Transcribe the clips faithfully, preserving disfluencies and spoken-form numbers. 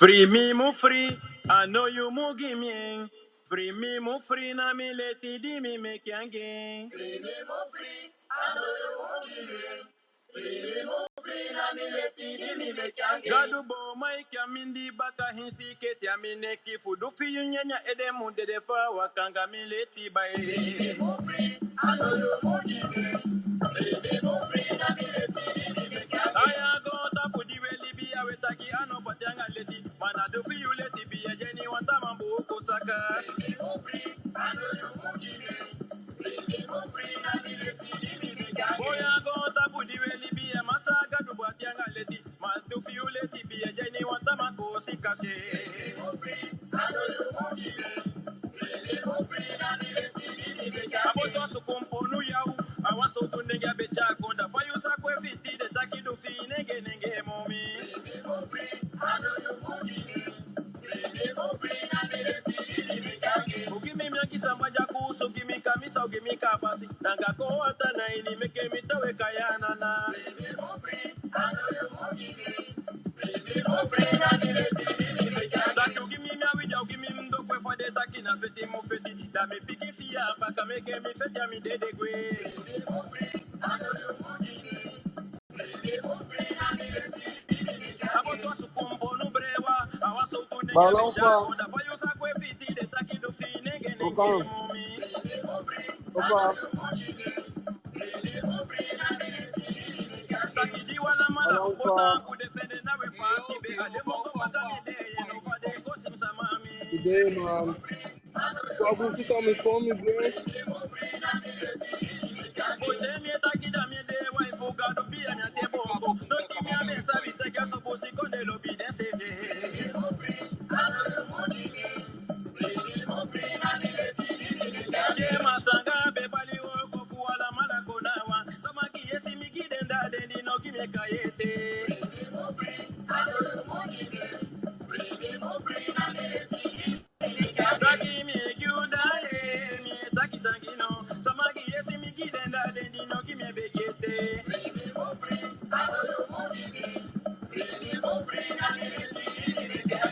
Fii mi mu fii, a no yu mu gi mi en. Fii mi mu fii, na mi leti di mi meke anga en. Fii mi mu fii, a no yu mu gi mi en. Fii mi mu fii, na mi leti di mi meke anga en. Gadu boo mi a mindii baka, hinsi keti a mi neki, fu du fi yu nyanyan ede mu dede fu a waka anga mi leti. Ai, a goontapu di we libi ya, we taki a no pati anga leti. Ma na du fi yu leti be e de, ne wan taa man buku saka. Boi, a goontapu di we libi ya, Masaa Gadu pati anga leti. Ma du fi yu leti be e de, ne wan taa man koosi kasi. A boto a sukumponu yaw, a wan sowtu nenge a be tyai kon. Da fa yu sa kon e fiti de taki du fi nenge nenge momi. U gi mi, mi á gi samba dyaku, u gi mi kamisa, u gi mi kaabasi. Anga kon wataa na ini, meke mi towe kai a nana. Taki u gi mi, mi a widya, u gi mi mi dokwe, fa den taki na feti mu feti. Da mi piki fi a baka, meke mi feti a mi dede gwe. A boto a sukumponu brewa, a wan sowtu nenge. Balon be fa. Da fa yu sa kon e fiti de taki du fi nenge nenge momi. Opa. Taki di wan ala man a o poti a fu defende na we paati be. A den mongo baka mi de, yu no fa den kosi mi sama mi. Today, man. Kwa busi kami komi, bro. Bote mi e taki, da mi e de wai fu Gadu, bia mi a te bongo. Noti mi a be sabi taki a so busikondee lobi denseefi. Ke masanga be bali wooko fu alamala kon na wan. Sama gi yesi mi gi den, da den di no gi mi e kai ete. Taki mi gi u da ye, mi e taki tangi no. Sama gi yesi mi gi den, da den di no gi mi e begi ete.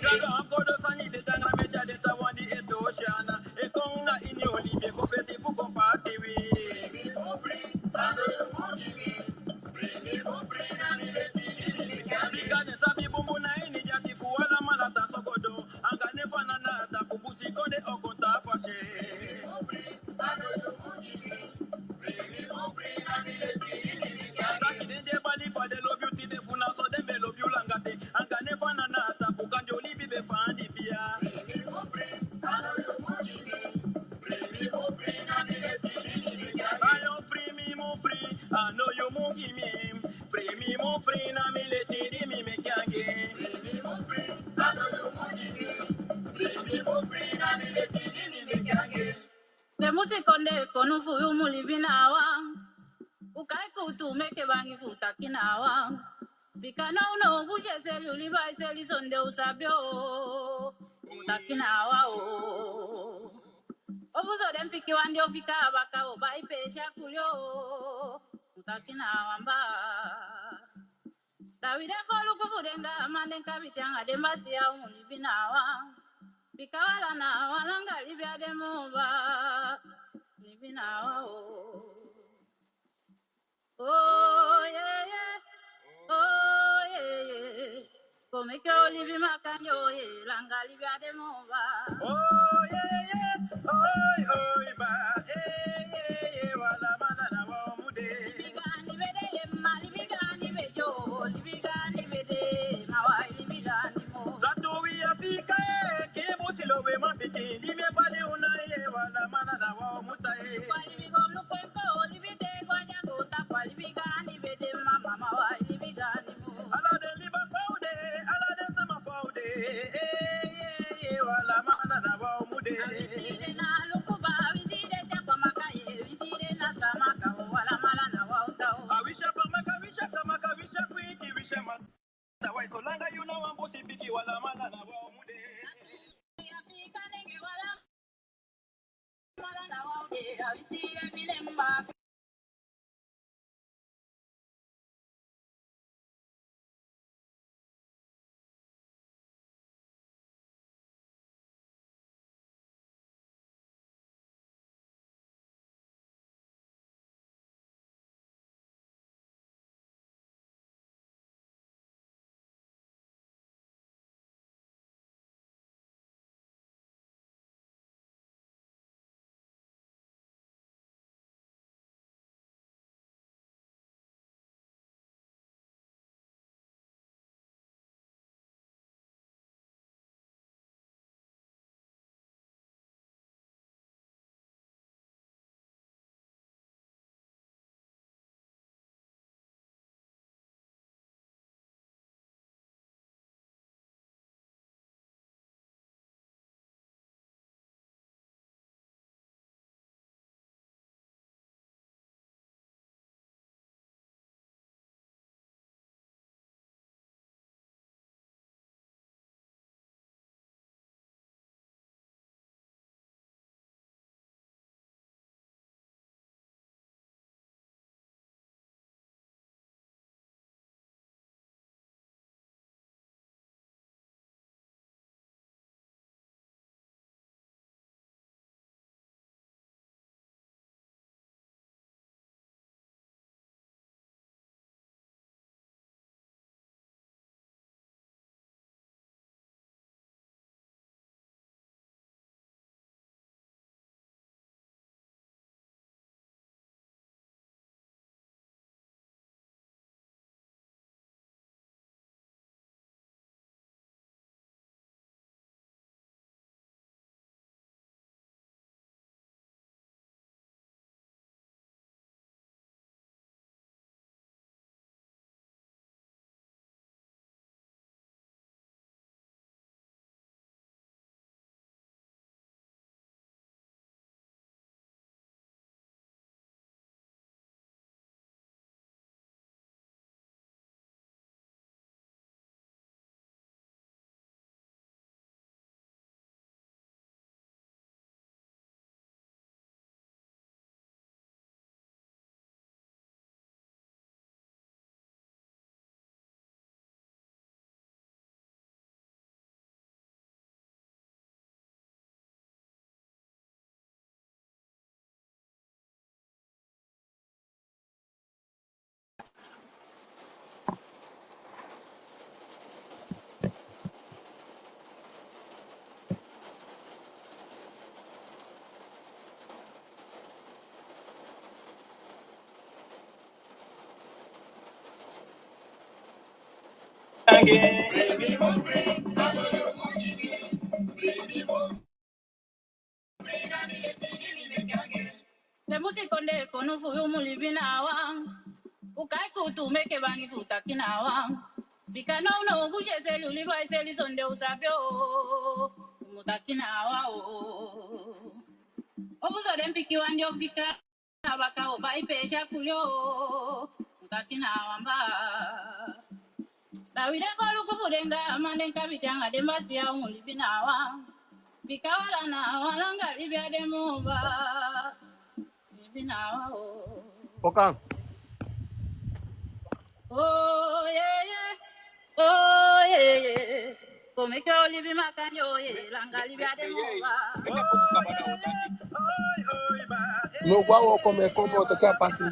Gadu a kodo sani de tanga mi e de a den taawan di e toosi ana. E kon anga ini oli be kon feti fu kon paati wi. Bika den sabi bunbun na ini den ati fu alamala tan so go doo. Anga den fanana tapu busikondee o kon tan fasi. Taki den di e bali fa den lobi u tide, fu na so den be lobi u langa ten. Anga den fanana tapu kande u libi be fandi bia. Ayo, fii mi mu fii, a no yu mu gi mi. Fii mi mu fii, na mi leti di mi meke anga en. Den busikondee konu fu yu mu libi na wan. U kai kuutu meke bangi fu taki na wan. Bika now now u busi e seli, u liba e seli, sonde u sabi o. U taki na wan o. Ofu so den pikin wan di o fika a baka o bai peesi a kuli o. U taki na wan baa. Da wi de foluku fu den gaaman, den kabiten anga den basiya, u mu libi na wan. Bika u ala na wan, langa libi á de moo baa. Libi na wan o. Oh, yeah, yeah. Oh, yeah, yeah. Kon meke u libi makandii, oh, yeah. Langa libi á de moo baa. Oh, yeah, yeah. Oi, oi, baa. Eh, yeah, yeah. Wala mana na wa mu de. Libi gaandi be de, ye ma libi gaandi be de, oh. Libi gaandi be de, ma wai libi gaandi moo. Satu wi a fika, eh, ki busi lo we ma fiti. Di mi e bali u na ye, wala mana na wa mu ta, eh. Kwa libi go luku en ko, libi te go a dya go ta, kwa libi gaandi be de, mama, ma wai libi gaandi moo. Ala den liba fa u de, ala den sama fa u de, eh, eh, eh, wala mana na wa mu de. A wi si den na luku baa. Den musu kondee konu fu u mu libi na a wan. U kai kuutu meke bangi fu taki na a wan. Bika nownow u busi e seli, u liba e seli, sondee u sabi o. U mu taki na a wan o. Ofu so den pikin wan di o fika a baka o bai peesi a kuli o. U mu taki na a wan baa. Da wi de koluku fu den gaaman, den kabiten anga den basiya, u mu libi na a wan. Bika wala na a wan, langa libi á de moo baa. Libi na a wan o. Oka. Oh, yeah, yeah. Oh, yeah, yeah. Kon meke u libi makandii, oh, yeah. Langa libi á de moo baa. No, kwa wo kome kobo to kia pasi.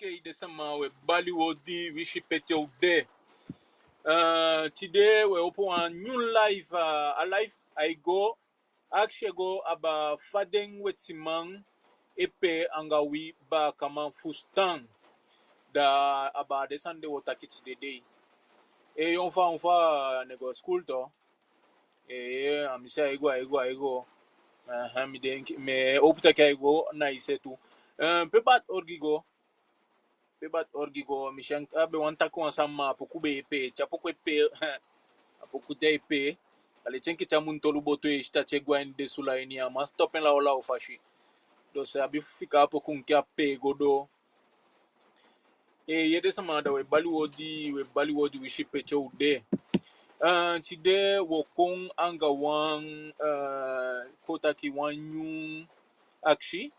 Ok, den sama, we bali u odi, wisi pe te u de. Eh, tide we opo wan nyun live, eh, a live ai go, akisi e go aba fa den wetiman e pee anga wi baakaman fusutan. Da aba den sani de wo taki tide dei. Eh, on fa, on fa, ne go skul to. Eh, a mi si ai go, ai go, ai go. Aha, mi denki, mi e howpu taki ai go na i se tu. Eh, pe baa Orgi go? Pe baa Orgi go? Mi si a be wani taki wan sani, ma a poku be e pee, te a poku e pee, a poku te e pee. A leti enke te a mun tolu boto e si taki e go a ini den sula ini, a man stop en lawlaw fasi. Dus a abi fu fika a poku enke a pee go doo. Eh, ye den sama, da we bali u odi, we bali u odi, wisi pe te u de. Eh, tide wo kon anga wan, eh, kon taki wan nyun akisi.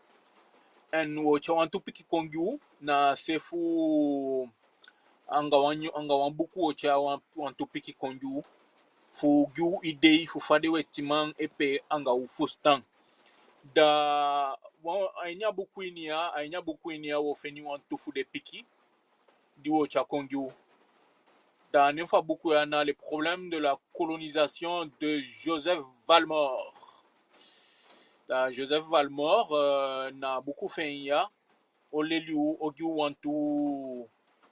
En wo tyai wantu piki kon gi u na se fu anga wan nyun, anga wan buku wo tyai wan, wantu piki kon gi u. Fu gi u idei fu fa den wetiman e pee anga u fusutan. Da wan, a ini a buku ini ya, a ini a buku ini ya wo feni wantu fu den piki di wo tyai kon gi u. Da a nen fu a buku ya na Le problème de la colonisation de Joseph Valmore. Da Joseph Valmore, eh, na a buku fi en ya, o leli u, o gi u wantu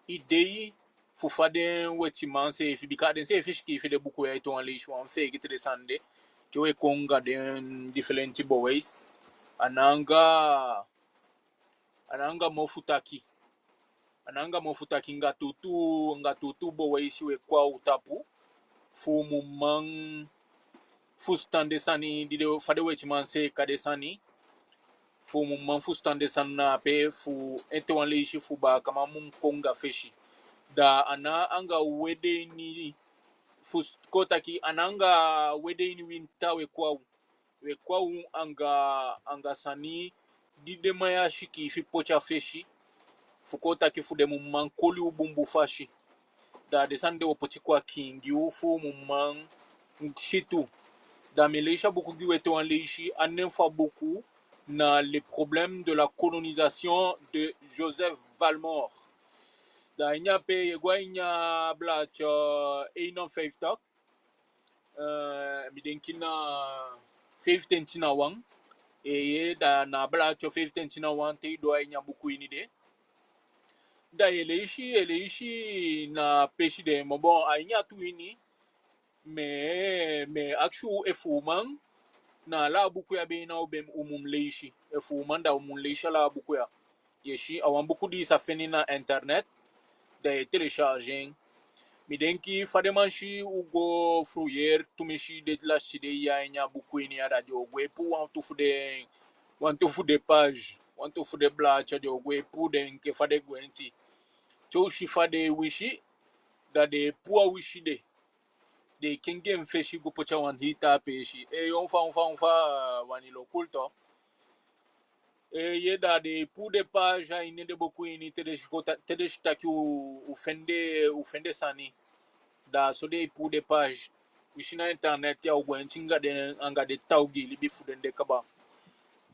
idei fu fa den wetiman seefi, bika den seefi sikiifi den buku ya ete wan leisi, u án feegete den sani de. Te u e kon anga den difelenti bewijs, a ná anga, a ná anga mofu taki. A ná anga mofu taki, anga tuutuu, anga tuutuu bewijs u e kon a u tapu, fu u mu man fusutan den sani di den, fa den wetiman seeka den sani, fu u mu man fusutan den sani, na ape fu ete wan leisi fu baakaman mu kon anga fesi. Da a ná anga u ede ini, fu s-, kon taki, a ná anga u ede ini winta u e kon a u. U e kon a u anga, anga sani di den man ya sikiifi poti a fesi, fu kon taki fu den mu man koli u bunbun fasi. Da den sani de u o poti kon a kiin gi u fu u mu man si tu. Da mi e leisi a buku gi u ete wan leisi, a nen fu a buku na Le problème de la colonisation de Joseph Valmore. Da a ini ape, yu e go a ini a blaadje eenenvijftig, eh, mi denki na feifitenti na wan. Eeye, da na a blaadje feifitenti na wan te i doo a ini a buku ini de. Da yu e leisi, yu e leisi na peesi de, ma bon, a ini a tuu ini, mi e, mi e akisi u efu u man, na ala a buku ya be na u be, u mu leisi. Efu u man, da u mu leisi ala a buku ya. Yu e si, a wan buku di i sa feni na internet, da yu e télécharger en. Mi denki fa den man si u go fouiller tumisi den lasiti dei ya a ini a buku ini ya, da den o go e puu wantu fu den, wantu fu den page, wantu fu den blaadje, den o go e puu den enke fa den gwenti. Te u si fa den e wisi, da den e puu a wisi de, den e kengi en fesi go poti a wan hii taa peesi. Ee, unfa, unfa, unfa, wani lo kulto. Eeye, da den e puu den page a ini den buku ini, te den si ko ta-, te den si taki u, u fende, u fende sani. Da so den e puu den page. Wisi na internet ya u gwenti anga den, anga den tawgi libi fu den de kaba.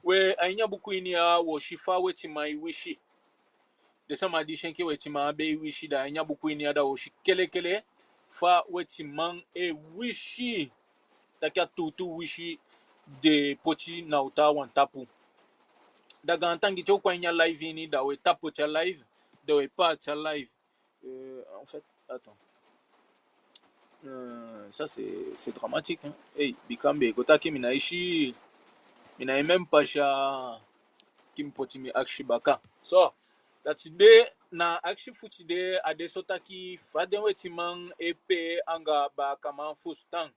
We, a ini a buku ini ya u o si fa wetiman e wisi. Den sama di si enke wetiman á be e wisi, da a ini a buku ini ya da u o si kelekele fa wetiman e wisi. Taki a tuutuu wisi den poti na u taawan tapu. Da gaantangi, te u kon a ini a live ini, da u e tapu poti a live, da u e paati a live. Euh, en fait, attends. Euh, ça, c'est, c'est dramatique, hein. Hey, bika mi be go taki mi ná e si, mi ná e même pas sa ki mi poti mi akisi baka. So, da tide, na akisi fu tide a de so taki fa den wetiman e pee anga baakaman fusutan.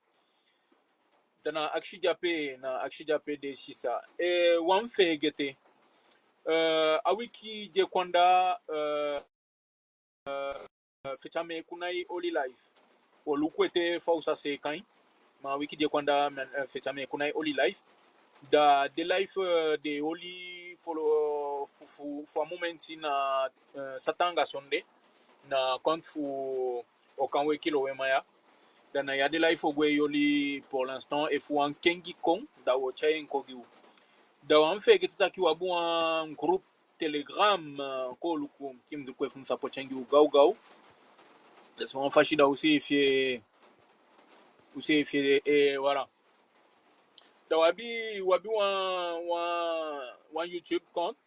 Da na akisi di ape, na akisi di ape de sisa. Eh, u án feegete. Eh, a wiki di e kon anda, eh, eh, Fetya Meeku ná e oli live. U o luku ete fa u sa seeka en. Ma a wiki di e kon anda, eh, Fetya Meeku ná e oli live. Da den live, eh, den e oli fu, fu, fu a momenti na, eh, sata anga sonde. Na compte fu Okan Wekilo Wemaya. Da na ya den live o go e oli pour l'instant, efu wan kengi kon, da u o tyai en kon gi u. Da u án feegete taki u abi wan groupe Telegram, eh, kon luku, ki mi luku efu mi sa poti en gi u gawgaw. Da so wan fasi da u seefi e, u seefi e, eh, voilà. Da u abi, u abi wan, wan, wan YouTube compte,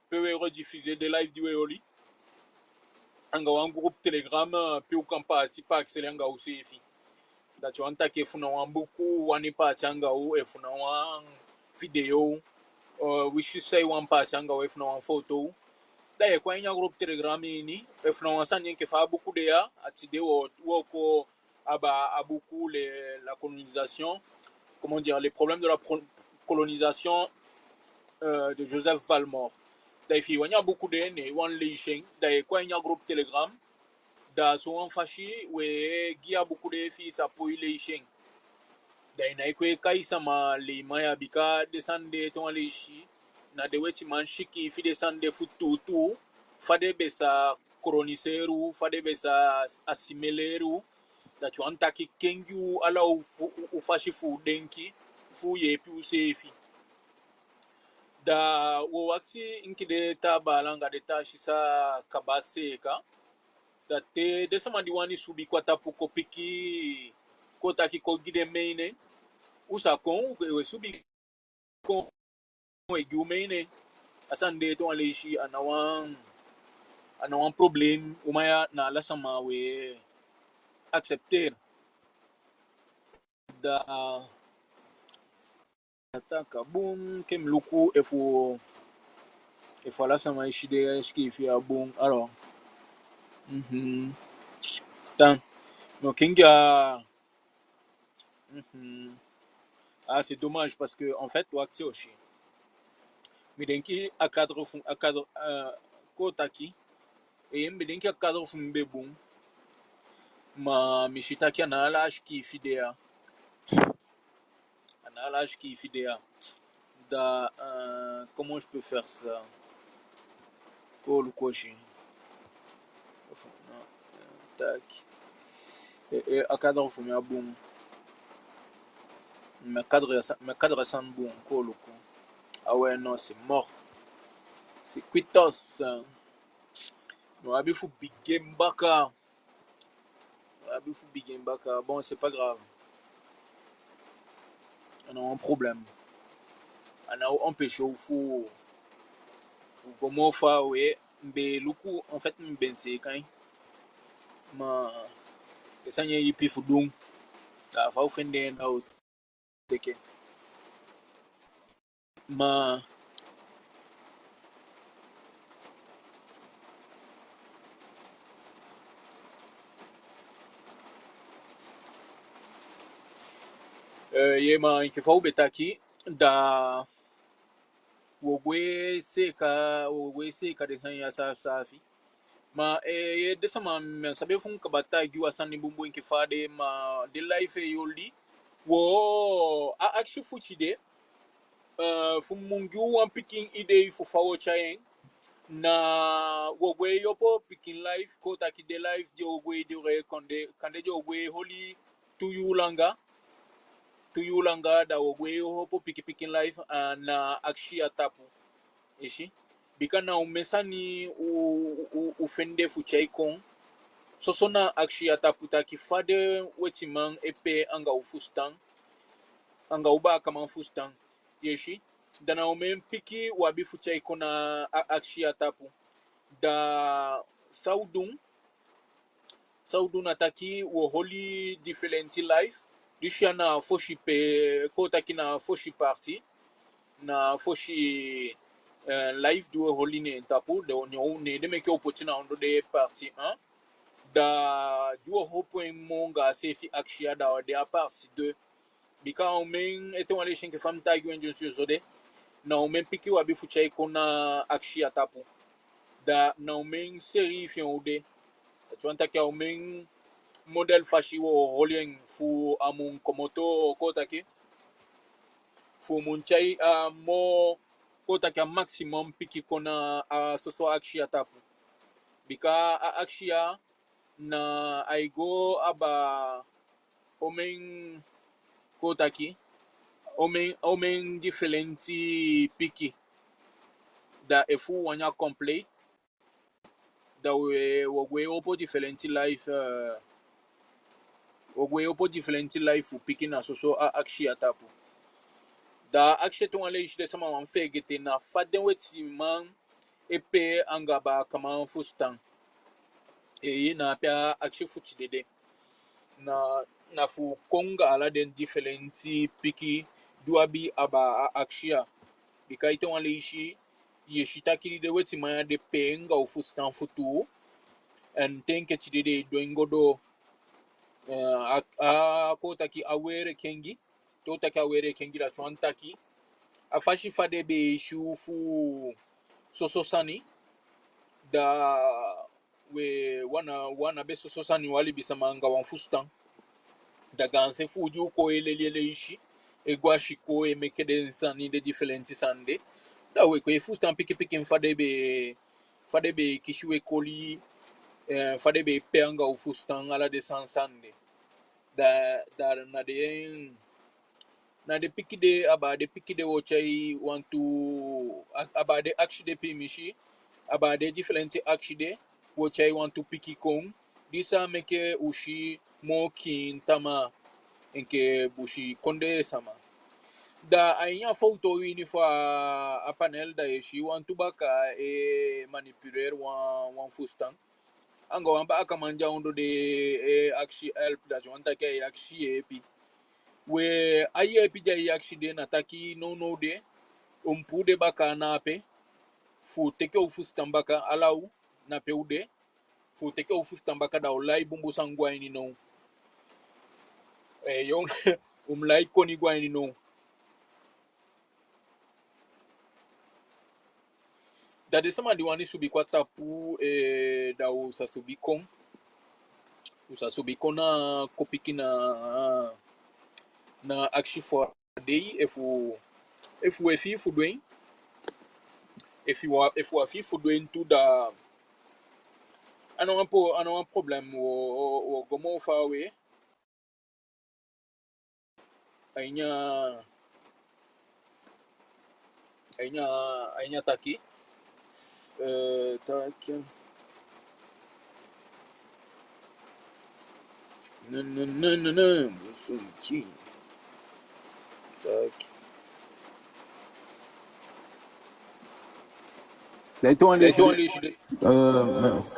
pe u e rediffuser den live di u e oli. Anga wan groupe Telegram, eh, pe u kan paati, paakiseli anga u seefi. Dati wani taki efu na wan buku u wani paati anga u, efu na wan video, eh, wisi san i wani paati anga u, efu na wan foto, da i e kon a ini a groupe Telegram ini, efu na wan sani enke fa a buku de ya, a tide u o, u o kon abaa a buku, le, la colonisation, comment dire, les problèmes de la pro-, colonisation, euh, de Joseph Valmore. Da efi i wani a buku de, ne i wani leisi en, da i e kon a ini a groupe Telegram, da so wan fasi u e gi a buku de fi i sa poi leisi en. Da i ná e kon e kai sama leiman ya, bika den sani de ete wan leisi, na den wetiman sikiifi den sani de fu tuutuu, fa den be sa coloniseri u, fa den be sa assimileri u. Dati wani taki kengi u ala u fu-, u, u fasi fu denki, fu yeepi u seefi. Da u o wakiti enke den taa baala anga den taa sisa kaba seeka. Da te den sama di wani subi kon a tapu kon piki, kon taki kon gi den meini, u sa kon, u e subi kon e gi u meini. A sani de ete wan leisi a ná wan, a ná wan problem, u man ya na ala sama we accepter. Da a taki a bun, ke mi luku efu, efu ala sama e si den sikiifi a bun, alors. Mhm. Tan. No, kengi a Mhm. Ah, c'est dommage parce que, en fait, wakti, o si. Mi denki a cadre fu, a cadre, euh, kon taki. E, mi denki a cadre fu mi be bun. Ma mi si taki a ná ala sikiifi de ya. A ná ala sikiifi de ya. Da, euh, comment je peux faire ça? Kon luku, o si. Enfin, non, euh, taki. E, e, a cadre fu mi á bun. Mi cadre ya sa, mi cadre ya san bun, kon luku. Ah ouais, non, c'est mort. C'est quitos. No abi fu bigin baka. A abi fu bigin baka. Bon, c'est pas grave. A ná wan problem. A ná o empêcher u fu, fu go moo faawe. Mi be luku, en fait, mi be seeka en. Ma den sani e ipi fu du. Da fa u fende en, da u teke. Ma, eh, ye, ma enke fa u be taki, da wo gwe seeka, wo gwe seeka den sani ya saafi saafi. Ma, eh, ye, den sama, mi á sabi efu mi kaba taigi u a sani bunbun enke fa a de, ma den live e oli. Wo, a akisi fu tide, eh, fu mi gi u wan pikin idei fu fa wo tyai en. Na wo gwe opo pikin live, kon taki den live di o gwe dure, kande, kande di o gwe holi tu yuu langa. Tu yuu langa, da wo gwe opo pikin pikin live, ah, na akisi a tapu. I si? Bika na omen sani u, u, u fende fu tyai kon. Soso na akisi a tapu taki fa den wetiman e pee anga u fusutan, anga u baakaman fusutan. I si? Da na omen piki u abi fu tyai kon na a akisi a tapu. Da san u du, san u du na taki wo holi difelenti live. Disi ya na fosi pe, kon taki na fosi parti. Na fosi, eh, live di wo holi ne en tapu. Da ne, ne den meke u poti na ondoo de parti un. Da di wo opo en moo anga a seefi akisi ya, da a o de a parti deux. Bika omen, ete wan leisi enke fa mi taigi u en dyonson so de, na omen piki u abi fu tyai kon na akisi a tapu. Da na omen serie fi en u de. Dati wani taki a omen model fasi wo holi en fu a mu komoto, kon taki, fu u mu tyai a moo, kon taki, a maximum piki kon na a soso akisi a tapu. Bika a akisi ya na ai go abaa omen, kon taki, omen, omen difelenti piki. Da efu u wani a complet, da we, wo gwe opo difelenti live, eh, wo gwe opo difelenti live fu piki na soso a akisi a tapu. Da a akisi, ete wan leisi, den sama wani feegete, na fa den wetiman e pee anga baakaman fusutan. Eeye, na ape a akisi fu tide de. Na, na fu kon anga ala den difelenti piki di u abi abaa a akisi ya. Bika ete wan leisi ye si taki den wetiman ya de pee anga u fusutan fu tuu. En te enke tide den e du en go doo. Eh, a, a, kon taki, a weli e kengi. Te u taki a weli e kengi, dati wani taki a fasi fa den be e si u fu soso sani, da we, u á na, u á na be soso sani, wan libisama anga wan fusutan. Da gaanse fu u di u kon e leli e leisi, e go a sikoo e meke den sani, den difelenti sani de, da we kon e fusutan pikin pikin fa den be, fa den be e kisi u e koli, eh, fa den be e pee anga u fusutan, ala den sani sani de. Da, da na den, na den piki de, abaa den piki de wo tyai wantu, a, abaa den akisi de, pimisi, abaa den difelenti akisi de wo tyai wantu piki kon. Disi a meke u si moo kiin tamaa enke busikondee sama. Da a ini a foto ini fu a panel, da i e si wantu bakaa e manipuler wan, wan fusutan. Anga wan baakaman de a ondoo de e akisi help, dati wani taki ai akisi yeepi. We, a yeepi di ai akisi de na taki nownow de, u mu puu den bakaa na ape, fu teke u fusutan baka, ala u, na pe u de, fu teke u fusutan baka, da u lai bunbun sani go a ini now. Eh, yo, u mu lai koni go a ini now. Da den sama di wani subi kon a tapu, eh, da u sa subi kon. U sa subi kon na kon piki na, na akisi fu a dei, efu, efu u e fii fu du en. Efu u á, efu u á fii fu du en tu, da a ná wan po-, a ná wan problème, wo, wo, wo go moo faawe. A ini a, a ini a, a ini a taki. Eh, taki. No, no, no, no, no. Taki. Dai tu wan leisi de. Eh, mas.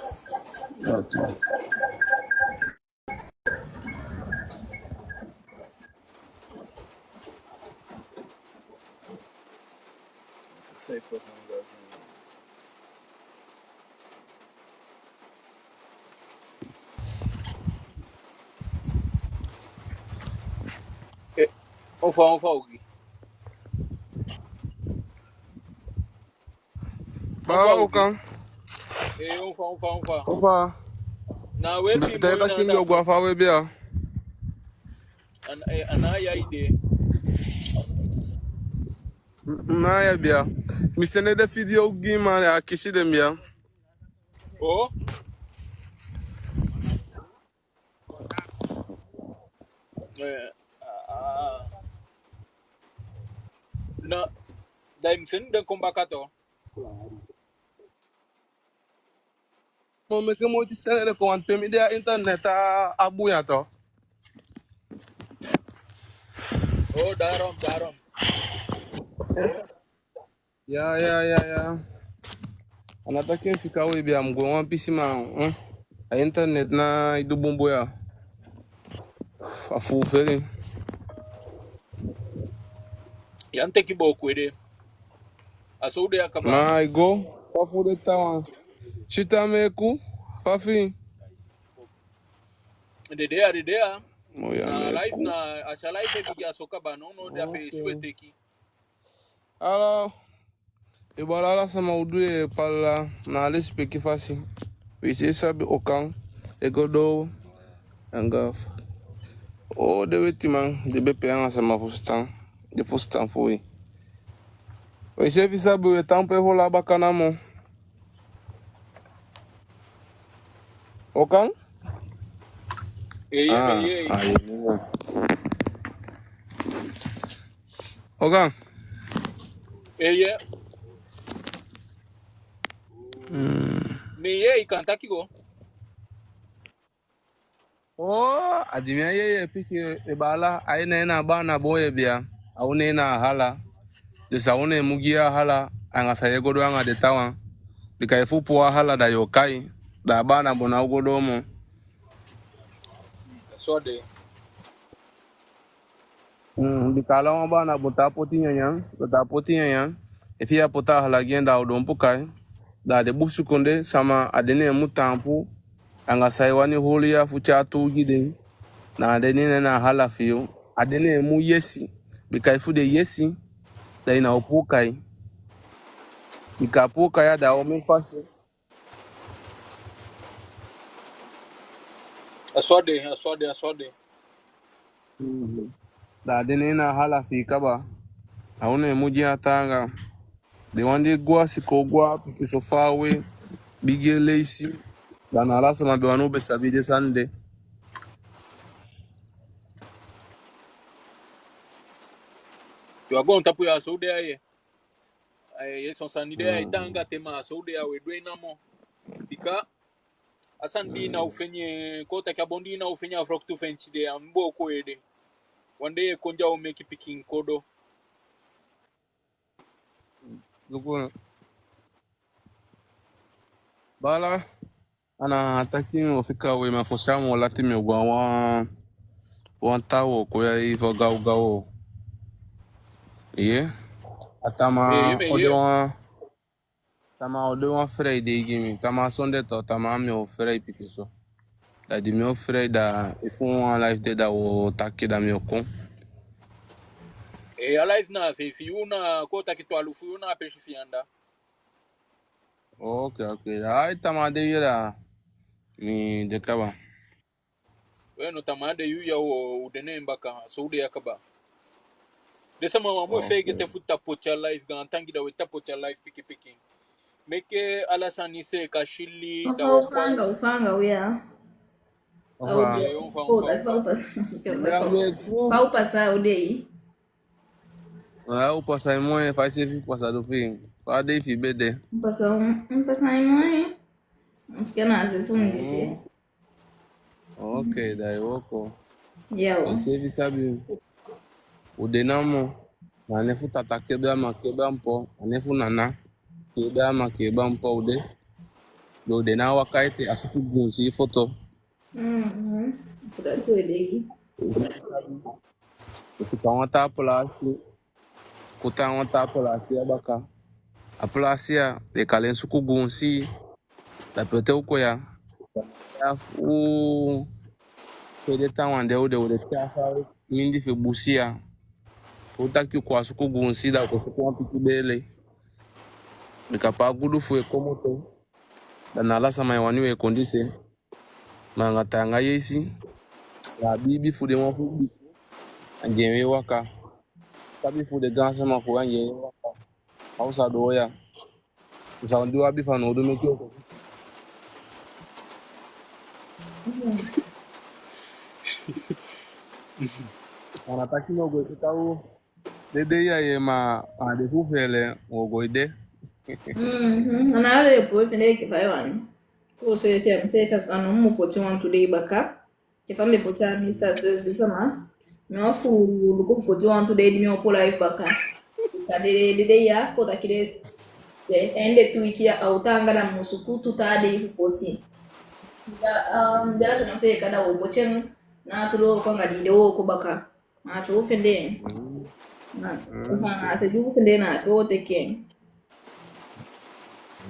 Eh, on fa, on fa, Ogi. Baa Okan. Eh, on fa, on fa, on fa. On fa. Na we fi taki mo taki na mi o go a fa we bia. An, eh, a ná ya i de. Ná ya bia. Mi sende den video gi i, ma a kisi den bia. Oh. Eh, ah, ah. Na, da i mu sende den kon baka tu. Mo meke moiti sende den kon, wan ten mi de a internet a, a buya tu. Oh, daarom, daarom. Ya, ya, ya, ya. A ná taki en fika we bia, mi gwe wan pisi, ma, hmm, a internet ná e du bunbun ya. A fufeli. Ya, mi teki booko ede. A so u de a kaba. Ma i go, fa fu den taawan. Sita meku, fa fi. Den de ya, den de ya. Oh, ya, na meku. Live na, a sa live e bigin a so kaba, no, no, den a pe si we teki. Alo, i baala, ala sama, u du, e pala na a lesipeki fasi. Wi seefi sabi Okan e go doo anga, o, den wetiman di be pee anga sama fusutan, den fusutan fu wi. Wi seefi sabi, wi e tan pe fu laba kana mo. Okan? Eeye, ah, eeye. Ayi. Okan? Eeye. Mm. Mi yee, i kan taki go. Oh, a di mi á yee, yee piki, e baala, a i ne na a baana bon ye bia. A u ne na a hala. Dus a u ne mu gi a hala, anga san ye go du anga den taawan. Bika efu u puu a hala da yo kai. Da a baana bon ná o go doo mo. So de. Mm, bika ala wan baana bon ta poti nyanyan, ta poti nyanyan. Efi ya poti a hala gi en, da a o dompu kai. Da a den busikondee sama, a den ne mu taampu. Anga san i wani holi ya fu tyai tuu gi den. Na a den ne na a hala fi yu. A den ne mu yesi. Bika efu den yesi, da i ná o puu kai. Bika a puu kai ya da a omen fasi. A so a de, a so a de, a so a de. Mhm. Da a den ne na a hala fi i kaba. A u ne mu gi a taanga. Den wan di e go a sikoo, go a pikinso faawe, bigi e leisi. Da na ala sama be wani u be sabi den sani de. Yu a goontapu ya, a so u de ya ye. Ai, ye, son sani de ai taanga te, ma a so u de ya, we du en namo. Bika a sani di i ná o feni, kon taki a bon di i ná o feni, a froktu feni tide, a mu booko ede. Wan dei ye kon di a o meki pikin kodo. Luku. Baala, a ná taki mi o fika we, ma fosi a moo lati mi o go a wan, wan taa wooko ya, i fo gaw gaw. Ye. A tamaa o de wan, tamaa o de wan frei dei gi mi. Tamaa sonde to, tamaa mi o frei pikinso. Da di mi o frei, da efu wan live de, da wo taki, da mi o kon. E, a live na feifi yuu, na kon taki twalufu yuu na a peesi fi i anda. Oke, oke. Da ai, tamaa de yuu ya, da mi de kaba. We no, tamaa de yuu ya, wo, u de neen baka, so u de ya kaba. Den sama, wan moo feegete fu tapoti a live, gaantangi, da we tapoti a live pikin pikin. Meke ala sani seeka, sili, da wo fanga, wo fanga, we ya. Fa u pasa, u de. Fa u pasa, u de. Fa u pasa i moi, fa iseefi pasa du fi i. Fa a dei fi i be de. Pasa, pasa i moi. Kena se fu mi disi. Oke, da i wooko. Iseefi sabi. U de namo. Na nen fu tata kebe a ma kebe a mpo. Na nen fu nana kebe a ma kebe a mpo u de. Da u de na a waka ete, a suku guunsi foto. Mhm. Fu dati we de. U fika wan taa palasi, u kon tan a wan taa palasi ya baka. A palasi ya den e kali en Suku Guunsi. Da pe te u kon ya, ya fu pe den taawan de u de, u de te a fa mindii fu busi ya. U taki u kon a Suku Guunsi, da u kon suku wan pikin beele. Bika pe a gudu fu e komoto, da na ala sama e wani u e kon dise. Ma anga taanga yesi, da a biibi fu den wan fu u, anga en we waka. Sabi fu den gaansama fu u, anga en we waka. A u sa doo ya. San di u abi fanowdu meke u kon. A ná taki mi o go e fika u den dei ya, ma a de fu feele, u o go e de. Mhm. A ná ala dei u poi fende enke fa i wani. Kon seefi, a mi seefi, a so a no mu poti wantu dei baka. Enke fa mi be poti a mi status, den sama, mi o fu luku fu poti wantu dei di mi opo live baka. Bika den dei ya, kon taki den, den einde tu wiki ya, a o taanga, da mi mu suku tu taa dei fu poti. Da, um, da a so mi seeka, da wo poti en na tu dei kon anga di dei wooko baka. Ma a so u fende en. Mm. Na, mm, a se di u fende en, na a so u teke en.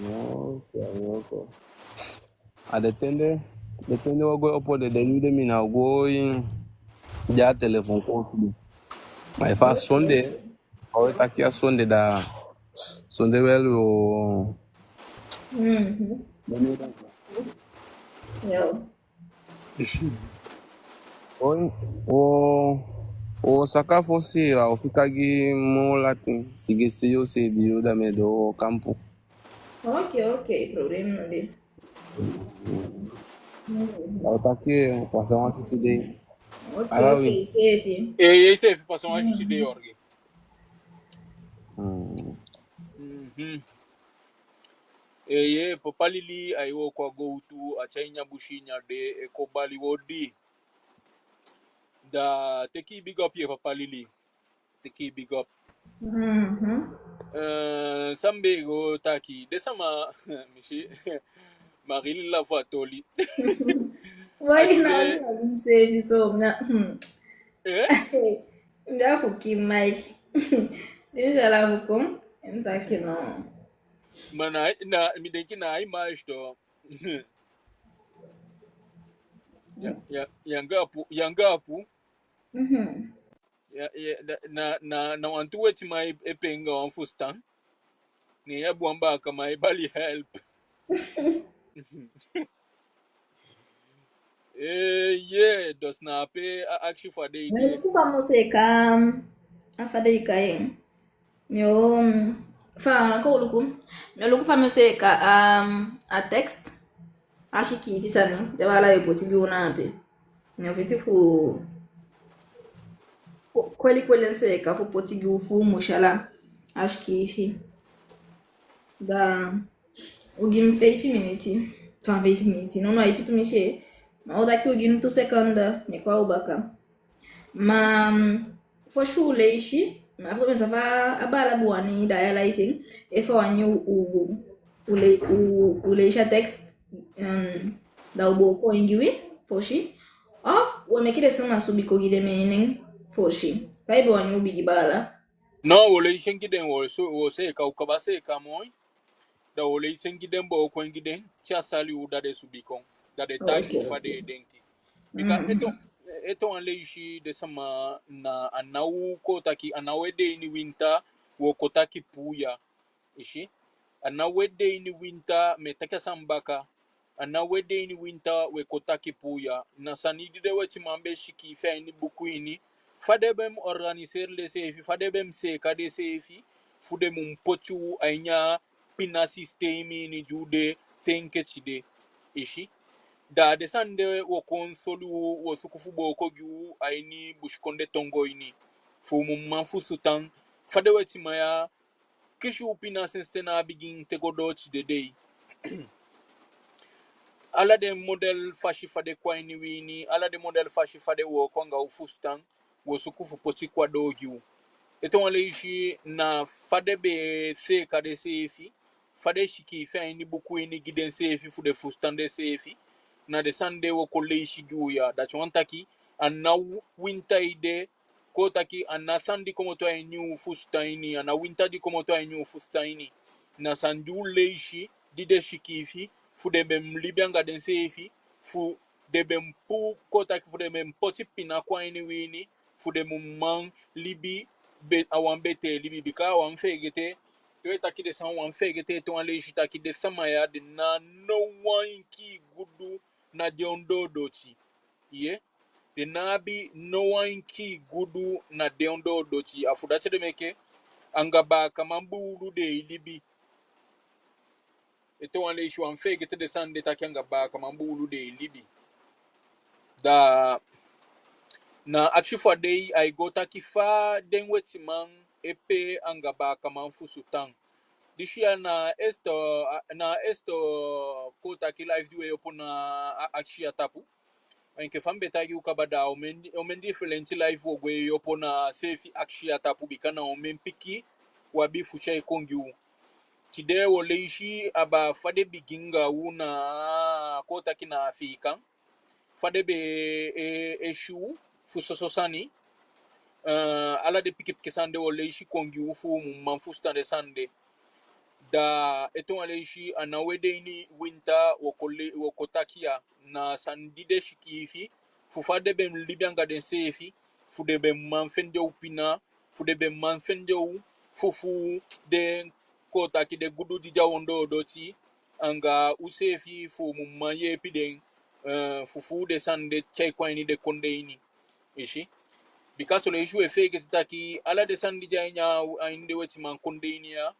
Oke, oke. A den ten de, den ten de wo go e opo den dei, den mi ná o go e de a telefon kon fu den. Ma efu a sonde, a we taki a sonde, da sonde wel wo. Mhm. Yo. Oi, o, o saka fosi, a o fika gi moo lati, sigisi yuu, seibin yuu, da mi e doo kampu. Oke, oke, problem no de. A o taki, pasa wan switi dei. Oke, oke, seefi. E, ye seefi pasa wan switi dei, Jorge. Mm. Mhm. Eeye, papa Lili, ai wooko a gowtu, a tyai nyan busi nyan de, e kon bali u odi. Da teke i big up ye, papa Lili. Teke i big up. Mhm. Eh, san mi be go taki, den sama, mi si, Marie Lila fu a toli. Wai na mi seefi so, na, hmm. Eh? Mi de a fu kii Mike. Di mi si ala fu kon, mi taki no. Ma na, na, mi denki na a image tu. Ya, ya, yanga apu, yanga apu. Mhm. Ya, ya, na, na, na, na wantu wetiman e, e pee anga wan fusutan. Ne ya bun amba aka man e bali help. Eh, ye, dus na ape a akisi fu a dei de. Mi o luku fa mi o seeka, a fa den e kai en. Mi o, fa, kon luku. Mi o luku fa mi o seeka, um, a tekst. A sikiifi sani, di a baala be poti gi u na ape. Mi o feti fu, kweli kweli, en seeka fu poti gi u fu u mu si ala a sikiifi. Da u gi mi feifi miniti. Fa feifi miniti? Nono, a ipi tumisi. Ma u taki u gi mi tu sekonde, mi e kon a u baka. Ma, mm, fosi u leisi, Après, mi sa fa a baala be wani da ya live en, efu a wani u, u, u le-, u, u leisi a tekst, um, da u booko en gi wi fosi. Of, u e meke den sama subi kon gi den mening fosi. Fa i be wani u bigin, baala? No, wo leisi en gi den, wo so-, wo seeka, u kaba seeka moi. Da wo leisi en gi den, booko en gi den, te a sali u, da den subi kon. Da den taigi u fa den e denki. Bika ete, ete wan leisi den sama na, a ná u kon taki, a ná u e de ini winta, wo kon taki puu ya. I si? A ná u e de ini winta, mi e taki a sani baka. A ná u e de ini winta, we kon taki puu ya. Na sani di den wetiman be sikiifi a ini buku ini. Fa den be mu organiseri denseefi, fa den be mu seeka denseefi, fu den mu poti u a ini a pina sistemi ini di u de te enke tide. I si? Da den sani de wo kon soli u, wo suku fu booko gi u a ini busikondee tongo ini. Fu u mu man fusutan fa den wetiman ya kisi u pina sensi ten na a bigin te go doo tide dei. Ala den model fasi fa den kon a ini wi ini, ala den model fasi fa den wooko anga u fusutan, wo suku fu poti kon a doo gi u. Ete wan leisi na fa den be seeka denseefi, fa den sikiifi a ini buku ini gi denseefi fu den fusutan denseefi, na den sani de wo kon leisi gi u ya. Dati wani taki, a ná winta ede, kon taki a ná sani di komoto a ini u fusutan ini, a ná winta di komoto a ini u fusutan ini. Na sani di u leisi, di den sikiifi, fu den be mu libi anga denseefi, fu den be mu puu, kon taki fu den be mu poti pina kon a ini wi ini, fu den mu man libi be-, a wan betee libi. Bika u á mu feegete, te we taki den sani, u á mu feegete ete wan leisi taki den sama ya, den ná no wan enkii gudu na den ondoo doti. Ye, den ná abi no wan enkii gudu na den ondoo doti. A fu dati ede meke anga baakaman buulu den e libi. Ete wan leisi u á mu feegete den sani de taki anga baakaman buulu den e libi. Da na akisi fu a dei ai go taki fa den wetiman e pee anga baakaman fusutan. Disi ya na esto, na esto kon taki live di we opo na a akisi ya tapu. Enke fa mi be taigi u kaba, da omen, omen difelenti live wo gwe opo na seefi akisi ya tapu, bika na omen piki u abi fu tyai kon gi u. Tide wo leisi abaa fa den bigin anga u na, kon taki, na Afiikan. Fa den be e, e si u fu soso sani. Eh, ala den pikipiki sani de wo leisi kon gi u fu u mu man fusutan den sani de. Da ete wan leisi a ná we de ini winta, wo kon le-, wo kon taki ya na sani di den sikiifi, fu fa den be mu libi anga denseefi, fu den be mu man fende u pina, fu den be mu man fende u fufuu den, kon taki, den gudu di de a ondoo doti, anga useefi fu u mu man yeepi den, eh, fufuu den sani de tyai kon a ini den kondee ini. I si? Bika son leisi we feegete taki ala den sani di de a ini a, a ini den wetiman kondee ini ya,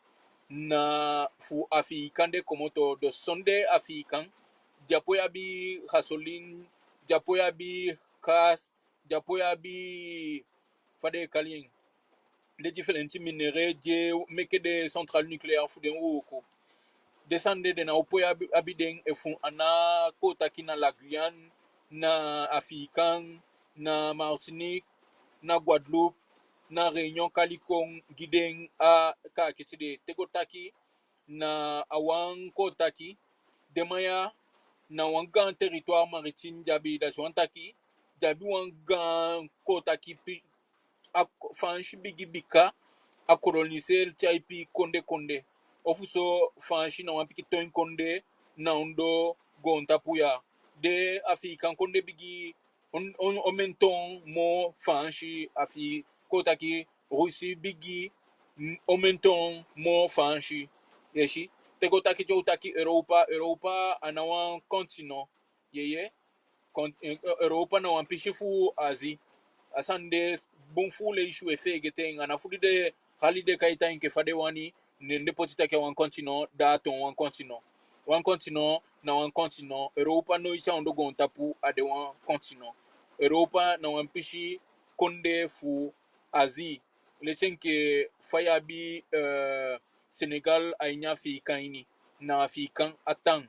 na fu Afiikan den komoto. Dus sondee Afiikan, den á poi abi gasolin, den á poi abi gas, den á poi abi, fa den e kali en, den difelenti minerais di e meke den centrale nucléaire fu den wooko. Den sani de den ná o poi abi, abi den efu a ná, kon taki, na la Guyane, na Afiikan, na Martinique, na Guadeloupe, na Réunion kali kon gi den a kaakiti de. Te go taki na a wan, kon taki, den man ya na wan gaan territoire maritime den abi, dati wani taki den abi wan gaan, kon taki, pi-, a k-, Faansi bigi, bika a koloniser tyaipi kondee kondee. Ofuso Faansi na wan pikin toin kondee na ondoo goontapu ya. Den Afiikan kondee bigi on-, on-, omen toon moo Faansi. Afi, kon taki, Russie bigi, m-, omen toon moo Faansi. I si? Te go taki, te u taki Europa, Europa a ná wan continent. Yeye. Kon-, eh, Europa na wan pisi fu Asie. A sani de bun fu u leisi we feegete en, a ná fu di den hali den kaita enke fa den wani, ne den poti taki a wan continent, da a toon wan continent. Wan continent na wan continent. Europa noiti a ondoo goontapu á de wan continent. Europa na wan pisi kondee fu Asie. Leti enke fa i abi, eh, Sénégal a ini Afiikan ini, na Afiikan a tan.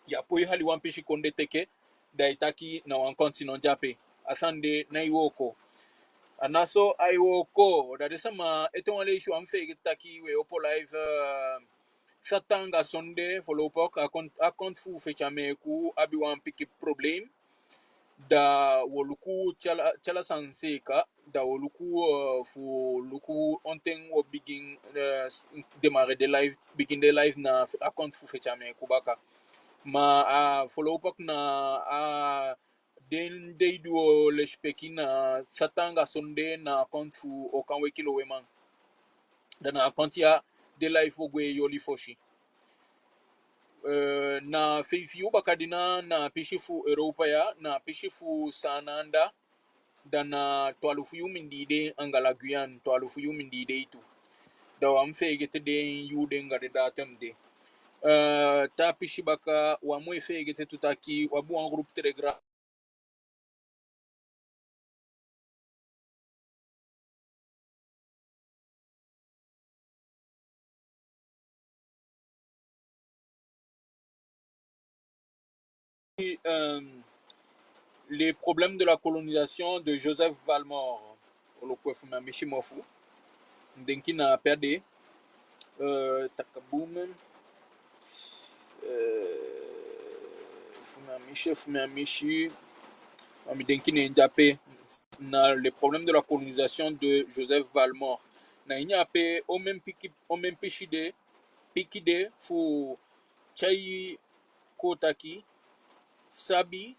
Ya poi hali wan pisi kondee teke, da i taki na wan continent de ape. A sani de nái wooko. A ná so ai wooko. Da den sama, ete wan leisi, u á mu feegete taki we opo live, eh, sata anga sonde, voorlopig a compte, a compte fu Fetyameku abi wan pikin probleem. Da wo luku te ala, te ala sani seeka, da wo luku, eh, fu luku on ten wo bigin, eh, démarrer den live, bigin den live na a compte fu Fetyameku baka. Ma, ah, voorlopig na, ah, den dei di wo lesipeki na sata anga sonde na a compte fu Okan Weki Loweman. Da na a compte ya den live o gwe yoli fosi. Eh, na feifi yuu bakadina na a pisi fu Europa ya, na a pisi fu Saanan anda, da na twalufu yuu mindii dei anga la Guyane, twalufu yuu mindii dei tu. Da u á mu feegete den yuu de anga den datum de. Eh, taa pisi baka, u á mu e feegete tu taki u abi wan groupe Telegram. Euh, les problèmes de la colonisation de Joseph Valmore. Olo kwe fu mi a misi mofu. Mi denki na pe a de. Euh, taka boom. Euh, fu mi a misi, fu mi a misi. Ma mi denki ne en de ape. Na les problèmes de la colonisation de Joseph Valmore. Na ini ape omen piki, omen pisi de, piki de fu tyai, kon taki, sabi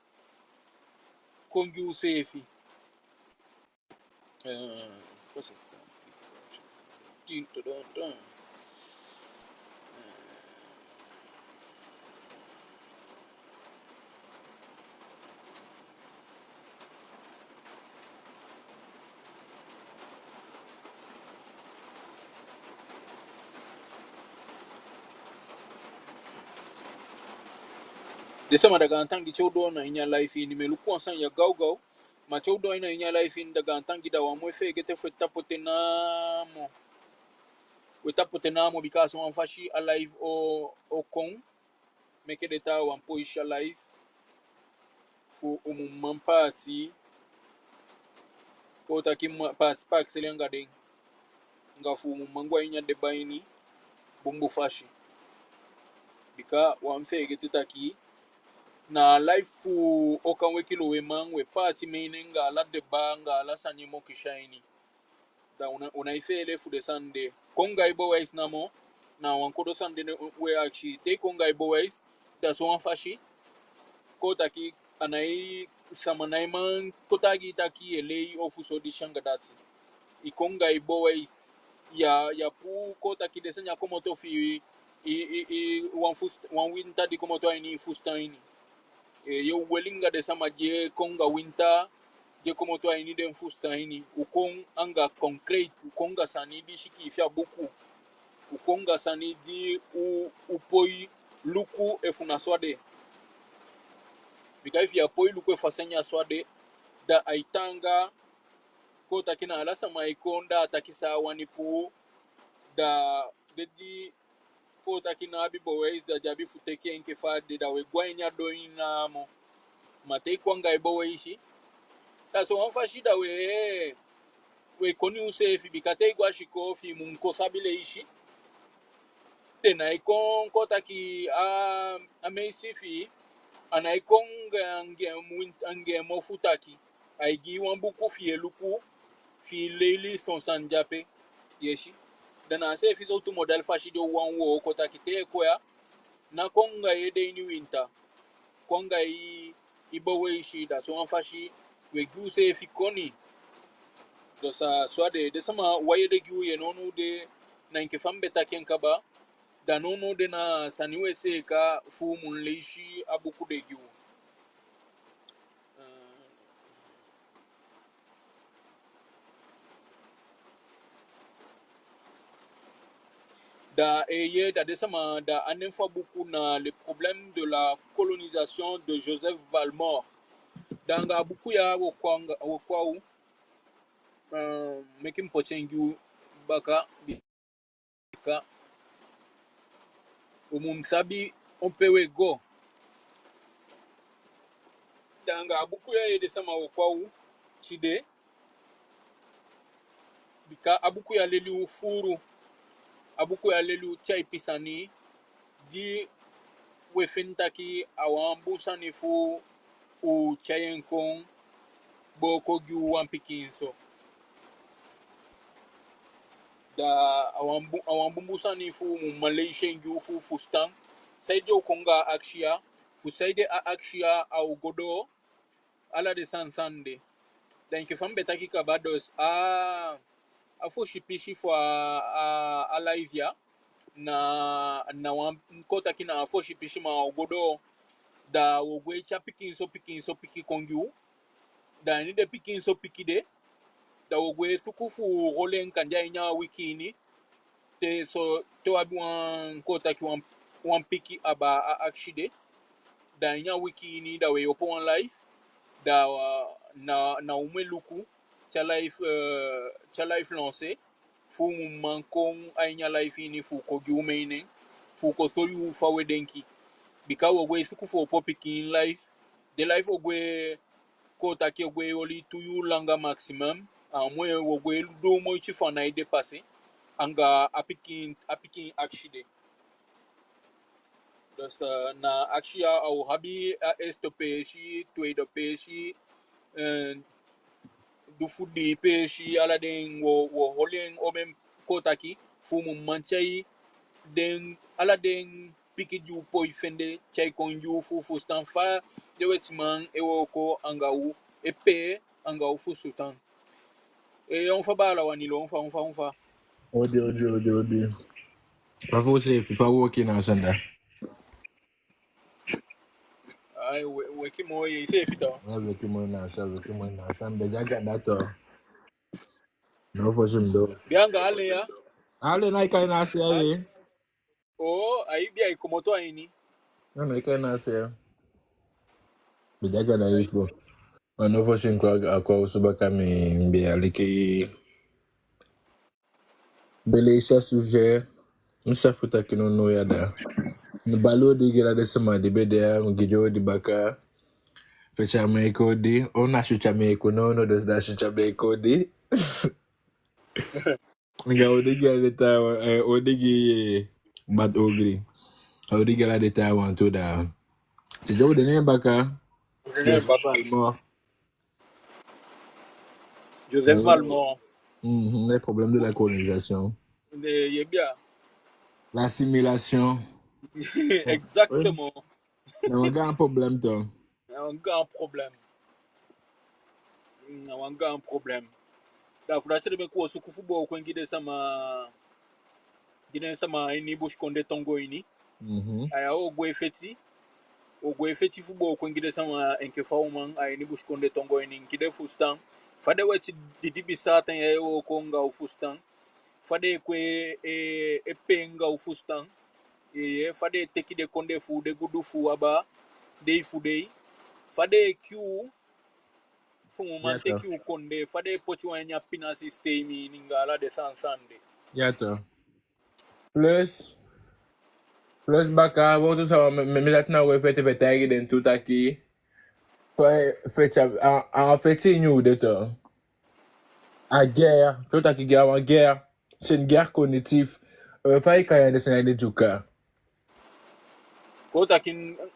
kon gi useefi. Eh, den sama, da gaantangi te u doo na ini a live ini. Mi e luku wan sani ya gawgaw. Ma te u doo na ini a live ini, da gaantangi, da u á mu e feegete fu e tapoter namo. We tapoter namo bika a so wan fasi a live o, o kon. Meke den taawan poi si a live. Fu u mu man paati, kon taki, ma, paati pakisei anga den. Anga fu u mu man go a ini a deba ini bunbun fasi. Bika u á mu feegete taki na a live fu Okan Weki Loweman we paati mening anga ala deba anga ala sani e mokisi a ini. Da u ná, u ná e feele fu den sani de. Kon anga i bewijs namo, na wan kodo sani de we akisi. Te i kon anga i bewijs, da so wan fasi, kon taki, a ná i, sama ná i man kon taigi i taki i e lei ofu so disi anga dati. I kon anga i bewijs, ya, ya puu, kon taki, den sani ya komoto fi i, i, i, i, wan fus, wan winta di komoto a ini i fusutan ini. Eh, yu e weli anga den sama di e kon anga winta, di e komoto a ini den fusutan ini. U kon anga concrete, u kon anga sani di sikiifi a buku. U kon anga sani di u, u poi luku efu na so a de. Bika efu ya poi luku efu a sani ya so a de, da ai taanga, kon taki, na ala sama e kon, da a taki san a wani puu, da den di kon taki ná abi bewijs, da den abi fu teke enke fa a de, da we go a ini a don ini namo. Ma te i kon anga i bewijs, da so wan fasi da we, we koni useefi, bika te i go a sikoo fi i mu kon sabi leisi. Den ná e kon, kon taki, a, a meisi fi i, a ná e kon anga en, anga en mofu taki. Ai gi i wan buku fi i e luku, fi i leli son sani de ape. Yesi. Da na a seefi sowtu model fasi di u wani wooko, taki te i e kon ya, ná kon anga i ede ini winta. Kon anga i, i bewijs, da so wan fasi we gi useefi koni. Dus a so a de, den sama, u á e de gi u, ye nownow de, na enke fa mi be taki en kaba, da nownow de na sani we seeka fu u mu leisi a buku de gi u. Da, eh, ye, da den sama, da a nen fu a buku na Les problèmes de la colonisation de Joseph Valmore. Da anga a buku ya wo kon anga, wo kon a u, eh, meke mi poti en gi u baka. Bika u mu sabi on pe we go. Da anga a buku ya, ye, den sama, wo kon a u tide. Bika a buku ya leli u fuu. A buku ya leli u tyaipi sani, di we feni taki a wan bun sani fu u tyai en kon booko gi u wan pikinso. Da a wan bu-, a wan bunbun sani fu u mu man leisi en gi u fu u fusutan. Saide u kon anga a akisi ya, fu saide a akisi ya a o go doo, ala den sani sani de. Da enke fa mi be taki kaba, dus a, a fosi pisi fu a, a, a live ya, na, na wan, kon taki na a fosi pisi, ma a o go doo. Da wo gwe tyai pikinso, pikinso piki kon gi u. Da a ini den pikinso piki de, da wo gwe suku fu holi en kande a ini a wiki ini. Te so, te u abi wan, kon taki wan, wan piki abaa a akisi de. Da a ini a wiki ini, da we opo wan live. Da, na, na u mu e luku te a live, eh, te a live lancer. Fu u mu man kon a ini a live ini fu u kon gi u mening, fu u kon soi u fa we denki. Bika wo gwe suku fu opo pikin live. Den live o gwe, kon taki o gwe oli tu yuu langa maximum. A mu e, wo gwe du moiti fu a nái dépasser. Anga a pikin, a pikin akisi de. Dus, eh, na akisi ya a o abi a eerste peesi, tweede peesi, eh, du fu dii peesi, ala den wo, wo holi en omen, kon taki, fu u mu man tyai den, ala den piki di u poi fende, tyai kon gi u fu u fusutan fa den wetiman e wooko anga u, e pee anga u fusutan. Eh, unfa baala Wanilo, unfa, unfa, unfa. Odi, odi, odi, odi. Fa fu u seefi, fa wooko na a sani ya? Ai, we, weki moi, i seefi to? A weki moi na a se, weki moi na a se, mi be de a ganda to. No fosi mi doo. Bia anga alen ya? Alen na i kai na a se ya, ye. O, ai bia i komoto a ini. No, no, i kai na a se ya. Mi be de a ganda ye fu. Ma no fosi mi kon a, a kon a osu baka, mi be aliki. Be leisi a sujet, mi sa fu taki nownow ya da. Mi bali odi gi ala den sama di be de ya, mi gi den odi baka. Feti a meke odi, o na switi a meke, no, no, dus da switi a meke odi. Anga odi gi ala den taawan, eh, odi gi, eh, Bat Ogri. Odi gi ala den taawan tu da. Tide u de ne en baka. U de ne en baka. Joseph Valmore. Joseph Valmore. Mhm, le problème de la colonisation. De, ye bia. L'assimilation. Exactement. Na wan gaan problème to. Na wan gaan problème. Mm, na wan gaan problème. Da fu dati ede meke wo suku fu booko en gi den sama, gi den sama a ini busikondee tongo ini. Mhm. Aya, wo gwe feti. Wo gwe feti fu booko en gi den sama enke fa u man a ini busikondee tongo ini, gi den fusutan. Fa den weti didibi Saatan ya e wooko anga u fusutan. Fa den e kon e, e pee anga u fusutan. Eeye, fa den e teke den kondee fu u, den gudu fu u abaa dei fu dei. Fa den e kii u, fu u man teke u kondee. Fa den e poti u a ini a pina système ini anga ala den sani sani de. Ya to. Plus, plus baka, wowtu sama, mi, mi, mi dati na we feti fu e taigi den tu taki. Fa, feti a, a, a feti ini u de to. A guerre, kon taki guerre, a wan guerre. C'est une guerre cognitive. Euh, fa i kai a den sani ya a ini Dyuka? Kon taki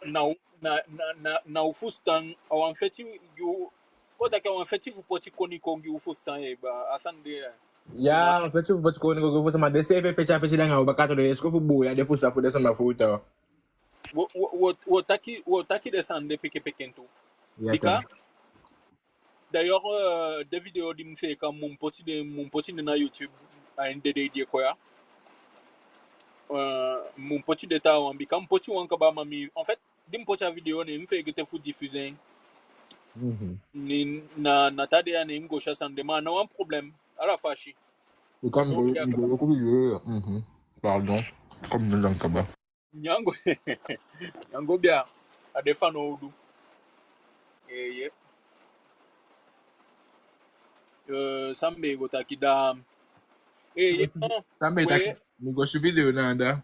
na u, na, na, na, na u fusutan, a wan feti gi u, kon taki a wan feti fu poti koni kon gi u fusutan, ye baa, a sani de ya. Ya, a wan feti fu poti koni kon gi u fusutan, ma den seefi e feti a feti de anga u baka to, den e suku fu buuya den fusutan fu den sama fu u to. Wo, wo, wo, wo taki, wo taki den sani de pekepeke tu. Ya, bika, d'ailleurs, euh, den video di mi seeka, mi mu poti den, mi mu poti den na YouTube, a ini den dei di e kon ya. Euh, mi mu poti den taawan, bika mi poti wan kaba, ma mi, en fait, di mi poti a video ne mi feegete fu diffuser en. Mhm. Ne na, na taa dei ya ne mi go si a sani de, ma a ná wan problème. Ala fasi. Bika mi go, mi go luku video ya. Mhm. Pardon. Comme mi lan kaba. Nyango. Nyango bia. A de fanowdu. Eeye. Eh, san mi be go taki da. Eeye, no. San mi be taki, mi go si video na anda.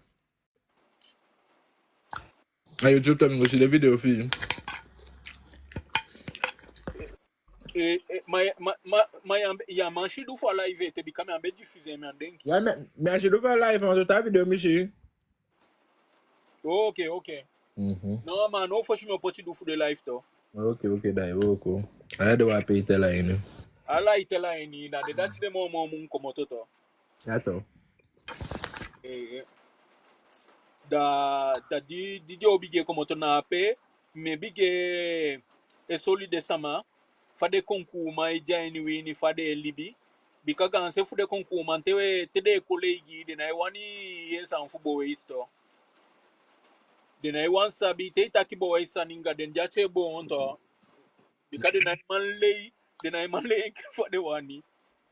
A YouTube to mi go si den video fi i. Eh, eh, ma, ma, ma, ma ya, ya man si du fu a live ete, bika mi á be diffuser, mi á denki. Ya, mi, mi á si du fu a live, ma so ta video mi si. Ok, ok. Mhm. No, ma no fosi mi o poti du fu den live tu. Ok, ok, da i wooko. A ya de wan pe i teli a ini. Ala i teli a ini, na den dati de moo moo mu komoto tu. Ya tu. Eh, eh. Da, da di, di den o bigin e komoto na ape, mi e bigin e soli den sama fa den konkuuman e de a ini wi ini, fa den e libi. Bika gaanse fu den konkuuman te we, te den e kon lei gi, den nái wani yee sani fu Bewijs tu. Den nái wani sabi, te i taki Bewijs sani anga den, den ati e boon tu. Bika den nái man lei, den nái man lei enke fa den wani.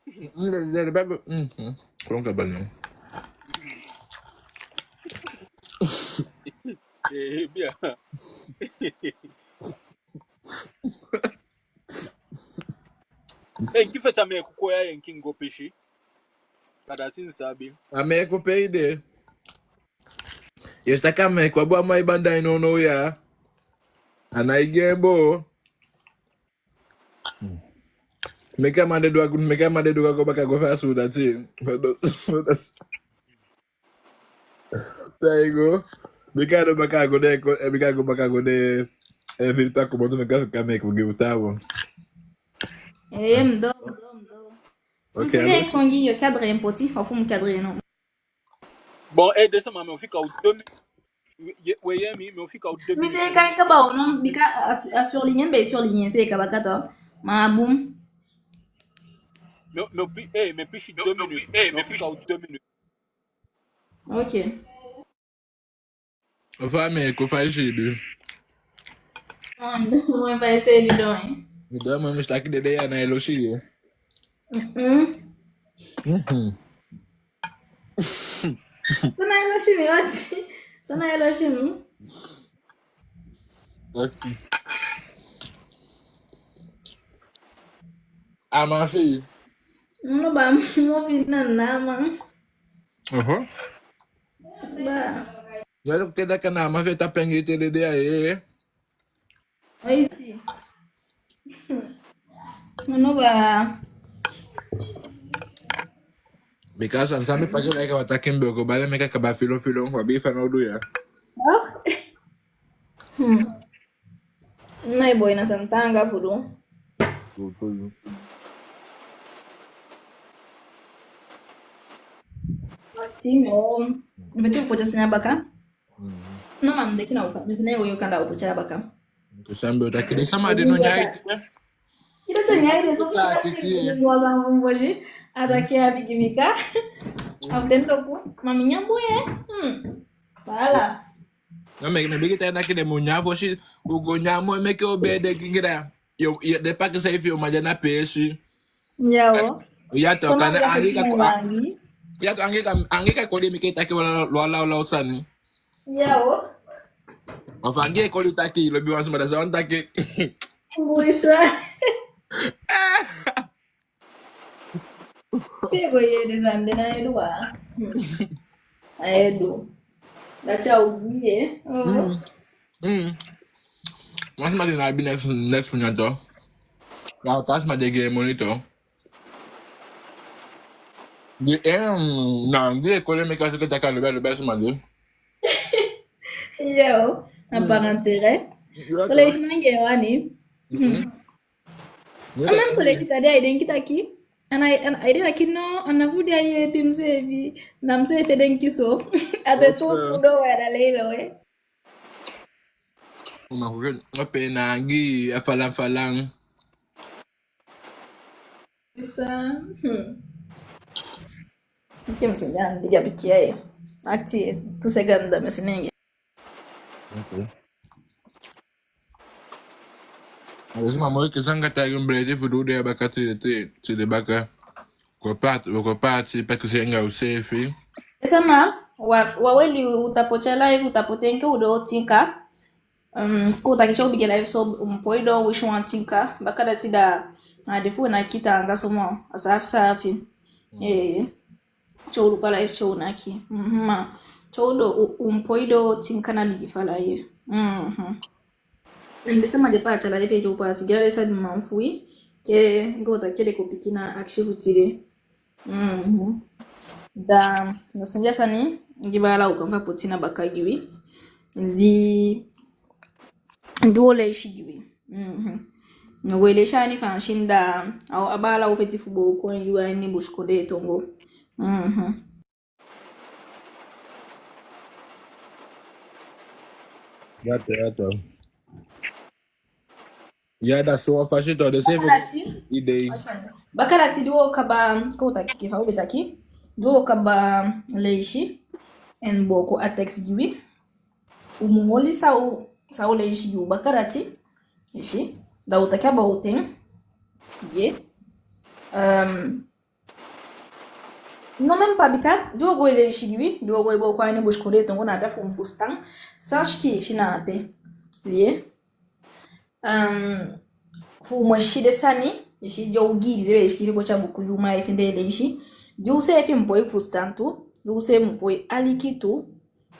Mm, den, den, den, mhm. Kon ka bali. Eh, bia. Eh, enki feti a meeku kon ya, enki go pisi. Ka dati mi sabi. A meeku pe i de. Yo si taki a meeku á boo, a man e banda en nownow ya. A nái gi en boo. Meke a man de du a go, meke a man de du a go baka go fa a suudati. Fa do, fa do. Taigo. Meke a du baka go de, ko, eh, meke a go baka go de, eh, filter komoto, meke a fika meeku gi u taawan. Eh, mi doo, mi doo, mi doo. Ok, fu mi seke kon gi yo cadre en poti, ofu mi cadre en no. Bon, eh, den sama, mi o fika u deux minutes. We, we yee mi, mi o fika u deux minutes. Mi seeka en kaba o, no, bika a, a surligner, mi be surligner en seeka baka tu. Ma bun. Mi o, mi o pi-, eh, mi e pisi deux minutes. Mi o fika u deux minutes. Ok. Ofu a meeku, fa i siibi? Ah, mi doo moi, fa i siibi doo, eh? Mi doo moi, mi si taki den dei ya nái lusu i, eh? Mhm. San nái lusu mi, ati? San nái lusu mi? Ok. A man fi i? No, ba, mo fi na na man. Oho. Ba. Ya, luku te daka na a man fi i e tapu en gi i te den dei ya, eh. Oiti. No, no, ba. Bika san, san mi paki, like, a wan taki mi be o go bali en meke a kaba filo filo, wan bigi fanowdu ya. Oh? Hmm. No, e boi, na san taanga fu du. Go, go, go. Ti mi o, mi feti u poti a sani a baka. Mm. No, ma mi denki na u kan, mi feti na yo kan da u poti a baka. Ntu san mi be o taki, den sama de no nyan ete. Ida so nyan ete, so taki ti. A taki a bigi bika. A ten doku, ma mi nyan bun, eh. Hmm. Voilà. No, mi, mi bigin taki den mu nyan fosi, u go nyan moo, meke u be de gigira. Yo, yo, den pakisei fi i, u man de na peesi. Ya o. Ya to, kan angi ka ko-, ya to, angi ka, angi ka koli mi ke taki wala, wala, wala sani. Ya o. Ofu angi e koli taki, lobi wan sama, da san taki. Wi sa. Pe go yee den sani de na edu wa. Hmm. A edu. Dati a u ye. Oh. Mm. Mm. Wan sama di ná abi neks, neks fu nyan tu. Ya, taa sama di e gi en moni tu. Di, em, na, di e koli mi kasi ke taka lobi, lobi sama di. Yo, na par intérêt. Yo, so le isi na nge wani. Mm. A même so le isi kadi ai denki taki. Ana, ana, ai denki taki no, a ná fu di ai yeepi miseefi. Na miseefi e denki so. A te tu, tu doo wai da lei lo, eh. Oma, oke, ope na angi, a falan falan. Isa. Hmm. Oke, mi si nyan, di gabi kia ye. Akti, tu se ganda, mi si nenge. Oke. A de si ma moi ke sanga taigi mi beleti fu du de a baka ti, ti, ti de baka. Ko paati, ko paati, pakisei anga useefi. Sama, wa, wa weli u ta poti a live, u ta poti en ke u doo tin K. Um, kon taki te u bigin live so, u mu poi doo wisi wan tin K. Baka dati da, a de fu u naki taanga so moo, a saafi saafi. Mm. Eh, te u luku a live te u naki. Mhm, ma te u doo, u, u mu poi doo tin K na bigin fu a live. Mhm. En den sama di e paati a live, te u paati gi den sama, man fu wi. Ke, go taki den kon piki na akisi fu tide. Mhm. Da, na so den sani, di baala u kan fu poti na baka gi wi. Di di wo leisi gi wi. Mhm. No go e leisi a ini Faansi, da a baala o feti fu booko en gi wi a ini busikondee tongo. Mhm. Ya to, ya to. Ya, da so a fasi to, den seefi idei. Bakadati di wo kaba, kon taki, ke fa u be taki, di wo kaba leisi en booko a tekisi gi wi, u mu oli san u, san u leisi gi u bakadati, i si, da u taki about en. Ye. Ehm, non, même pas, bika di wo go e leisi gi wi, di wo go e booko a ini busikondee tongo, na ape fu u mu fusutan san sikiifi na ape. Ye. Ehm, fu u mu si den sani, i si, di u gi den, den be sikiifi poti a buku, di u man e fende e leisi. Di u seefi mu poi fusutan tu, di u seefi mu poi aliki tu.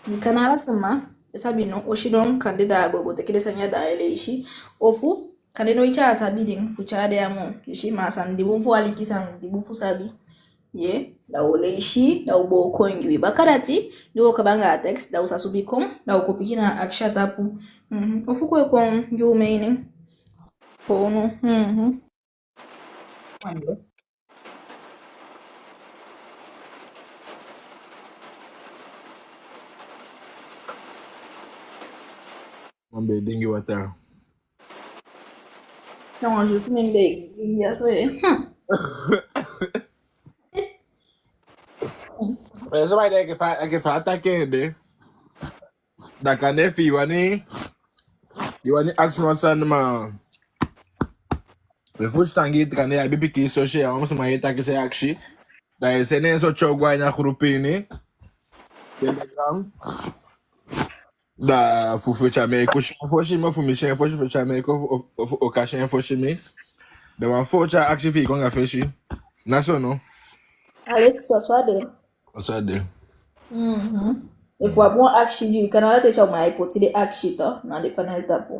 Bika ná ala sama e sabi, no, o sidon kande da a go, go teke den sani ya da ai leisi. Ofu kande noiti a sabi den fu tyai de a moo. I si, ma a sani di bun fu aliki, sani di bun fu sabi. Ye, da wo leisi, da wo booko en gi wi. Bakadati di wo kaba anga a tekisi, da wo sa subi kon, da wo kon piki na akisi a tapu. Mhm. Ofu kon e kon gi u meini. Kon no. Mhm. Man be dingi wataa. Non, je fume, mi be dingi a so, eh. Eh, so, ma i denki fa, enke fa a taki en de. Da kande efi i wani, i wani akisi wan sani, ma we fusutan gi i, kande i abi pikin sosi, a wan sama e taki san i akisi. Da i e sende en so tyoo go a ini a grupu ini Telegram. Da fu, fu Tyameko si en fosi mi, fu mi si en fosi, fu Tyameko, fu, fu, fu Oka si en fosi mi. Da wan fo tyai akisi fi i kon anga fesi. Na so no? Alex, a so a de. A so a de. Mhm. Efu a bun akisi di, kande ala ten u man e poti den akisi tu na den panel tapu.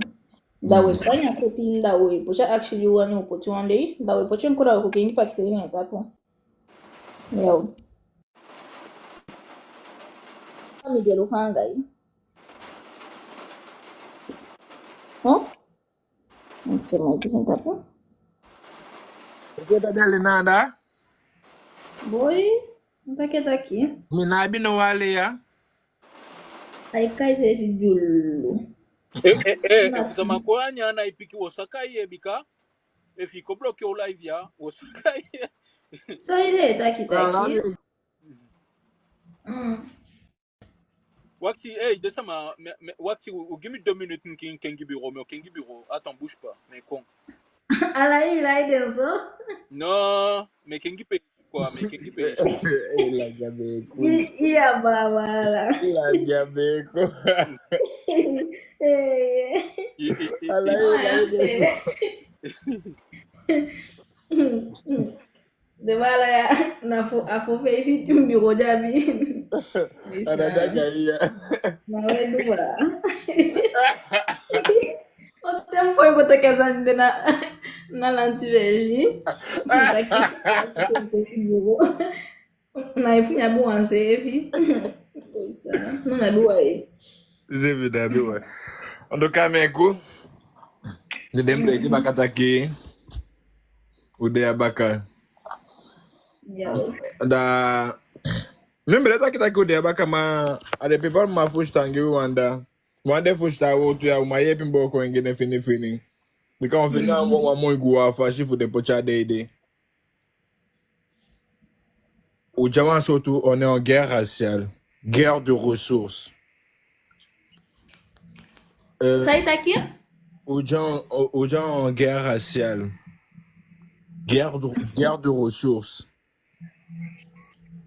Da we, mhm, kan ya kopi, da we poti a akisi di u wani u poti wan dei, da we poti en kon, da we kon kengi pakisei na en tapu. Yo. Mi de lo fanga i. Huh? Nte ma i di en tapu. Oke, da dali nanda. Boy, taki taki. Mi ná abi no wale ya. Ai kai seefi dulu. Eh, eh, eh, efu sama kon a ini a i piki, wo saka i, bika efi i kon bloke u live ya, wo saka i. So i de taki taki. Mm. Wakti, eh, den sama, me, me, wakti, u, u gi mi deux minutes, mi ken, kengi bureau, mi o kengi bureau. Attends, bouge pas, mi e kon. Ala i lai den so? Non, mi e kengi pe, quoi, mi e kengi pe. Eh, lagabeko. I, i a baba ala. Lagabeko. Eh. I, i, i, ala i, i lai den so. Den baala ya, na fo, a fo feifi bureau di a abi. A da daga iya. Na we du baa. O tempo i go teke a sani de na, na lanti beji. Taki, taki bureau. Na efu mi abi wan seefi. No, mi abi wan. Seefi da abi wan. En tout cas, mi e ku. Di den pleki baka taki u de a baka. Ya. Da mi be taki taki u de a baka, ma a den people mu fusutan gi wi wan da. Wan de fusutan a wowtu ya, u mu yeepi booko en gi den fini fini. Bika u fini a wan moi guwa fasi fu den poti a dei de. U de a wan sowtu, on est en guerre raciale. Guerre de ressources. Euh, san i taki? U de a, u de a wan guerre raciale. Guerre de, guerre de ressources.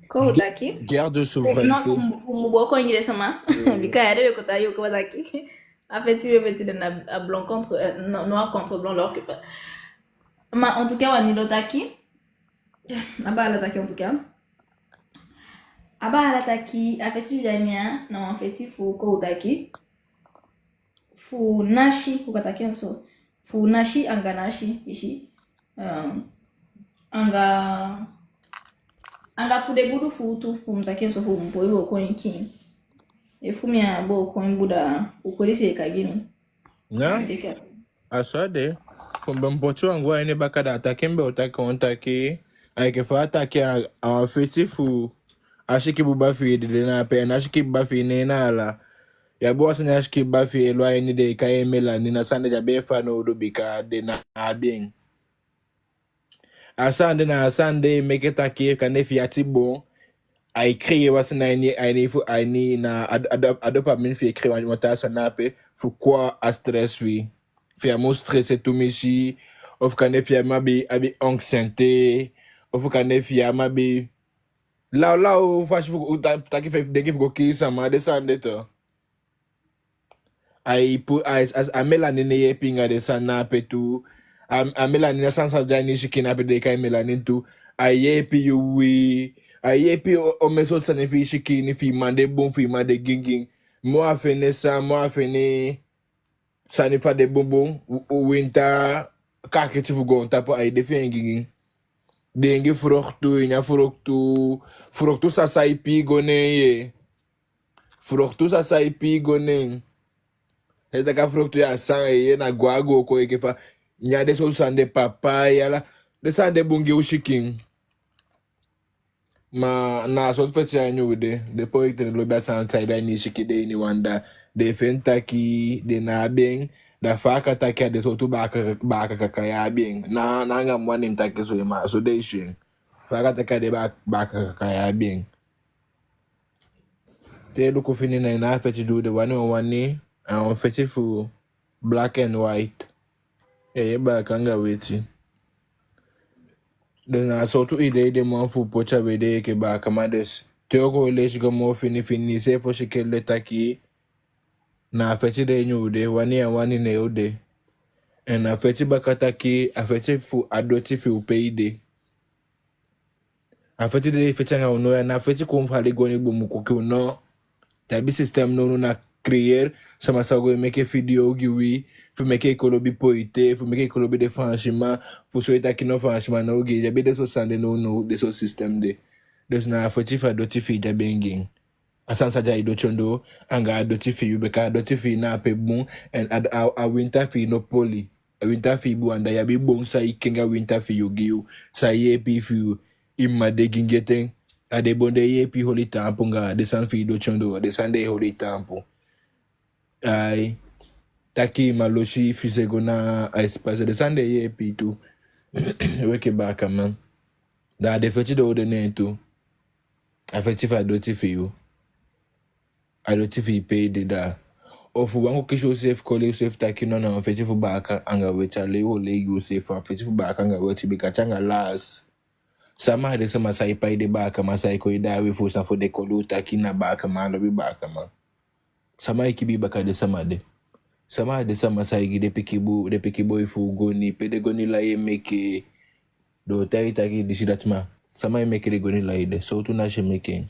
Kon u taki? Guerre de souveraineté. Non, fu mu, fu mu booko en gi den sama. Bika ya de be koti a yu kon taki. En fait, tu veux mettre na, a blanc contre, euh, no-, noir contre blanc, alors que pas. Ma en tout cas, wani lo taki. A baala taki en tout cas. A baala taki, a feti di a ini ya, na wan feti fu kon u taki. Fu nasi, u kan taki en so. Fu nasi anga nasi, i si. Um, anga, anga fu den gudu fu u tu, fu mi taki en so, fu mi poi booko en kiin. Efu mi á booko en bun, da u kweli seeka gi mi. Na? Mi denki a so. A so a de. Fu mi be poti wan go a ini baka, da a taki mi be o taki, kon taki, a enke fa a taki a, a feti fu a sikin buba fi i di de na ape, en a sikin buba fi i ná en na ala. Ya abi wan sani a sikin buba fi i e lon a ini, den e kai en mélanine, a sani de ya be fanowdu bika den ná abi en. A sani de na a sani de e meke taki kande fi i ati boon, ai créer wan sani a ini, a ini fu, a ini na a, a, a dopamine fi i e créer wan, wan taa sani ape fu kon a stress fi i. Fi i á mu stressé tumisi, ofu kande fi i á mu abi, abi anxiété, ofu kande fi i á mu abi lawlaw fasi fu ta-, taki fi i denki fu go kii sama, den sani de tu. Ai pu-, a, a, a mélanine e yeepi anga den sani na ape tu. A, a mélanine a sani san de a ini i sikin na ape den e kai mélanine tu. Ai yeepi yu uwii. Ai yeepi o-, omen sowtu sani fi i sikin, fi i man de bun, fi i man de gingin. Moo a fende san, moo a fende sani fu a de bunbun, u-, u-, winta, kaakiti fu goontapu, ai de fi en gingin. Diingi froktu, i nyan froktu, froktu sa sai pii go neen ye. Froktu sa sai pii go neen. Te i taki a froktu ya san ye, na go a go kon enke fa. Nyan den sowtu sani de, papaya, ala den sani de bun gi u sikin. Ma na a sowtu feti ya ini u de, den poite ná lobi a sani, te a de a ini i sikin, de ini u anda, den e feni taki den ná abi en, da fa a kan taki a den sowtu baaka, baaka kaka ya abi en. Na, na anga mi wani mi taki so, ma so den e si en. Fa a kan taki a den ba-, baaka kaka ya abi en. Te i luku fini, na ini a feti di u de, wani wan wani, a wan feti fu black and white. Yeye baaka anga weti. Dus na a sowtu idee den man fu poti a wi ede enke baakaman. Dus te u go leisi go moo fini fini, i seefi o si kele taki na a feti de ini u de, wani a wani ne u de. En a feti baka taki, a feti fu a doti fi u pe i de. A feti de, feti anga u no, ya na feti kon fu hali goni bun mu kon kii u no. Da a système nownow na créer sama sa go e meke video gi wi, fu meke i kon lobi poite, fu meke i kon lobi den Faansiman, fu soi taki no, Faansiman ná ogii. Da a be den sowtu sani de nownow, den sowtu système de. Dus na a feti fu a doti fi i, da a be en gi en. A sani sa de a i doti ondoo, anga a doti fi yu, bika a doti fi i na ape bun, en a, a, a winta fi i no poli. A winta fi i bun, anda i abi bon sa e kengi a winta fi yu gi yu, sa e yeepi fi yu, i man de gingin ete. A den bon de e yeepi holi taampu anga den sani fi i doti ondoo, den sani de e holi taampu. Ai, taki i man losi fi se go na a espace, den sani de e yeepi tu. Wi enke baakaman. Da a den feti de u de neen tu. A feti fu a doti fi yu. A doti fi i pe i de da. Ofu wan go kisi useefi, koli useefi taki no, na wan feti fu baaka anga weti, a lei u o lei gi useefi, wan feti fu baaka anga weti, bika te anga laas, sama a den sama sa e pai den baakaman, sa e kon e daai wi fu san, fu den koli u taki na baakaman á lobi baakaman. Sama e kibii baka den sama de. Sama a den sama sa e gi den pikin bu-, den pikin boi fu u goni, pe den goni lai e meke. Den o taigi i taki disi dati, ma sama e meke den goni lai de, sowtu nasi e meke en.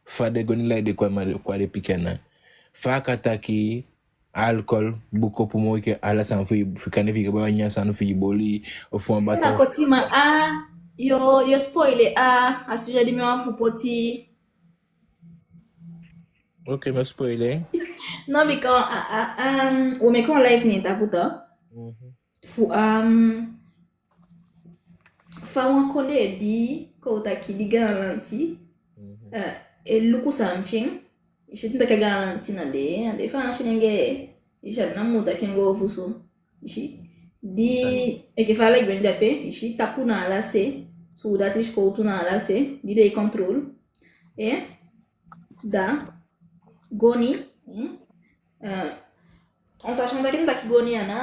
Fa den goni lai de kon a ma-, kon a den pikin ana. Fa a kan taki alcohol bun kopu moo enke ala sani fu i, fu kande fi i go bai wan nyan sani fi i boli, ofu wan bata. Ná koti, ma a, yo, yo spoil a, a sujet di mi wani fu poti. Ok, mi á spoil en. No, bika a, a, um, u o meke wan live neen tapu tu. Mhm. Fu, um, fa wan kondee di, kon taki di gaanlanti, mhm, eh, e luku san fi en. I si, te mi taki gaanlanti na den, na den Faansi nenge, i si, a ná mi o taki en go fusu. I si, di, sani, enke fa a lai gwe de ape, i si, tapu na ala se, suudati, sikowtu na ala se, di den e contrôle. Eh? Da, goni, hmm? Eh, on sachant taki, taki goni a ná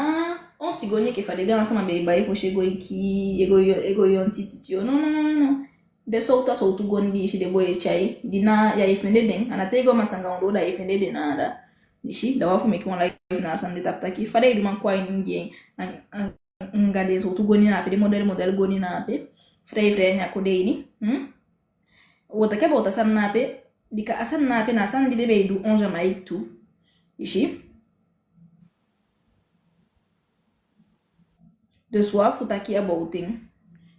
onti goni enke fa den gaansama be e bai fosi e go e kii, e go yo-, e go yonti titi o. No, no, no, no, no. Den sowtu a sowtu goni di i si den boi e tyai, di na ya e fende den, a ná te i go masanga ondoo da i e fende den na anda. I si, da wan fu meke wan live na a sani de tapu taki, fa den e du man kon a ini gi en, an, an, anga den sowtu goni na ape, den modèle, modèle goni na ape. Fa den e fende en a kondee ini, hmm? U o taki about a sani na ape, bika a sani na ape na a sani di den be e du en Jamaïque tu. I si? De soi fu taki a bowten.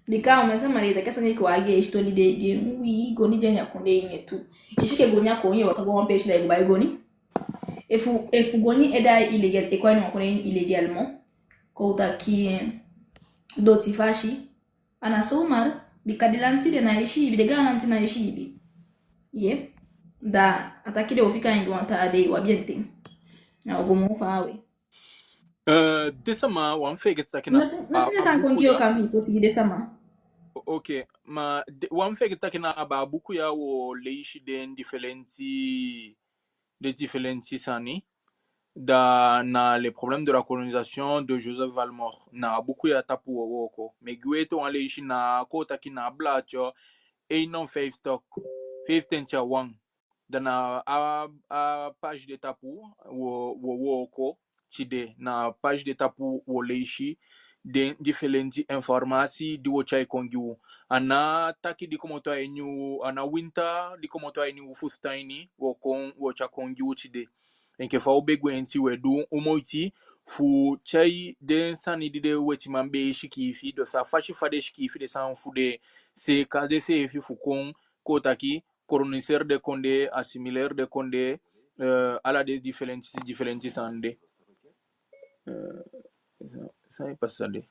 Bika omen sama de e taki a sani enke wan a gei sitoli de, gei, wi, goni de a ini a kondee ini tu. I si enke goni a kon, i e waka go wan peesi da i go bai goni. Efu, efu goni e de illégal, e kon a ini wan kondee illégalement, kon u taki, eh, doti fasi, a ná zomaar, bika den lanti de ná e siibi, den gaan lanti ná e siibi. Yep. Da a taki den o fika en gi wan taa dei, u abi en ten. Na u go moo faawe. Eh, den sama, u á mu feegete taki na... Ná si, ná si den sani kon gi yu, kan fi i poti gi den sama. O-, oke, ma den, u á mu feegete taki na a baa buku ya wo leisi den difelenti, den difelenti sani. Da na Le problème de la colonisation de Joseph Valmore. Na a buku ya tapu wo wooko. Mi e gi u ete wan leisi, na kon taki na a blaadje eenenvijftig, vijfentwintig a wan. Da na a, a page de tapu wo, wo wooko tide, na a page de tapu wo leisi den difelenti informasi di wo tyai kon gi u. A ná taki di komoto a ini u, a ná winta di komoto a ini u fusutan ini wo kon, wo tyai kon gi u tide. Enke fa u be gwenti, we du u moiti fu tyai den sani di den wetiman be e sikiifi, dus a fasi fa den sikiifi den sani fu den seeka denseefi fu kon, kon taki, coloniser den kondee, assimiler den kondee, eh, ala den difelenti, difelenti sani de. Eh, san e pasa de?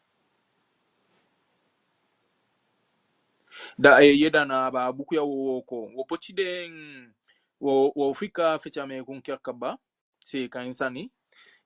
Da, eh, ye, da na a baa buku ya wo wooko. Wo poti den, wo, wo fika feti a meekun ke a kaba, seeka en sani.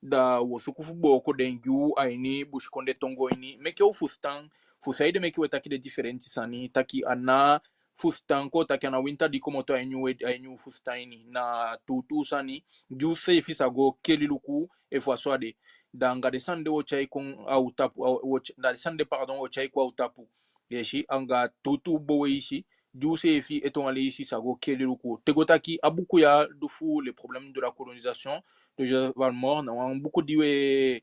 Da wo suku fu booko den gi u a ini busikondee tongo ini. Meke u fusutan fu saide meke we taki den difelenti sani, taki a ná fusutan, kon taki a ná winta di komoto a ini u, a ini u fusutan ini. Na tuutuu sani, di u seefi sa go keli luku efu a so a de. Da anga den sani de wo tyai kon a u tapu, a, wo ty-, da den sani de, pardon, wo tyai kon a u tapu. Ye si, anga tuutuu boweisi, di u seefi ete wan leisi sa go keli luku. Te go taki a buku ya du fu Le problème de la colonisation de Joseph Valmore, na wan buku di we,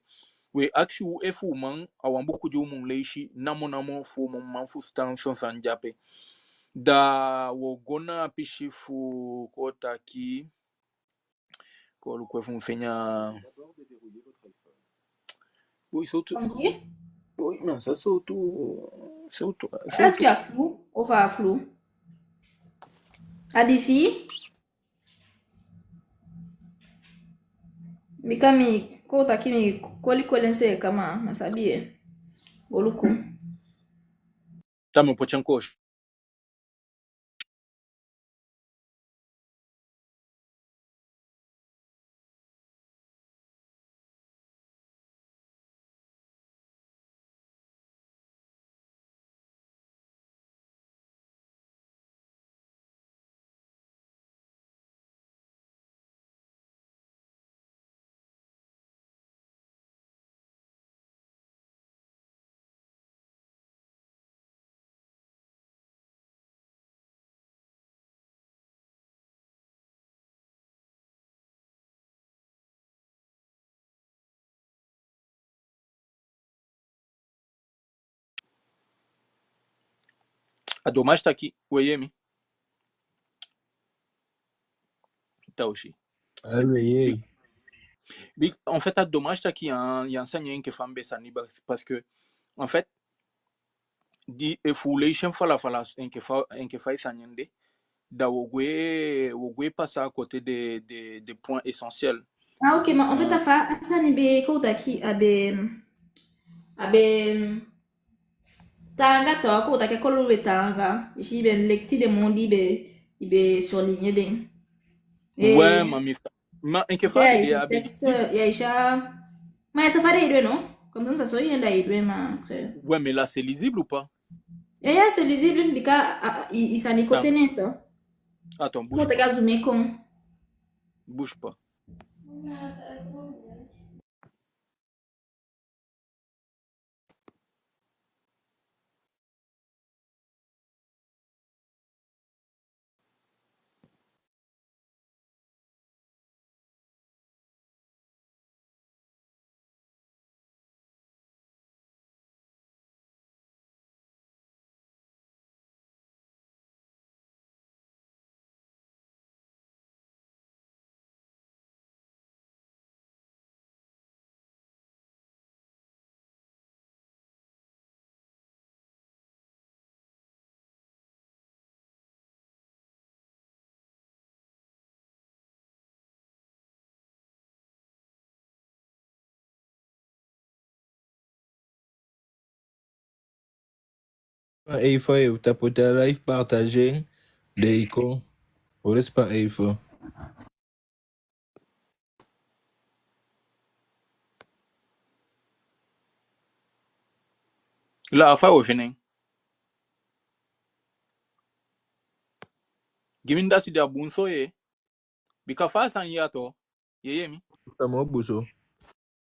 we akisi u efu u man, a wan buku di u mu leisi namo namo fu u mu man fusutan son sani de ape. Da wo go na a pisi fu kon taki, kon luku efu mi fende a... Boi, sowtu... Boi, non, san sowtu, sowtu, sowtu... Est-ce que a flou? Ofu a flou? A di fi? Bika mi kon taki mi koli koli en seeka, ma mi á sabi e. Go luku. Tamon poti en kosi. A dommage taki, we yee mi? Tausi. Allo, yee. Bi-, en fait, a dommage taki ya, ya sani enke fa mi be sani, parce que, en fait, di efu u leisi en fala fala enke fa, enke fa i sani en de, da wo gwe, wo gwe pasa à côté de, de, de points essentiels. Ah, ok, ma en fait, euh, a fa a sani be kon taki a be, a be taanga tu, kon taki a kolo be taanga, i si, i be leki den mondi, i be, i be souligner den. Eh, ouais, ma mi fa, ma enke fa... Yeah, i si a be texte, yeah, i si a, ma i sa fa den e du en, non? Comme ça, mi sa soi i en da i du en, ma après. Ouais, mais là, c'est lisible ou pas? Yeah, yeah, c'est lisible, bika, ah, ah, i, i sani kote neti. Attends, bouge pas. Kon taki a zoom kon. Bouge pas. Span even, u tapu a live, partager, like. Odi span even. La, a fa u o feni en? Gi mi dati de a bun so ye. Bika fa a sani ya tu, ye yee mi? A moo bun so.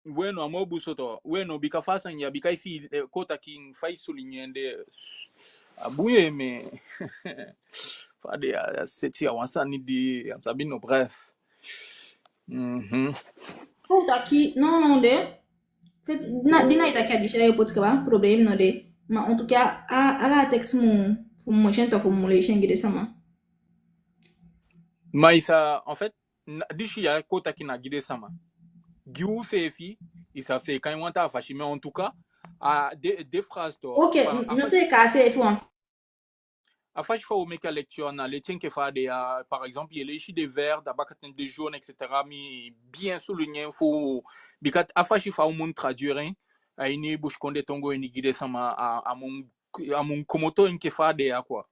Weno, a moo bun so tu. Weno, bika fa a sani ya, bika efi, eh, kon taki fa i souligner en de, a bun ye, mais fa a de a, a seti a wan sani di, a sabi no, bref. Mhm. Kon taki, non, non, de. En fait, na, di na i taki a disi ya, yo poti kaba, problème no de. Ma en tout cas, a, ala a texte mu, fu mu mosi en tu, fu mu leisi en gi den sama. Ma i sa, en fait, na, disi ya kon taki na gi den sama. Gi u seefi, i sa seeka en wan taa fasi, mais en tout cas, a den, den phrase tu. Ok, fa, a no fa- seeka a seefi wan. A fasi fa u o meke a lecture na leti enke fa a de ya, par exemple, ye leisi den vert, da bakaten den jaune, et cetera. Mi bien souligner fu, bika a fasi fa u mu traduire en a ini busikondee tongo ini gi den sama, a, a mu, a mu komoto enke fa a de ya, quoi.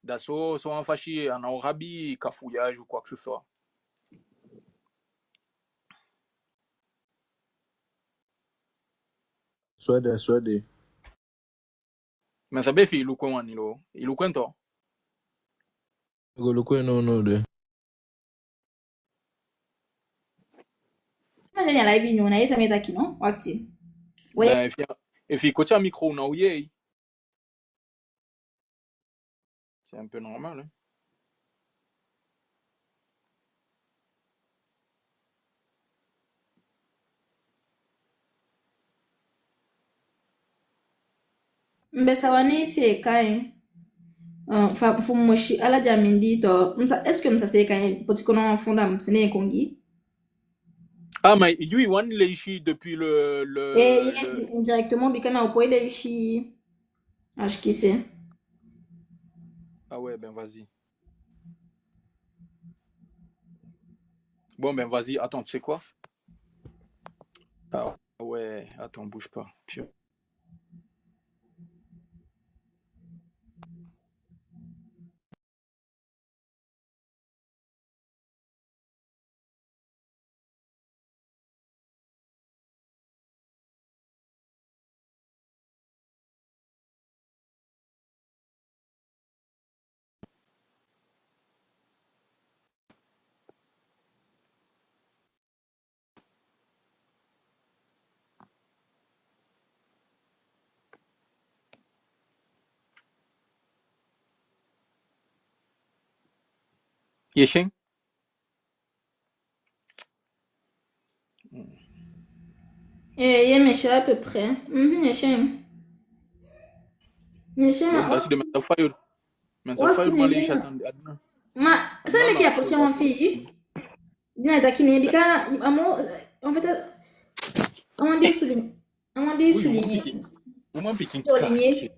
Da so, so wan fasi a ná o abi cafouillage ou quoi que ce soit. Soit de, soit de. Mi á sabi efi i luku en wani lo, i luku en tu? Go luku en nownow de. Ma den ya live no, na i sa mi e taki no, wakti. We. Ben, efi, efi i koti a micro, u ná o yee i. C'est un peu normal, hein. Mi be sa wani seeka en. Euh, fa, fu mu mosi ala den a mindii tu. Mi sa, est-ce que mi sa seeka en poti kon a wan fon, da mi sende en kon gi i? Ah, ma yu, i wani leisi depuis le, le, eh, le di-, directement, bika mi á o poi leisi. Acho que c'est. Ah ouais, ben vas-y. Bon, ben vas-y, attends, tu sais quoi? Ah ouais, attends, bouge pas. Pio. Ye si en? Eh, ye, mi si en à peu près. Mhm, ye si en. Ye si en. Bon, ma, ma, si de, mi sa fayulu. Mi sa fayulu, ma, mi si en. Ma, san meke i á poti en wan fii? Di na taki ne, bika, a moo, en fait, a wan di i souligner. A wan di i souligner. Uman pikin, uman pikin kaki.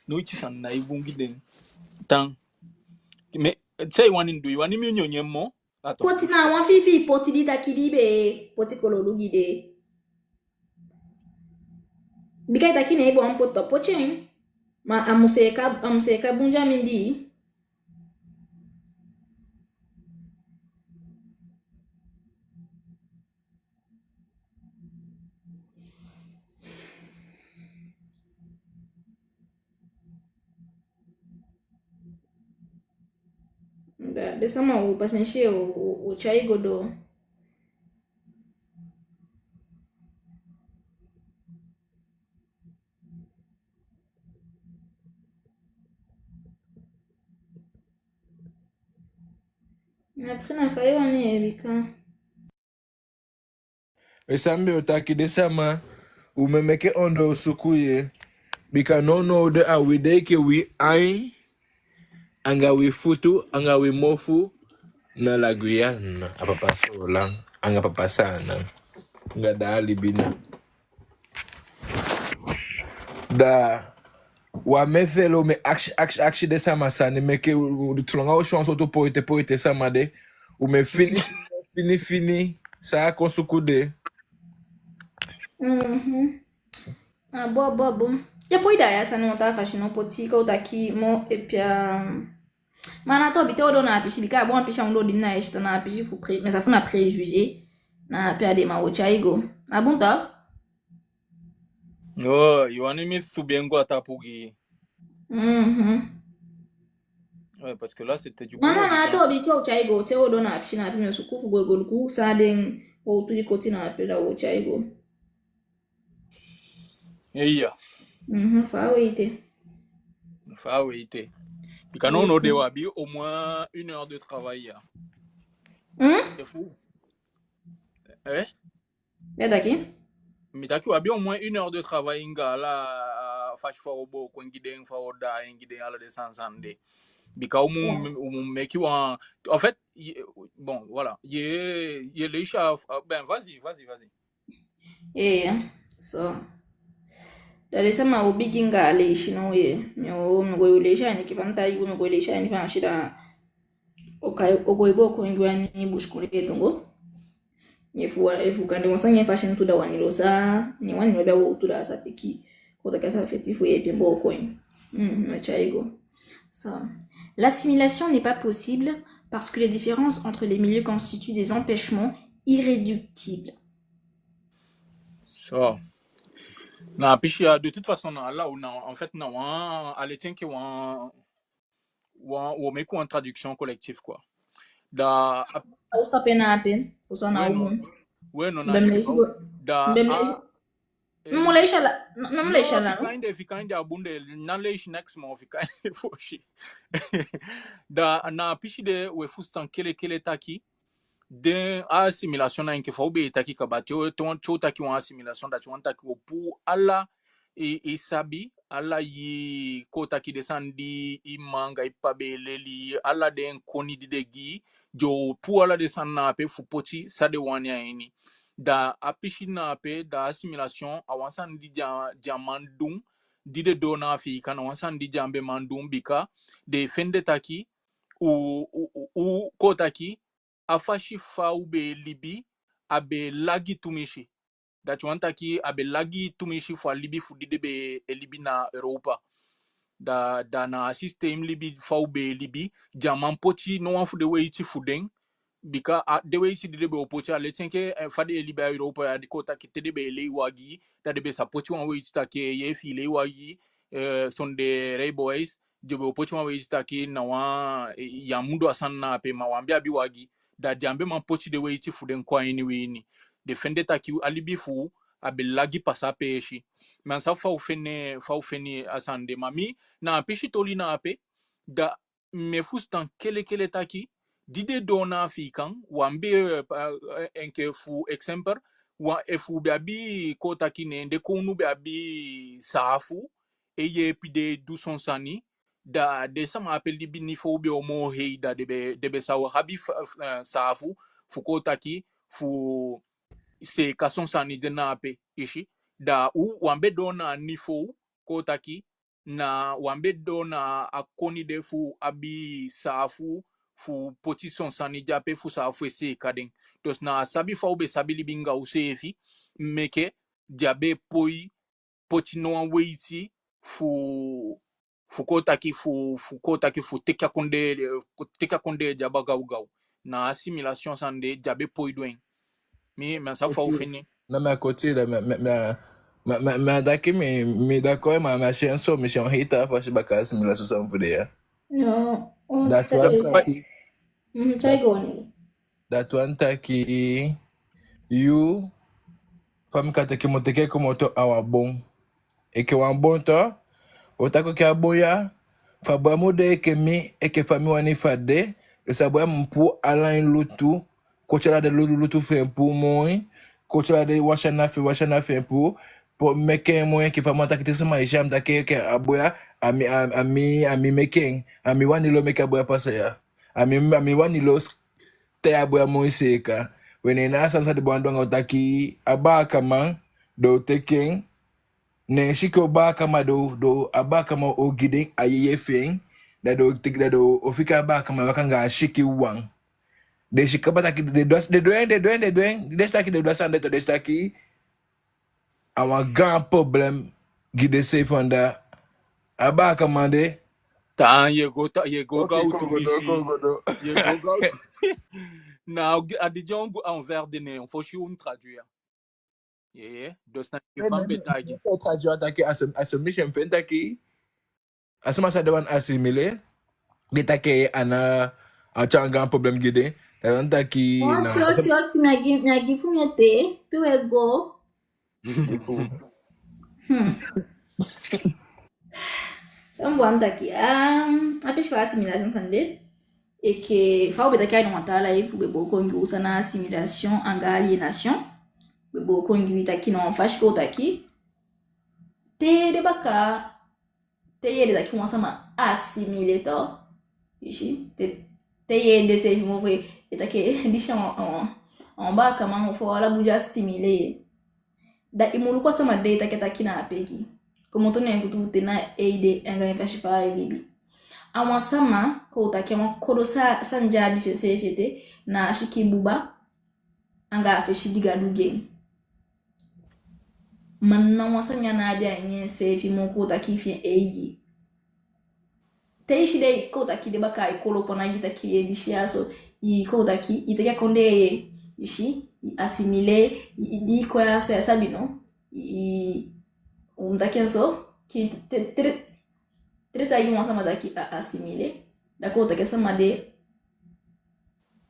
Noiti san ná e bun gi den. Tan. Mais, san i wani du, i wani mi nyonyo en moo? Attends. Poti na wan fii fii, poti di taki di i be poti kololu gi den. Bika i taki ne i be wani poti, poti en. Ma a mu seeka, a mu seeka bun gi a mindii. Da den sama, u pasensi o, o, o tyai go doo. Après na fa i wani e bika. We, san mi be o taki, den sama, u mu meke ondoosuku ye. Bika nownow de a wi de enke wi ain, anga wi futu, anga wi mofu, na la Guyane, a papa Soolan, anga papa Saanan, anga daa Libina. Da, u á mu e fele, u mu e akisi, akisi, akisi den sama sani, meke u, u, solanga u si wan sowtu poite, poite sama de, u mu e fini, fini, fini san a kon suku de. Mhm. A bon, bon, bon. Ye poi da ya sani wan taa fasi no poti, kon taki moo e pia. Ma na toobi te wo doo na a pisi, bika a bun a pisi a ondoo di mi na e si, na a pisi fu pre-, mi sa fu na préjugé, na a pe a de, ma wo tyai go. A bun taa? No, i wani mi subi en go a tapu gi. Mhm. Ouais, parce que là, c'était du gros. Non, non, na toobi te wo tyai go, te wo doo na a pisi na a pe mi o suku fu go e go luku san den wowtu di koti na a pe, da wo tyai go. Eya. Mhm, fa a wei te. Fa a wei te. Bika nownow de wi abi au moins une heure de travail ya. Hmm? C'est fou. Eh? Ya taki? Mi taki wi abi au moins une heure de travail anga ala fasi fa wo booko en gi den, fa wo daai en gi den, ala den sani sani de. Bika u mu, u mu meki wan, en fait, ye, bon, voilà. Ye, ye leisi a, ben, vas-y, vas-y, vas-y. Eya, so. Da den sama o bigin anga a leisi now ye. Mi o, mi o go e leisi a ini, enke fa mi taigi u, mi o go e leisi a ini Faansi, da o kai, o go e booko en gi u a ini busikondee tongo. Efu, efu kande wan sani e fasi en tu, da wani lo sa, ne wani lo da wowtu, da a sa piki. Kon taki a sa feti fu yeepi en booko en. Hmm, mi o tyai go. So, l'assimilation n'est pas possible parce que les différences entre les milieux constituent des empêchements irréductibles. So, na a pisi ya, de toute façon, na ala u na, en fait, na wan, a leti enke wan, wan, wo meki wan traduction collective, quoi. Da, a, a o stop en na ape, fu so na u bun. Ouais, non, na, ben, mi leisi go. Da, ben, mi leisi. Eh, mi mu leisi ala, no, no, mi mu leisi ala, no? Fika en de, fika en de, a bun de, ná leisi neks moo, fika en de fosi. Da na a pisi de we fusutan kelekele taki den assimilation na enke fa u be e taki kaba, te u, te u, te u taki wan assimilation, dati wani taki wo puu ala i, i sabi, ala i, kon taki den sani di i mma anga i ppa be e leli, ala den koni di den gi i, den o puu ala den sani na ape fu poti san den wani a ini. Da a pisi na ape, da assimilation a wan sani di den á, den á man du, di den doo na Afiikan, a wan sani di den á be man du, bika den e fende taki u, u, u, u, kon taki, a fasi fa u be e libi, a be lagi tumisi. Dati wani taki a be lagi tumisi fu a libi fu di den be e libi na Europa. Da, da na a sistem libi fa u be e libi, den á man poti no wan fu den weiti fu den, bika a, den weiti di den be o poti, a leti enke, eh, fa den e libi a Europa ya, di kon taki te den be e lei wagi, da den be sa poti wan weiti taki, eh, efi i lei wagi, eh, sondee rijbewijs, den be o poti wan weiti taki na wan, eh, ya mu du a sani na ape, ma u á be abi wagi, da den á be man poti den weiti fu den kon a ini wi ini. Den fende taki a libi fu u a be lagi pasa peesi. Mi á sabi fa u fende, fa u fende a sani de, ma mi, na a pisi toli na ape, da mi e fusutan kelekele taki di den doo na Afiikan, u á be, eh, pa, eh, enke fu exemple, wan, efu u be abi, kon taki, ne den kownu be abi saafu e yeepi den du son sani, da den sama ape libi niveau be o moo hei, da den be, den be sa abi fa, fa, eh, saafu fu, kon taki, fu seeka son sani de na ape, i si. Da u, u á be doo na a niveau, kon taki, na u á be doo na a koni de fu abi saafu fu poti son sani de ape fu saafu e seeka den. Dus na a sabi fa u be sabi libi anga useefi meke den á be poi poti no wan weiti fu, fu, kon taki, fu, fu, kon taki, fu teke a kondee, eh, teke a kondee de aba gawgaw. Na assimilation sani de den á be poi du en. Mi, mi á sabi fa u fende. Na mi á koti, da mi, mi, mi, mi, mi, mi á taki mi, mi d'accord, ma mi á si en so, mi si en wan hii taa fasi baka assimilation sani fu de ya. No, o, dati wani taki. Mhm, tyai go, no. Dati wani taki, yu, fa mi kan teke, mu teke komoto a wan bon. Enke wan bon tu, u taki enke a bon ya, fa a bon ya mu de enke mi, enke fa mi wani fu a de, dus a bon ya mu puu ala en lutu, koti ala den lutu, lutu fi en puu moi, koti ala den wasi ana fi en, wasi ana fi en puu, poi meke en moi enke fa mi wani taki, te sama e si en, a mu taki enke a bon ya, a mi, a, a mi, a mi meke en, a mi wani lo meke a bon ya pasa ya. A mi, a mi wani lo s-, te a bon ya moi seeka. We, ne na a sani san den be wani du anga u taki, a baakaman, den o teke en, ne sikin o baakaman, den o, den o, a baakaman o gi den a yeye fi en, da den o teke, da den o fika a baakaman waka anga a sikin wan. Den si kaba taki, den du a, den du en, den du en, den du en, den si taki den du a sani de tu, den si taki a wan gaan problème gi den seefi anda. A baakaman de. Tan, ye go, ta, ye go gawtu, misi. Ye go gawtu. Na, a di, a di un go envers de nen, fosi un traduire. Ye, ye. Dus na ye fa mi be taigi. Traduire taki, a so, a so mi si en fu en taki. A sama sa de wan assimiler, den taki a ná, a tyai wan gaan problème gi den. Da den taki na... Oti, oti, oti, mi á gi, mi á gi fu mi ete, pe we go. Hmm. San mi wani taki, um, a pisi fu assimilation san de. Enke fa u be taki a ini wan taa live, u be booko anga u san na assimilation anga aliénation. U be booko anga u taki na wan fasi kon taki. Te den bakaa, te i yee den taki wan sama assimiler tu. I si, te, te i yee den seefi mofu e taki disi a wan, a wan, a wan baakaman ofu a wan Alabu di assimiler. Da i mu luku a sama de i taki, taki na ape gi. Komoto na en futu te na en ede anga en fasi fa ai libi. A wan sama, kon taki a wan kodo sa, sani di a abi fi enseefi ete, na a sikin buba, anga a fesi di Gadu gi en. Ma na wan sani a ná abi a ini enseefi moo, kon taki fi en eigi. Te i si den, kon taki den bakaa e kolopu ana gi taki ye disi ya so, i kon taki, i teke a kondee ye, i si, i assimiler, i, i di i kon ya so, ya sabi no, i, i, u mu taki en so, ki te, te, te den taigi wan sama taki a assimiler, da kon taki a sama de,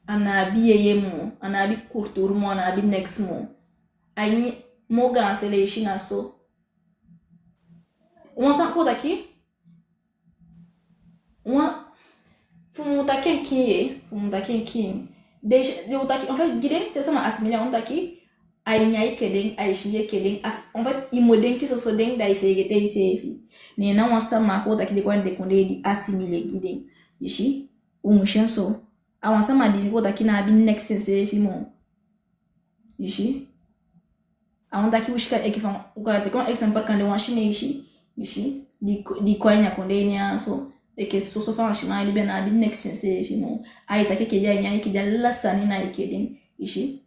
a ná abi yeye moo, a ná abi kulturu moo, a ná abi neks moo. A ini moo gaan se leisi na so. Wan sani kon taki, wan, fu mu taki en kiin ye, fu mu taki en kiin. Den, den o taki, en fait, gi den, te sama assimiler, a wani taki, a ini a enke den, a e si enke den, a, en fait, i mu denki soso den, da i feegete iseefi. Ne na wan sama kon taki den kon a ini den kondee di assimiler gi den. I si, u mu si en so. A wan sama di kon taki ná abi neks fi enseefi moo. I si. A wani taki u si kan, enke fa, u kan teke wan exemple kande wan Sineisi, i si, di, di kon a ini a kondee ini ya so. Enke soso Faansiman, di be ná abi neks fi enseefi moo. A e taki enke den, a e taki enke den, ala sani na enke den, i si.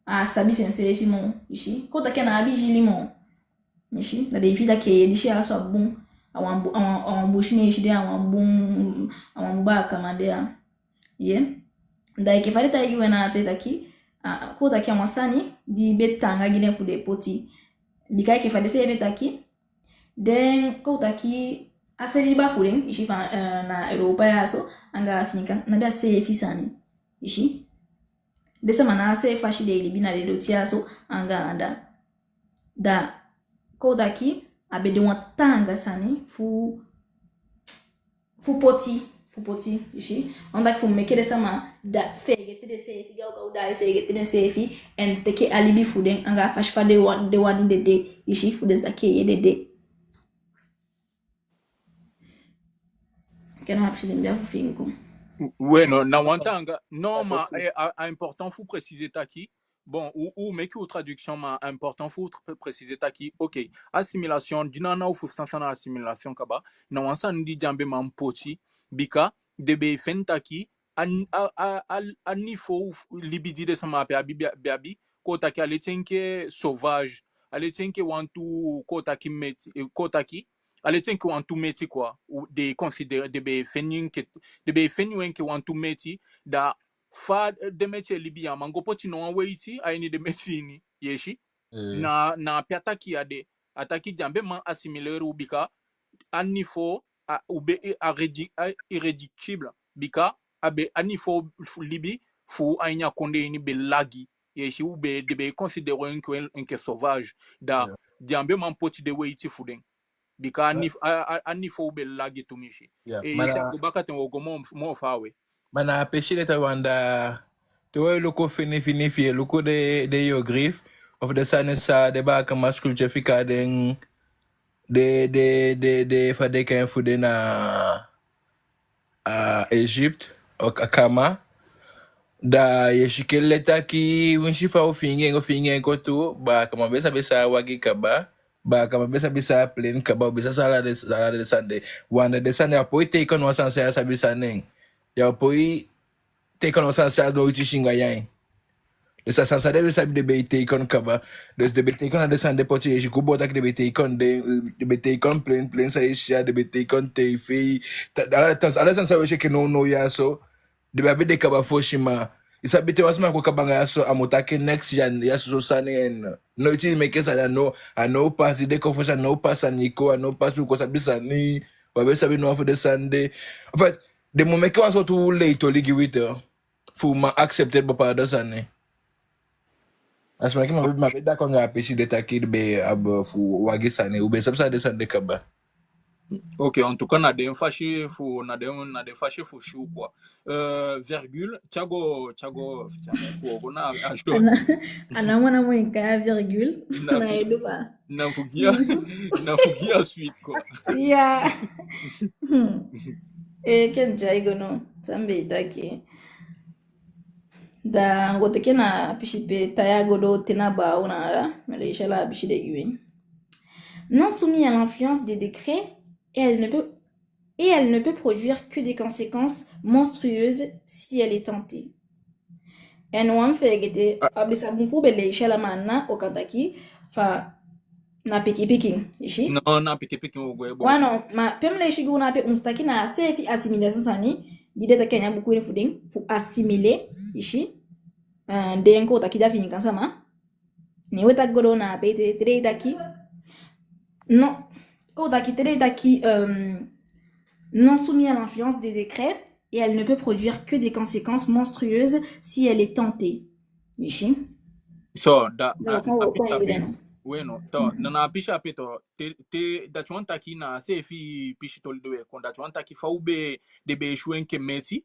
A á sabi fi enseefi moo, i si. Kon taki a ná abi zili moo. I si, da den e fii taki ye disi ya so a bun. A wan bu-, a wan, a wan bun Sineisi de, a wan bun, a wan baakaman de ya. Ye. Da enke fa den taigi u na ape taki, a, a, kon taki a wan sani di be taanga gi den fu den poti. Bika enke fa den seefi e taki, den kon taki a se liba fu den, i si, fa, eh, na Europa ya so, anga Afiika, ná be a seefi sani. I si. Den sama ná a seefi fasi den e libi na den doti ya so, anga anda. Da, kon taki, a be de wan taanga sani fu, fu poti, fu poti, i si. A wani taki fu meke den sama da feegete denseefi, gawgaw da e feegete denseefi, en teke a libi fu den, anga a fasi fa den wa-, den wani den de, i si, fu den sa kee den de. Ken na a pisi di mi be abi fu fii kon. We, no, na wan taanga. Non, ma, eh, a, a important fu préciser taki. Bon, u, u meke u traduction, ma important fu tr-, préciser taki. Ok, assimilation, di na, na u fusutan san na assimilation kaba, na wan sani di den á be man poti, bika den be e feni taki, a, a, a, a, a niveau fu libi di den sama ape abi, be, be abi, kon taki a leti enke sauvage, a leti enke wantu, kon taki meti, eh, kon taki, a leti enke wantu meti quoi, u, den e considérer, den be e feni enke, den be e feni u enke wantu meti, da fa den meti e libi ya, man go poti no wan weiti a ini den meti ini, ye si. Mm. Na, na ape a taki ya de, a taki den á be man assimiler u bika a niveau, a, u be, a rédu-, a irréductible, bika a be a niveau fu libi fu a ini a kondee ini be lagi. Ye si, u be, den be e considérer u enke, enke sauvage. Da, yeah, den á be man poti den weiti fu den. Bika a, yeah, nif-, a, a, a niveau u be lagi tumisi. Yeah. Eh, ma ye si, na a go baka ten wo go moo, moo faawe. Ma na a pisi de, te wan da, te we luku fini fini fi i e luku den, den hiéroglyphe, ofu den sani san den baakaman sculpter fika den, den, den, den, den, fa den e kai en fu den na, a, Egypte, o, a Kama. Da ye si kele taki, winsi fa u fiingi en, u fiingi en kon tu, baakaman be sabi san a wagi kaba, baakaman be sabi san a plane kaba, u be sabi san ala den, ala den sani de. Wan da den sani de, a poi teken wan sani san ya sabi san nen. Ya poi teken wan sani san ya noiti si anga yu ain. Dus a sani san den be sabi den be e teken kaba. Dus den be teken ala den sani de poti, i si, kon boo taki den be teken den, den be teken plen, plen san i si ya, den be teken tv. Ta-, ala, ala sani san we si enke nownow ya so, den be abi den kaba fosi, ma i sabi te wan sama kon kaba anga ya so, a mu taki next ya, ya so, so sani en. Noiti i meke sani, a no, a no pasi, den kon fosi, a no pasi, sani kon, a no pasi, u kon sabi sani, u á be sabi nowan fu den sani de. En fait, den mu meke wan sowtu lei toli gi wi te, fu u man accepter bepaalde sani. A so meke mi á be, mi á be d'accord anga a pisi de taki den be abi fu wagi sani, u be sabi san den sani de kaba. Ok, en tout cas, na den fasi fu, na den, na den fasi fu si u, quoi. Euh, virgule, Thiago, Thiago, Thiago, na a show. A ná, a ná moo, a ná moo enke a virgule. Na fu, na fu gi a, na fu gi a suite, quoi. Ya. Hmm. Eh, ken Thiago no, san mi be e taki. Da u go teke na a pisi pe Taya go doo te na baaw na ala, mi o leisi ala a pisi de gi wi. Non soumis à l'influence des décrets, et elle ne peut, et elle ne peut produire que des conséquences monstrueuses si elle est tentée. En wan fegete, a be sa bun fu be leisi ala, ma na o kan taki fa na pikinpikin, i si. Non, na pikinpikin u o gwe boo. Wa no, ma pe mi leisi gi u na pe u si taki na a seefi assimilation sani di den taki a ini a buku ini fu den, fu assimiler, i si. Eh, den kon taki den Afiikan sama. Ne we taki go doo na a pe te, te den taki. Non, kon taki te den taki, euh, non soumis à l'influence des décrets, et elle ne peut produire que des conséquences monstrueuses si elle est tentée. I si. So, da, da, a pisi ape. We no, to, na, na a pisi ape to, te, te, dati wani taki na a seefi pisi toli de we kon, dati wani taki fa u be, den be e si u enke meti,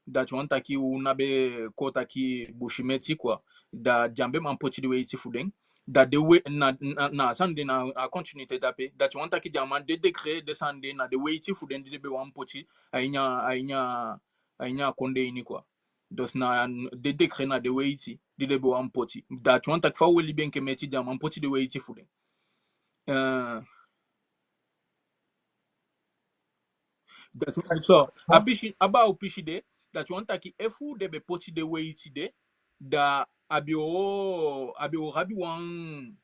dati wani taki u ná be kon taki busi meti, quoi. Da den á be man poti den weiti fu den. Da den we, na, na, na a sani de na a continuité dape. Dati wani taki den á man, den décret, den sani de na den weiti fu den di den be wani poti a ini a, a ini a, a ini a kondee ini, quoi. Dus na den décret na den weiti di den be wani poti. Dati wani taki fa we libi enke meti, den á man poti den weiti fu den. Eh, dati wani taki so, a pisi, a baaw pisi de, dati wani taki efu den be poti den weiti de, da a be o, a be o abi wan,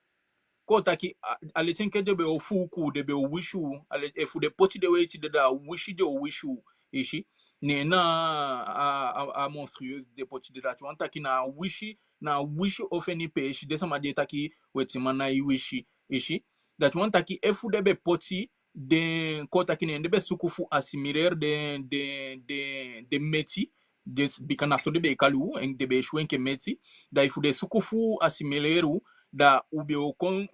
kon taki, a, a leti enke den be o fuuku, den be o wisi u, a le, efu den poti den weiti de, da wisi den o wisi u, i si. Ne na a, a, a monstrueuse den poti de, dati wani taki na wisi, na wisi ofu eni peesi, den sama di e taki wetiman ná e wisi, i si. Dati wani taki efu den be poti den, kon taki, ne den be suku fu assimiler den, den, den, den meti, den, bika na so den be e kali u, en den be e si u enke meti, da efu den suku fu assimiler u, da u be o kon,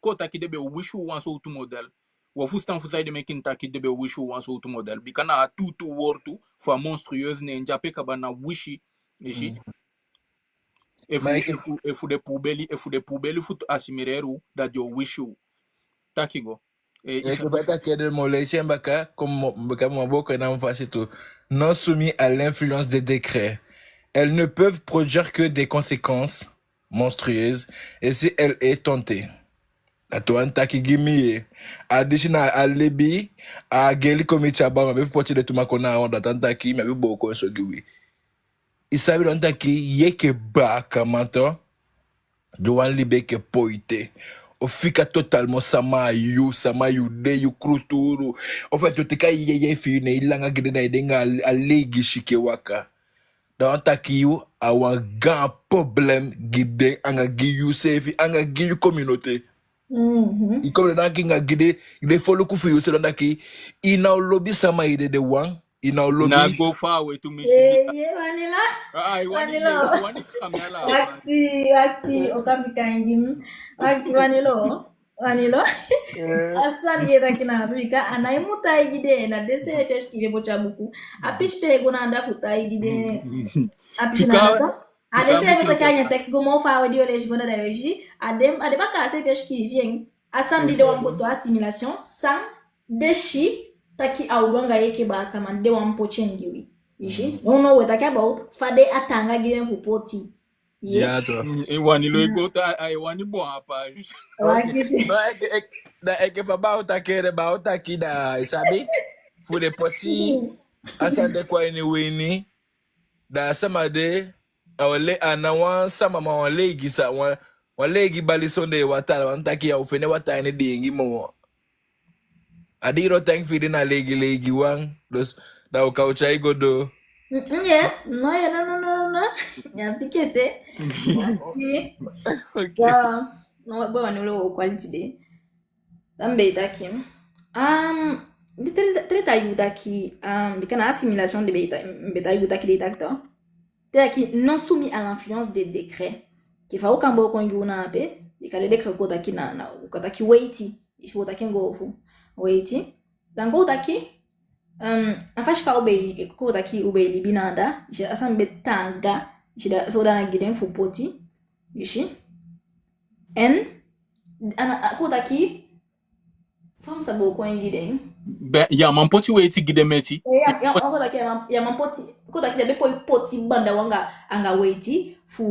kon taki den be o wisi u wan sowtu model. Wo fusutan fu saide meke mi taki den be o wisi u wan sowtu model. Bika na a tuutuu wowtu fu a monstrueuse, ne en de ape kaba, na wisi, i si. Mm. Efu, ma enke, efu, efu den poubeli, efu den poubeli fu assimiler u, da den o wisi u. Taki go. Eh, enke fa i taki de, mi o leisi en baka, comme, bika mi á be e kon na mi fasi tu. Non soumis à l'influence des décrets, elles ne peuvent produire que des conséquences monstrueuses, et si elle est tentée. Dati wani taki gi mi, a disi na a libi, a geli kon miti a baaw, mi á be fu poti den tu makandaa, dati wani taki mi á be booko en so gi wi. I sabi, dati wani taki yu enke baakaman tu, du wan libi enke poite. O fika totalement sama a yu, sama yu de, yu kulturu. En fait, yo teke a yeye fi yu, ne i langa gi den, na i de anga a leigi sikin e waka. Dati wani taki yu a wan gaan problème gi den, anga gi yuseefi, anga gi yu communauté. Mhm. I communauté, anga gi den, den foluku fi yu, se dati wani taki i ná o lobi sama, i de de wan, i ná o lobi. Na go faawe tumisi. Eh, ye, Wanilo. Ah, ah, Wanilo. Wanilo. Wani kamela. Wakti, wakti, o kan fika en gi mi. Wakti, Wanilo. Wanilo. Eh. A sani di i e taki na Afrika, a ná i mu taigi den, na den seefi e sikiifi en poti a buku. A pisi pe i go na anda fu taigi den. A pisi na anda. A den seefi e taki a ini a texte go moo faawe, di yo leisi go na da yo si. A den, a den bakaa seefi e sikiifi en. A sani di den wani poti, assimilation, san den si taki a o du anga yu enke baakaman, den wani poti en gi wi. I si? Mm. Now, now we taki about fa den e taanga gi den fu poti. Ye? Ya, tu. Mm, e Wanilo e go ta, a e wani bon a page. Wakiti. Ok. No, enke, enke, da enke fa baa o taki, da baa o taki, da i sabi, fu den poti a sani de kon a ini wi ini, da a sama de, a wan le-, a ná wan sama, ma wan leigi sa, wan, wan leigi bali sondee wataa, wani taki ya o fende wataa ini diingi moo. A di i o tan fi i de na leigi leigi wan, dus da u kan tyai go doo. Mm, mm, yeah. No, yeah, no, no, no, no, no. Ya piki ete. Si. Ok. Ya, no, bon, wani lo quality de. Da mi be e taki. Um, di te, te taigi u taki, um, bika na assimilation de be ta-, be taigi u taki de taki to. Te taki non soumis à l'influence des décrets. Ke fa u kan booko en gi u na ape, bika den décret kon taki na, na, u kan taki weiti. I si, u o taki en go fu weiti. Da kon u taki, um, a fasi fa u be, kon u taki u be libi na anda, i si, a sani be taanga, i si, da, so da na gi den fu poti, i si. En, a na, a, kon u taki, fa mi sa booko en gi den. Be, ya man poti weiti gi den meti. Eh, ya, ya, kon u taki, ya man, ya man poti, kon u taki den be poi poti banda wan anga, anga weiti, fu,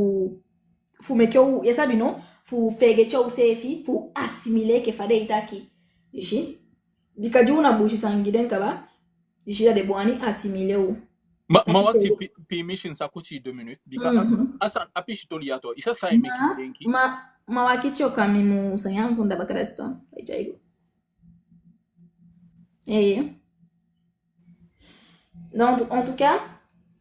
fu meke u, ya sabi no, fu feegete u seefi, fu assimiler enke fa den e taki. I si. Bika di u na busi sani gi den kaba, i si, da den be wani assimiler u. Ma, ma wakiti, pi, pi mi si mi sa koti deux minutes. Bika a, a sa, a pisi toli ya to, i sa san e meke mi denki. Ma, ma wakiti, o kan mi mu sani a mi funda baka dati to. Ai, tyai go. Eh, eh. Donc, en tout cas,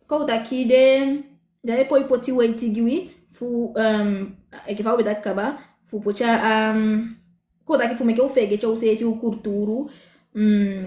kon u taki den, den be poi poti weiti gi wi, fu, um, enke fa u be taki kaba, fu poti a, um, kon u taki fu meke u feegete u seefi, u kulturu, mm,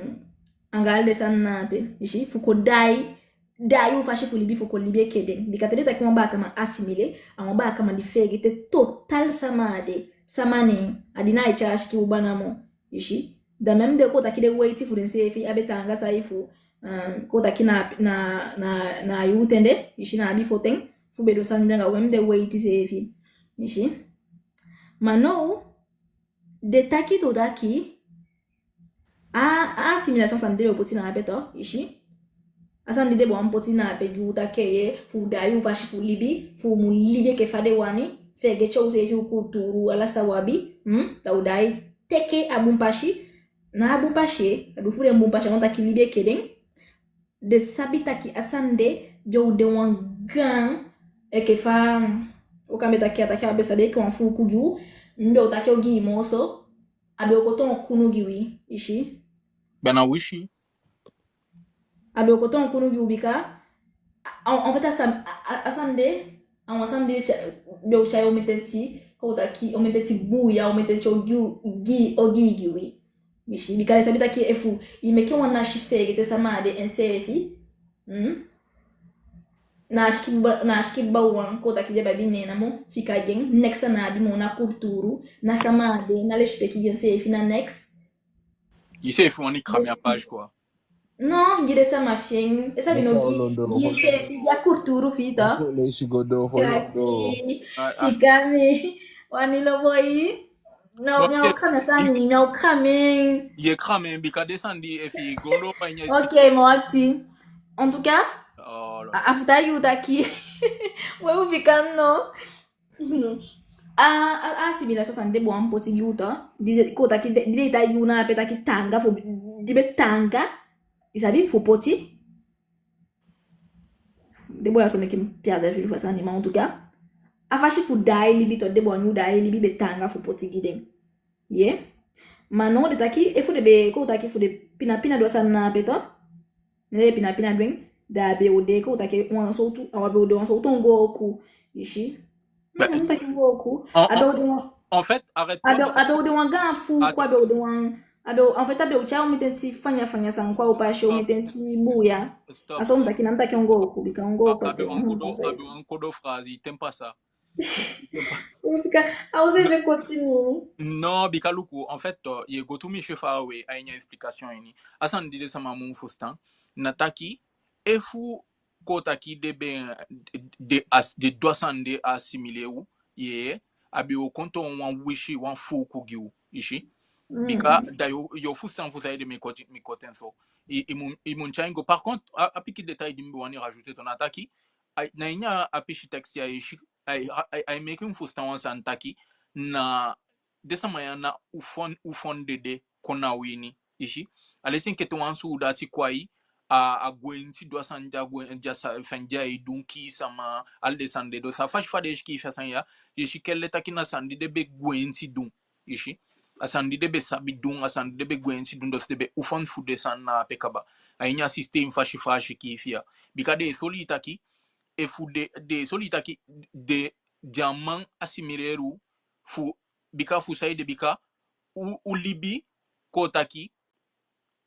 anga ala den sani na ape, i si, fu kon daai, daai u fasi fu libi, fu kon libi enke den. Bika te den taki wan baakaman assimiler, a wan baakaman di feegete total sama a de, sama ne, a di ná e tyai a sikin u bana moo, i si. Da même den kon u taki den weiti fu denseefi, a be taanga sai fu, um, kon u taki na, na, na, na a yuu ten de, i si, na a bifo ten, fu be du sani de anga même den weiti seefi, i si. Ma now, den taki tu taki, a, a assimilation sani di den be o poti na ape tu, i si. A sani di den be wani poti na ape gi u taki, eh, fu daai u fasi fu libi, fu u mu libi enke fa den wani, feegete u seefi, u kulturu, ala san u abi, hmm? Da u daai teke a bun pasi, na a bun pasi, eh, a du fu den bun pasi, a wani taki libi enke den. Den sabi taki a sani de be o de wan gaan, enke fa, u kan be taki, a taki a be sa de enke wan fuuku gi u, mi be o taki ogii moo so, a be o kon toon kunu gi wi, i si. Bana wisi. A be o kon toon kunu gi u bika, a, en fait, a san, a, a, a sani de, a wan sani di tya-, be o tyai omen teti, kon u taki, omen teti buuya, omen teti ogii, ogii, ogii gi wi. I si, bika den sabi taki efu i meke wan nasi feegete sama a de enseefi, hmm? Na a sikin ba-, na a sikin bawwan, kon u taki, den be abi nen namo fika gi en, neks a ná abi moo, na kulturu, na sama a de, na lesipeki gi enseefi, na neks. I seefi wani cramer a page, quoi. No, gi den sama fi en, i sabi no, gi, gi iseefi, gi a kulturu fi i tu. Leisi go doo, fo doo. Kati, ah, ah. Fika mi, wani lobo i. No, mi á o cramer sani, mi á o cramer. Ye cramer, bika den sani di efi go doo, pa i nya. Ok, ma wakiti. En tout cas, oh là là, a, a fu taigi u taki, we u fika no. Mhm. A, a, a assimilation sani di den be wani poti gi u tu, di, kon u taki, di, di den e taigi u na ape taki taanga fu, di be taanga, i sabi, fu poti. Den boi ya so meke mi perde fil fu a sani, ma en tout cas, a fasi fu daai libi tu, den be wani u daai libi, be taanga fu poti gi den. Ye. Ma now den taki, efu den be, kon u taki, fu den pina pina du a sani na ape tu, ne den pina pina du en, da a be o de, kon u taki, wan sowtu, a be o de wan sowtu ongooku, i si. Ba-, mm, taki ongooku. En, a be o de wan, en fait, arrête, a be, a be o de wan gaan fuuku, a be o de wan, a be o, en fait, a be o tyai omen teti fanya fanya sani kon a u pasi, omen teti buuya. Stop, stop. A so mi taki, na mi taki ongooku, bika ongooku a be wan kodo, a be wan kodo phrase, i ten pasa. Bika, a o se be continue. Non, bika luku, en fait, euh, ye go tumisi faawe a ini a explication ini. A sani di den sama mu fusutan, na taki, efu kon u taki den be, den as-, den du a sani, den assimile u, ye, a be o kon toon wan wisi, wan fuuku gi u, i si. Bika, da yo, yo fusutan fu saide mi koti, mi koti en so. I, i mu, i mu tyai en go. Par contre, a, a pikin détail di mi be wani rajouter tu, na taki, ai, na ini a pisi texte ya, i si, ai, ai, ai meke mi fusutan wan sani taki, na den sama ya na u fon-, u fon dede kon na wini, i si. A leti enke te wan suudati kon a i, a, a gwenti du a sani di a gwe-, di a sa-, fende ai du, kii sama, ala den sani de. Dus a fasi fa den e sikiifi a sani ya, i si kele taki na sani di den be gwenti du. I si. A sani di den be sabi du, a sani di den be gwenti du, dus den be oefen fu den sani na ape kaba. A ini a système fasi fa a sikiifi ya. Bika den e soli i taki, efu den, den e soli i taki, den, den á man assimiler u fu, bika fu saide, bika u, u libi, kon taki,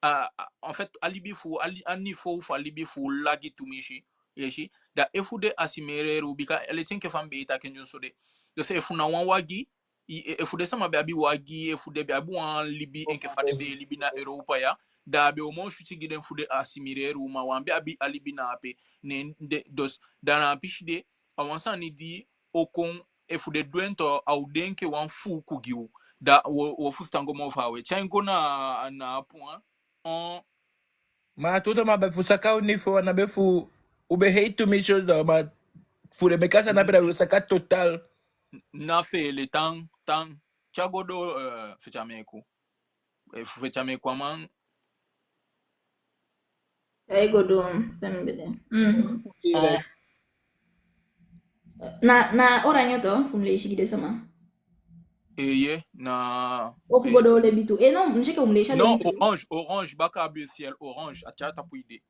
a, a, en fait, a libi fu, a li-, a niveau fu a libi fu u lagi tumisi, i si. Da efu den assimiler u, bika a leti enke fa mi be e taki en dyonson de. Dus efu na wan wagi, i, e, efu den sama be abi wagi, efu den be abi wan libi enke fa den be e libi na Europa ya, da a be o moo switi gi den fu den assimiler u, ma u á be abi a libi na ape. Ne den, dus, da na a pisi de, a wan sani di o kon, efu den du en tu, a o de enke wan fuuku gi u. Da wo, wo fusutan go moo faawe. Tyai en go na, na a point. On Ma a tuu, ma be fu saka u niveau, na be fu, u be hei tumisi, da ma fu den meke a sani ape, da u saka total. Na fele tan, tan. Tya go doo, eh, Fetyameku. Eh, fu Fetyameku a man. Ai go doo, fen be de. Mhm. Eh. Na, na Orange tu, fu mi leisi gi den sama. Eeye, na. Ofu go doo lebi tu. Eh, non, mi si enke u mu leisi a lebi tu. Non, Orange, Orange, baka bleu ciel, Orange, a tya tapu i de.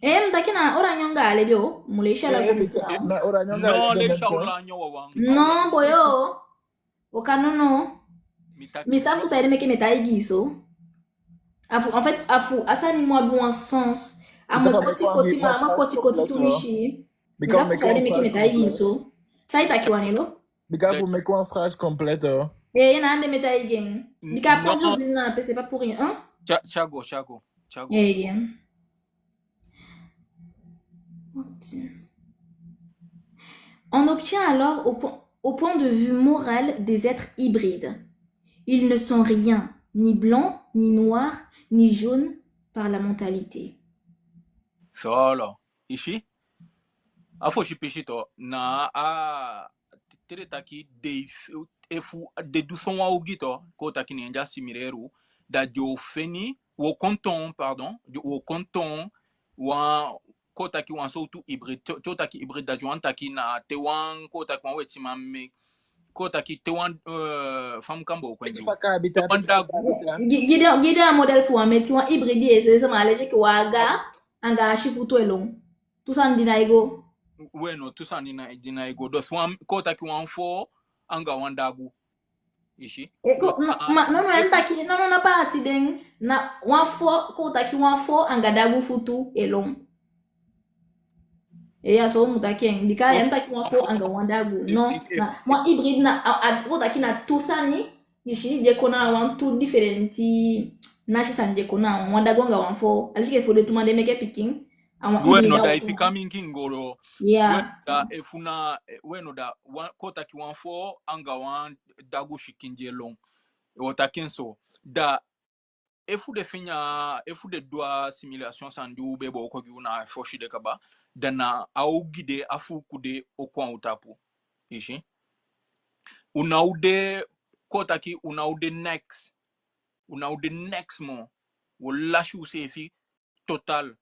Eh, mi taki na Orange anga a lebi o, mu leisi a la. Eh, go mi tu. Na Orange anga a lebi. Non, leisi a Orange wawan. Non, boyo. O kan, non, non. Mi taki. Mi sabi fu saide meke mi e taigi i so. A fu, en fait, a fu, a sani mu abi wan sens. A mu koti koti, ma a mu koti koti tumisi. Mi sabi fu saide meke mi e taigi i so. San i taki, Wanilo? Bika fu meke wan phrase complète, o. Eh, na ande mi e taigi en. Bika a point de vue na ape, c'est pas pour rien, hein? Tya, tya go, tya go, tya go. Eh, bien. On obtient alors au po-, au point de vue moral des êtres hybrides. Ils ne sont rien, ni blancs, ni noirs, ni jaunes par la mentalité. Solo. I si? A fosi pisi tu, na a, te den taki den f-, efu den du so wan ogii tu, kon taki ne den assimiler u, da den o feni, wo kon toon, pardon, den wo kon toon wan, kon taki wan sowtu hybride, te, te u taki hybride, da den wani taki na te wan, kon taki wan wetiman me, kon taki te wan, eh, fa mi kan booko en. Te wan dagu. Gi, gi den, gi den a modèle fu wan meti, wan hybride, i si, sama, a leti enke wan aga anga a si futu e lon. Tu sani di ná e go. We no, tu sani di ná, di ná e go. Dus wan, kon taki wan fo anga wan dagu. I si? Eh, ko, no, ma, no, no, ya mi taki, no, no, na paati den, na wan fo, kon taki wan fo anga dagu futu e lon. Eh, ya so u mu taki en, bika ya mi taki wan fo anga wan dagu. Non, na wan hybride, na, a, a, kon taki na tu sani, i si, di e kon na wan tu diferenti nasi sani, di e kon na wan dagu anga wan fo. A leti enke fu den tu man di e meke pikin, a wan hybride. We no, da i fika mi nkingo. Ya. We da efu na, eh, we no, da wan, kon taki wan fo anga wan dagu sikin di e lon. Wo taki en so. Da efu den fende a, efu den du a assimilation sani di u be booko gi u na a fosi de kaba, da na a ogii de, a fuuku de o kon a u tapu. I si? U ná o de, kon taki u ná o de neks. U ná o de neks moo. Wo lasi useefi total.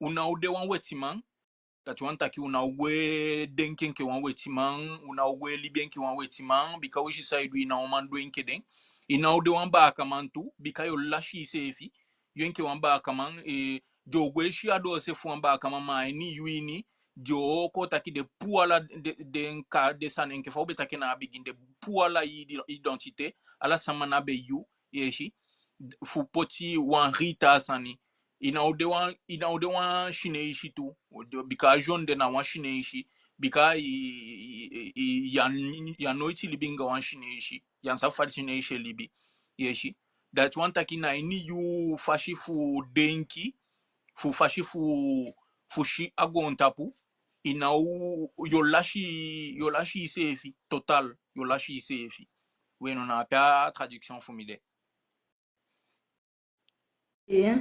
U ná o de wan wetiman. Dati wani taki u ná o gwe denki enke wan wetiman, u ná o gwe libi enke wan wetiman, bika wi si san i du, i ná o man du enke den. I ná o de wan baakaman tu, bika yo lasi iseefi, yu enke wan baakaman, eh, den o gwe si a doose fu wan baakaman, ma a ini yu ini, den o kon taki den puu ala den, den ka, den sani enke fa u be taki na a bigin, den puu ala i, i identité, ala sama na be yu, i e si, fu poti wan riita sani. I ná o de wan, i ná o de wan Sineisi tu. Bika a jaune de na wan Sineisi. Bika i, i, i, i, ya, ya noiti libi anga wan Sineisi. Ya sabi fa Sineisi e libi. I e si. Dati wani taki na ini yu fasi fu denki, fu fasi fu, fu si a goontapu, i ná o, yo lasi, yo lasi iseefi, total, yo lasi iseefi. We no, na ape a traduction fu mi de. Eh.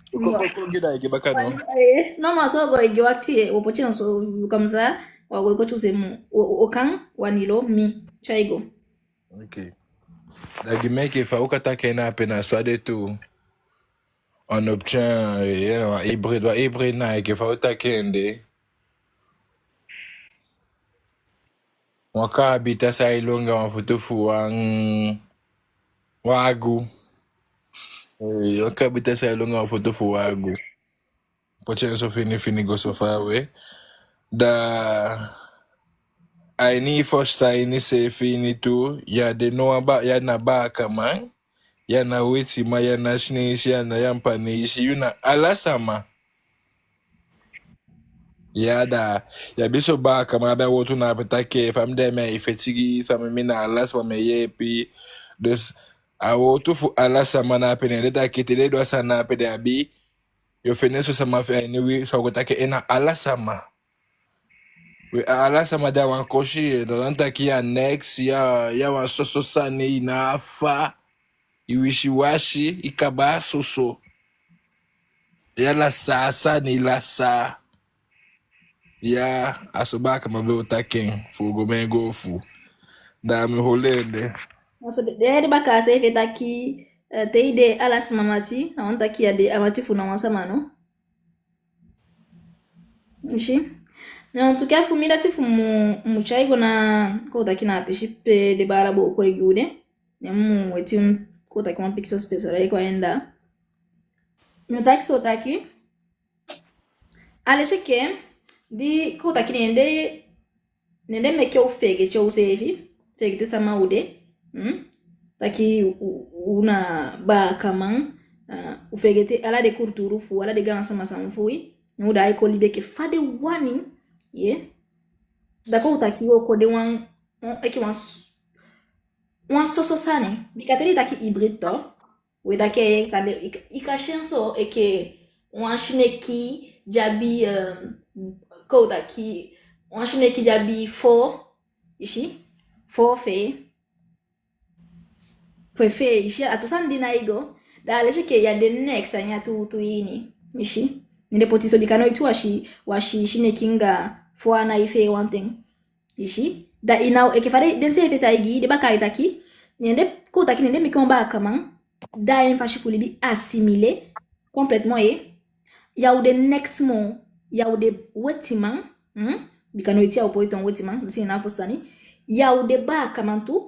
Kon, kon, kon gi da i gi baka, no? Eh, non, ma so go i gi wakti, eh, wo poti en so, comme ça, wa go i go tu se mu, o, o, o kan, Wanilo, mi, tyai go. Ok. Da gi mi enke fa u kan taki en na ape, na so a de tu. On obtient, eh, wan hybride, wan hybride na enke fa u taki en de. Wan kaabita sa e lon anga wan foto fu wan, wan agu. Eh, wan kaabita sa e lon anga wan foto fu wan agu. Poti en so fini fini go so faawe. Da a ini i fostan ini seefi ini tu, ya de no wan ba-, ya na baakaman, ya na wetiman, ya na Sineisi, ya na Yampaneisi, yu na ala sama. Ya da, ya be so baakaman, a be a wowtu na ape taki, fa mi de mi e feti gi sama, mi na ala sama mi e yeepi. Dus, a wowtu fu ala sama na ape, ne den taki te den du a sani na ape den abi, yo fende so sama fi a ini wi, so a go taki en na ala sama. We, a ala sama de a wan kosi, eh, da wan taki ya neks, ya, ya wan soso sani, i ná a fa, i wisiwasi, i kaba soso. Ya lasa sani, lasa. Ya, a so baakaman be o taki en, fu go mengo fu. Da mi holi en de. A so de, de, de bakaa seefi e taki, eh, te i de ala sama mati, a wani taki ya de a mati fu ná wan sama, no? I si. Na en tout cas fu mi dati fu mu, mu tyai go na, kon taki na a pisi pe den baala booko e gi u de. Ne mu weti, kon taki wan pikinso spesiyal e kon a en da. Mi o taki so taki. A lesi enke, di kon taki ne den, ne den meke u feegete useefi, feegete sama u de, hmm? Taki u, u, u na baakaman, ah, u feegete ala den kulturu fu, ala den gaansama sani fu wi, ne u daai kon libi enke fa den wani, ye. Da kon u taki u o kon de wan, wan, enke wan s-, wan soso sani, bika te den taki hybride tu, we taki, eh, kande, i ka, i kan si en so enke wan sineki di abi, eh, kon u taki, wan sineki di abi fo, i si, fo fee, fo fee, i si, a tu sani di na i go, da a lesi enke ya de neks a ini a tuutuu ini, i si. Ne den poti so bika noiti u á si, u á si sineki anga fo a ná e fee wanten. I si, da i ná o, enke fa den, den seefi e taigi i, den bakaa e taki, ne den, kon taki ne den meke wan baakaman, da en fasi fu libi assimilé complètement, eh. Ya o de neks moo, ya o de wetiman, hmm? Bika noiti ya o poi toon wetiman, mi si na fu sani. Ya o de baakaman tu,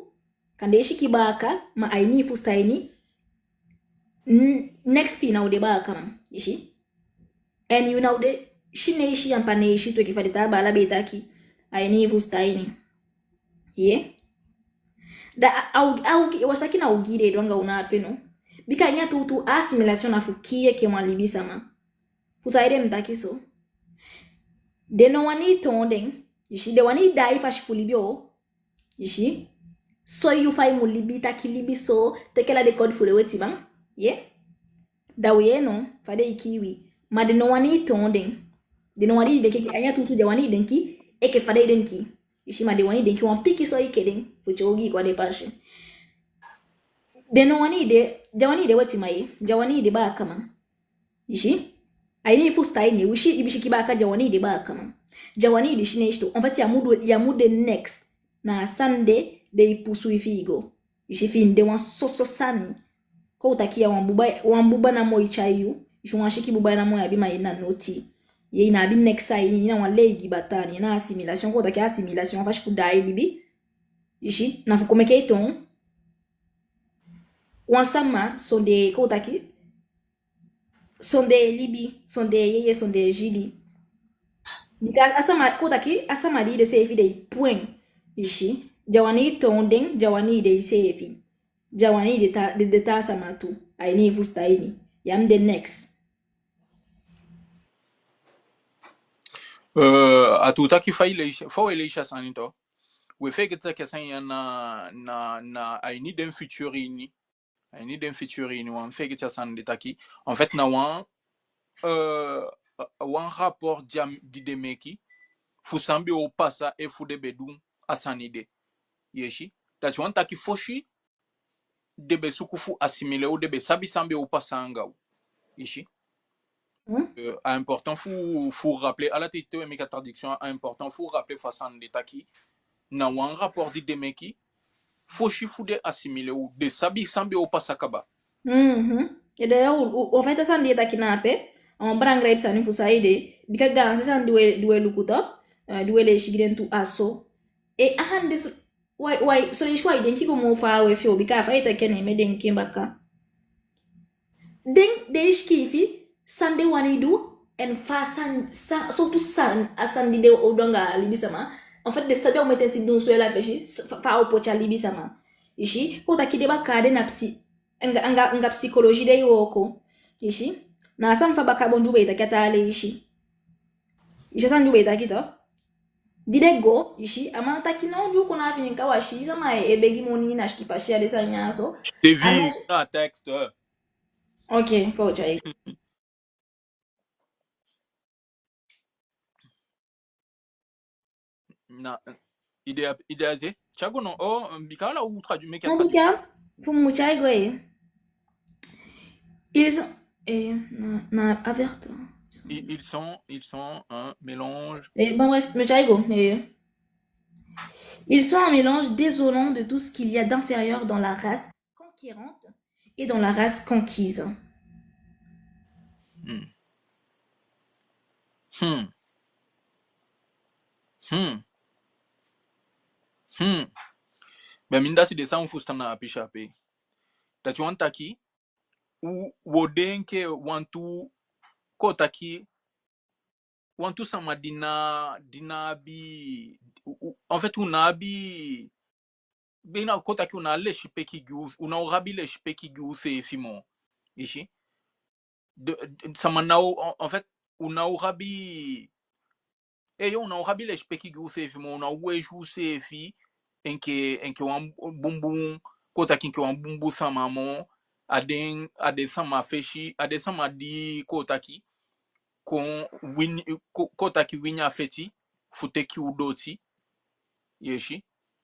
kande i sikin baaka, ma a ini i fusutan ini, n-, neks fi i ná o de baakaman, i si. En yu ná o de Sineisi, Yampaneisi tu, enke fa den taa baala be e taki, a ini i fusutan ini. Ye. Da a, a, a, u wan saki na ogii den e du anga u na ape no. Bika a ini a tuutuu assimilation na fu kii i enke wan libisama. Fu saide mi taki so? Den ná wani i toon den. I si, den wani i daai fasi fu libi o. I si? Soi yu fa i mu libi, taki libi so, teke ala den kodi fu den wetiman. Ye? Da u yee no, fa den e kii wi. Ma den ná wani i toon den. Den ná wani i denki, a ini a tuutuu den á wani i denki enke fa den e denki. I si, ma den wani i denki wan pikinso enke den, fu tyai ogii kon a den pasi. Den ná wani i de, den á wani i de wetiman ye, den á wani i de baakaman. I si? A ini i fusutan ini, i si, i be sikin baaka, den á wani i de baakaman. Den á wani i de Sineisi tu. En fait, ya mu du, ya mu de neks. Na a sani de den e pusu i fi i go. I si, fi i de wan soso sani. Kon u taki ya wan buba, wan buba namo i tyai yu. I si, wan sikin buba namo i abi, ma i ná noti. Ye, i ná abi neks a ini, i na wan leigi bataa, i na assimilation, kon u taki assimilation, wan fasi fu daai libi. I si, na fu kon meke i toon wan sama sondee, kon u taki, sondee libi, sondee yeye, sondee sili. Bika a sama, kon u taki, a sama di i de seefi de i pwen. I si, den á wani i toon den, den á wani i de iseefi. Den á wani i de taa, de, de taa sama tu. A ini i fusutan ini. Ya mu de neks. Eh, a tuu taki fa i leisi, fa we leisi a sani tu. We feegete taki a sani ya na, na, na a ini den futur ini. A ini den futur ini, wan feegete a sani de taki. En fait, na wan, eh, wan rapport di a, di den meke fu san be o pasa efu den be du a sani de. I si? Dati wani taki fosi den be suku fu assimilé u, den be sabi san be o pasa anga u. I si? Hmm? Eh, a important fu, fu rappeler, ala te, te we meke a traduction, a important fu rappeler fu a sani de taki na wan rapport di den meke fosi fu den assimilé u, den sabi san be o pasa kaba. Mhm. Ede, u, u, en fait, a sani di i e taki na ape, a wan belangrijk sani fu saide, bika gaanse sani di we, di we luku tu, eh, di we leisi gi den tu a so. E, a sani de so, wai, wai, son leisi wai denki go moo faawe fi en, bika fa i e taki en, ne mi e denki en baka. Den, den e sikiifi san den wani du, en fa san, san, sowtu san, a sani di den o du anga libisama. En fait, den sabi a omen ten ti dunsu heli a fesi, s-, fa, fa a o poti a libisama. I si, kon taki den bakaa de na psi-, anga, anga, anga psychologie den e wooko. I si, na a sani fu a bakabon di u be e taki a taa leisi. I si a sani di u be e taki tu. Di den go, i si, a man taki no, di u kon na a fini kawasi, sama e, e begi moni na sikipasi, a den sani ya so. Te vi na texte. Ok, fo tyai. Na, idée, idée, idée. Thiago, non. Oh, bika la ou traduit, mais... Non, bika, fu mu tyai go, eh. Ils sont, eh, na, na, averti. Ils, ils sont, ils sont un mélange. Eh, bon, bref, mu tyai go, eh. Ils sont un mélange désolant de tout ce qu'il y a d'inférieur dans la race conquérante et dans la race conquise. Hmm. Hmm. Hmm. Hmm. Ben, mi, dati de san u fusutan na a pisi ape. Dati wani taki, u, wo denki wantu, kon taki, wantu sama di ná, di ná abi, u, u, en fait, u ná abi, bina, kon taki, u ná lesipeki gi u, u ná o abi lesipeki gi useefi moo. I si? De, de, sama ná o, en, en fait, u ná o abi, eeye, u ná o abi lesipeki gi useefi moo, u ná o wesi useefi enke, enke wan bunbun, kon taki, enke wan bunbun sama moo, a den, a den sama fesi, a den sama di, kon taki, kon wini, kon, kon taki, wini a feti fu teki u doti. I si?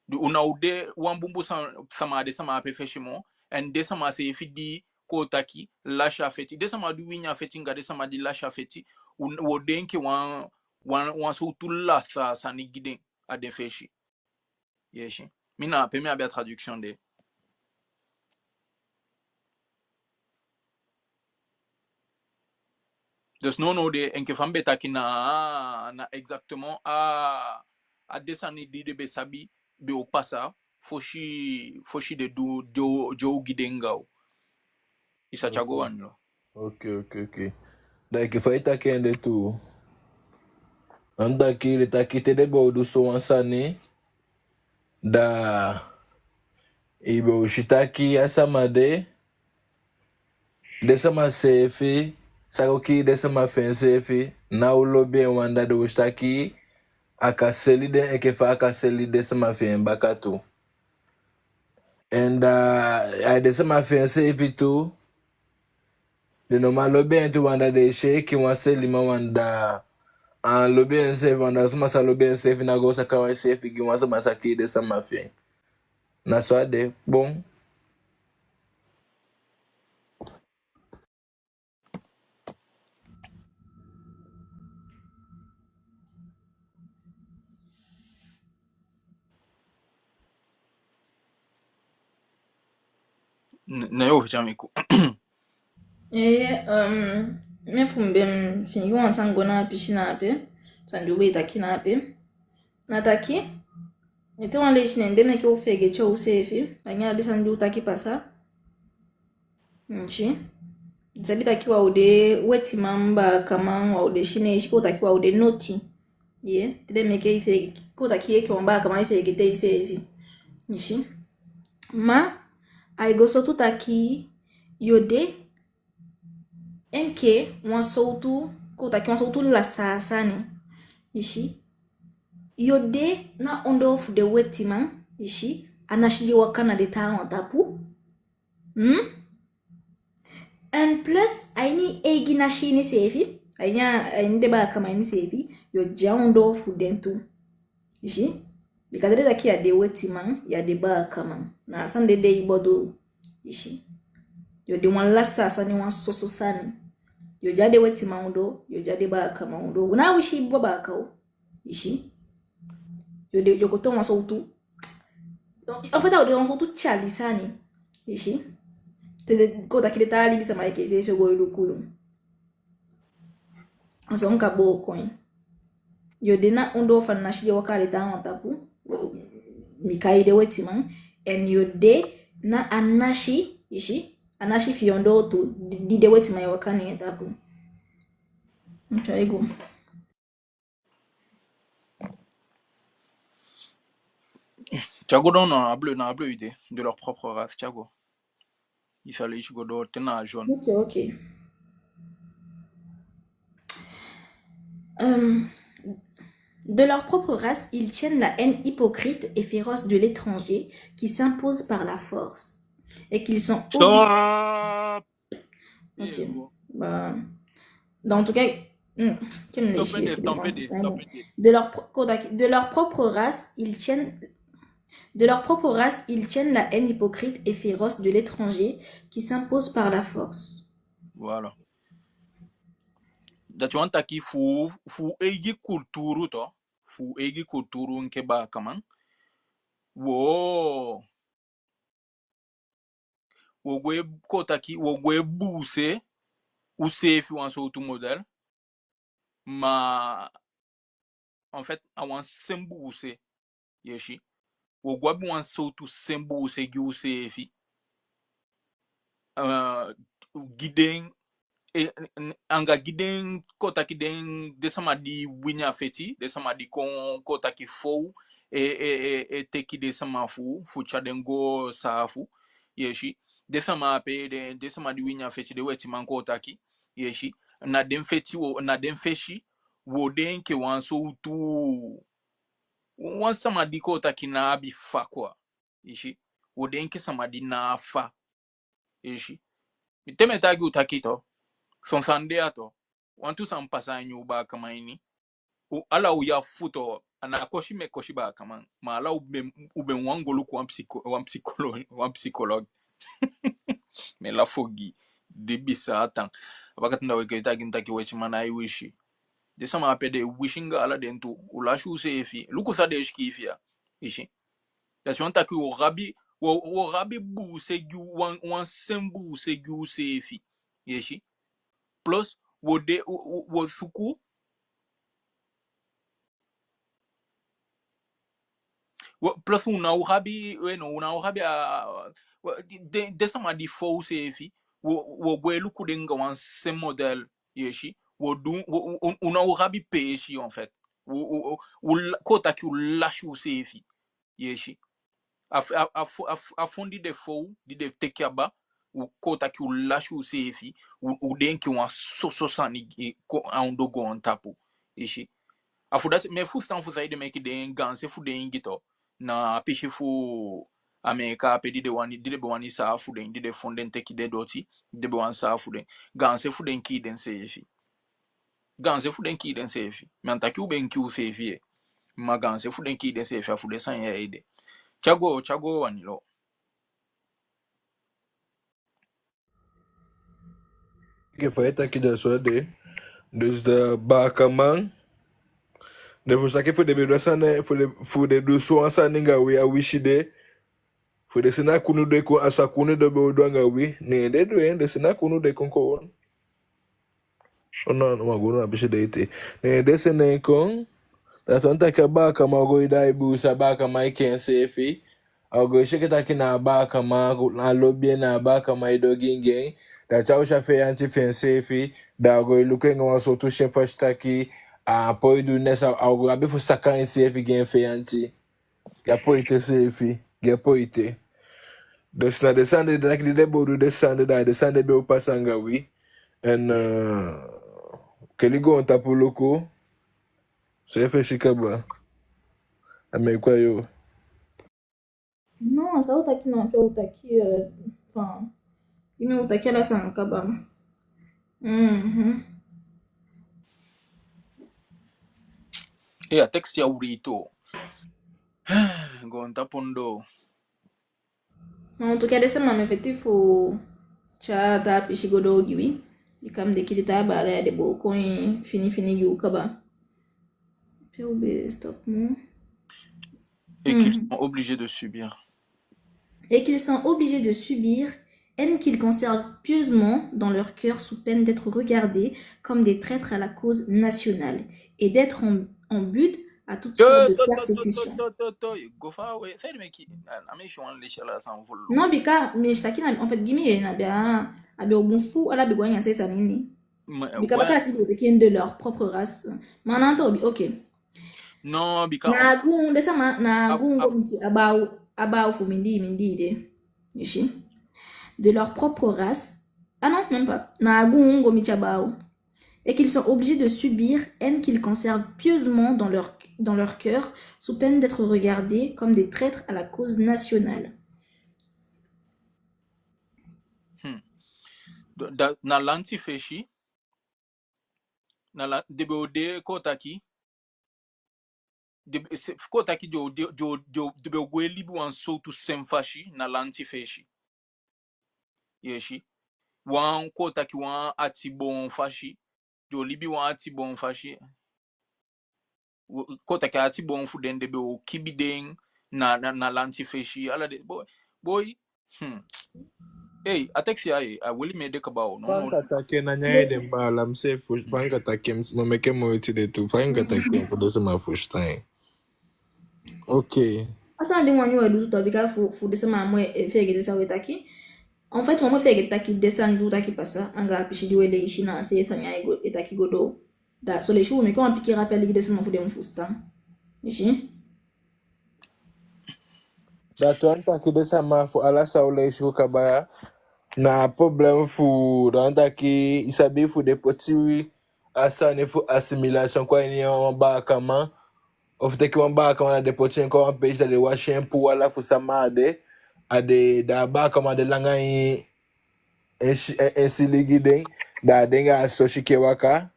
Di u ná o de wan bunbun sa-, sama a den sama ape fesi moo, en den sama seefi di, kon taki, lasi a feti. Den sama di wini a feti anga den sama di lasi a feti, u, wo de enke wan, wan, wan sowtu lasa sani gi den a den fesi. I si? Mi, na ape mi abi a traduction de. Dus nownow de, enke fa mi be taki, na, na exactement a, a den sani di den be sabi be o pasa fosi, fosi den du, den o, den o gi den gaw. I sa tyai go wan lo. Ok, ok, ok. Da enke fa i taki en de tu. An taki, den taki te den be o du so wan sani, da i be o si taki a sama de, den sama seefi, sa go kii den sama fi en seefi, ná o lobi en wan, da den o si taki a kan seli den enke fa a kan seli den sama fi en baka tu. En da, a den sama fi en seefi tu, den no man lobi en tu, wan da den e si en enke wan seliman, wan da a á lobi enseefi, wan da sama sa lobi enseefi ná go saka wan seefi gi wan sama sa kii den sama fi en. Na so a de, bon. N-, na yo feti a mi ku. Eh, um, mi fu mi be, mm, fingi wan sani go na a pisi na ape. Sani di u be e taki na ape. Na taki, ete wan leisi, ne den meke u feegete useefi, anga ala den sani di u taki pasa. Nti. I sabi taki wan o de wetiman, baakaman, wan o de Sineisi, kon taki wan o de noti. Ye, te den meke i fe-, kon taki enke wan baakaman i feegete iseefi. I si. Ma, ai go so tu taki yo de enke wan sowtu, kon taki wan sowtu lasa sani. I si. Yo de na ondoo fu den wetiman, i si, a nasi di e waka na den taawan tapu. Hmm? En plus, a ini i eigi nasi ini seefi, a ini a, a ini den baakaman ini seefi, yo de a ondoo fu den tu. I si? Bika te den taki ya de wetiman, ya de baakaman. Na a sani de den e bedoel. I si? Yo de wan lasa sani, wan soso sani. Yo de a den wetiman ondoo, yo de a den baakaman ondoo. Na a wisi i bo baaka o. I si? Yo de, yo go toon wan sowtu. En fait, a o de wan sowtu tyali sani. I si? Te den, kon taki den taa libisama enke iseefi o go e luku yu. A so u kan booko en. Yo de na ondoo fu a nasi di e waka a den taawan tapu, mi kai den wetiman, en yo de na a nasi, i si, a nasi fi i ondoo tu, di, di den wetiman e waka na en tapu. Tya go. Tya go, non, non, a bleu, non, a bleu idée. De leur propre race, tya go. Il fallait que je go dans le jaune. Ok, ok. Euh, de leur propre race, ils tiennent la haine hypocrite et féroce de l'étranger qui s'impose par la force et qu'ils sont obli- Stop. Ok. Eh, bon. Bah, donc, en tout cas, hmm, quel Stop, léger, stop, stop, stop. De leur pro-, de leur propre race, ils tiennent, de leur propre race, ils tiennent la haine hypocrite et féroce de l'étranger qui s'impose par la force. Voilà. Dati wani taki fu, fu eigi kulturu tu, fu eigi kulturu enke baakaman. Wo wo go e, kon taki, wo go e buuse useefi wan sowtu modèle. Ma, en fait, a wan sen buuse, i si. Wo go abi wan sowtu sen buuse gi useefi. Euh, gi den, e, n-, anga gi den, kon taki, den, den sama di wini a feti, den sama di kon, kon taki, fon e, e, e, e teki den sama fu, fu tyai den go saafu, i si. Den sama ape, den, den sama di wini a feti, den wetiman, kon taki, i si. Na den feti wo, na den fesi, wo de enke wan sowtu, wan sama di, kon taki, ná abi fa, quoi. I si. Wo de enke sama di ná a fa. I si. Mi, te mi e taigi u taki tu, son sani de ya tu, wantu sani pasa a ini u baakaman ini. U, ala u ya fu tu, a ná kosi mi e kosi baakaman, ma ala u be, u be wani go luku wan psycho-, wan psycholo-, wan psychologue. Mi e lafu gi den bisaa tan. A baka tan da we ke taigi mi taki wetiman ná e wisi. Den sama ape, den e wisi anga ala den tu. U lasi useefi. Luku san den e sikiifi ya. I si. Dati wani taki wo abi, wo, wo abi buuse gi u, wan, wan sen buuse gi useefi. I si. Plus, wo de, wo, wo, wo suku. Wo, plus, u ná o abi, we no, u ná o abi a, wo, den, den sama di fon useefi, wo, wo go e luku den anga wan sen modèle, i si. Wo du, wo, u, u, u ná o abi peesi, en fait. Wo, wo, wo, wo la-, kon taki u lasi useefi. I si. A f-, a, a f-, a f-, a fon di den fon u, di den teke aba, u kon taki u lasi useefi, u, u de enke wan soso sani, e, kon a ondoo goontapu. I si. A fu dati, mi e fusutan fu saide meke den gaanse fu den Ingi tu, na a pisi fu Ameeka ape di den wani, di den be wani saafu den, di den fon den teke den doti, di den be wani saafu den. Gaanse fu den kii denseefi. Gaanse fu den kii denseefi. Mi á taki u be kii useefi, e. Ma gaanse fu den kii denseefi, a fu den sani ya ede. Tya go, tya go, Wanilo. Enke fa i taki, da so a de. Dus da baakaman, den fu saki fu den be du a sani, fu den, fu den du so wan sani anga wi, a wisi de. Fu den si na kunu den kon, a sa kunu den be o du anga wi. Ne den du en, den si na kunu den kon kon. So na, no, ma go na pisi de ete. Ne den sende en kon. Dati wani taki a baakaman o go e daai buuse, a baakaman enke enseefi. A o go e si enke taki na a baakaman, na a lobi en, na a baakaman e du ogii anga en. Dati a o si a feyanti fi enseefi. Da a o go e luku en anga wan sowtu sen fasi taki a á poi du neks, a o go abi fu saka enseefi gi en feyanti. Gi a poite seefi, gi a poite. Dus na den sani de, den taki di den be o du den sani de, da den sani de be o pasa anga wi. En, eh, keli goontapu luku. Seefi si kaba. A mi e kon a yu. Non, san u taki na, pe u taki, euh, enfin, i mi u taki ala sani kaba. Mhm. E, a teksti ya wi tu. Goontapu ondoo. Ma en tout cas, den sama, mi e feti fu tyai taa pisi go doo gi wi. Bika mi denki den taa baala ya den booko en fini fini gi u kaba. Pe u be stop moo. Et qu'ils sont obligés de subir. Et qu'ils sont obligés de subir haine qu'ils conservent pieusement dans leur cœur sous peine d'être regardés comme des traîtres à la cause nationale et d'être en, en butte à toutes sortes de persécutions. To, to, to, to, go far away. Side meki, I mean, she wan leisi ala san folo. Non, bika mi e taki na, en fait, gi mi, na be a, a be o bun fu ala be go anga a sani ini. Bika bakala si be o teke en de leur propre race. Ma na anto bi, ok. Non, bika Na gun, den sama, na gun go miti a baaw, a baaw fu mindii, mindii de. You see? De leur propre race. Ah non, même pas. Na gun go miti a baaw. Et qu'ils sont obligés de subir, haine qu'ils conservent pieusement dans leur, dans leur cœur, sous peine d'être regardés comme des traîtres à la cause nationale. Hmm. Da, na lanti fesi, na la, den be o de kon taki, den be, se, kon taki den o de, den o, den o, den be o go e libi wan sowtu sen fasi na lanti fesi. Yesi. Wan kon taki wan atiboon fasi. Den o libi wan atiboon fasi. Wo-, kon taki atiboon fu den, den be o kibi den na, na, na lanti fesi. Ala den, boi, boi. Hmm. Ei, a tekisi ya, a weli mi ede kaba o. No, Fa mi kan taki en, na nyan ede mi baala, mi seefi fusutan. Fa mi kan taki en, mi meke moiti de tu. Fa mi kan taki en fu den sama fusutan. Ok. A sani di mi wani u du tu, bika fu, fu den sama á mu e feegete san we taki. En fait, mi á mu e feegete taki den sani di u taki pasa, anga a pisi di we leisi na a seefi sani ya e go, e taki go doo. Da son leisi u meke wan pikin rappel gi den sama fu den mu fusutan. I si? Dati wani taki den sama fu ala san u leisi u kaba ya, na a problème fu, dati wani taki, i sabi, fu den poti a sani fu assimilation kon a ini wan baakaman, ofu teke wan baakaman, da den poti en kon a wan peesi, da den wasi en puu ala fu sama a de, a de, da a baakaman de langa en, en si-, en, en sili gi den, da den anga a sosi e waka.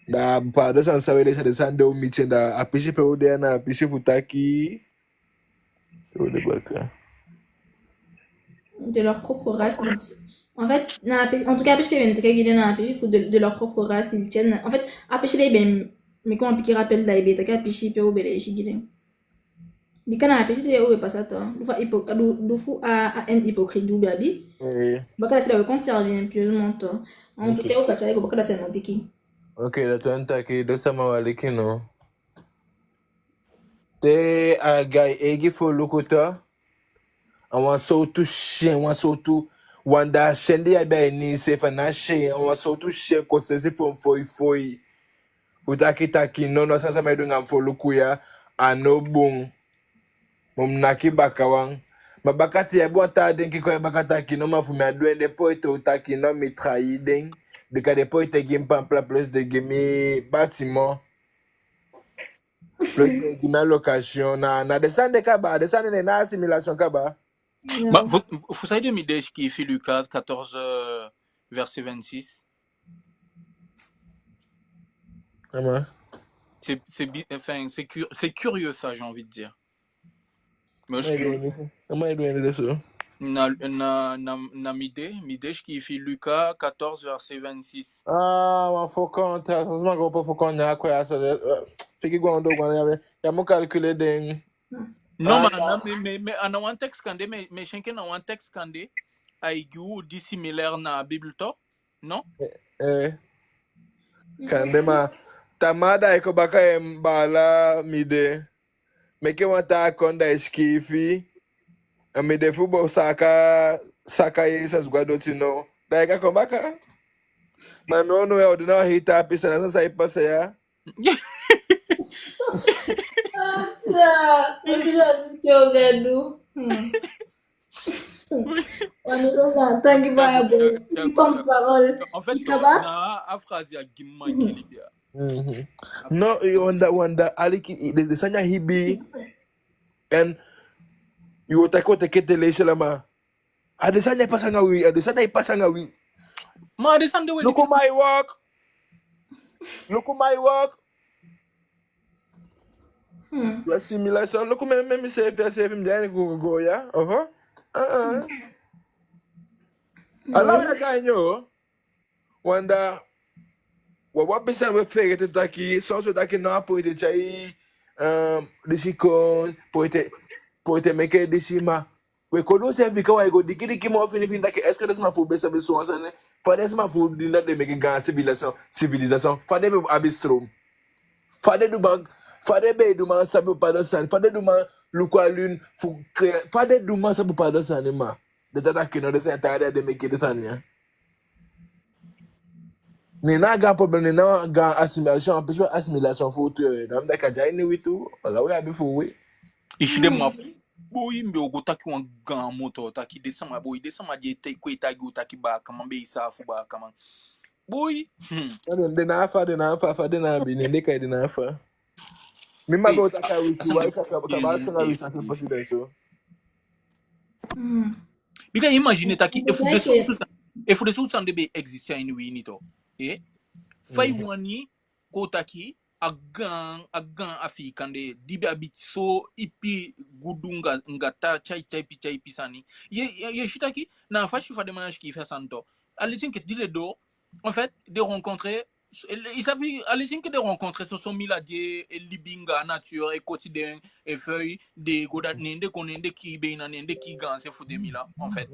Da pardon, san san we leisi, a den sani de u miti en, da a pisi pe u de ya na a pisi fu taki, u de baka. De leur propre race, ils, en fait, na, en tout cas, a pisi pe mi e teke gi den, na a pisi fu de, de leur propre race, ils tiennent. En fait, a pisi de i be meke wan pikin rappel, da i be taki a pisi pe u be leisi gi den. Bika na a pisi de u be pasa tu. Du fu a hypo-, du, du fu a, a haine hypocrite di u be abi. Eh. Bakala si da we conserver en pieusement tu. En tout cas, u kan tyai go bakala, c'est mon pikin. Ok, dati wani taki den sama, u aliki no. Te a gai eigi foluku tu, a wan sowtu syen, wan sowtu, wan da syen di i abi a ini iseefi, a ná syen, a wan sowtu syen, konsesi fu foi foi. Fu taki taki no, no, san sama e du anga mi foluku ya, a no bun. Mi mu naki baka wan. Ma baka te i abi wan taa denki kon a i baka taki no, ma fu mi a du en, den poite o taki no, mi trahi den. Bika den poite gi mi pampila, plus den gi mi bâtiment. Plus den gi mi allocation. Na, na den sani de kaba, den sani de na assimilation kaba. Ma fu, fu saide mi de sikiifi Lucas quatorze, euh, verset vingt-six. Ama. C'est, c'est bi-, enfin, c'est cu-, c'est curieux ça, j'ai envie de dire. Mais Ama e du en de so. Na, na, na, na mi de, mi de sikiifi Lucas quatorze, verset vingt-six. Ah, wan fokon, ta, sama go po fokon na ko ya so de, eh, figi go ando go na ya, ya mu calculer den. Non, Ah, mais, ya. Mais, mais, mais, a ná wan texte kande, mais, mais, syen enke na wan texte kande, ai gi u di similaire na Bible tu, non? Eh, kande ma, tamaa da i kon baka, en baala, mi de. Meke wan taa kon, da i sikiifi. A mi de fu bo saka, saka Jesus go a doti no. Da i kan kon baka. Ma no, no, ya o du na hii taa pisi, na san sa e pasa ya. Ata, o ti sa ke o ga du. Hmm. Wani o ga tangi ba ya bo. Ya, ya, Ton parole. En fait, I kaba? Na a phrase ya gi mi mankeli bia. Mhm. No, i wanda, wanda, aliki, i, den, den sani ya hibi. En, i o taki o teke te leisi ala ma. A den sani ya e pasa anga wi, a den sani ya e pasa anga wi. Ma a den sani de we Luku my work. Luku my work. Hmm. L'assimilation, luku mi, mi, mi seefi, seefi, mi de a ini go, go, go, ya. Oho. Ah, ah. Ala ya kan yo. Wanda, wa, wa pisi we feegete taki, so, so taki no, a poite tyai, um, disi kon, poite, poite meke disi ma. We kon du seefi, bika wi e go diki diki moo fini fini taki, est-ce que den sama fu u be sabi so wan sani? Fa den sama fu u di na den meke gaan civilisation, civilisation, fa den be abi stroom? Fa den du man, fa den be du man sabi bepaalde sani, fa den du man luku a lune fu créer, fa den du man sabi bepaalde sani, ma den taa taki no, den sani taa den meke den sani ya. Ne na a gaan problème, ne na a gaan assimilation, en plus wan assimilation fu u tu, eh, da mi taki a de a ini wi tu, ala wi abi fu wi. I si den man, boi, mi be o go taki wan gaan moto, taki den sama, boi, den sama di e te-, kon e taigi u taki baakaman be e saafu baakaman. Boi, hmm. Den, den na afa, den na afa, afa, den na abi, ne den kai den na afa. Mi ma go taki a wisi, wai kaka, kaba sanga wisi ake posi den so. Hmm. Bika imagine taki, efu den sowtu san-, efu den sowtu sani de be existe a ini wi ini tu. Eh? Fa i wani kon taki, a gaan, a gaan Afiikan de, di be abi so ipi gudu anga, anga taa tyai-, tyaipi, tyaipi sani. Ye, ye, ye si taki, na a fasi fa den man sikiifi a sani tu. A leti enke di den doo, en fait, den rencontrer, i sabi, a leti enke den rencontrer soso Mila di e, e libi anga nature, e koti den, e feuille, den go dati, ne den kon, ne den kii beina, ne den kii gaanse fu den Mila, en fait.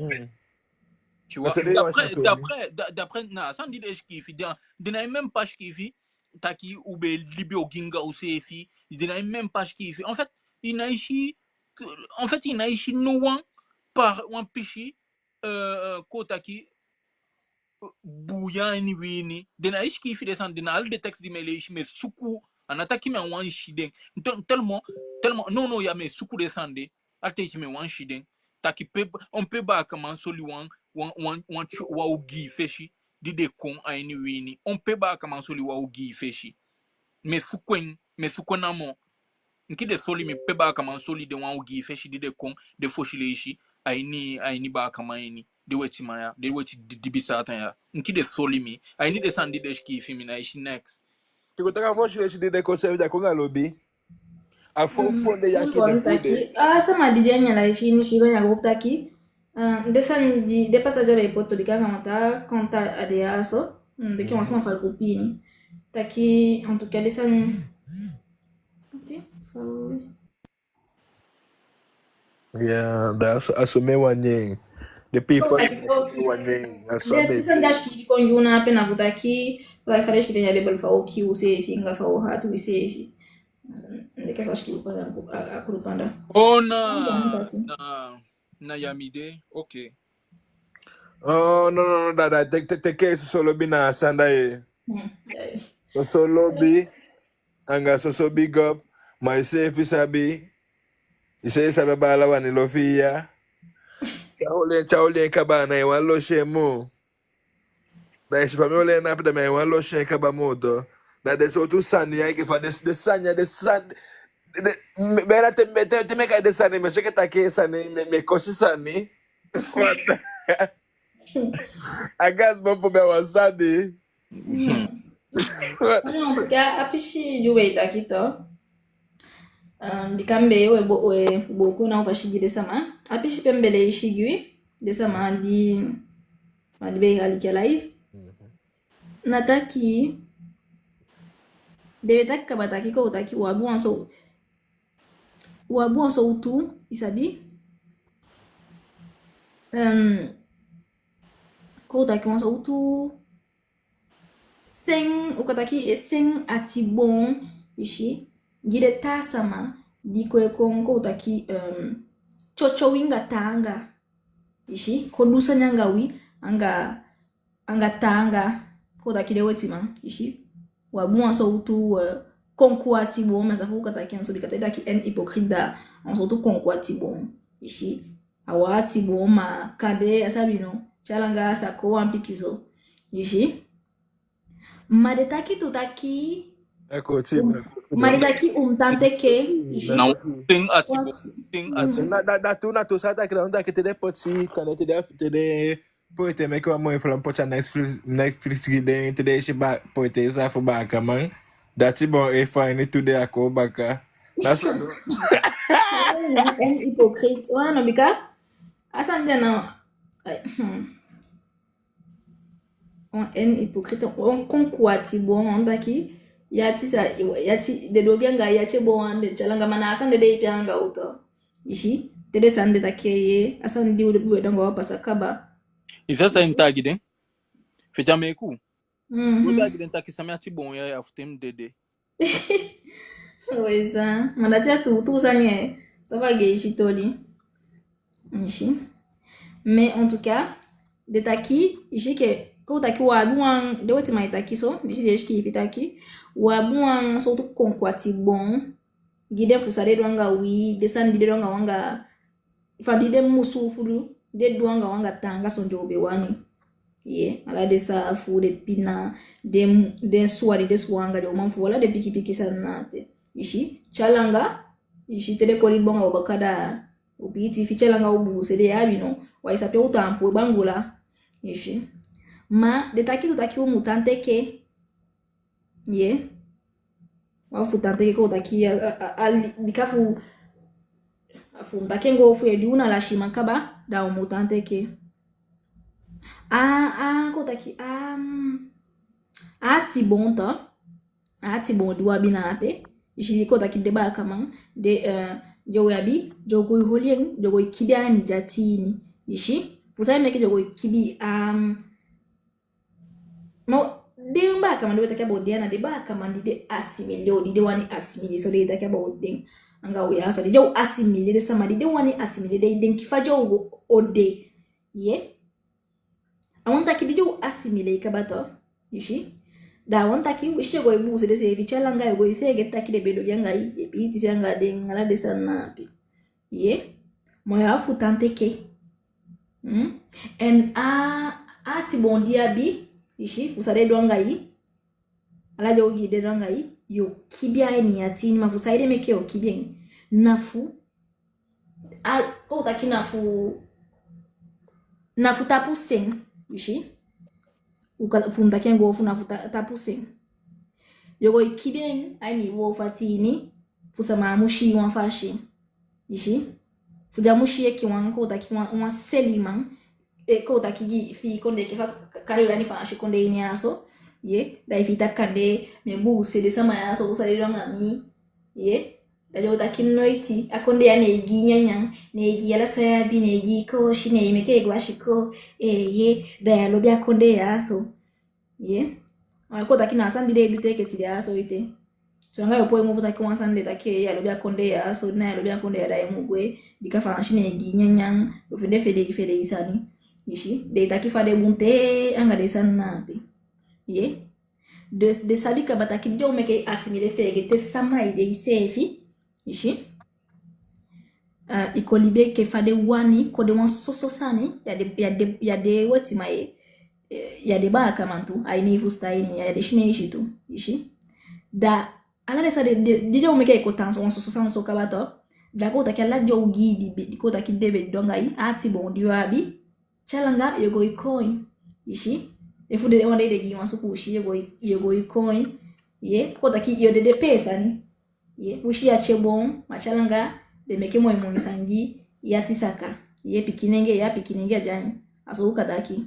Tu vois, d'après, d'après, d'a-, d'après na a sani di den sikiifi, den, den ná e même pas sikiifi taki u be libi ogii anga useefi, den ná e même pas sikiifi. En fait, i ná e si, en fait, i ná e si no wan, par wan pisi, euh, euh, kon taki, euh, buya a ini wi ini. Den ná e sikiifi den sani, den na ala den texte di mi e leisi, mi e suku, a ná taki mi á wani si den. Tel-, tellement, tellement, non, non, ya mi e suku den sani de. Altijd mi e wani si den. Taki pe, on pe baakaman soli wan, wan, wan, wan tyo-, wan ogii fesi di den kon a ini wi ini. On pe baakaman soli wan ogii fesi. Mi e suku en, mi e suku en namo. Enke den soli mi pe baakaman soli den wan ogii fesi di den kon, den fosi leisi, a ini, a ini baakaman ini. Den wetiman ya, den weti di-, dibi saatan ya. Enke den soli mi. A ini den sani di den sikiifi mi ná e si neks. I go taki a fosi leisi di den kon seefi, da a kon anga lobi. A fo-, mm, fo de ya ki bon, den taki, a sama di de a ini a live ini, si go nyan go taki, ah, den sani di, den pasa di a be e poti, bika anga wan taa kanta a de ya so, mm, den ki wan sama fu a groupe ini. Taki, en tout cas, den sani, ti, fa u Ya, da a so, a so mi e wani en. Den pipo, a so mi e wani en. A so den mi e pipo di a sikiifi kon gi u na ape na fu taki, fa den sikiifi en ya, den bali fa u kii useefi, anga fa u hati useefi. Den ke so a sikiifi kon a, a, a kulu panda. Oh, na, na, na ya mi de, ok. Oh, no, no, no, da, da, te, te, teke soso lobi na a sani de. Hmm, ya. Soso lobi. Anga soso big up, ma iseefi sabi, iseefi sabi a baala wani lobi ya. Te a oli en, te a oli en kaba, a ná e wani lusu en moo. Da i si fa mi oli en na ape, da mi á e wani lusu en kaba moo tu. Da den sowtu sani ya, enke fa den, den sani ya, den sani, den, mi, mi, te, te, te mi e kai den sani, mi e si enke taki sani, mi, mi e kosi sani. A gas bon fu mi a wan sani. Hmm. Non, en tout cas, a pisi di u be e taki tu. Ehm, bika mi be, we bo-, we booko na u fasi gi den sama. A pisi pe mi be leisi gi den sama di, ma di be e aliki a live. Na taki, den be taki kaba taki, kon u taki, u abi wan so-, u abi wan sowtu, i sabi? Ehm, kon u taki wan sowtu sen, u kan taki, e, sen ati boon, i si, gi den taa sama di kon e kon, kon u taki, ehm, tyotyo wi anga taanga, i si, kon du sani anga wi, anga, anga taanga, kon u taki den wetiman, i si. U abi wan sowtu, eh, konkuu ati boon, mi á sa fu u kan taki en so, bika te i taki en hypocrite, da a wan sowtu konkuu ati boon, i si. A wan ati boon, ma kande, a sabi no, tyalanga a sa kon wan pikinso, i si. Ma den taki tu taki, e koti, um, ma den taki un tan teke, i si. Na ten ati boon, ten ati. Na, na, na tu, na tu sa taki, na taki te den poti, kande te den, te den poite meke wan moi flam poti a Netflix, Netflix gi den, te den si ba, poite sa fu baakaman. Dati bon, efu a ini tu de a kon baka. Na so. En hypocrite. Wan no, bika a sani de na, ai, hmm. Wan en hypocrite, wan konkuu ati boon, wan taki, i ati sa, i ati, den du ogii anga i ati e boon, den tyalanga, ma na a sani de den e pee anga u tu. I si? Te den sani de taki, ye, a sani di u be du anga u a pasa kaba. I sa san mi taigi den? Feti a meku. Mhm. U be taigi den taki san mi ati boon ya, ya fu te mi dede. We sa, ma dati a tuutuu sani, eh. So fa a gei si toli. I si. Mais en tout cas, den taki, i si ke, kon taki u abi wan, den wetiman e taki so, den si den e sikiifi taki, u abi wan sowtu konkwa ati boon gi den fu san den du anga wi, den sani di den du anga wi anga, fa di den musu fu du, den du anga wi anga taanga son di u be wani. Ye, ala den saafu, den pina, den, den suwa di den suwa anga den uman fu u, ala den pikipiki sani na ape. I si, te a langa, i si te den koli boon anga u baka da, u piiti, fi te a langa u buuse den ya abi no, u á sa pe u taampu e bangula. I si. Ma den taki tu taki u mu tan teke. Ye. Wa fu tan teke, kon taki a, a, a, a li-, bika fu, fu mi taki en go fu e di u na lasiman kaba, da u mu tan teke. A, a, kon taki, a, mm, a ati boon tu. A ati boon di u abi na ape. I si, kon taki den baakaman, den, eh, den o abi, den o go e holi en, den o go e kibi en a ini den ati ini. I si. Fu san meke den o go e kibi, a, mm, Ma den baakaman di we taki about den, a na den baakaman di den assimilé, o di den wani assimilé, so den e taki about den. Anga u ya so, di den o assimilé, den sama di den wani assimilé, den e denki fa den o go de. Ye? A wani taki di den o assimilé kaba tu, i si. Da a wani taki, winsi den go e buuse denseefi, te a langa den o go e feegete taki den be du ogii anga i, den piiti fi i anga den, ala den sani na ape. Ye? Ma ya fu tan teke. Hmm? En a, a ati boon di i abi, i si, fu san den du anga i, ala den ogii den du anga i, yo kibi en a ini i ati ini, ma fu saide meke yo kibi en? Na fu, a, kon u taki na fu, na fu tapu sen, i si. U ka, fu mi taki en go fu na fu ta-, tapu sen. Yo go e kibi en a ini i boo fu ati ini, fu sama á mu si i wan fasi. I si? Fu den á mu si i enke wan, kon u taki wan, wan seliman, e, kon u taki gi fi i kondee, enke fa ka-, kande u ya ini Faansi kondee ini ya so. Ye, da i fii taki kande, mi e buuse den sama ya so, u sabi den du anga mi. Ye, da den o taki noiti, a kondee ya ne e gi i nyanyan, ne e gi i ala san i abi, ne e gi i koosi, ne e meke i go a sikoo, e, ye, da ya lobi a kondee ya so. Ye. A kon u taki na a sani di den e du te enke tide ya so ete. So anga yo poi mofu taki wan sani, den taki ya lobi a kondee ya so, na ya lobi a kondee ya, da i mu gwe, bika Faansi ne e gi i nyanyan, yo fende fede, fede i sani. I si, den e taki fa den bun te anga den sani na ape. Ye. Den, den sabi kaba taki di den o meke i assimilé, feegete sama i de iseefi. I si. Ah, i kon libi enke fa den wani, kon de wan soso sani, ya de, ya de, ya de wetiman, eh, ya de baakaman tu, a ini i fusutan ini, ya de Sineisi tu, i si. Da, ala den sani de, de, di den o meke i kon tan so, wan soso sani so kaba tu, da kon u taki ala den ogii di be, di kon u taki den be du anga i, a ati boon di i abi, te a langa yo go e kon en. I si. Efu den wan dei den gi i wan sukuusi, yo go e, yo go e kon en. Ye, kon u taki yo dede pee sani. Ye, winsi i ati e boon, ma te a langa den meke moi moi sani gi i, i ati saka. Ye, pikinenge, ya pikinenge a de a ini. A so u kan taki.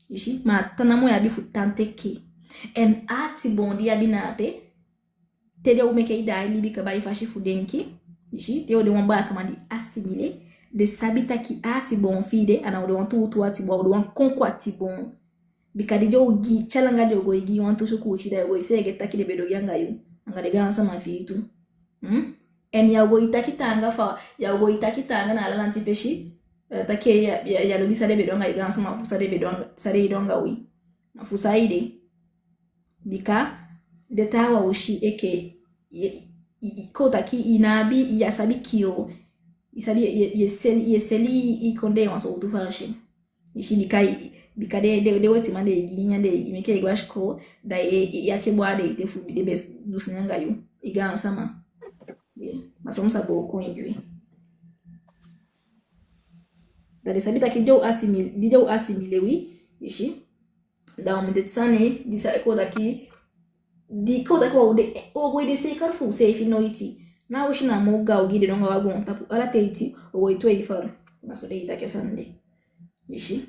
I si, ma a tan namo i abi fu tan teke. En a ati boon di i abi na ape, te den o meke i daai libi kaba i fasi fu denki, i si, te yo de wan baakaman di assimilé, den sabi taki a ati boon fi i de, a ná o de wan tuutuu ati boon, a o de wan konkwa ati boon. Bika di den o gi, te a langa den o go e gi i wantu sukuusi, da yo go e feegete taki den be du ogii anga yu, anga den gaansama fi i tu. Hmm? En ya o go e taki taanga fa, ya o go e taki taanga na ala lanti fesi, eh, taki ya, ya, ya lobi san den be du anga i gaansama, fu san den be du anga, san den e du anga wi. Fu saide? Bika den taawan o si enke, i, i, i, kon u taki i ná abi, i á sabi kii o, i sabi, i, i e seli, i e seli i kondee wan sowtu fasi. I si, bika i, bika den, den, den wetiman den e gi i nyanyan, den e meke i go a sikoo, da i, i, i ati e boon a den ete fu den be du sani anga yu, i gaansama. Ye, ma so mi sa booko en gi wi. Da den sabi taki di den o assimil-, di den o assimilé wi, i si. Da u mu de sani, di sa, kon u taki, di kon u taki wa u de, u go e de seeka fu useefi noiti. Na u si na moo gaan ogii den du anga wi a goontapu, ala teiti u go e twijfel. Na so den e taki a sani de. I si.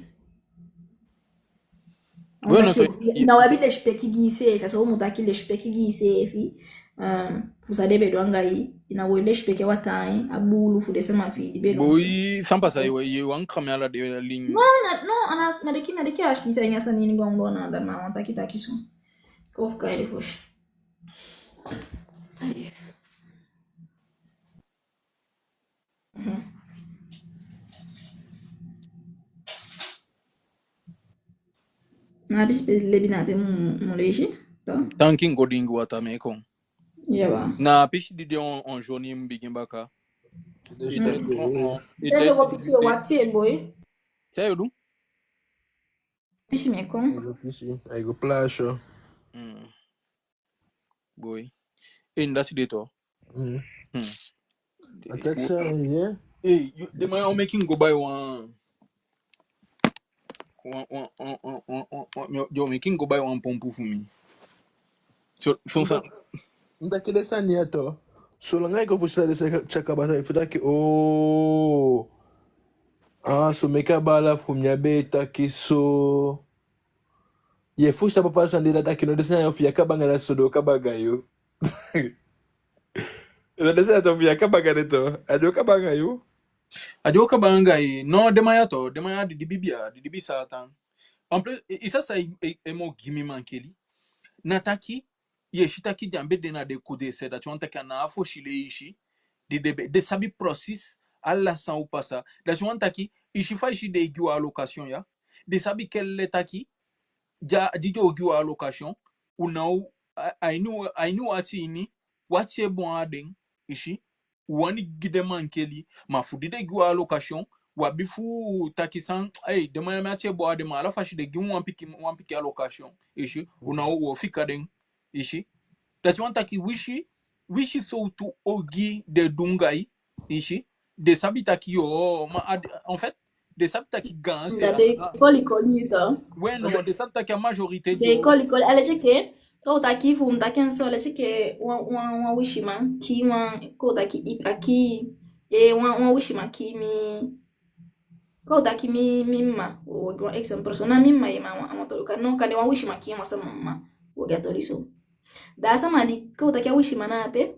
Bueno, taki, so, na u abi lesipeki gi iseefi, a so u mu taki, lesipeki gi iseefi. Um, fu san den be du anga i, i ná go lesipeki wataa, a buulu fu den sama fi i di be du. Boi, san pasa, yu, yu wani krami ala den lin. No, no, no, a ná, ma den kii, ma den kii a siki fi en a sani ini go a unda anda, ma a wani taki taki so. Kon fu kai den fosi. Ai. Mhm. Na a pisi pe lebi na ape mu, mu leisi, to? Tanki, go dingi wataa, mi e kon. Ya, wa. Na a pisi di de en, en jaune, i mu bigin baka. Mm. I de, i de, i de, i de. Pisi e wati, boi. San yu du? Pisi, mi e kon. Ai go pisi, ai go plasi. Mm. Boi. Ee, na dati de tu. Mm. Hmm. A taki san, yeah. Ee, yu, den man ya o meke mi go bai wan, wan, wan, yo, meke mi go bai wan pompu fu mi. So, so, so. Mi taki den sani ya tu. Solanga i kon fu sila den sani tyaka bata, i fu taki, oh. Ah, so meke a baala fu mi ya be taki so. Ye, fu sa papa sani de, da taki no, den sani ya fi i á kaba anga, da so den o kaba anga yu. Da den sani ya tu fi i á kaba anga den tu. A den o kaba anga yu. A den o kaba anga i. No, den man ya tu, den man ya di, di bibi ya, di, di bibi Satan. En plus, i, i sa san e, e, e moo gi mi mankeli. Na taki, ye si taki den á be de na den coup d'essai, dati wani taki a ná a fosi leisi. Den, den be, den sabi precies ala san o pasa. Dati wani taki, i si fa i si den e gi u allocation ya. Den sabi kele taki, ya, di den o gi u allocation, u ná o, a, a ini u, a ini u ati ini, u ati e boon a den, i si. U wani gi den mankeli, ma fu di den gi u allocation, u abi fu taki san, ei, den man ya, mi ati e boon a den, ma ala fasi den gi u wan pikin, wan pikin allocation, i si, u ná o, u o fika den, i si. Dati wani taki winsi, winsi sowtu ogii den du anga i, i si, den sabi taki yo, ma a, en fait, den sabi taki gaan se. Da den e kolikoli i tu. We no, den sabi taki a majorité den e kolikoli. A leti enke, kon u taki fu mi taki en so, a leti enke wan, wan, wan wisiman kii wan, kon u taki i, a kii, e, wan, wan wisiman kii mi, kon u taki mi, mi mma, o, wan exemple so, na mi mma ye, ma wan, wan toli ka, no, kande wan wisiman kii wan sama mma, u o gi a toli so. Da a sama di, kon u taki a wisiman na ape,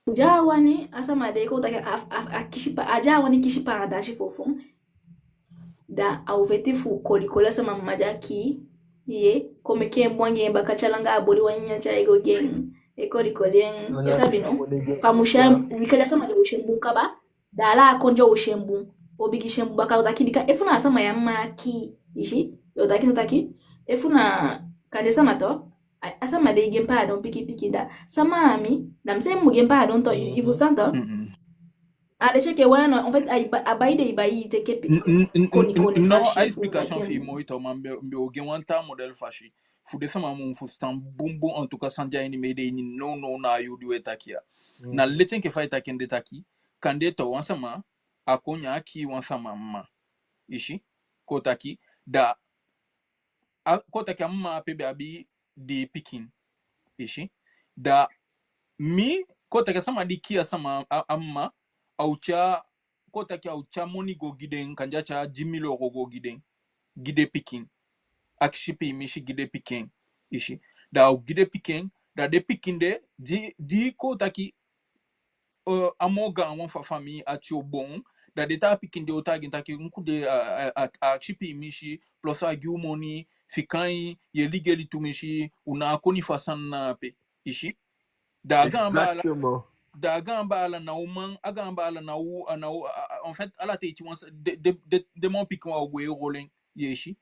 di á wani a sama de, kon u taki a, a, a kisi pa, a di á wani kisi paadon a si fofo. Da a o feti fu kolikoli a sama mma di a kii, ye, kon meke en bun anga en baka, tyai langa a boli wan nyanyan tyai go gi en, e kolikoli en, i sabi no? Fa a mu si en, bika a sama de o si en bun kaba, da ala a kondee o si en bun, o bigin si en bun baka, u o taki bika efu na a sama ya mma a kii, i si, u o taki so taki, efu na kande sama tu, a, a sama de e gi en paadon pikin pikin da. Sama a mi, da mi seefi mu gi en paadon tu, i, i fusutan tu? Mm-mm. A leti enke wan no, en fait, a, a bai den e bai i teke pikin. N-, n-, n-, koni, koni, no, fasi, a explication fi i moi tu, ma mi be, mi be o gi en wan taa modèle fasi. Fu den sama mu fusutan bunbun, en tout cas, san de a ini mi ede ini nownow na a yuu di we taki ya. Mm. Na leti enke fa i taki en de taki, kande tu wan sama, a kon ya a kii wan sama mma. I si? Kon u taki, da a, kon u taki a mma ape be abi dii pikin. I si? Da mi, kon u taki a sama di kii a sama a, a mma, a o tyai, kon u taki a o tyai moni go gi den, kande a tyai dix mille euros go gi den, gi den pikin. Akisi piimisi gi den pikin. I si? Da a o gi den pikin, da den pikin de, di, di kon u taki, eh, a moo gaan wan fu a famii ati o boon, da den taa pikin de o taigi en taki, uncle de, a, a, a, a akisi piimisi, plus a gi u moni, fika en, ye ligeli tumisi, u ná a koni fu a sani na ape. I si? Da a gaan baala, exactement, da a gaan baala ná o man, a gaan baala ná o, a ná o, a, a, en fait, ala ten iti wan sa, den, den, den, den man pikin wan o gwe e rôler en, ye si.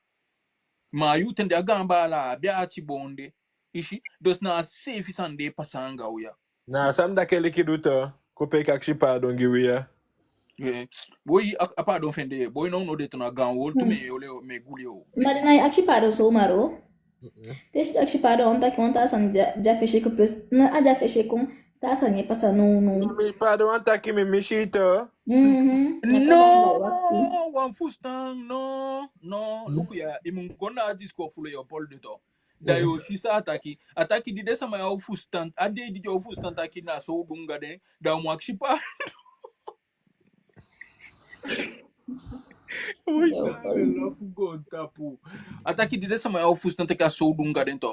Ma a yuu ten de a gaan baala á be abi ati boon de. I si, dus na a seefi sani de e pasa anga u ya. Na san mi taki e leki du tu, kon pee akisi paadon gi wi ya. Eh, boi, a, a paadon fi en de, boi, nownow de tu na gaan wowtu, hmm, mi e oli, mi e guli o. Ma den ná e akisi paadon so maro. Mm-mm. Te i si den akisi paadon, a wani taki wan taa sani di á, di á fesi kon, plus, na a di á fesi kon, taa sani e pasa nownow. Mi paadon, a wani taki mi misi i tu. Mhm. No, wan fusutan, no, no, hmm, luku ya, i mu go na a discours fu Léopold de tu. Da yo si san a taki, a taki di den sama ya o fusutan, a dei di den o fusutan taki na so u du anga den, da u mu akisi paadon. Wi sa de lafu go tapu. A taki di den sama ya o fusutan taki a so u du anga den tu.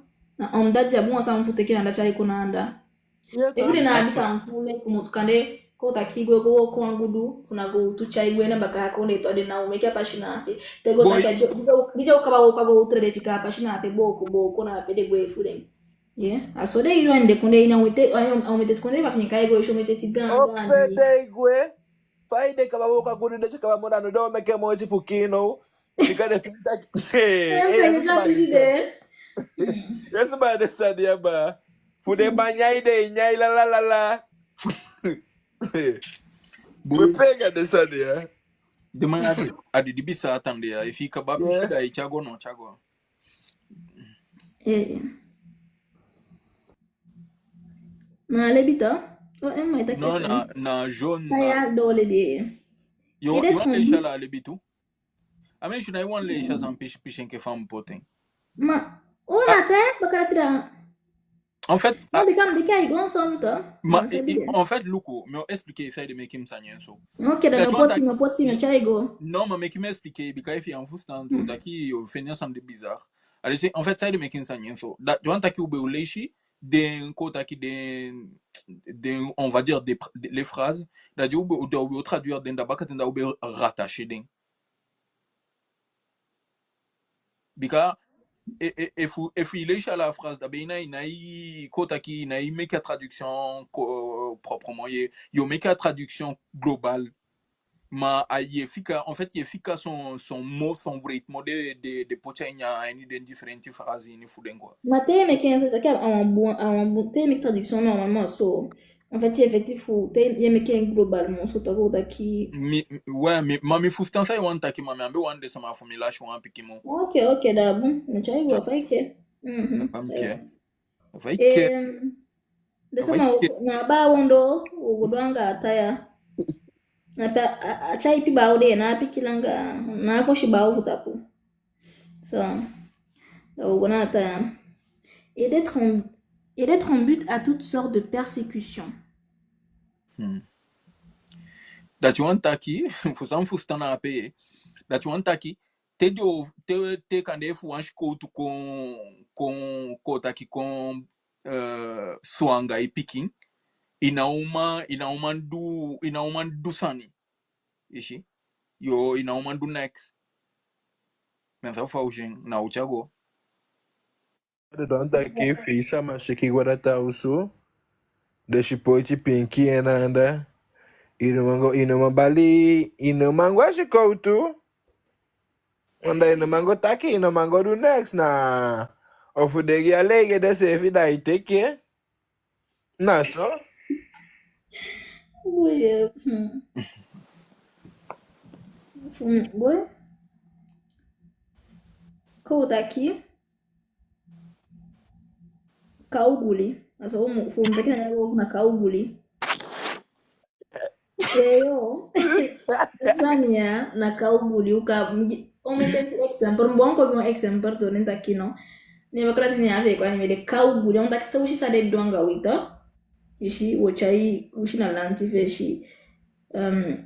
Na omdat den abi wan sani fu teke na anda tyai kon na anda. Efu den ná abi sani fu leki, kande kon taki go, go wooko wan gudu, fu na go tu tyai gwe na baka kondee tu, a den ná o meke a pasi na ape. Te go taki a di den o kaba wooko a go u tide, den fika a pasi na ape, booko, booko na ape, den gwe fu den. Ye, a so den e du a ini den kondee ini a u meti, a u meti kondee, ma fi en kai go e si u meti gaan gaan. Ope den e gwe, fa i de kaba wooko a gudu, den si kaba moo, da no den o meke moiti fu kii now. Bika den fika taki, eh, eh, den fika taki den. Yes, ma den sani ya, ma fu den man nyai den e nyai la la la la. Boi. We pega den sani ya. Den man ya, a di, di bisa a tan de ya. Efi i kaba pisi, da i tyai go, no tyai go. Eh, eh. Na a lebi tu. O, en ma i taki. No, na, na jaune, na. Taya doo lebi, eh. Yo, yo wan leisi ala a lebi tu. A mi si na i wan leisi a san pisi pisi enke fa mi poti en. Ma, o, na taya baka dati da. En fait, no, bika, bika i go on son tu. Ma, en fait, luku, mi o expliquer i saide meke mi sani en so. Ok, da no poti, no poti, no tyai go. No, ma meke mi expliquer, bika efi i á fusutan, taki yo feni a sani de bizarre. Allez, c'est, en fait, saide meke mi sani en so. Da, tu vois, taki u be o leisi den, kon taki den, den, on va dire, des pr-, des, les phrases. Da di u be, da u be o traduire den, da bakaten da u be rattacher den. Bika, e, e, efu, efu i leisi ala a phrase, da be i ná, i ná e, kon taki, i ná e meke a traduction ko-, proprement, ye, yo meke a traduction globale. Ma a, ye fika, en fait, ye fika son, son mot, son vrai mot de, de, de poti a ini a, ini den différentes phrases ini fu den, quoi. Ma te ye meke en so, c'est que a wan bun, a wan bun, te ye meke traduction normalement so. En fait, effectif fu, te ye meke en globalement so, tako taki. Mi, mi, ouais, mi, ma mi fusutan san i wani taki, ma mi á be wani de sama fu mi lasi wan pikin moo. Ok, ok, da bon. Mi tyai go fa i ke. Mhm. Fa i ke. Fa i ke. Em, den sama, na baa ondoo, u go du anga a taya. Na pe a, a, a tyaipi baa o de, na a pikin langa, na a fosi baa o fu tapu. So, da u go na a taya. Et d'être en, et d'être en but à toutes sortes de persécutions. Hmm. Dati wani taki, fu san fusutan na ape, dati wani taki, te den o, te, te kande efu wan sikowtu kon, kon, kon taki kon, eh, so anga i pikin, i ná o man, i ná o man du, i ná o man du sani. I si? Yo, i ná o man du neks. Mi á sabi fa u si en, na u tyai go. Den don taki efi sama siki go data osu, den si poiti pinki en anda. I no man go, i no man bali, i no man go a sikowtu. Anda i no man go taki, i no man go du neks na. Ofu den gi a lege denseefi da i teke. Na so? Boi, eh, hmm. Fu mi, boi. Kon taki. Kawguli. A so u mu, fu mi teke na, na kawguli. Eyo. Sani ya, na kawguli, u ka, mi gi, omen ten exemple, mi bon kon gi wan exemple tu, ne taki no. Ne ma klasi ni a fe kwa ni mi de kawguli, on taki sa u si san den du anga wi tu. I si, wo tyai, u si na lanti fesi. Ehm,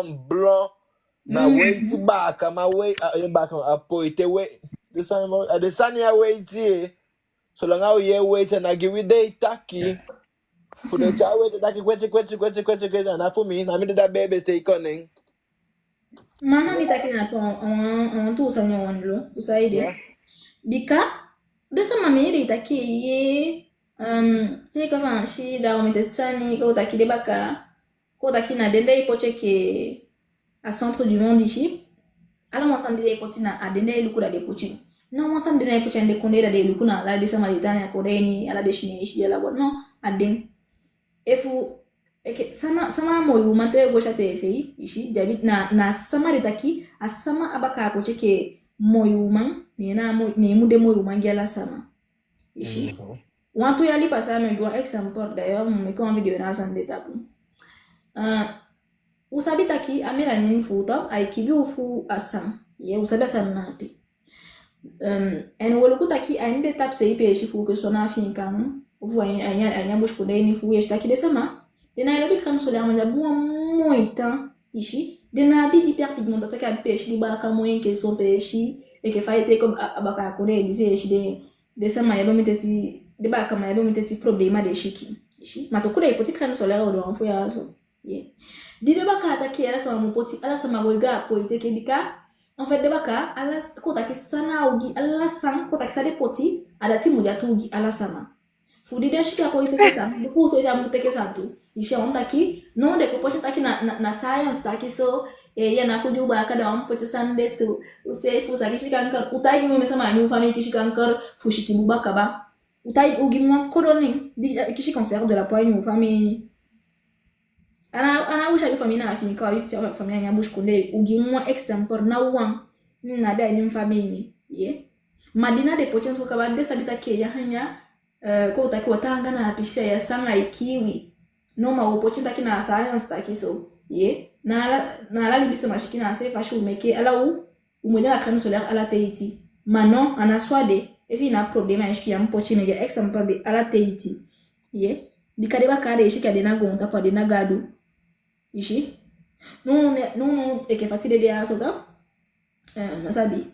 wan blon. Na weiti baakaman wei-, a, a baakaman, a poite wei-, den sani, a den sani ya weiti, eh. Solanga u yee weiti, a ná gi wi den e taki. Fu den tyai weiti taki kweti, kweti, kweti, kweti, kweti, a ná fu mi, na mi dede a bebe te i kon nen. Ma a handi taki na tu, a wan, a wan tuu sani a wan lo, fu saide. Yeah. Bika den sama mi yee den e taki, yee, um, te i kon Faansi, da omen teti sani, kon taki den bakaa, kon taki na den den e poti enke a centre du monde ici. Ala wan sani den e poti na a den den e luku, da den poti. Ná wan sani den e poti a ini den kondee, da den e luku na ala den sama di e tan a kondee ini, ala den Sineisi, ala wan, no, a den. Efu, enke, sama, sama moi uman te go si a tv, i si, di abi, na, na sama den taki, a sama a bakaa poti enke moi uman, ne na moi, ne mu de moi uman gi ala sama. I si. Mhm. Wantu yali pasa mi du wan exemple, d'ailleurs, mi meke wan video na a sani de tapu. Eh, u sabi taki a mélanine fu u, ai kibi u fu a san. Ye, u sabi a san na ape. Eh, en u o luku taki a ini den tapu seei peesi fu u, ke so na Afiikan, ofu a ini, a ini, a ini a busikondee ini fu u, i si taki den sama, den ná e lobi crème solaire, ma den abi wan moi tan, i si. Den ná abi hyperpigmentation, taki a abi peesi di baaka moi enke son peesi, enke fa i teke a, a bakaa kondee disi, i si den, den sama ya be mu teti, den baakaman ya be mu teti problema den siki, i si. Ma toku den e poti crème solaire, u de wan fu ya so. Ye. Di den bakaa taki ala sama mu poti, ala sama go e go a poite enke bika, en fait, den bakaa, ala s-, kon taki san na ogii, ala san, kon taki san den poti, a dati mu de a tuu gi ala sama. Fu di den siki a kon e teke san, di fu u seefi á mu teke san tu. I si, a wan taki, no, den kon poti taki na, na, na science taki so, eh, ya na fu di u baaka da u á mu poti san de tu. U seefi fu u sa kisi kanker, u taigi mi omen sama a ini u famii kisi kanker fu sikin buba kaba. U taigi, u gi mi wan kodo nen di, eh, kisi cancer de la peau a ini u famii. A ná, a ná u si a yu famii na Afiikan, a yu fa-, famii a ini a busikondee, u gi mi wan exemple, ná wan, mm, na be a ini mi famii ini, ye. Ma di na den poti en so kaba, den sabi taki ya hanya, eh, kon taki wataa anga na a pisi ya, san ai kii wi. No, ma u o poti en taki na science taki so, ye. Na ala, na ala libisama sikin na a seefi fasi u meke, ala u, u mu de anga crème solaire ala teiti. Ma no, a ná so a de, efi i na problema a i sikin, ya mu poti en, mi e gi a exemple de ala teiti. Ye. Bika den bakaa den e si enke a den na goontapu, a den na Gadu. I si. No, ne, no, no, enke fa tide de a so da. Eh, mi á sabi.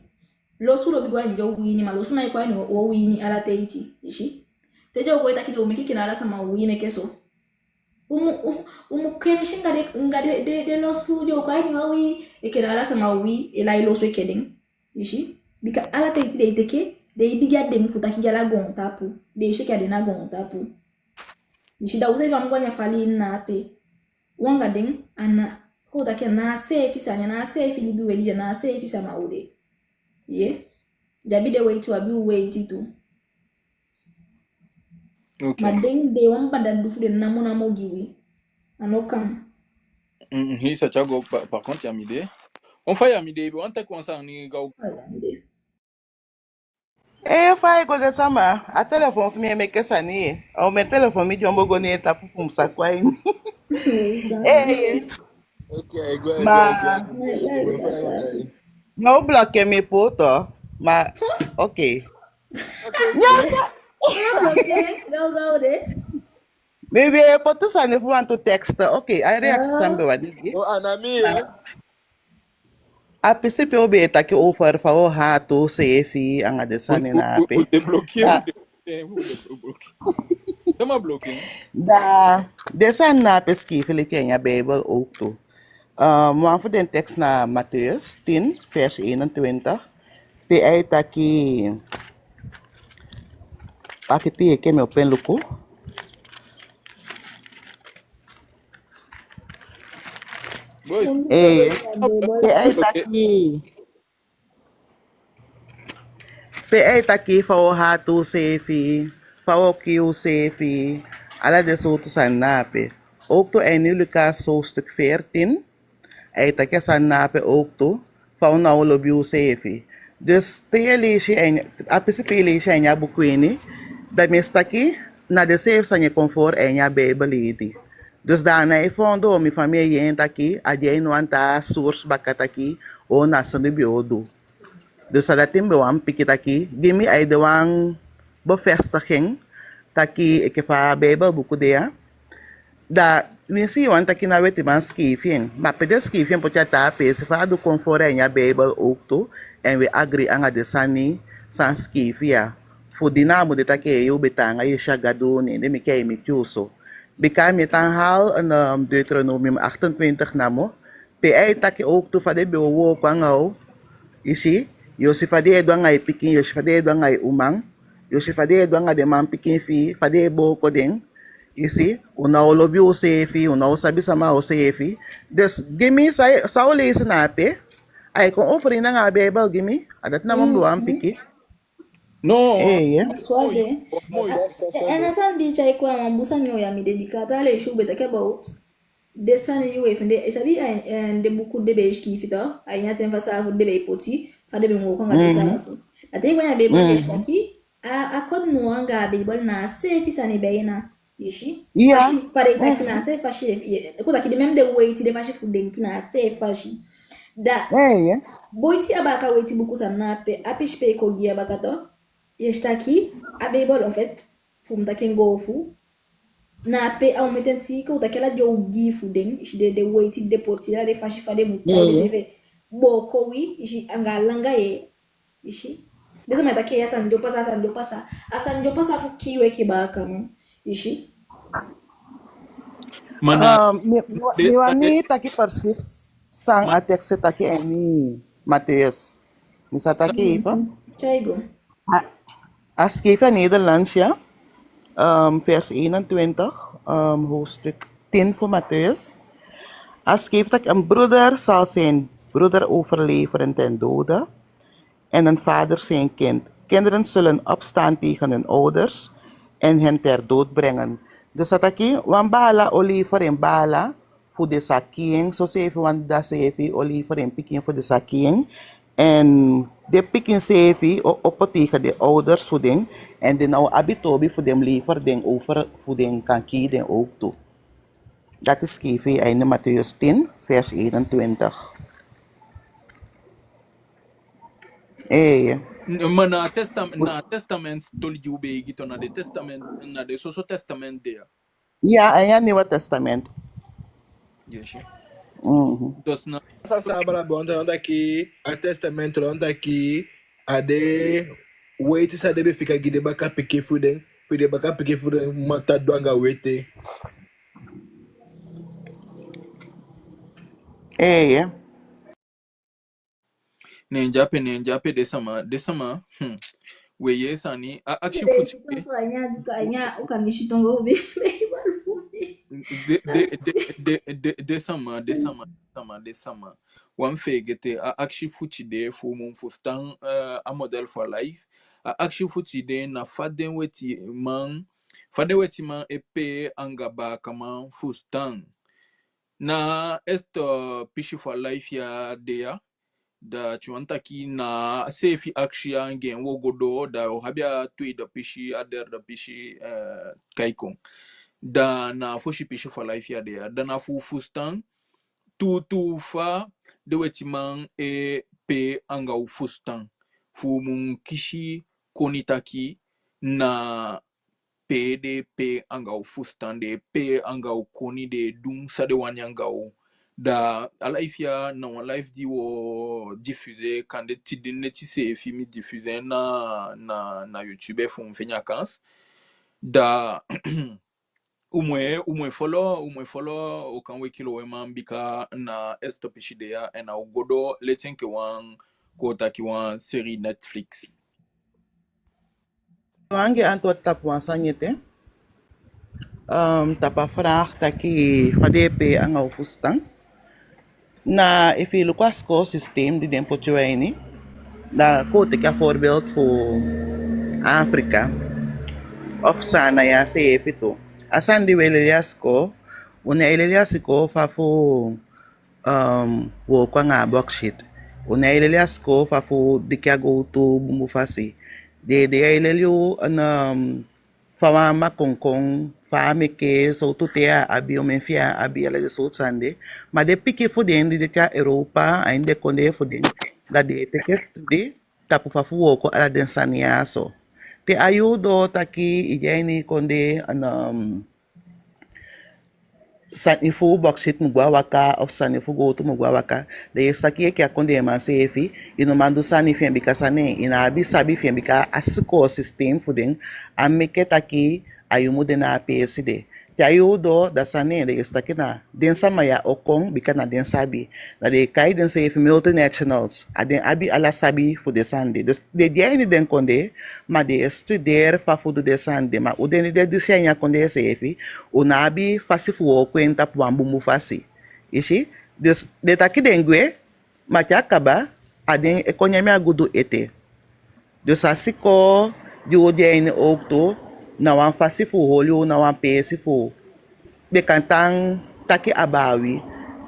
Losu lobi go a ini den uwii ini, ma losu ná e kon a ini u uwii ini ala teiti. I si. Te den o go e taki den o meke enke na ala sama uwii meke so. U mu, u, u mu kenisi anga den, anga den, den, den losu di o kon a ini wan uwii, enke na ala sama uwii e lai losu enke den. I si. Bika ala teiti den e teke, den e bigi a den fu taki gi ala goontapu. Den e si enke a den na goontapu. I si, da u seefi á mu go a ini a fali ini na ape. U anga den, a ná, kon taki a ná a seefi sani, a ná a seefi libi u e libi, a ná a seefi sama u de. Ye. Den abi den weiti, u abi u weiti tu. Ok. Ma den, den wan banda du fu den namo namo gi wi. A no kan. Mm, mm, hii sa tyai go, pa-, par contre, ya mi de. On fa ya mi de, i be wani taki wan sani, gaw. Fa ya mi de. Eh, fa i go, den sama? A telefon fu mi e meke sani, eh. A omen telefon mi dyombo go ne en tapu fu mi sa kon a ini. Eh, eh. Ok, go ahead, go ahead, go ahead. Ma u bloke mi puu tu, ma, ok. Ok. Nya, nya. Bloke, go, go de. Mi be poti sani fu wantu tekst. Ok, a reaksi san mi be wani gi. Oh, a na mi, eh. A pisi pe u be e taki over fa u hati useefi anga den sani na ape. U, u, u, u debloke, u debloke, u debloke. Sama bloke? Da, den sani na ape sikiifi leti a ini a Beibel ook tu. Um, wan fu den tekst na Mattheus tin, vers eenentwintig. Pe ai taki, wakiti, eke mi opo en luku. Boys. Eh, pe ai taki, pe ai taki fa u o hati useefi, fa u o kii useefi, ala den sowtu sani na ape. Ook tu a ini Lukas hoofdstuk veertien, ai taki a sani na ape ook tu, fa u ná o lobi useefi. Dus te yu e leisi a ini, a pisi pe yu e leisi a ini a buku ini, da mi e si taki na den seefi sani e kon voor a ini a Beibel ede. Dus da a nái foondoo mi fa mi e yee en taki a de a ini wan taa source baka taki o, na so den be o du. Dus a dati mi be wani piki taki, gi mi ai de wan bevestiging taki enke fa a Beibel buku de ya, da winsi yu wani taki na wetiman sikiifi en, ma pe den sikiifi en poti a taa peesi, fa a du kon voor a ini a Beibel ook tu, en wi e agri anga den sani san sikiifi ya. Fu di na a mu de taki, eh, yu be taanga, yu e si a Gadu nen, den meke ai miti u so. Bika mi e tan haal en, um, Deuteronomium achtentwintig namo, pe ai taki ook tu fa den be o wooko anga u. I si, yu o si fa den e du anga i pikin, yu o si fa den e du anga i uman, yu o si fa den e du anga den manpikin fi i, fa den e booko den. I si, u ná o lobi useefi, u ná o sabi sama a useefi. Dus gi mi san, san u leisi na ape, ai kon overeen anga a Beibel gi mi, a dati namo mi be wani piki. No. Eh, ya. Moi, moi. En a sani di tyai kon a wan bun sani, o ya, mi de, bika taa leisi u be taki about den sani yu e fende, i sabi, a, en den buku den be e sikiifi tu, a ini a ten fu a saafu den be e poti, fa den be mu wooko anga den saafu. A ten kon a Beibel, den si taki a, a Code Noir anga a Beibel na a seefi sani be na, i si. Fasi fa den e taki na a seefi fasi, ye, kon taki den même den weiti, den fasi fu denki na a seefi fasi. Da boiti a baaka weiti buku sani na ape, a pisi pe i kon gi a baaka tu, ye si taki a Beibel, en fait, fu mi taki en go fu na ape a omen ten, te i kon taki ala den ogii fu den, i si, den, den weiti den poti, ala den fasi fa den mu tyai denseefi booko wi, i si, anga a langa yee, i si. Den sama e taki a sani di o pasa, a sani di o pasa, a sani di o pasa fu kii wi enke baakaman, i si. Ma na, um, mi, mi, mi wani taki precies san a tekst e taki a ini Mattheus. Mi sa taki, Ipa? Tyai go. A, a sikiifi a Nederlands, ya. Um, vers eenentwintig, um, hoofdstuk tien fu Mattheus. A sikiifi taki: een broeder zal zijn broeder overleveren ten dode, en een vader zijn kind. Kinderen zullen opstaan tegen hun ouders en hen ter dood brengen. Dus a taki, wan baala o lever en baala fu den sa kii en, soseefi wan dda seefi o lever en pikin fu den sa kii en. En den pikin seefi o opo tegen den ouders fu den, en den ná o abi toobi fu den lever den over fu den kan kii den ook tu. Dati sikiifi a ini Mattheus tien, vers eenentwintig. Eh. Ma na testam-, na testament toli di u be e gi tu, na den testament, na den soso testament de ya. Ya, a ini a Nieuwe Testament. Yes, sir. Mhm. Dus na sa, sa bala bon, dan taki a testament, dan taki a den weiti san den be fika gi den bakapikin fu den, fu den bakapikin fu den man tan du anga u ete. Eh, ya. Ne en de ape, ne en de ape, den sama, den sama, hmm. We yee sani, a akisi fu tide. Den, den, den, den, den sama, den sama, den sama, den sama. Wan fegete, a akisi fu tide fu u mu fusutan, eh, a model fu a life. A akisi fu tide na fa den wetiman, fa den wetiman e pee anga baakaman fusutan. Na est, eh, pisi fu a life ya de ya. Dati wani taki na a seefi akisi ya anga en wo go doo, da u abi a tweede pisi, a derde pisi, eh, kai kon. Da na a fosi pisi fu a life ya de ya. Da na fu u fusutan tuutuu fa den wetiman e pee anga u fusutan. Fu u mu kisi koni taki na pe den e pee anga u fusutan, den e pee anga u koni, den e du san den wani anga u. Da a live ya na wan live di wo diffuser, kande tide neti seefi mi diffuser na, na, na YouTube fu mi feni a kans. Da U mu e, u mu e follow, u mu e follow Okan Wekilo Weman bika na Est pisi de ya, en a o go doo leti enke wan, kon taki, wan série Netflix. Wan gi antwoord tapu wan sani ete. Ehm, tapu a vraag taki fa den e pee anga u fusutan. Na efu i luku a sikoo systeem di den poti u a ini, da kon u teke a voorbeeld fu Afrika of Saanan ya seefi tu. A sani di u e leli a sikoo, u ná e leli a sikoo fa fu, ehm, wooko anga a bauxiet. U ná e leli a sikoo fa fu diki a gowtu bunbun fasi. Den, den e leli u, ehm, fa wan mma kon kon, fa a meke, sowtu te a abi, omen fi a abi, ala den sowtu sani de. Ma den pikin fu den di de te a Europa, a ini den kondee fu den, da den e teke studie tapu fa fu wooko ala den sani ya so. Te a yuu doo taki i de a ini kondee, en, ehm, sani fu bauxiet mu go a waka, of sani fu gowtu mu go a waka, da i e si taki enke a kondeeman seefi, i no man du sani fi en bika sani, i ná abi sabi fi en bika a sikoo systeem fu den á meke taki a yu mu de na a peesi de. Te a yuu doo, da sani, da i e si taki na den sama ya o kon bika na den sabi. Da den e kai denseefi multinationals. A den abi ala sabi fu den sani de. Dus den de a ini den kondee, ma den e studeri fa fu du den sani de. Ma u den di de disi a ini a kondee seefi, u ná abi fasi fu wooko en tapu wan bunbun fasi. I si? Dus den taki den gwe, ma te a kaba, a den e kon nyan mi a gudu ete. Dus a sikoo di u de a ini owktu, na wan fasi fu holi u na wan peesi fu den kan tan taki abaa wi.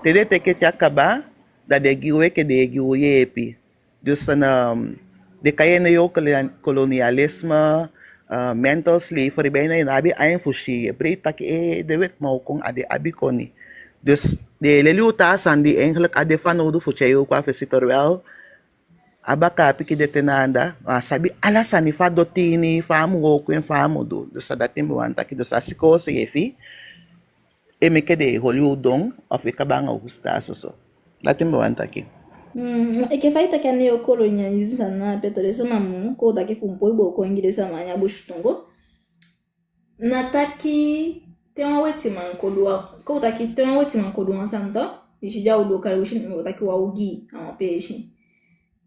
Te den teke te a kaba, da den gi u enke den e gi u yeepi. Dus, en, ehm, den kai en neokolonialisme, eh, mental slavery, bijna i ná abi ain fu si. I e breiti taki, eh, den wetiman o kon, a den abi koni. Dus den e leli u taa sani di eigenlijk á de fanowdu fu tyai u kon a fesi, terwijl a bakaa pikin de te na anda, ma a sabi ala sani, fa doti ini, fa a mu wooko en, fa a mu du. Dus a dati mi be wani taki. Dus a sikoo seefi e meke den e holi u don, of e kaba anga u fusutan soso. Dati mi be wani taki. Mm, enke fa i taki a neokolonialisme sani na ape, to, den sama mu, kon u taki, fu u poi booko en gi den sama a ini a busitongo. Na taki te wan wetiman kon du wan, kon u taki te wan wetiman kon du wan sani, to, i si, di a o du, kande u si, mi o taki, wan ogii a wan peesi.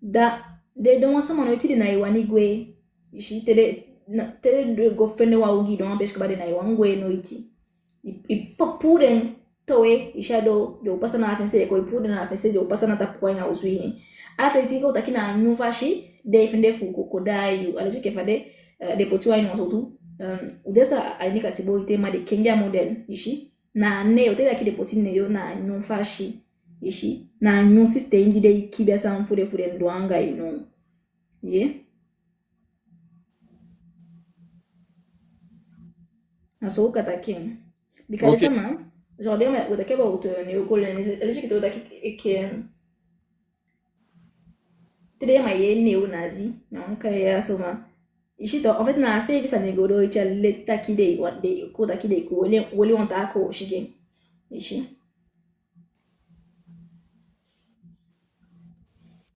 Da den dongo sama, noiti den ná e wani gwe. I si, te den, na, te den go fende wan ogii don a wan peesi kaba, den ná e wani gwe noiti. I, i pu-, puu den towe, i si, a doo, den o pasa na a fensee, den kon e puu den na a fensee, den o pasa na tapu kon a ini a osu ini. Ala ten, i si, kon u taki na a nyun fasi den e fende fu kon, kon daai yu. A leti enke fa den, eh, den poti u a ini wan sowtu, eh, u de sa a ini katibo ete, ma den kengi a model, i si. Na a neo, te den taki den poti neo, na a nyun fasi, i si. Na a nyun systeem di den e kibi a sani fu den, fu den du anga i now. Ye. Na so u kan taki en. Bika den sama, genre, den man go taki about, eh, neokolonialisme, a leti enke te u taki enke, te den man yee neonazi, na wan kai ya so, ma i si, to, en fait, na a seefi sani e go doo ete, a leti taki den, wan, den, kon u taki, den kon weli, weli wan taa koosi gi en. I si.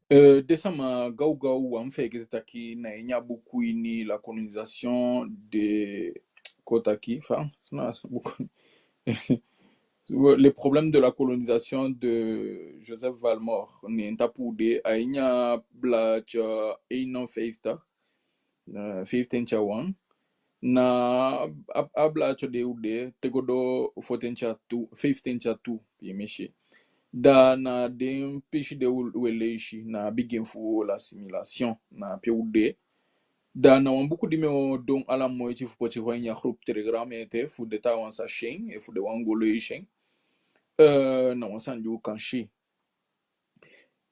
Eh, den sama, gawgaw, u á mu feegete taki na ini a buku ini, La colonisation de, kon u taki, fa, na buku, Le problème de la colonisation de Joseph Valmore, ne en tapu u de, a ini a blaadje eenenvijftig, eh, vijfentwintig a wan. Na a, a blaadje de u de te go doo fotentwintig a tu, vijfentwintig a tu, piimisi. Da na den pisi de u, u e leisi, na a bigin fu l'assimilation, na ape u de. Da na wan buku di mi o du ala moiti fu poti a ini a groep Telegram ete, fu den taawan sa si en, efu den wani go leisi en. Eh, na wan sani di u kan si.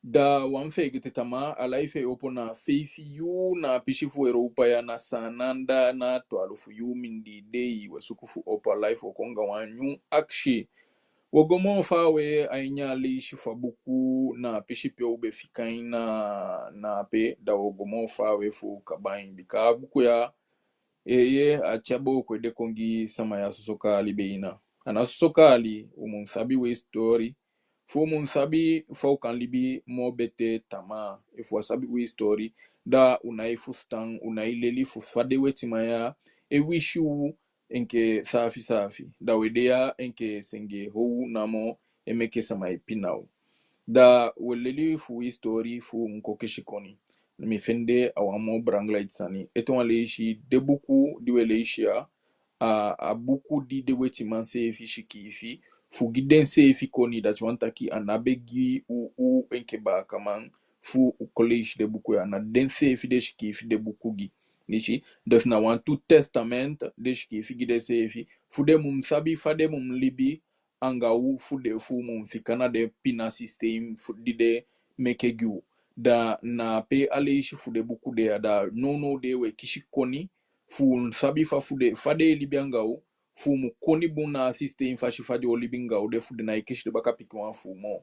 Da u á mu feegete, tamaa a live e opo na feifi yuu na a pisi fu Europa ya, na Saanan, da na twalufu yuu mindii dei. U e suku fu opo a live, u o kon anga wan nyun akisi. U o go moo faawe a ini a leisi fu a buku, na a pisi pe u be fika en na, na ape, da u o go moo faawe fu kaba en, bika a buku ya, eeye, a tyai booko ede kon gi sama ya soso kaali be ina. A ná soso kaali, u mu sabi u isitori. Fu u mu sabi fa u kan libi moo betee tamaa. Efu u á sabi u isitori, da u nái fusutan, u nái leli fu fa den wetiman ya e wisi u, enke saafi saafi. Da we de ya enke senge how namo e meke sama e pina u. Da we leli fu u histori fu u kon kisi koni. Mi fende a wan moo belangrijk sani. Ete wan leisi, den buku di we leisi ya, a, a buku di den wetiman seefi sikiifi fu gi denseefi koni. Dati wani taki a ná be gi u, u enke baakaman fu u kon leisi den buku ya. Na denseefi den sikiifi den buku gi. I si? Dus na wantu testament den sikiifi gi denseefi, fu den mu sabi fa den mu libi anga u, fu den, fu u mu fika na den pina sistem fu di den meke gi u. Da na ape a leisi fu den buku de ya, da nownow de we kisi koni fu u sabi fa fu den, fa den e libi anga u, fu u mu koni bun na a sistem fasi fa den o libi anga u de, fu den ná e kisi den bakapikin wan fu u moo.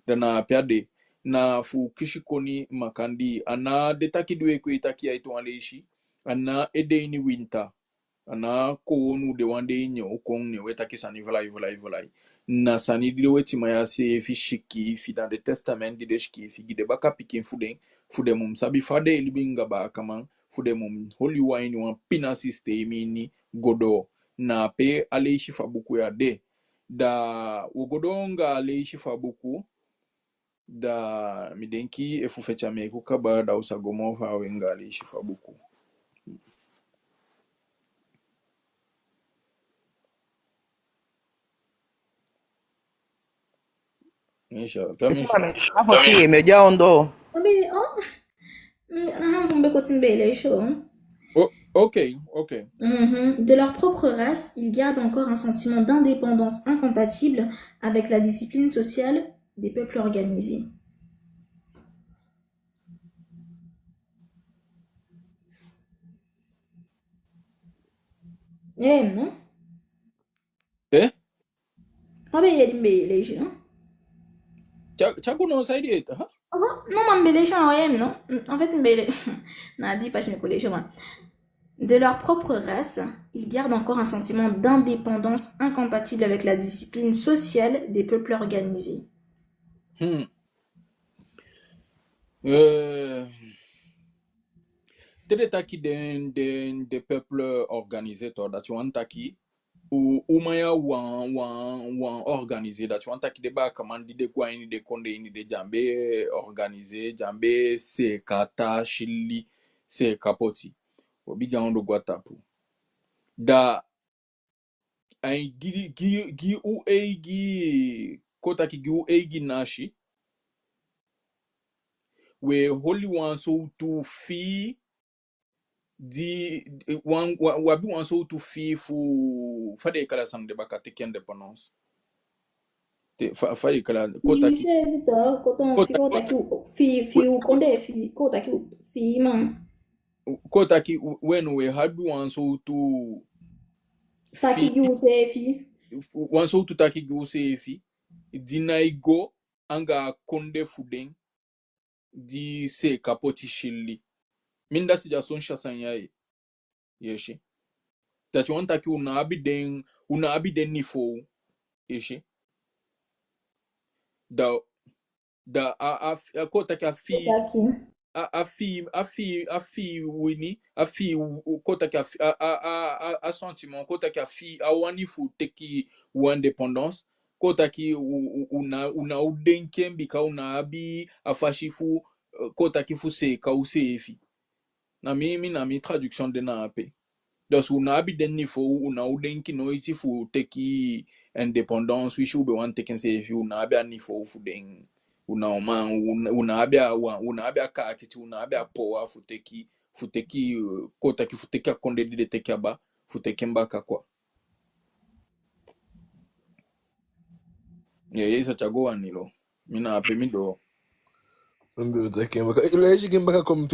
Da na ape a de, na fu u kisi koni makandii. A ná den taki di we kon e taki ya ete wan leisi, a ná e de ini winta. A ná kowownu de wan dei ne u kon ne we taki sani fulai, fulai, fulai. Na sani di den wetiman ya seefi sikiifi, na den testament di den sikiifi gi den bakapikin fu den, fu den mu sabi fa den e libi anga baakaman, fu den mu holi u a ini wan pina sistem ini go doo. Na ape a leisi fu a buku ya de. Da wo go doo anga a leisi fu a buku. Da mi denki efu feti a meke u kaba, da u sa go moo faawe anga a leisi fu a buku. Insha, permission. Permission. Omi, oh. Mm, na han fu mi be koti mi be e leisi. Oh, ok, ok. Mhm. De leur propre race, ils gardent encore un sentiment d'indépendance incompatible avec la discipline sociale des peuples organisés. Eh, non? Eh? A be yee di mi be e leisi, non? Tya-, tyagu no, saide ete, ha? Aha, non, ma mi be e leisi, a yee mi, non? En fait, mi be e le-, na di pasi mi kon leisi, ma. De leur propre race, ils gardent encore un sentiment d'indépendance incompatible avec la discipline sociale des peuples organisés. Hmm. Eh, te den taki den, den, den peuple organisé, to, dati wani taki u, u man ya wan, wan, wan organisé, dati wani taki den baakaman di den go a ini den kondee ini, den á be organisé, den á be seeka taa sili, seeka poti. U o bigin a ondoo go a tapu. Da ai gi, gi, gi u eigi, kon taki gi u eigi nasi, we holi wan sowtu fii di, wan, wa-, u abi wan sowtu fii fu, fa den e kali a sani de baka, teke indépendance. Te, fa, fa den e kali a, kon taki, seefi to, kon taki, kon taki u, fii, fii u kondee, fii, kon taki u, fii man. Kon taki u, we no, we abi wan sowtu taki gi u seefi. Wan sowtu taki gi u seefi. Di ná e go anga a kondee fu den di seeka poti sili. Mi, dati a son sani ya, i si. Dati wani taki u ná abi den, u ná abi den niveau, i si. Da, da a, a, a, kon taki a fii, a, a fii, a fii, a fii wini, a fii, kon taki a fii, a, a, a, a, a sentiment, kon taki a fii, a wani fu teke wan indépendance, kon taki u, u, u ná, u ná o denki en, bika u ná abi a fasi fu, eh, kon taki fu seeka u seefi. Na mi, mi, na mi traduction de na ape. Dus u ná abi den niveau, u ná o denki noiti fu teke indépendance, winsi u be wani teke en seefi, u ná abi a niveau fu den. U ná o man, u ná, u ná abi a wan, u ná abi a kaakiti, u ná abi a power fu teke, fu teke, eh, kon taki fu teke a kondee di den teke aba, fu teke en baka, quoi. Ye, ye, i sa tyai go, Wanilo. Mi na ape mi doo. Mi be o teke en baka. I leisi gi mi baka, kon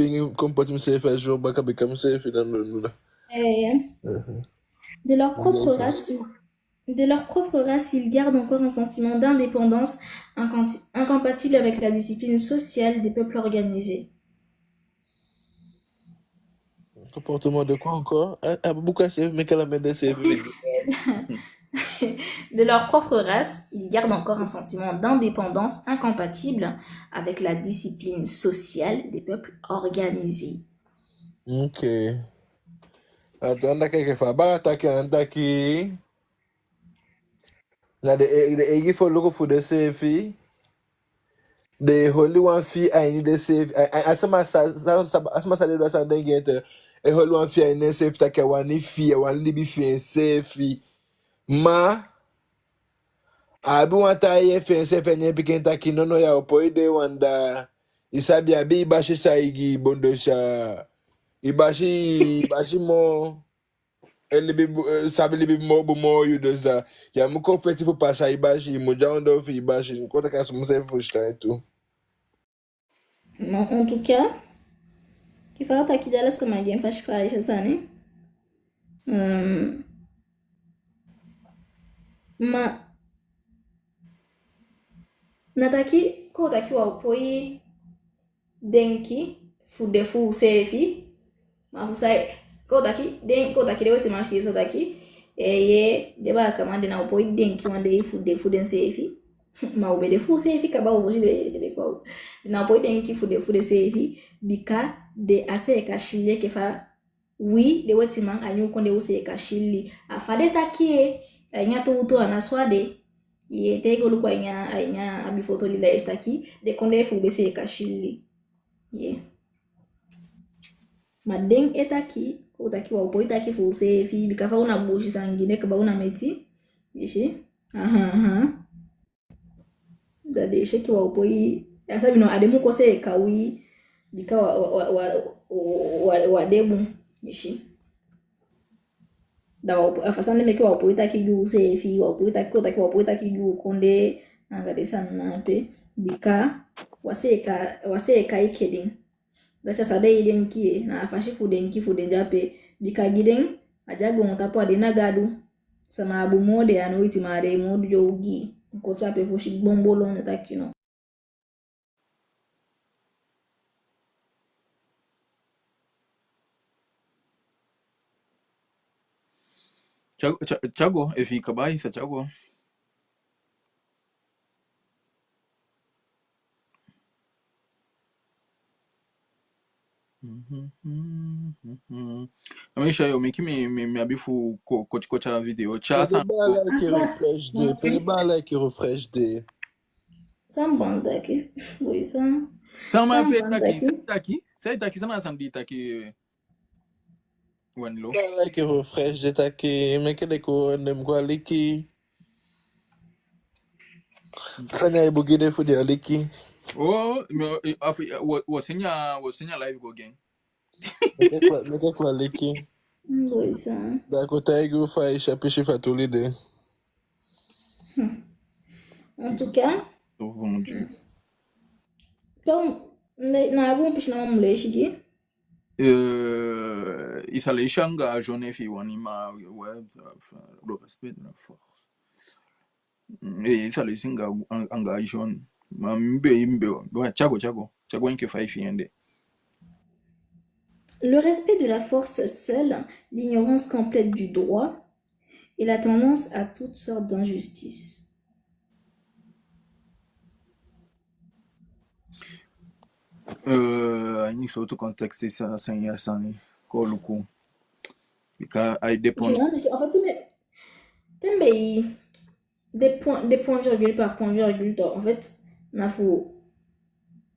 poti miseefi à jour baka, bika miseefi á de, no, no, no. Eh. Mhm. De leur propre race, ils, de leur propre race, ils gardent encore un sentiment d'indépendance incanti-, incompatible avec la discipline sociale des peuples organisés. Comportement de quoi encore? Ah, ah, pourquoi c'est, mais quelle amène c'est, mais de leur propre race, ils gardent encore un sentiment d'indépendance incompatible avec la discipline sociale des peuples organisés. Ok. A tu anda keke fa a baala taki, a ná taki. Na den e-, den eigi foluku fu denseefi. Den e holi wan fii a ini denseefi. A, a, a sama sa, sa, sa, a sama sa de du a sani den gi en ete. E holi wan fii a ini enseefi taki a wani fii, a wani libi fi enseefi. Ma a abi wan taa yee fi enseefi, a ini en pikin taki nono, ya o poi de wan daa. I sabi, a abi i basi sa i gi i bondo sa. I basi, i basi moo e libi bu-, eh, sabi libi moo bun moo yu, dus da ya mu kon feti fu pasa i basi, i mu de a ondoo fi i basi. Kon taki a so mi seefi fusutan en tu. Ma en tout cas, ki fa taki da les kama gen fasi fa a sani. Ehm, ma na taki, kon taki wa o poi denki fu de fu useefi, ma fu sai, kon taki den, kon taki den wetiman sikiifi so taki, eh, ye, den baakaman den ná o poi denki wan dei fu de fu denseefi. Ma u be de fu useefi kaba, u fosi de, de be kon. Den ná o poi denki fu de fu denseefi, bika den á seeka sili enke fa wi, den wetiman, a ini u kondee u seeka sili. A fa den taki, eh, a ini a tuutuu a ná so a de. Ye, te i go luku a ini a, a ini a abi foto di da e taki, den kondee fu u be seeka sili. Ye. Ma den e taki, u taki wa o poi taki fu useefi, bika fa u na busi sani gi den kaba, u na meti. I si? Aha, aha. Da den e si enke wa o poi, ya sabi no, a den mu kon seeka wi, bika wa, wa, wa de bun, i si. Da wa o poi, a fa sani meke wa o poi taki gi useefi, wa o poi taki, kon taki wa o poi taki gi u kondee, anga den sani na ape, bika wa seeka, wa seeka enke den. Dati a san den e denki, na a fasi fu denki fu den de ape, bika gi den, a de a goontapu, a den na gadu. Sama á bun moo den, a noiti, ma a den e moo du ogii. Kon tapu ape fosi gbongbolo, ne taki no. Tyago, Tya-, Tyago, efi i kaba, i sa Tyago. Mhm, mhm, mhm. A mi sa yo, meke mi, mi, mi abi fu ko-, koti koti a video. Tya san. Pe den baala e refresh de, pe den baala e refresh de. San bon taki. Oui, san. San ma pe taki, san taki, san taki, san na san di taki, eh, Wanlo. Pe den baala e refresh de taki, meke den kon, den mu go aliki. Sani a e bun gi den fu den aliki. Oh, mi, eh, afu, eh, wo, wo seni a, wo seni a live go gi en. Meke kon, meke kon aliki. Mm, oui, san. Da a kon taigi u fa i si a pisi fu a toli de. Hmm. En tout cas, oh mon Dieu. Comme, na, na a bun pisi na mu leisi gi. Eh, i sa leisi anga a jaune efi i wani, ma, ouais, enfin, le respect de la force. Mm, eh, i sa leisi anga, anga a jaune. Ma mi be, mi be, ouais, Tyago, Tyago. Tyago enke fa i fii en de. Le respect de la force seule, l'ignorance complète du droit et la tendance à toutes sortes d'injustices. Euh, a ini sowtu contexte i sa, sani ya sani, kon luku. Bika ai dépend. Tu vois, mais en fait, te mi, te mi be de point, de point virgule par point virgule, to, en fait, na fu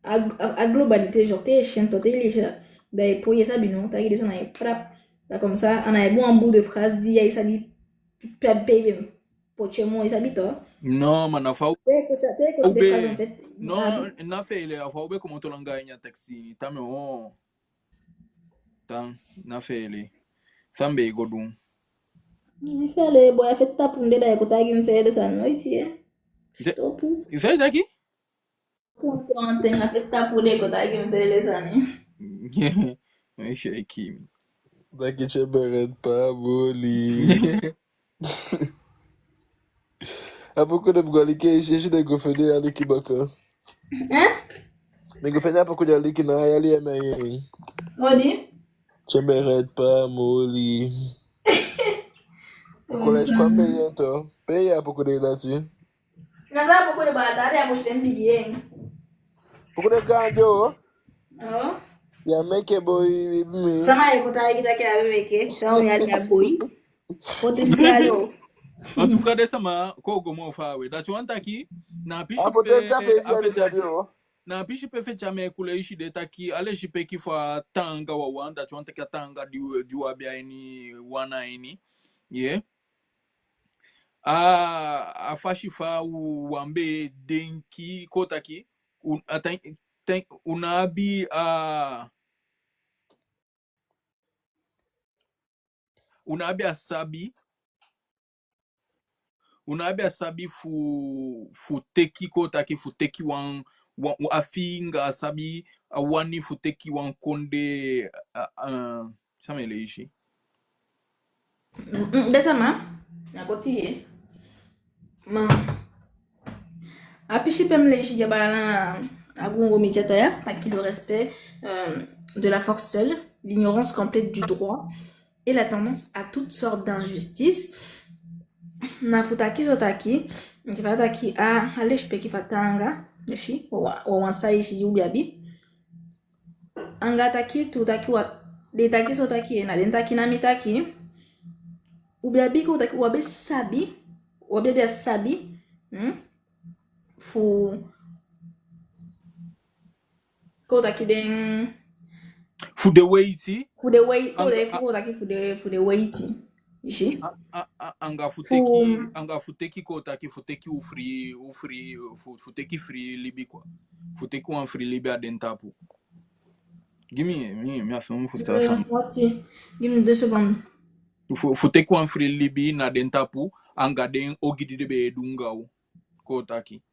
a, a, a globalité, genre, te i e si en, to, te i leisi en, da i e poi, i sabi no, taki den sani e frap. Da comme ça, a ná e bun wan bout de phrase di ya i sabi pe, pe i be poti en moo, i sabi to. Non, ma na fa u be, te i e koti, te i e koti den phrase, en fait, non, na feele, a fa u be komoto langa a ini a taxi, tan mi o, tan, na feele. San be e go du? Mi feele, boi, a feti tapu de, da i e kon taigi mi feele sani, noiti, eh. Te-, topu. I sa taki? Kon, kon, ten, a feti tapu de, kon taigi mi feele sani. Ai si e kii mi. Taki Tyenberèt pa boli. A poku den be go aliki, i si, i si den go fende aliki baka. Hein? Den go fende a poku de aliki na a yali ya mi e yee. Odi? Tyenberèt pa moli. Collège, kon pe i yee en to. Pe i yee a poku de dati? Na san a poku de, baa, da a de a fosi den bigin yee en. Poku de gaandi o. Oh. Ya meke boi, mi. Sama e kon taigi taki a be meke, san u ya a boi. Potentiel o. En tout cas, den sama, kon go moo faawe. Dati wani taki, na a pisi pe, a feti a, na a pisi pe feti a meke u leisi de taki, a lesipeki fu a taanga wawan, dati wani taki a taanga di u, di u abi a ini u ana ini. Ye. A, a fasi fa u, u á be denki, kon taki, u, a ten, ten, u ná abi, a, u ná abi a sabi, u ná abi a sabi fu, fu teki, kon taki, fu teki wan, wan, a fii anga a sabi, a wani fu teki wan kondee, a, a, san mi e leisi. Mm, mm, den sama, na koti ye. Ma, a pisi pe mi leisi ya, baala, na a gungo mi tyata ya, taki le respect, euh, de la force seule, l'ignorance complète du droit et la tendance à toutes sortes d'injustices. Na fu taki so taki, enke fa a taki, a, a lesipeki fu a taanga, i si, wa, wa, wan sai i si u be abi. Anga taki tu taki wa, den taki so taki, na den taki, na mi taki. U be abi, kon taki, u á be sabi, u á be abi a sabi, hmm? Fu, kon taki, den, fu den weiti. Fu den wei, kon taki, fu den, fu den weiti. I si? A, a, a, anga fu teki, anga fu teki, kon taki, fu teki u fri, u fri, fu, fu teki fri libi, quoi. Fu teki wan fri libi a den tapu. Gi mi, mi, mi a son fu ta san. Gi mi deux secondes. Fu, fu teki wan fri libi na den tapu, anga den ogii di den be e du anga u, kon taki.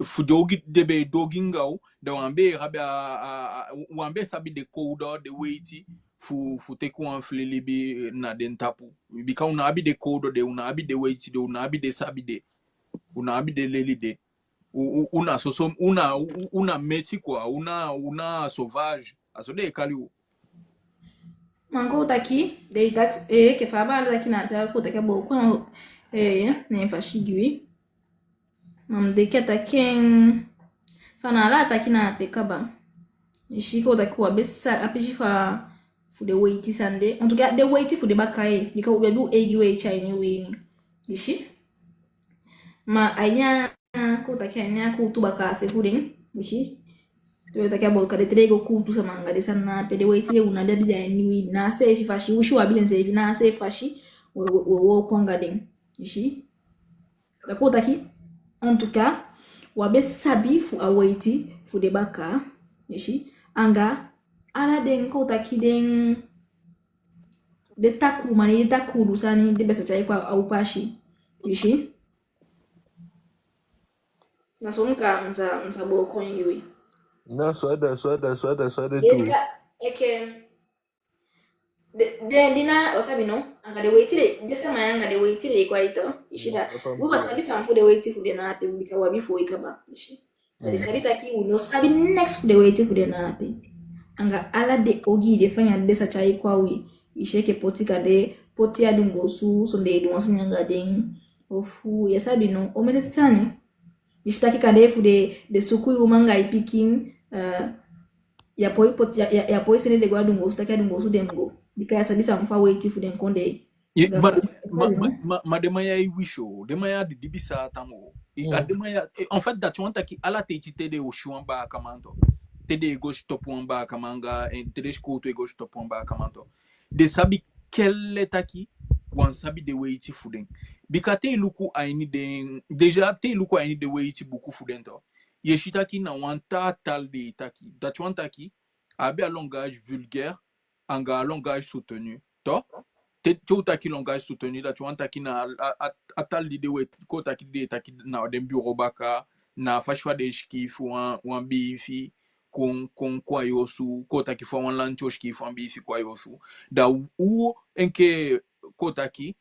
Fu den ogii di den be e du anga u, da u á be abi a, a, a, u á be sabi den kowdo, den weiti, fu, fu teki wan fri libi na den tapu. Bika u ná abi den kowdo de, u ná abi den weiti de, u ná abi den sabi de, u ná abi den leli de. U, u, u na soso, u na, u, u na meti, quoi, u na, u na sauvage. A so den e kali u. Ma kon taki, den taki, eh, enke fa a baala taki na ape, kon taki a booko, eh, ne en fasi gi wi. Ma mi denki a taki en, fa na ala a taki na ape kaba. I si, kon taki u á be sa, a pisi fa, fu den weiti sani de. En tout cas, den weiti fu den bakaa, bika u be abi u eigi weiti a ini wi ini. I si? Ma a ini a, kon taki, a ini a kuutu bakaa se fu den, i si. Te u e taki a booko, den, te den e go kuutu sama anga den sani na ape, den weiti de u ná be abi den a ini wi ini. Na a seefi fasi, u si u abi den seefi, na a seefi fasi, we, we, we, we wooko anga den. I si? Da kon taki, en tout cas, u á be sabi fu a weiti fu den bakaa, i si, anga ala den, kon taki, den, den takuu mani, den takuu du sani, den be sa tyai kon a u pasi, i si. Na so mi kan, mi sa, mi sa booko en gi wi. Na so a de, so a de, so a de, so a de tu. Enke, enke, den, den, di na, o sabi no, anga den weiti de, den sama ya anga den weiti de e kon a i tu, i si da. U á sabi san fu den weiti fu den na ape, bika u abi fu wi kaba, i si. Da den sabi taki u no sabi neks fu den weiti fu den na ape. Anga ala den ogii de, fa den sa tyai kon a wi, i si, enke poti kande, poti a dunguu osu, sondee du wan sani anga den, ofu, ya sabi no, omen sani. I si, taki kande fu den, den suku i uman anga i pikin, eh, ya poi poti, ya, ya, ya poi sende den go a dunguu osu, taki a dunguu osu den mu go. Bika ya sabi san fu a weiti fu den kondee. Ye, ma, ma, ma, ma, ma den man ya e wisi o, den man ya didibi Saatan o. I, a den man ya, eh, en fait, dati wani taki ala ten te den o si wan baakaman tu. Te den e go sitopu wan baakaman anga, eh, te den sikowtu e go sitopu wan baakaman tu. Den sabi kele taki, u á sabi den weiti fu den. Bika te i luku a ini den, déjà te i luku a ini den weiti buku fu den tu, ye si taki na wan taa taal den e taki. Dati wani taki, a abi a langage vulgaire, anga a langage soutenu. Tu? Te, te u taki langage soutenu, dati wani taki na a, a, a taal di den e, kon taki, den e taki na den bureau baka, na a fasi fa den e sikiifi wan, wan biifi, kon, kon, kon a i osu, kon taki fa wan lanti o sikiifi wan biifi kon a i osu. Da u enke, kon taki,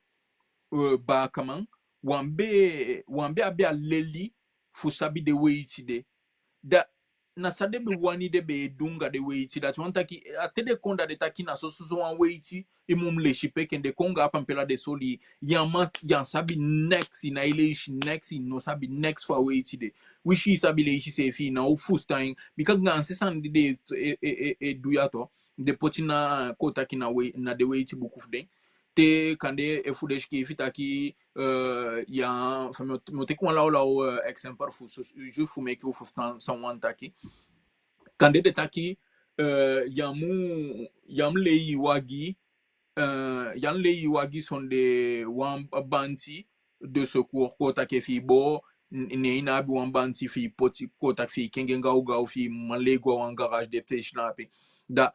eh, baakaman, u á be, u á be abi a leli fu sabi den weiti de. Da, na san den be wani den be e du anga den weiti. Dati wani taki, a te den kon da den taki na so so so wan weiti i mu lesi, pe ken den kon anga a pampila den soli i, ya man, ya sabi neks, i nái leisi neks, i no sabi neks fu a weiti de. Winsi i sabi leisi seefi, i ná o fusutan en. Bika gaanse sani di den e, e, e, e du ya tu, den poti na, kon taki na wei-, na den weiti buku fu den. Te kande efu den sikiifi taki, eh, ya, fa mi o, mi o teki wan lawlaw, eh, eksempel fu, su-, juste fu meke u fusutan san u wani taki. Kande den taki, eh, ya mu, ya mu lei i wagi, eh, ya mu lei i wagi sondee wan banti de secours, kon taki efi i boo, n-, ne i ná abi wan banti fi i poti, kon taki fi i kengi en gawgaw, fi i man lei go a wan garage de peesi na ape. Da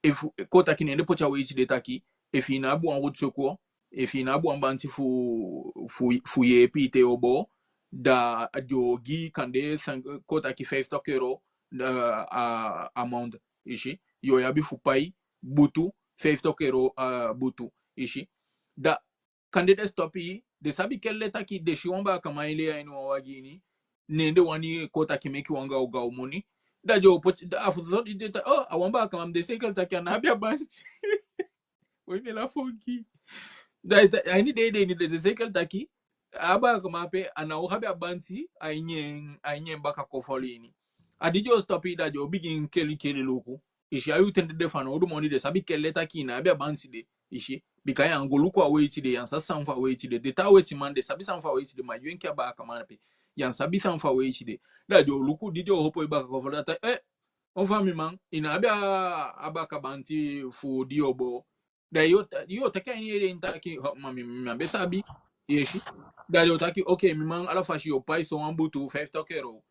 efu, kon taki ne den poti a weiti de taki, efi i ná abi wan roue de secours, efi i ná abi wan banti fu, fu, fu yeepi i te yo boo, da den o gi i kande, kon taki, vijftig euro, eh, a, amende, i si. Yo abi fu pai butu, vijftig euro, eh, butu, i si. Da kande den stop i, den sabi kelle taki den si wan baakaman e lei a ini wan wagi ini, ne den wani, kon taki, meke wan gawgaw moni. Da den o poti, da a fu so di den ta-, oh, a wan baakaman, mi de seiker taki a ná abi a banti. Wi mi e lafu gi. Da a ini den, den, den de seiker taki a baakaman ape a ná o abi a banti a ini en, a ini en baka kofoli ini. A di den o stop i, da den o bigin keli keli luku. I si, a yuu ten de, den fanowdu moni den sabi kelle taki i ná abi a banti de. I si, bika ya mu go luku a weiti de, ya mu sabi san fu a weiti de. Den taa wetiman den sabi san fu a weiti de, ma yu enke a baakaman ape, ya mu sabi san fu a weiti de. Da den o luku, di den o opo i baka kofoli, da ta, eh, on fa mi man, i ná abi a, a baka banti fu di yo boo. Da yo ta-, yo taki a ini i ede taki, oh, ma mi, mi á be sabi. I si. Da yo taki, ok, mi man, ala fasi yo pai so wan butu, vijftig euro.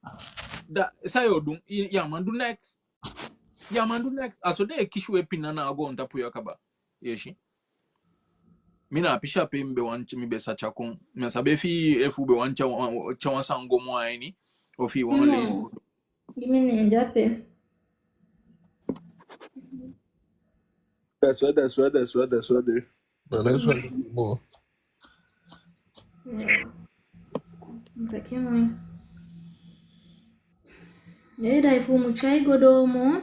Da san yo du? I, ya man du neks. Ya man du neks. A so den e kisi u e pina na a goontapu ya kaba. I si. Mi na a pisi ape mi be wani, mi be sa tyai kon. Mi á sabi efi, efu u be wani tyai wan, tyai wan sani go moo a ini, ofu i wani leisi. Gi mi nen de ape. That's right, that's right, that's right, that's right. No, that's right. Bon. Taki moi. Eh, da efu u mu tyai go doo moo.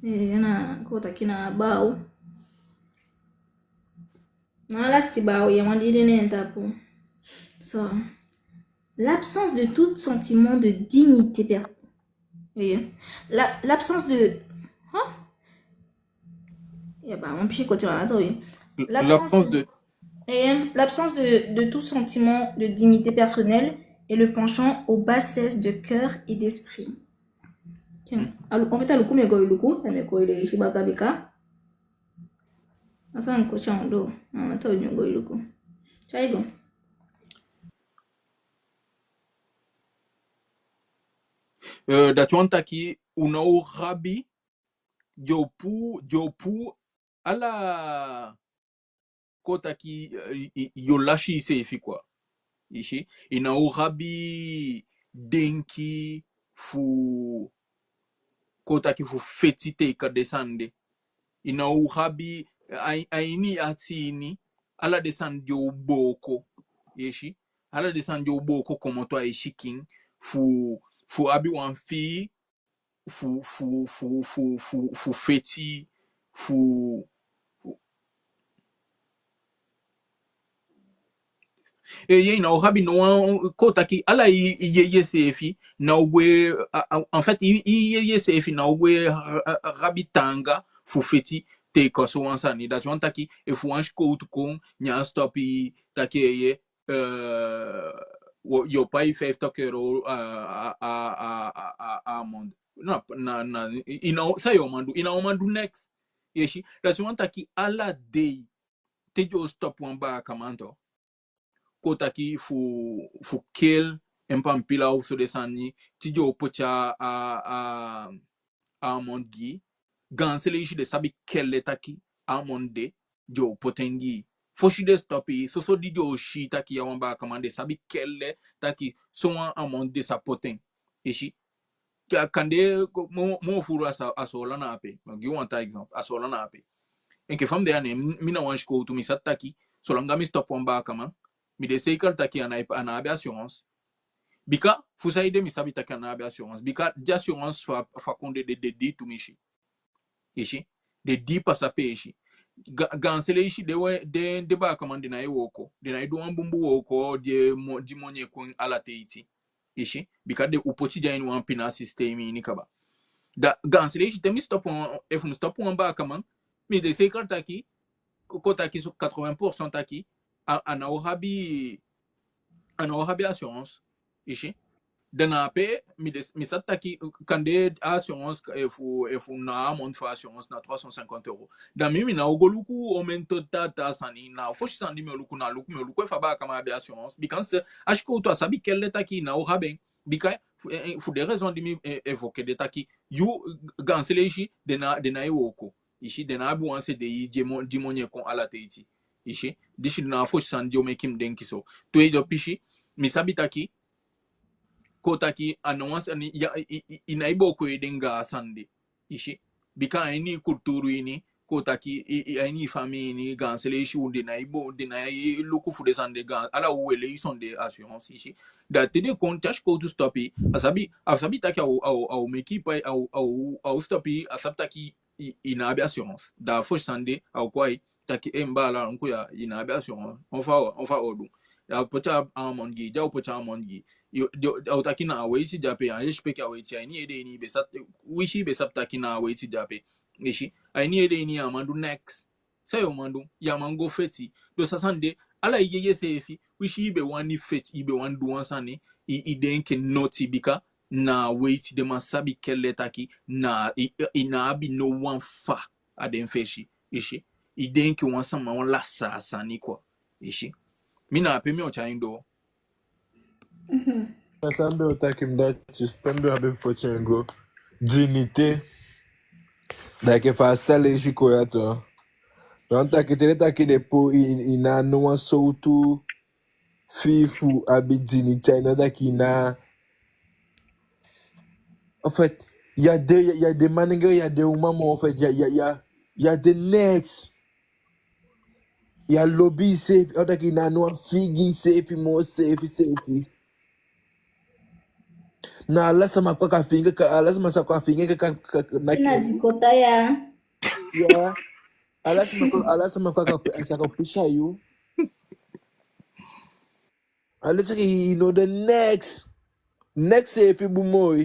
Eh, na kon taki na baaw. Na lasti baaw ya, wan di de na en tapu. So, l'absence de tout sentiment de dignité per-, eh, la, l'absence de, hein? Ya ba, wan pisi koti wan, attends, oui. L'absence de, eh, l'absence de, de tout sentiment de dignité personnelle et le penchant aux bassesses de cœur et d'esprit. Tiens, alu-, en fait, a luku mi e go e luku, mi e go e leisi baka bika a sani koti a mi doo. Ah, attends, mi e go e luku. Tyai go. Eh, dati wani taki, u ná o abi, den o puu, den o puu ala, kon taki, eh, i, i, yo lasi iseefi quoi. I si, i ná o abi denki fu, kon taki, fu feti te i kan de sani de. I ná o abi a, a ini i ati ini, ala den sani di o booko. I si, ala den sani di o booko komoto a i sikin fu, fu abi wan fii fu, fu, fu, fu, fu, fu feti, fu, fu. Eh, i ná o abi no wan, kon taki, ala i, i yeye seefi ná o gwe, a, a, en fait, i, i yeye seefi ná o gwe a, a, a abi taanga fu feti te i kan so wan sani. Dati wani taki, efu wan sikowtu kon, ne a stop i, taki, eh, eh, wo-, yo pai vijftig euro a, a, a amende. Na, na, na, i, i ná o, san yo man du, i ná o man du neks. I si, dati wani taki ala dei, te den o stop wan baakaman tu, kon taki, fu, fu keli en pampila ofu so den sani, te den o poti a, a, a amende gi i, gaanse leisi den sabi kelle taki a amende de, den o poti en gi i. Fosi den stop i, soso di den o si taki ya wan baakaman, den sabi kelle taki so wan amende den sa poti en. I si. Ka-, kande ko-, moo, moo fuu a Soolan na ape. Ma gi wan taa exemple. A Soolan na ape. Enke fa mi de ya, ne mi, mi na wan sikowtu, mi sabi taki, solanga mi stop wan baakaman, mi de seiker taki a ná, a ná abi assurance. Bika fu saide mi sabi taki a ná abi assurance? Bika den assurance fu a, fu a kondee de, de dii tumisi. I si? De dii pasa peesi. Ga-, gaanse leisi den we-, den, den baakaman den nái wooko. Den nái du wan bunbun wooko di e mo-, di moni e kon ala teiti. I si? Bika den u poti den a ini wan pina sistemi ini kaba. Da gaanse leisi te mi stop wan, efu mi stop wan baakaman, mi de zeker taki, ko-, kon taki so quatre-vingts pour cent taki, a, a ná o abi, a ná o abi assurance. I si? Da na ape mi de, mi sa taki, kande assurance, efu, efu na a amount fu assurance na trois cent cinquante euros. Da mi, mi ná o go luku omen taa, taa sani, na a fosi sani di mi o luku, na luku, mi o luku efu a baakaman abi assurance. Bika a sikowtu a sabi kele taki i ná o abi en. Bika fu, eh, eh, fu den raison di mi, eh, évoquer de taki, yu, gaanse leisi den ná, den nái wooko. I si? Den ná abi wan C D I di e mo-, di moni e kon ala teiti. I si? Disi na a fosi sani di o meke mi denki so. Tweede pisi, mi sabi taki, kon taki a ná wan sani, ya, i, i, i nái booko ede anga a sani de. I si? Bika a ini i kulturu ini, kon taki, i, i, a ini i famii ini, gaanse leisi u den nái bo-, den nái luku fu den sani de, gaan-, ala u e lei sondee assurance, i si. Da te den kon, te a sikowtu stop i, a sabi, a sabi taki a o, a o, a o meke i pai, a o, a o, a o stop i, a sabi taki i, i ná abi assurance. Da a fosi sani de, a o kon a i taki, eh, mi baala, luku ya, i ná abi assurance. On fa, on fa o du? A o poti a amount gi i, di a o poti a amount gi i. Yo, di, a o taki na a weiti de ape, a lesipeki a weiti, a ini i ede ini i be sa, winsi i be sabi taki na a weiti de ape. I si? A ini i ede ini ya man du neks. San yo man du? Ya man go feti. Dus a sani de, ala i yeye seefi, winsi i be wani feti, i be wani du wan sani, i, i denki noti bika na a weiti, den man sabi kele taki na, i, i ná abi no wan fa a den fesi. I si? I denki wan sama, wan lasa sani quoi. I si? Mi na ape mi o tyai en doo. Mhm. A san mi be o taki, mi dati, pe mi be o abi fu poti en go. Dignité. Da enke fa a sa leisi kon ya tu. Da a taki te den taki den puu i, i ná no wan sowtu fii fu abi dignité, a ná taki i ná. En fait, ya de, ya de manengee, ya de uman moo, en fait, ya, ya, ya, ya de neks. Ya lobi iseefi, a o taki i ná no wan fii gi iseefi moo seefi seefi. Na ala sama kon a kan fii en kaka, ala sama sa kon a kan fii en kaka, kaka, naki. Na di kota ya. Ya. Ala sama kon, ala sama kon a kan, a sa kon pisi a yu. A leti enke i no de neks. Neks seefi bun moo.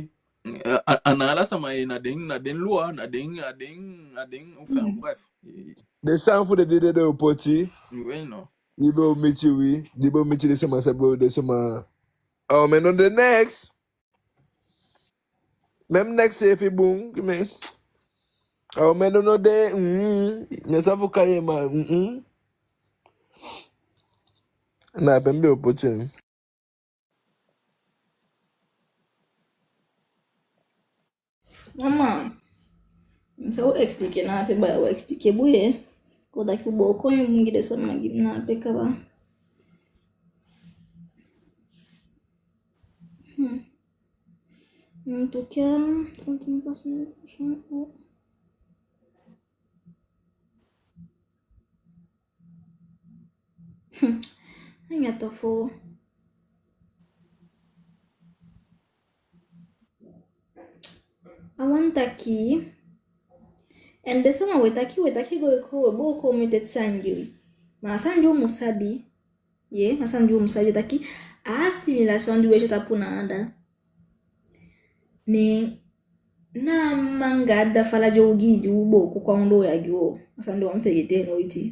A, a, a ná ala sama, eh, na den, na den loi, na den, na den, na den, enfin, bref. Den sani fu den di den o poti. Oui, non. Di be o miti wi, di be o miti den sama, sa be o, den sama. A o meke no de neks. Même neks seefi bun, mais a o meke no de, mm, mi á sa fu kai en, ma, mm. Na pe mi be o poti en. Mama, mi sa o expliquer na pe ba o expliquer bun ye. Kon taki u booko en bun gi den sama gi mi na pe kaba. Hmm. En tout cas, sentiment personnel, prochain, oh. Hmm. Anga tofo. A wani taki, en den sama we taki, we taki go e kon, we booko, mi teti sani gi wi. Ma a sani di u mu sabi, ye, a sani di u mu sabi taki, a assimilation di we si tapu na anda. Ne, na a mma anga a dda fala di ogii di u booko kon a ondoo ya gi u. A sani de u á mu feegete en noiti.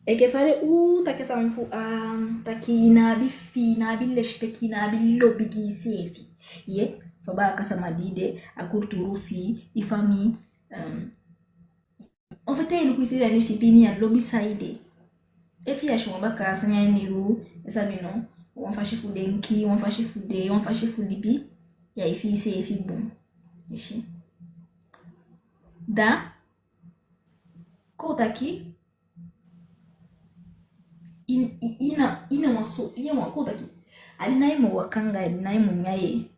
Enke fa den u taki a sani fu, ah, taki i ná abi fii, i ná abi lesipeki, i ná abi lobi gi iseefi. Ye, fa baaka sama di de, a kulturu fi i, i famii, um, En fait, te i luku iseefi a ini sikiipi ini, ya lobi saide. Efi ya si wan bakaa sani a ini yu, i sabi no, wan fasi fu denki, wan fasi fu de, wan fasi fu libi, ya e fii iseefi bun. I si. Da, kon taki, i, i, i ná, i ná wan so, i ná wan kon taki. A di ná i mu waka anga, a di ná i mu nyan ye.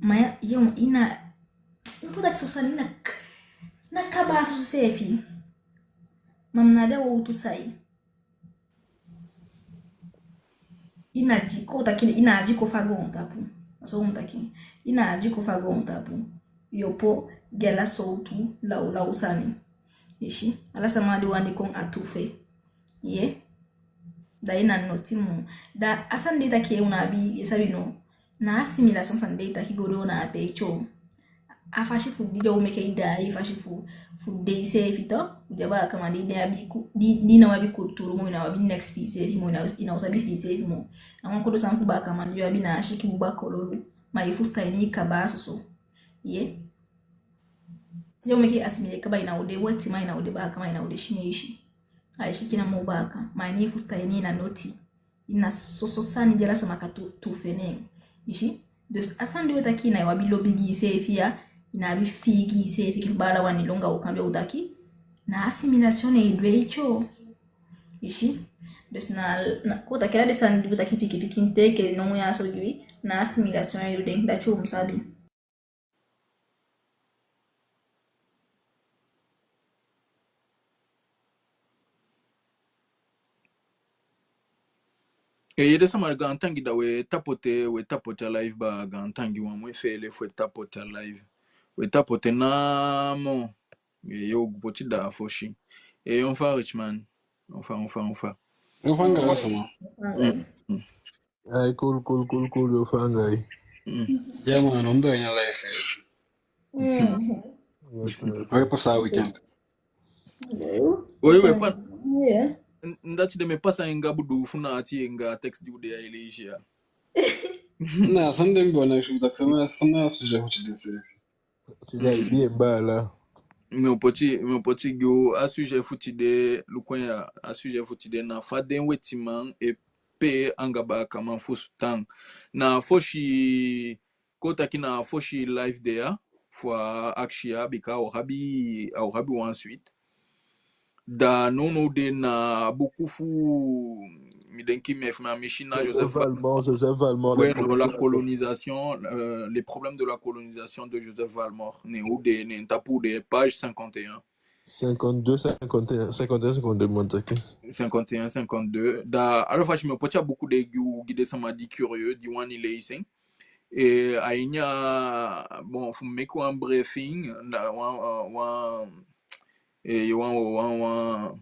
Ma ya, yo, i ná, i mu poti taki so sani na k-, na kaba a so seefi. Ma mi ná de wowtu sai. I ná e diko, taki, i ná e diko fu a goontapu. A so u mu taki. I ná e diko fu a goontapu. Yu opo gi ala sowtu lawlaw sani. I si, ala sama di wani kon a tufe. Ye. Da i ná noti moo. Da a sani di taki u ná abi, i sabi no. Na assimilation sani di taki go doo na a peesi. A fasi fu di den o meke i daai, fasi fu, fu de iseefi tu, fu de a baakaman di, di abi ku-, di, di ná abi kulturu moo, i ná abi next fi iseefi moo, i ná, i ná o sabi fi iseefi moo. A wan kodo sani fu baakaman di i abi na a sikin buba kololo, ma i fusutan en kaba soso. Ye. Di o meke i assimilé kaba, i ná o de wetiman, i ná o de baakaman, i ná o de Sineisi. A i sikin namo baaka, ma i ná e fusutan en, i ná noti. I ná soso sani di ala sama kan tu, tu fende en. I si? Dus a sani di we taki i ná abi lobi gi iseefi ya, i ná abi fii gi iseefi, enke fa baala wani lon anga u, kan be u taki. Na assimilation e du en tu. I si? Dus na, na, kon taki ala den sani di we taki pikin pikin te enke now ya so gi wi, na assimilation e du den, dati u mu sabi. Ee, yee, den sama, gaantangi. Da we tapoter, we tapoter a live baa, gaantangi. Wan moi feele fu we tapoter a live. We tapoter namo. Ee, yo, go poti da fosi. Ee, on fa, Richman. On fa, on fa, on fa. On fa anga ala sama. Mm, mm. Ai, cool, cool, cool, cool, yo, fa anga i? Mm. Ya, man, on do en a live, sir. Mm. Yes, sir. Fa i pasa a weekend? Oi, we pa-, yeah. N-, n-, dati de mi e pasa en anga budu fu na ati en anga a tekst di u de ai leisi ya. Na, san den go na, i si, taki san na, san na a sujet fu tide, sir. Tide i bien, baala. Mi o poti, mi o poti gi u a sujet fu tide, luku en ya, a sujet fu tide na fa den wetiman e pee anga baakaman fusutan. Na fosi, kon taki na fosi live de ya, fu a akisi ya, bika a o abi, a o abi wan suite. Da nownow de na buku fu, mi denki, mi, fu mi á misi, na Joseph Joseph Valmore, Joseph Valmore, ouais, les problèmes de la colonisation, euh, les problèmes de la colonisation de Joseph Valmore. Ne u de, ne tapu de page cinquante et un. Cinquante-deux, cinquante et un, cinquante et un, cinquante-deux, mi wani taki. Cinquante et un, cinquante-deux. Da, alors, franchement, mi o poti a buku de gi u, gi den sama di curieux, di wani leisi en. Ee, a ini a, bon, fu meke wan briefing, na wan, wan, wan, ee, wan, wan, wan,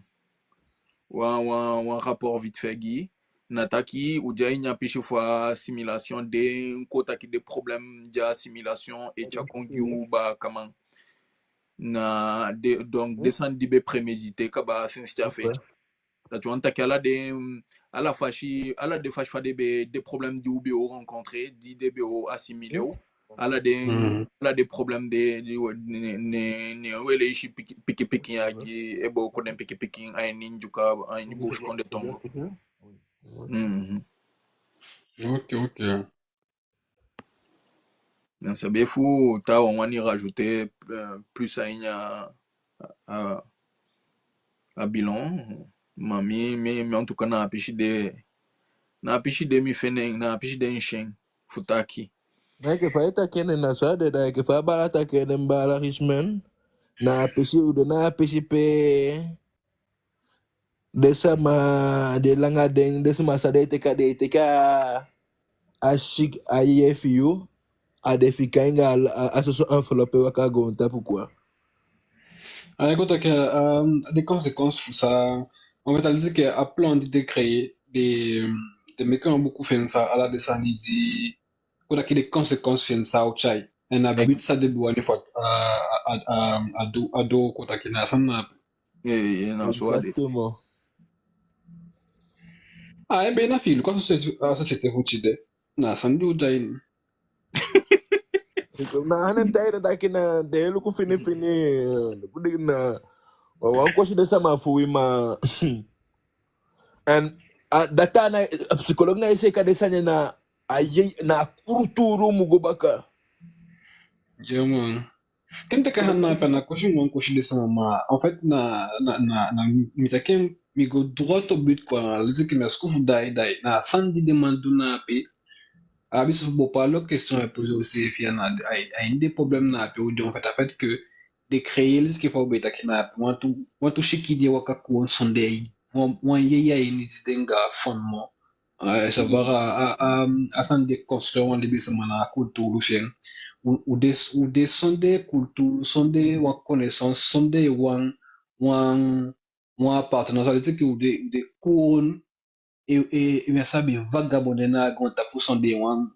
wan, wan, wan rapport vite fait gi, na taki u de a ini a pisi fu a assimilation, den, kon taki, den problème di a assimilation e tyai kon gi u baakaman. Na den, donc, den sani di be prémédité kaba sensi a feti. Dati wani taki ala den, ala fasi, ala den fasi fa den be, den problème di u be o rencontrer, di den be o assimilé u. Ala den, ala den problème de, di u, ne, ne, ne, ne u e leisi pikin, pikin, pikin ya gi, e booko den pikin, pikin a ini Ndyuka, a ini Busikondee tongo. Mhm. Ok, ok. Na sabi efu taawan wani rajouter, euh, plus a ini a, a, a bilan. Ma mi, mi, mi en tout cas na a pisi de, na a pisi de mi fende, na a pisi de mi si en fu taki. Na enke fa i taki en, na so a de, da enke fa baala taki en, baala Richman. Na a pisi u de, na a pisi pe den sama, den langa den, den sama san den e teke, den e teke a, a siki, a yeye fi yu, a de fika en anga a, a, a soso enveloppe e waka a goontapu quoi. A, i kon taki, euh, den conséquences fu sa, en fait, a leti enke a plan di den créer, den, den meke wan buku fi en san ala den sani di kon taki den conséquences fi en san a o tyai. En a but san den be wani fu a, a, a, a, a du, a du, kon taki, na san na. Ee, ee, na so a de. Exactement. A, e be na fi i luku a société, a société fu tide. Na san di u de a ini. Na a nen taigi den taki na den e luku fini fini, eh, luku di na wan kosi den sama fu wi, ma. En, a, dati na, a psychologue na e seka den sani na a yeye, na a kulturu mu go baka. Ya man. Ken teke a hana ape, a ná kosi mi wani kosi den sama, ma en fait na, na, na, na mi taki en, mi go droit au but quoi, a leti enke mi á suku fu daai daai. Na a sani di den man du na ape, a abi so fu bepaalde question e poser aussi, efi a ná, a, a ini den problème na ape u de, en fait, a fait que den créer, leti enke fa u be taki na ape, wantu, wantu siki di e waka kon sondee wan, wan yeye a ini di den anga fondement. Eh, savoir a, a, a, a sani de construire wan libisama na a kulturu fi en. U, u de, u de sondee kulturu, sondee wan connaissance, sondee wan, wan, wan appartenance. Ça veut dire que u de, u de kon e, e, e, mi á sabi, vagabonder na a goontapu sondee wan,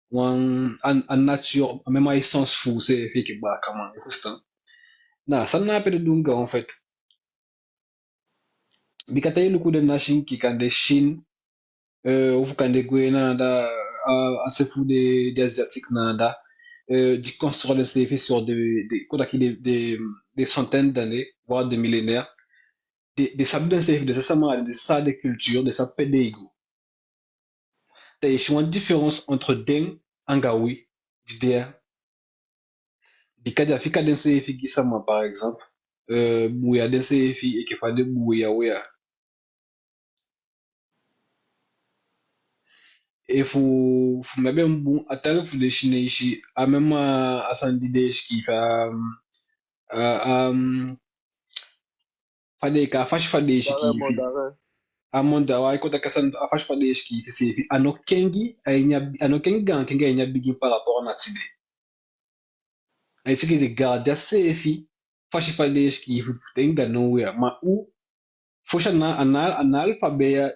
wan, a, a nature, même a essence fu u seefi enke baakaman, i fusutan. Na a sani na ape den du anga u, en fait. Bika te i luku den nasi enke kande Chine, eh, ofu kande gwe na anda, a, a se fu den, den Asiatiques na anda, eh, di construire denseefi sur des, des, kon taki des, des, des centaines d'années, voire des millénaires. Den, den sabi denseefi, den sabi sama, den sabi den culture, den sabi pe den e go. Da i si wan différence entre den anga wi di de ya. Bika den á fika denseefi gi sama, par exemple, eh, buuya denseefi enke fa den buuya u ya. Efu, fu mi be bun, a taa fu den Sineisi, a même a sani di den e sikiifi, a, a, a, fa den e kai, a fasi fa den e sikiifi. A mot d'arrêt. A mot d'arrêt, wai, kon taki a sani, a fasi fa den e sikiifi seefi. A no kengi, a ini a, a no kengi gaan kengi a ini a bigin par rapport na tide. A i si enke den garder a seefi fasi fa den e sikiifi fu te anga nowhere. Ma u, fosi a ná, a ná, a ná alphabet ya,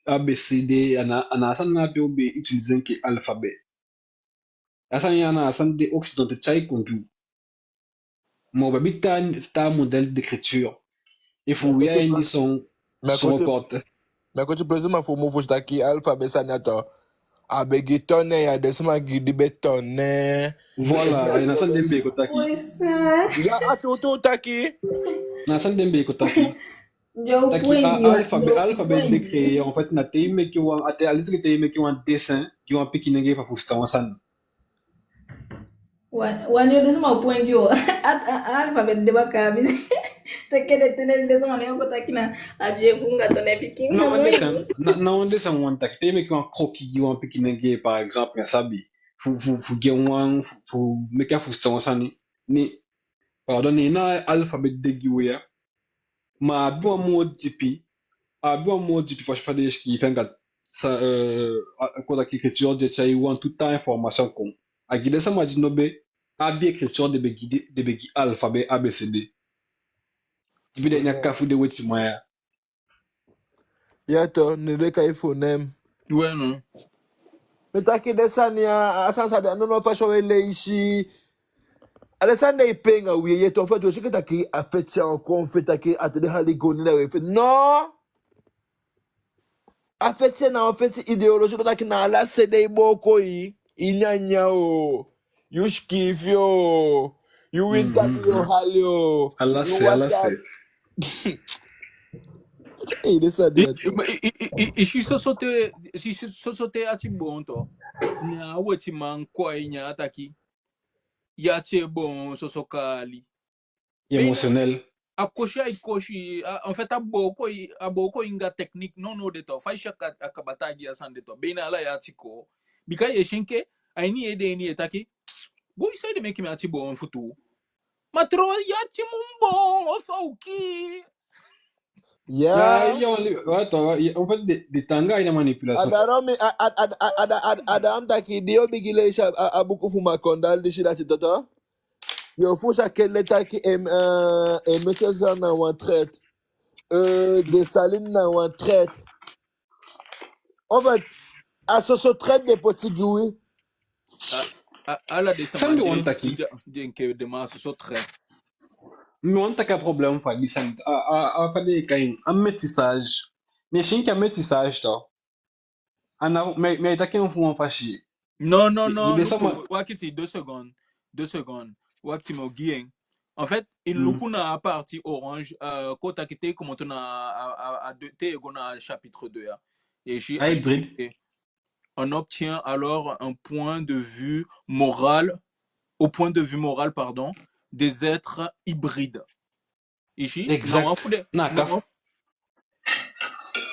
A B C D, a ná, a ná a sani na ape u be utiliser enke alphabet. A sani ya na a sani den Occidentaux tyai kon gi u. Ma u be abi taa, taa modèle d'écriture. Efu wi a ini son, son reporter. Mi á koti, plus ma fu mu fusutan taki alphabet sani a to. A be gi tone, ya den sama gi di be tone. Voilà, a na sani den be kon taki. Ya, a tuutuu taki. Na sani den be kon taki. Taki a alphabet, alphabet den créer, en fait, na te i meke wan, a te, a leti enke te i meke wan dessin, gi wan pikinenge fu fusutan wan sani. Wan, wan yo, den sama o poi en gi yo. A, a, a alphabet de baka abi. Te ke den tene den sama ne o kon taki na a di e fu anga tone pikin. Na wan dessin, na, na wan dessin wan taki. Te i meke wan croquis gi wan pikinenge, par exemple, ya sabi. Fu, fu, fu gi en wan, fu, fu meke a fusutan wan sani. Ni, pardon, ni na alphabet de gi u ya. Ma a abi wan moo dipi, a abi wan moo dipi fasi fa den e sikiifi anga sa, eh, a, kon taki écriture di e tyai wantu taa information kon. A gi den sama di no be abi écriture den be gi, den be gi alphabet A B C D. Dipi den na ka fu den wetiman ya. Ya to, ne den e kai phonème. Ouais, non. Mi taki den sani ya, a sani san den, a no, no, fasi we leisi. A den sani de e pee anga wi, ye to, en fait, we si enke taki a feti ya o kon, en fait, taki a te den hali go ni da we feti. Non! A feti ya na wan feti idéologie, no taki na ala se den e booko i, i nyanyan o, yu sikiifi o, yu wini taki yo hali o. Ala se, ala se. Ey, den sani ya tu. I, i, i, i, i si soso te, i si soso te ati boon to. Na a wetiman kon a i nyan taki i ati e boon soso kali. I émotionnel. A kosi ai kosi, a, en fait, a booko i, a booko i anga technique, non, non, de to. Fa i si a ka-, a kaba taigi a sani de to. Be na ala i ati kon. Bika ye si enke, a ini i ede ini ye taki, boi, saide meke mi ati boon fu tuu. Ma tro i ati mu boon, o sowki. Ya. Ya, ya, li-, wa to, ya, en fait, den, den taanga a ini a manipulation. A daarom mi, a, a, a daarom taki di yo bigin leisi a, a, a buku fu Makondal disi dati toto. Yo fusutan kele taki, em, eh, Aimé Césaire na wan traître. Eh, Dessalines na wan traître. En fait, a soso traître den poti gi wi. A, a, ala den sama di, di, di enke den man soso traître. Mi wani taki a problème fu a di sani, a, a, a fa den e kai en, a métissage. Mi e si enke a métissage to. A na, mi, mi e taki en fu wan fasi. Non, non, non, luku, wakiti, deux secondes. Deux secondes. Wakiti, mi o gi en. En fait, i luku na a partie orange, euh, kon taki te i komoto na a, a, a deux, te i go na chapitre deux, hein. Et j'ai expliqué. On obtient alors un point de vue moral, au point de vue moral, pardon, des êtres hybrides. I si, na wan fu den, na wan fu,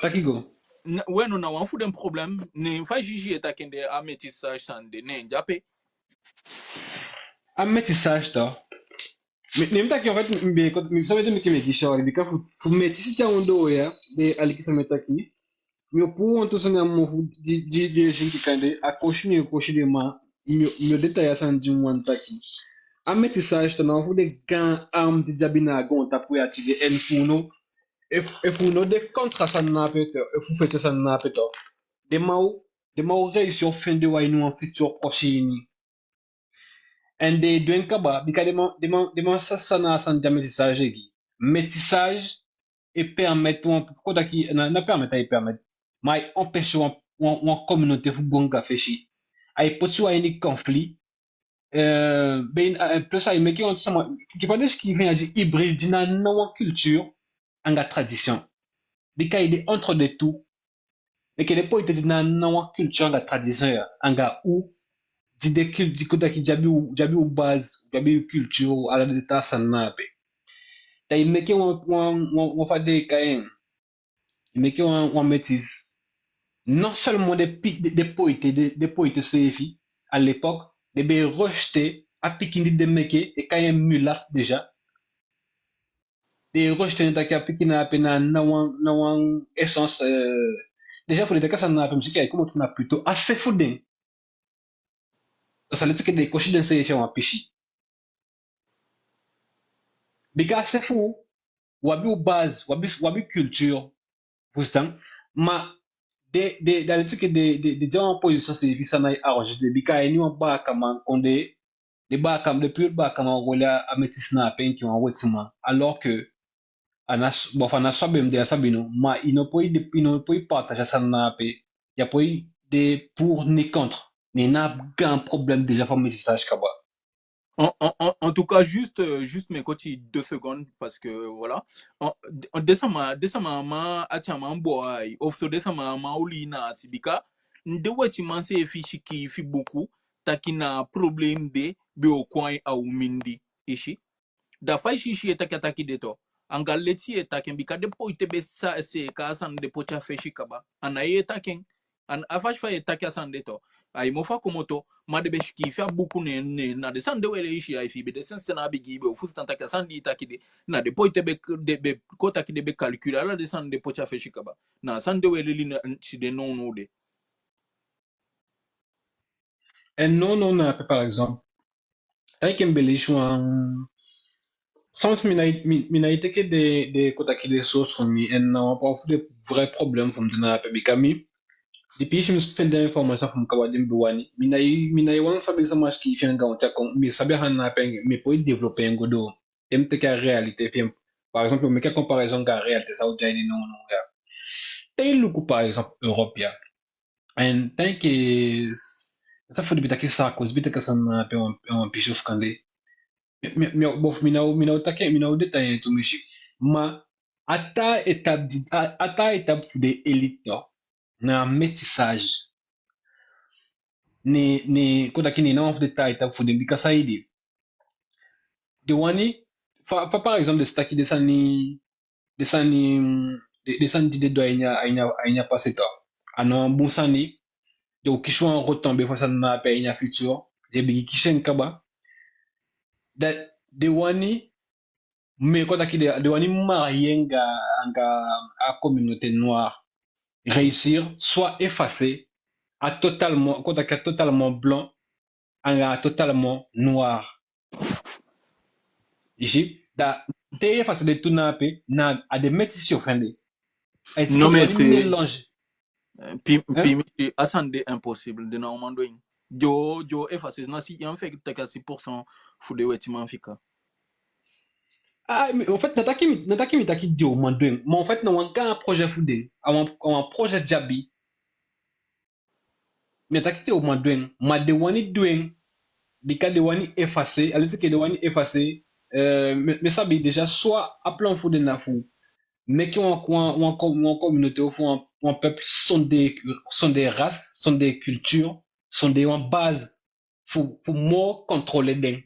taki go. Na, we no, na wan fu den problème, ne fa Gigi e taki en de, a métissage sani de, ne en de ape. A métissage to. Mi, ne mi taki, en fait, mi be kon, mi sabi te mi ke métissage, bika fu, fu métis te a ondoo ya, den aliki san mi e taki. mi o puu wantu sani a mofu di, di, di e sinki kande, a kosi mi e kosi den, ma mi o, mi o détailler a sani di mi wani taki. A métissage, tu vois, na wan fu den gaan arme di den abi na a goontapu ya tide, en fu no, efu, efu no de contre a sani na ape tu, efu feti a sani na ape tu, den man o, den man o réussir o fende wan ini wan futur kosi ini. En den e du en kaba, bika den man, den man, den man sa, sa na a sani di a métissage e gi. Métissage e permettre wan, kon taki, na, na permettre, a e permettre, ma a e empêcher wan, wan, wan communauté fu go anga fesi. A e poti wan ini conflit. Euh, ben, euh, plus a e meke wan sama, ki pa de sikiifi en, a di hybride, di ná, ná wan culture anga tradition. Bika i de entre deux tout. Enke den poite di ná, ná wan culture anga tradition ya, anga u, di den kul-, di kon taki di abi u, di abi u base, di abi u culture, ala den taa sani na ape. Da i meke wan, wan, wan, wan fa den e kai en. I meke wan, wan métis. Non seulement den pi-, den, den poite, den, den poite seefi, à l'époque, den be rejeter a pikin di den meke, e kai en mulatte déjà. Den e rejeter en, taki a pikin na ape na, ná wan, ná wan essence, euh, déjà fu den taki a sani na ape, mi si ke a e komoto na plutôt a se fu den. Da sa leti ke den e kosi denseefi a wan pisi. Bika a se fu u, u abi u base, u abi, u abi culture, fusutan. Ma den, den, da leti ke den, den, den de a wan position seefi san ná e arranger den, bika a ini wan baakaman kondee, den baakaman, den pure baakaman o oli a métis na ape enke wan wetiman, alors que a ná s-, bon, fa na so a be mu de, a sabi no, ma i no poi de, i no poi partager a sani na ape, ya poi de pour ni contre, ne na gaan problème déjà fu a métissage kaba. En, en, en, en tout cas, juste, euh, juste mi koti deux secondes, parce que, voilà. En, en, den sama, den sama man, ati a man boi, ofuso den sama man oli na ati, bika den wetiman seefi sikiifi buku taki na a problème de be o kon a u mindii, i si. Da fa i si, i si e taki a taki de tu, anga leti i e taki en, bika den poite be sa seeka a sani de poti a fesi kaba. A ná i e taki en. A ná a fasi fa i e taki a sani de tu, a i mofu a komoto, ma den be sikiifi a buku, ne, ne, na den sani de we leli, i si. A efi i be de sensi te na a bigin, i be o fusutan taki a sani di i taki de, na den poite be, den be kon taki den be calculer ala den sani de poti a fesi kaba. Na a sani de we leli, na, si den nownow de. En nownow na ape, par exemple, taki ke mi be leisi wan, soms mi ná e, mi, mi ná e teke den, den kon taki den source fu mi, en na wan fu den vrai problème fu mi de na ape, bika mi, depuis i si mi fende information fu mi kaba di mi be wani, mi ná e, mi ná e wani sabi sama sikiifi en anga on ten kon, mi sabi a sani na ape, mi poi développer en go doo. Te mi teke a réalité fi en. Par exemple, mi meke a comparaison anga a réalité san u de a ini nownow ya. Te i luku, par exemple, Europe ya. En tant que, s-, san fu di be taki, Sarkozy be taki a sani na ape wan, wan pisi fu kande. Mi, mi, mi, bof, mi ná o, mi ná o taki, mi ná o détailler tumisi. Ma a taa étape di, a, a taa étape fu den élite, no? Na métissage. Ne, ne, kon taki, ne na wan fu den taa étape fu den, bika saide. Den wani, fa, fa par exemple den si taki den sani, den sani, mm, den, den sani di den du a ini a, a ini a, a ini a passé tu, a ná wan bun sani. Den o kisi wan retombée fu a sani na ape a ini a futur. Den bigin kisi en kaba. Da den wani, mi kon taki den, den wani marier anga, anga a communauté noire. Réussir, soit effacer a totalement, kon taki a totalement blanc, anga totalement noir. I si, da te i effacer den tu na ape, na a den métis yo fende. A iti, non, mais c'est, mélange. Euh, pi, hein? Pi mi si, a sani de impossible, den ná o man du en. Yo, yo effacer, na si, i á feki taki a six pour cent fu den wetiman fika. Ah, mais en fait, ná taki mi, ná taki mi taki den o man du en. Mais en fait, na wan gaan projet fu den. A wan, a wan projet di abi. Mi á taki den o man du en, ma den wani du en, bika den wani effacer, a leti ke den wani effacer, euh, mi, mi sabi déjà soit a plan fu den na fu meke wan, wan, wan co-, wan communauté ofu wan, wan peuple sondee, sondee race, sondee culture, sondee wan base fu, fu moo contrôler den.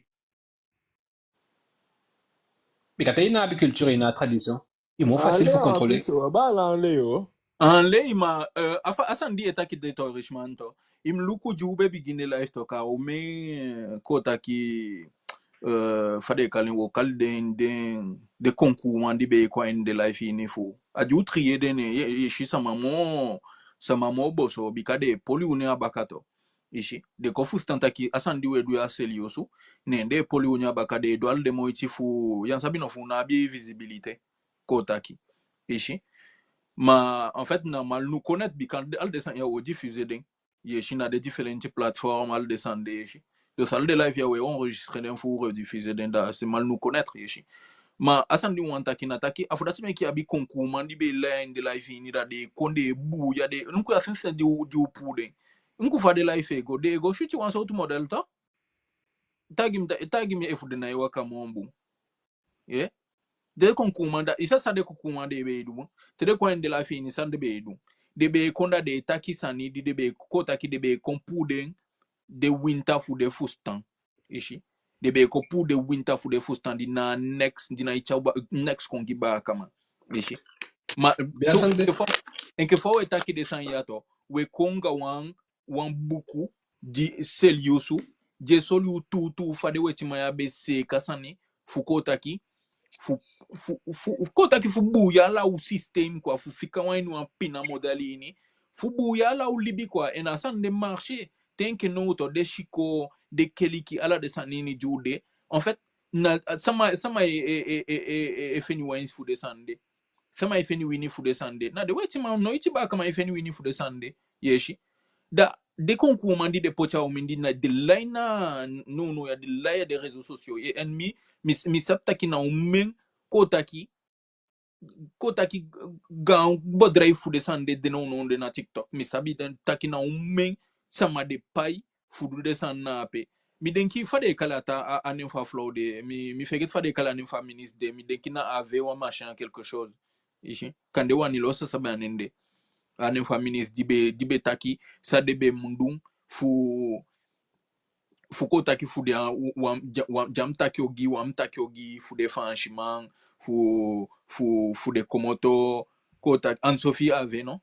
Bika te i ná abi culture, i ná abi tradition, i moo facile fu contrôler. A lei, ma, euh, a fa, a sani di i e taki de tu, Richmond, tu. I mu luku di u be bigin de live tu, ka u mu, euh, kon taki, euh, fa den e kali en, wo kali den, den, den konkuuman di be e kon a ini den live ini fu u. A di u trier den, ne, ye, ye si sama moo, sama moo boso, bika den e poli u ne a baka tu. I si, den kon fusutan taki a sani di we du ya a seliyusu, ne den e poli u ne a baka, den e du ala den moiti fu, ya sabi no, fu u ná abi visibilité, kon taki. I si. Ma, en fait, na mal nous connaître, bika ala den sani ya wo diffuser den. Ye si, na den différentes plateformes, ala den sani de, ye si. Dus ala den live ya we enregistrer den fu rediffuser den, da c'est mal nous connaître, ye si. Ma a sani di u wani taki na taki, a fu dati meke i abi konkuuman di be e lai a ini den live ini, da den e kon, den e buuya, den, luku ya sensi di u, di u puu den. Luku fa den live e go, den e go switi wan sowtu model tu. Taigi mi, ta-, taigi mi efu den ná e waka moo bun. Ye? Den konkuuman, da i sa san den konkuuman den be e du. Te den kon a ini den live ini, san den be e du. Den be e kon, da den e taki sani di den be e kon taki, den be e kon puu den, den winta fu den fusutan. I si. Den be e kon puu den winta fu den fusutan, di ná neks, di ná e tyai ba-, neks kon gi baakaman. I si. Ma, ya so, sani de. Enke fa, enke fa we taki den sani ya tu, we kon anga wan, wan buku di seliyusu, di e soi u tuutuu fa den wetiman ya be seeka sani fu kon taki, fu, fu, fu, fu kon taki fu buuya ala u système, quoi, fu fika u a ini wan pina model ini, fu buuya ala u libi, quoi, en a sani de marcher, te enke now tu, den sikoo, den keliki, ala den sani ini di u de. En fait, na, sama, sama e, e, e feni wini fu den sani de. Sama e feni wini fu den sani de. Na den wetiman, noiti baakaman e feni wini fu den sani de. Ye si. Da, den konkuuman di den poti a u mindii, na den lai na, no, no, ya den lai a den réseaux sociaux. Ye, en mi, mi, mi sabi taki na omen, kon taki, kon taki gaan bedrijf fu den sani de, den no, no, den na TikTok. Mi sabi den taki na omen sama den pai fu du den sani na ape. Mi denki fa den e kali a taa, a, a nen fu a flow de. Mi, mi feegete fa den e kali a nen fu a ministre de. Mi denki na Ave wan machin quelque chose. I si. Kande wan Nilo sa sabi a nen de. A nen fu a ministre di be, di be taki san den be mu du fu, fu kon taki fu den, wan, di á, wan, di á mu taki ogii, wan mu taki ogii, fu den faansiman, fu, fu, fu den komoto, kon taki, Anne-Sophie Ave, no?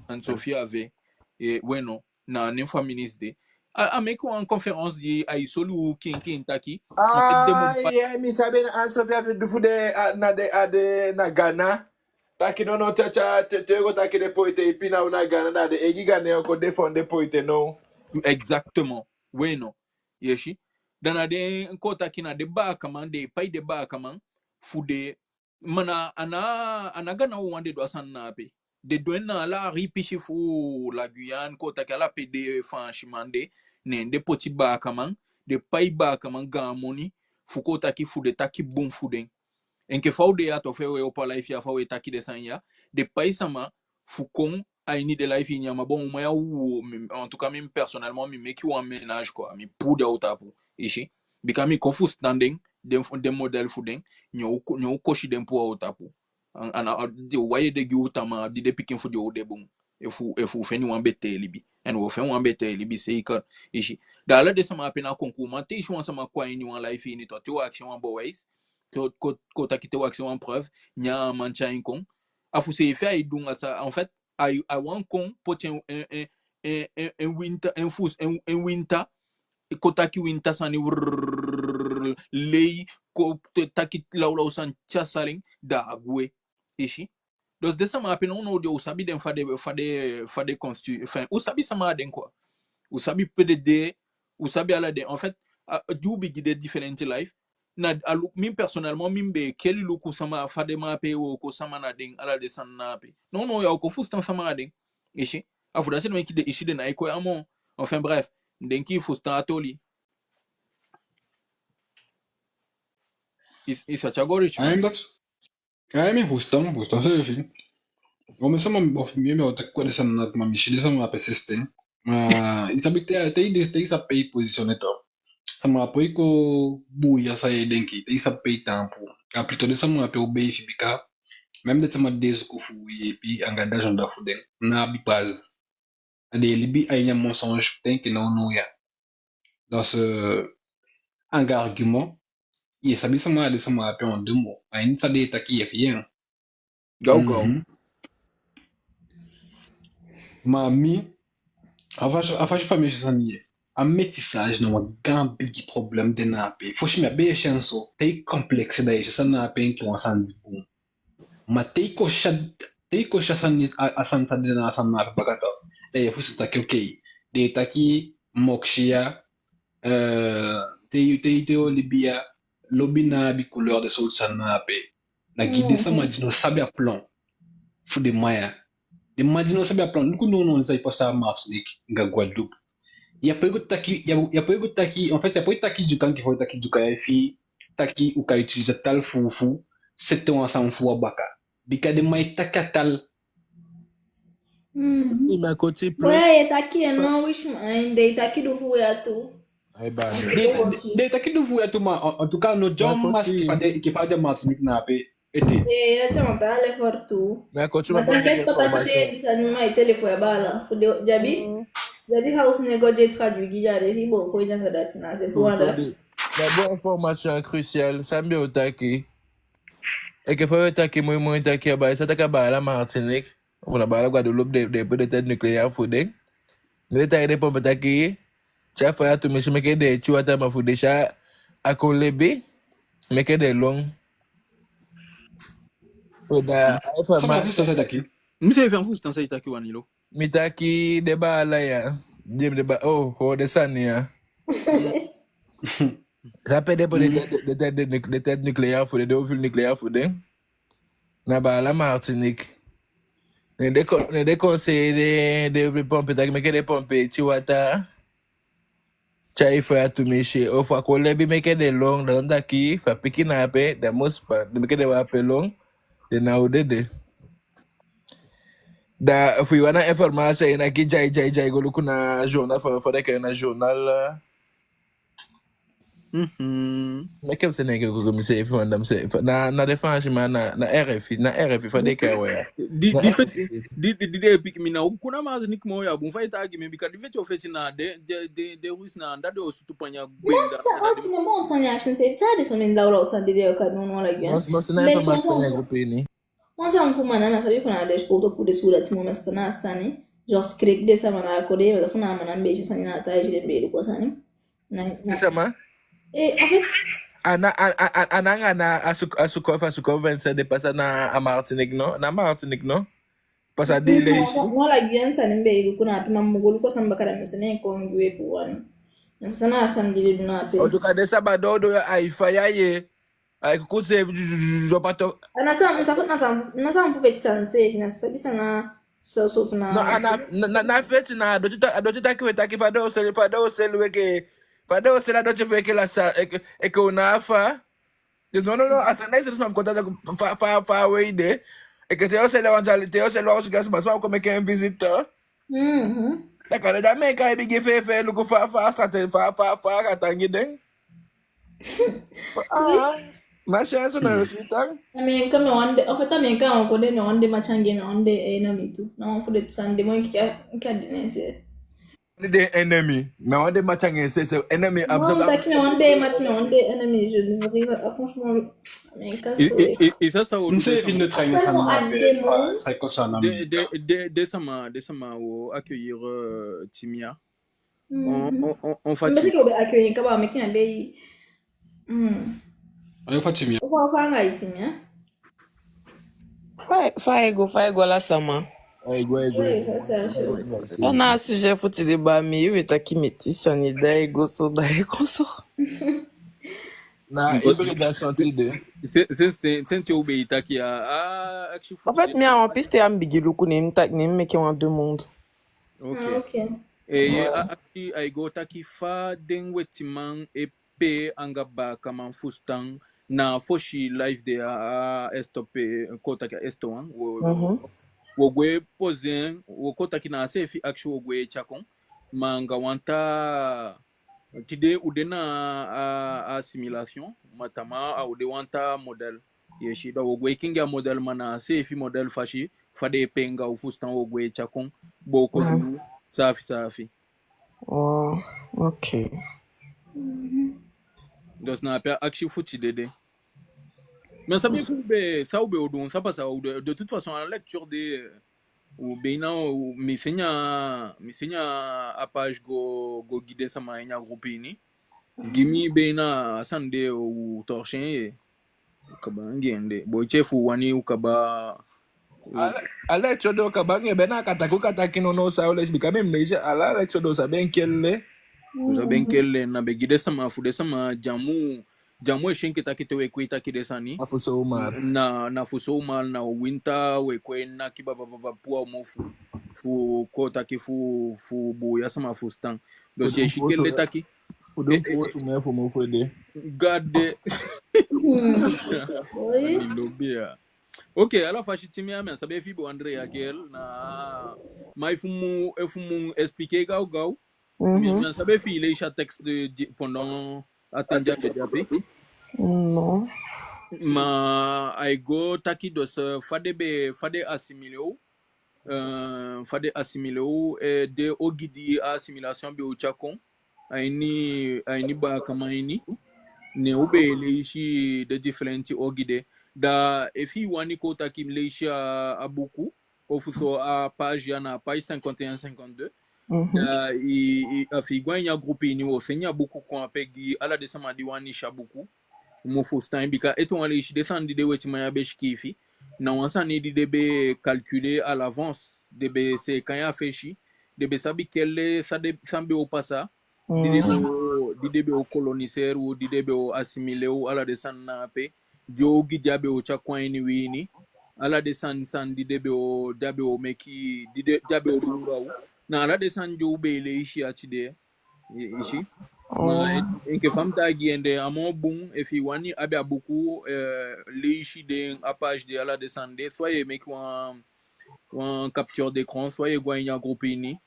Anne-Sophie Ave, e, we no, na a nen fu a ministre de. A, a meke wan conférence di ai soi u kiin kiin taki. Ah, ye, mi sabi na Anne-Sophie Ave du fu den, a, na den, a den, na Ghana. Taki no, no, te, te, te, te go taki den poi te i pina u na Ghana, na den eigi Ghanaian o kon défendre den poi te, no. Exactement. We no. Ye si. Da na den kon taki na den baakaman, den e pai den baakaman fu den, ma na, a ná, a ná Ghana wawan den du a sani na ape. Den du en na ala a ri pisi fu la Guyane, kon taki ala pe den faansiman de, ne den poti baakaman, den pai baakaman gaan moni, fu kon taki fu den taki bun fu den. Enke fa u de ya tu, fa we opo a live ya, fa we taki den sani ya, den pai sama fu kon a ini den live ini ya, ma bon, u man ya, u, mi, en tout cas, mi personnellement, mi meke wan ménage, quoi, mi puu den a u tapu, i si. Bika mi kon fusutan den, den, den model fu den, ne u ko-, ne u kosi den puu a u tapu. An, an, a, den o wai ede gi u tamaa, di den pikin fu den o de bun. Efu, efu u feni wan betee libi. En u o feni wan betee libi seika, i si. Da ala den sama ape na konkuuman, te i si wan sama kon a ini wan live ini tu, te u akisi en wan bewijs, kon, kon, kon taki te u akisi en wan preuve, ne a man tyai en kon. A fu seefi ai du anga san, en fait, ai, ai wani kon poti en, en, en, en, en winta, en fus, en, en winta, kon taki winta sani, wrrr, lei, kon te-, taki lawlaw sani, tyai sali en, da a gwe. I si. Dus den sama ape nownow de, u sabi den fa den, fa den, fa den consti-, enfin, u sabi sama a den, quoi. U sabi pe den de, u sabi ala den. En fait, a, di u bigin de different life, na a lu-, mi personnellement, mi be e keli luku sama, fa den man ape e wooko, sama na den, ala den sani na ape. Nownow ya u kon fusutan sama na den. I si. A fu dati meke den, i si, den ná e kon ya moo. Enfin bref, mi denki i fusutan a toli. I, i sa tyai go, Richmond. Ai, mi fusutan, mi fusutan seefi. Omen sama, of mi, mi o taki kon den sani na, ma mi si den sama ape sensi ten. Ma i sabi te, te i de, te i sabi pe i positionner tu, sama á poi kon buuya san i e denki, te i sabi pe i taampu. A plutôt den sama ape o beifi, bika même den sama di e suku fu yeepi anga den agenda fu den, ná abi base. A den e libi a ini a mensonge te enke nownow ya. Donc, euh, anga argument, i e sabi sama a den sama ape en deux mots. A ini san den e taki, i e fii en. Gaw, gaw. Mhm. Ma mi, a fasi, a fasi fa mi e si sani ye, A métissage na wan gaan bigi problème de na ape. Fosi mi á be e si en so, te i complexé da i e si a sani na ape enke wan sani di bun. Ma te i kon si a, te i kon si a sani, a, a sani san de na a sani na ape baka tu, da i e fusutan taki, okay, den e taki moksi ya, eh, te i, te i, te i o libi ya, lobi ná abi couleur, den sowtu sani na ape. Na gi den sama di no sabi a plan fu den man ya. Den man di no sabi a plan, luku nownow san e pasa a Martinique anga Guadeloupe. Ya poi go taki, ya, ya poi go taki, en fait, ya poi taki Dyuka enke fa i taki Dyuka ya, efi i taki u kan utiliser a taal fu, fu seti wan sani fu a baka. Bika den man e taki a taal. Mhm. I ma koti plus. Boi, e taki en no, wisi man, den e taki du fu ya tu. Ai, ba. Den, den, den e taki du fu ya tu, ma en, en tout cas, no, John Masti, fa den, enke fa den Martinique na ape, ete. Eh, ya tya mata ale for tu. Ma koti ma, t'inquiète pas, taki te di sani ma e telefon ya baala. Fu den, den abi, den abi house nego di e traduit gi den, den fi booko i anga dati na se fu anda. Ma bon, information cruciale, san mi be o taki. Enke fa we taki moi moi taki a baala, sa taki a baala Martinique. Fu na baala Guadeloupe, den, den poti den tête nucléaire fu den. Mi de taki den pompe taki, tyai faya tumisi, meke den tyu wataa, ma fu den sa a kon lebi, meke den lon. Fu da, a e fa... Sama ma fusutan san i taki. Mi seefi á fusutan san i taki, Wanilo. Mi taki den baala ya. Dem den ba, oh, oh, den sani ya. Sa pe den poti den, den, den, den, den tête nucléaire fu den, den ovule nucléaire fu den. Na baala Martinique. Ne den kon, ne den conseiller den, den pompe taki meke den pompe tyu wataa. Tyai faya tumisi. Ofu a kon lebi, meke den lon, dan taki fa pikin na ape, den mus pa, den meke den wan ape lon, den ná o dede. Da fu i wani information, i na gi dyai, dyai, dyai, go luku na journal, fa, fa den kai na journal, eh, Mhm. Meke mi sende en enke kuku miseefi, wan da miseefi. Na, na den Faansiman, na, na R F I, na R F I fa den e kai en ya. Di, di feti, di, di, di den e piki mi na, u kon na Martinique moo ya bun fa i taigi mi, bika di feti o feti na den, den, den, den Russe na anda den o sutu panya. Sa, o tini bon sani a si seefi, sa den so mi lawlaw sani di den o kai nownow lagi. Mo, mo si na information en grupu ini. Wan sama fu man na, mi á sabi fu na den sikowtu fu den suudati, ma mi á sa na a sani. Genre, kreki den sama na a kondee, mi á sa fu na a man na mi be e si sani na a taigi den be e luku a sani. Na, na... Sama? Eh, en fait, a na, a, a, a, a nanga na a suk-, a suko, fa suko Vincent de pasa na a Martinique, no? Na Martinique, no? Pasa di leisi. No, la Guyane sani mi be e luku na ape, ma mi mu go luku a sani baka, da mi o sende en kon gi we fu wani. Mi á sa na a sani di den du na ape. O du ka den sama doo doo ya, ai faya ye. Ai kuku seefi, ju, ju, ju, ju, pato. A na san, na san, na san, na san fu feti sani seefi, na sabi san na, so, so fu na. No, a na, na, na, na feti na, a doti ta-, a doti taki we taki fa den o seli, fa den o seli we ke, fa den o seli a doti fu enke la sa, enke, enke u na a fa. Dus no, no, no, a sani na i seefi man fu kon taki fa, fa, fa we i de. Enke te yo seli wan dyali, te yo seli wan osu gi a sama, sama kon meke en visite. Mhm. Da kande da mi e kai bigi fefe luku fa, fa, fa, fa, fa, fa, a tangi den. Ah, ma si en so na yo si tan. A mi en ka mi wan de, en fait, a mi en ka wan kondee, mi wan de match anga en, mi wan de ennemi tu. Na wan fu den sani de mi o enke, enke a di nen se. Ni den ennemi, mi wan de match anga en se, se ennemi. Non, absent, taki mi wan de match, mi wan de ennemi, je ne veux pas, franchement, mi en ka se. I, i, i, i sa sa o du. Miseefi de, tellement à des moments. Sa, sa i kosa na mi. De, de, de, den sama, den sama o accueillir, euh, Timia. Mhm. On, on, on, on fati. Mbese ke u be accueillir kaba, meke na be. Hmm. Ayo, Fatima. O fa, o fa anga i, Timia? Fa, fa e go, fa e go, ala sama? Ai go, ai go. Oui, ça, c'est un jeu. Merci. A na a sujet fu tide, ba mi, i be taki métis sani, da e go so, da e go so. Na, i be da senti de. Se, se, se, senti u be e taki a, a, action fu tide. En fait, mi a wan piste ya mi bigin luku, ne mi taki, ne mi meke wan demande. Ok. Ah, ok. Eh, ye, a, a, ai go taki fa den wetiman e pee anga baakaman fusutan na fosi live de a, a esto pe, kon taki a esto wan. Wo, wo, wo gwe poser en, wo kon taki na a seefi action wo gwe tyai kon. Ma anga wan taa, tide u de na a, a assimilation, ma tamaa a o de wan taa modèle. Ye si, da wo gwe kengi a modèle, ma na a seefi modèle fasi, fa den e pee anga u fusutan, wo gwe tyai kon, booko du, saafi saafi. Oh, ok. Donc na ape a action fu tide de. Mais ça bien fu be, sa u be o du, sa pasa u de, de toute façon, a lecture de, U beina, u, mi seni a, mi seni a page go, go gi den sama a ini a groupe ini. Gi mi beina a sani de, u torche en ye. U kaba anga en de. Bon, te fu u wani u kaba. Ala, ala lecture de u kaba anga en, beina a kan taki u kan taki nownow san u leisi, bika mi, mi leisi, ala lecture de u sabi en kel de. U sabi en kel de, na be gi den sama, fu den sama, dyamu, dyamu e si enke taki te we kon e taki den sani. Na fu so u mal. Na, na fu so u mal, na winta, we kon e naki babababa puu a mofu. Fu kon taki fu, fu buuya sama fusutan. Donc, fu si den e si kel de taki. Fu den, eh, eh, fu mofu, fu mofu ede. Gade. Oui. Ani lobi ya. Ok, ala fasi, te mi á, mi á sabi efi i be wani reageri na, ma efu mu, efu mu expliquer gawgaw. Mi, mi á sabi efi i leisi a texte de, de, pendant a ten di a be de ape. Non. Ma ai go taki dus, eh, fa den be, fa den assimilé u, eh, fa den assimilé u, eh, den ogii di a assimilation be o tyai kon a ini, a ini baakaman ini. Ne u be leisi den different ogii de. Da efi i wani kon taki leisi a, a buku, ofuso a page ya, na page cinquante et un, cinquante-deux. Da i, i, efi i go a ini a groupe ini, wo seni a buku kon ape gi ala den sama di wani si a buku. Mu fusutan, bika ete wan leisi, den sani di den wetiman ya be sikiifi, na wan sani di den be calculer à l'avance. Den be seeka en a fesi, den be sabi kel de san den, san be o pasa, di den be o, di den be o coloniser u, di den be o assimiler u, ala den sani na ape. Den ogii di a be o tyai kon a ini wi ini. Ala den sani, sani di den be o, di a be o meki, di den, di a be o du anga u. Na ala den sani di u be leisi a tide. I, i si. Ma en, enke fa mi taigi en de, a moo bun efi i wani abi a buku, eh, leisi den a page de, ala den sani de. Soit ye meki wan, wan capture d'écran, soit ye go a ini a groupe ini.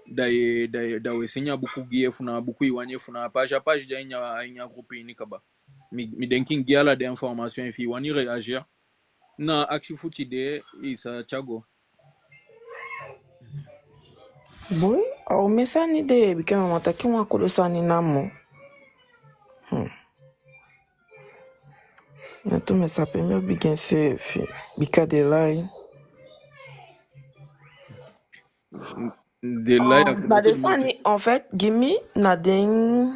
Da ye, da ye, da we seni a buku gi i, efu na a buku i wani, efu na a page, a page de a ini a, a ini a groupe ini kaba. Mi, mi denki mi gi ala den information, efi i wani reagir na a akisi fu tide, i sa tyai go. Boi, a omen sani de, bika mi á man taki wan kodo sani namo. Hmm. Na tu mi sa pe mi o bigin seefi, bika den lai. Den lai. Ah, na den sani, en fait, gi mi, na den,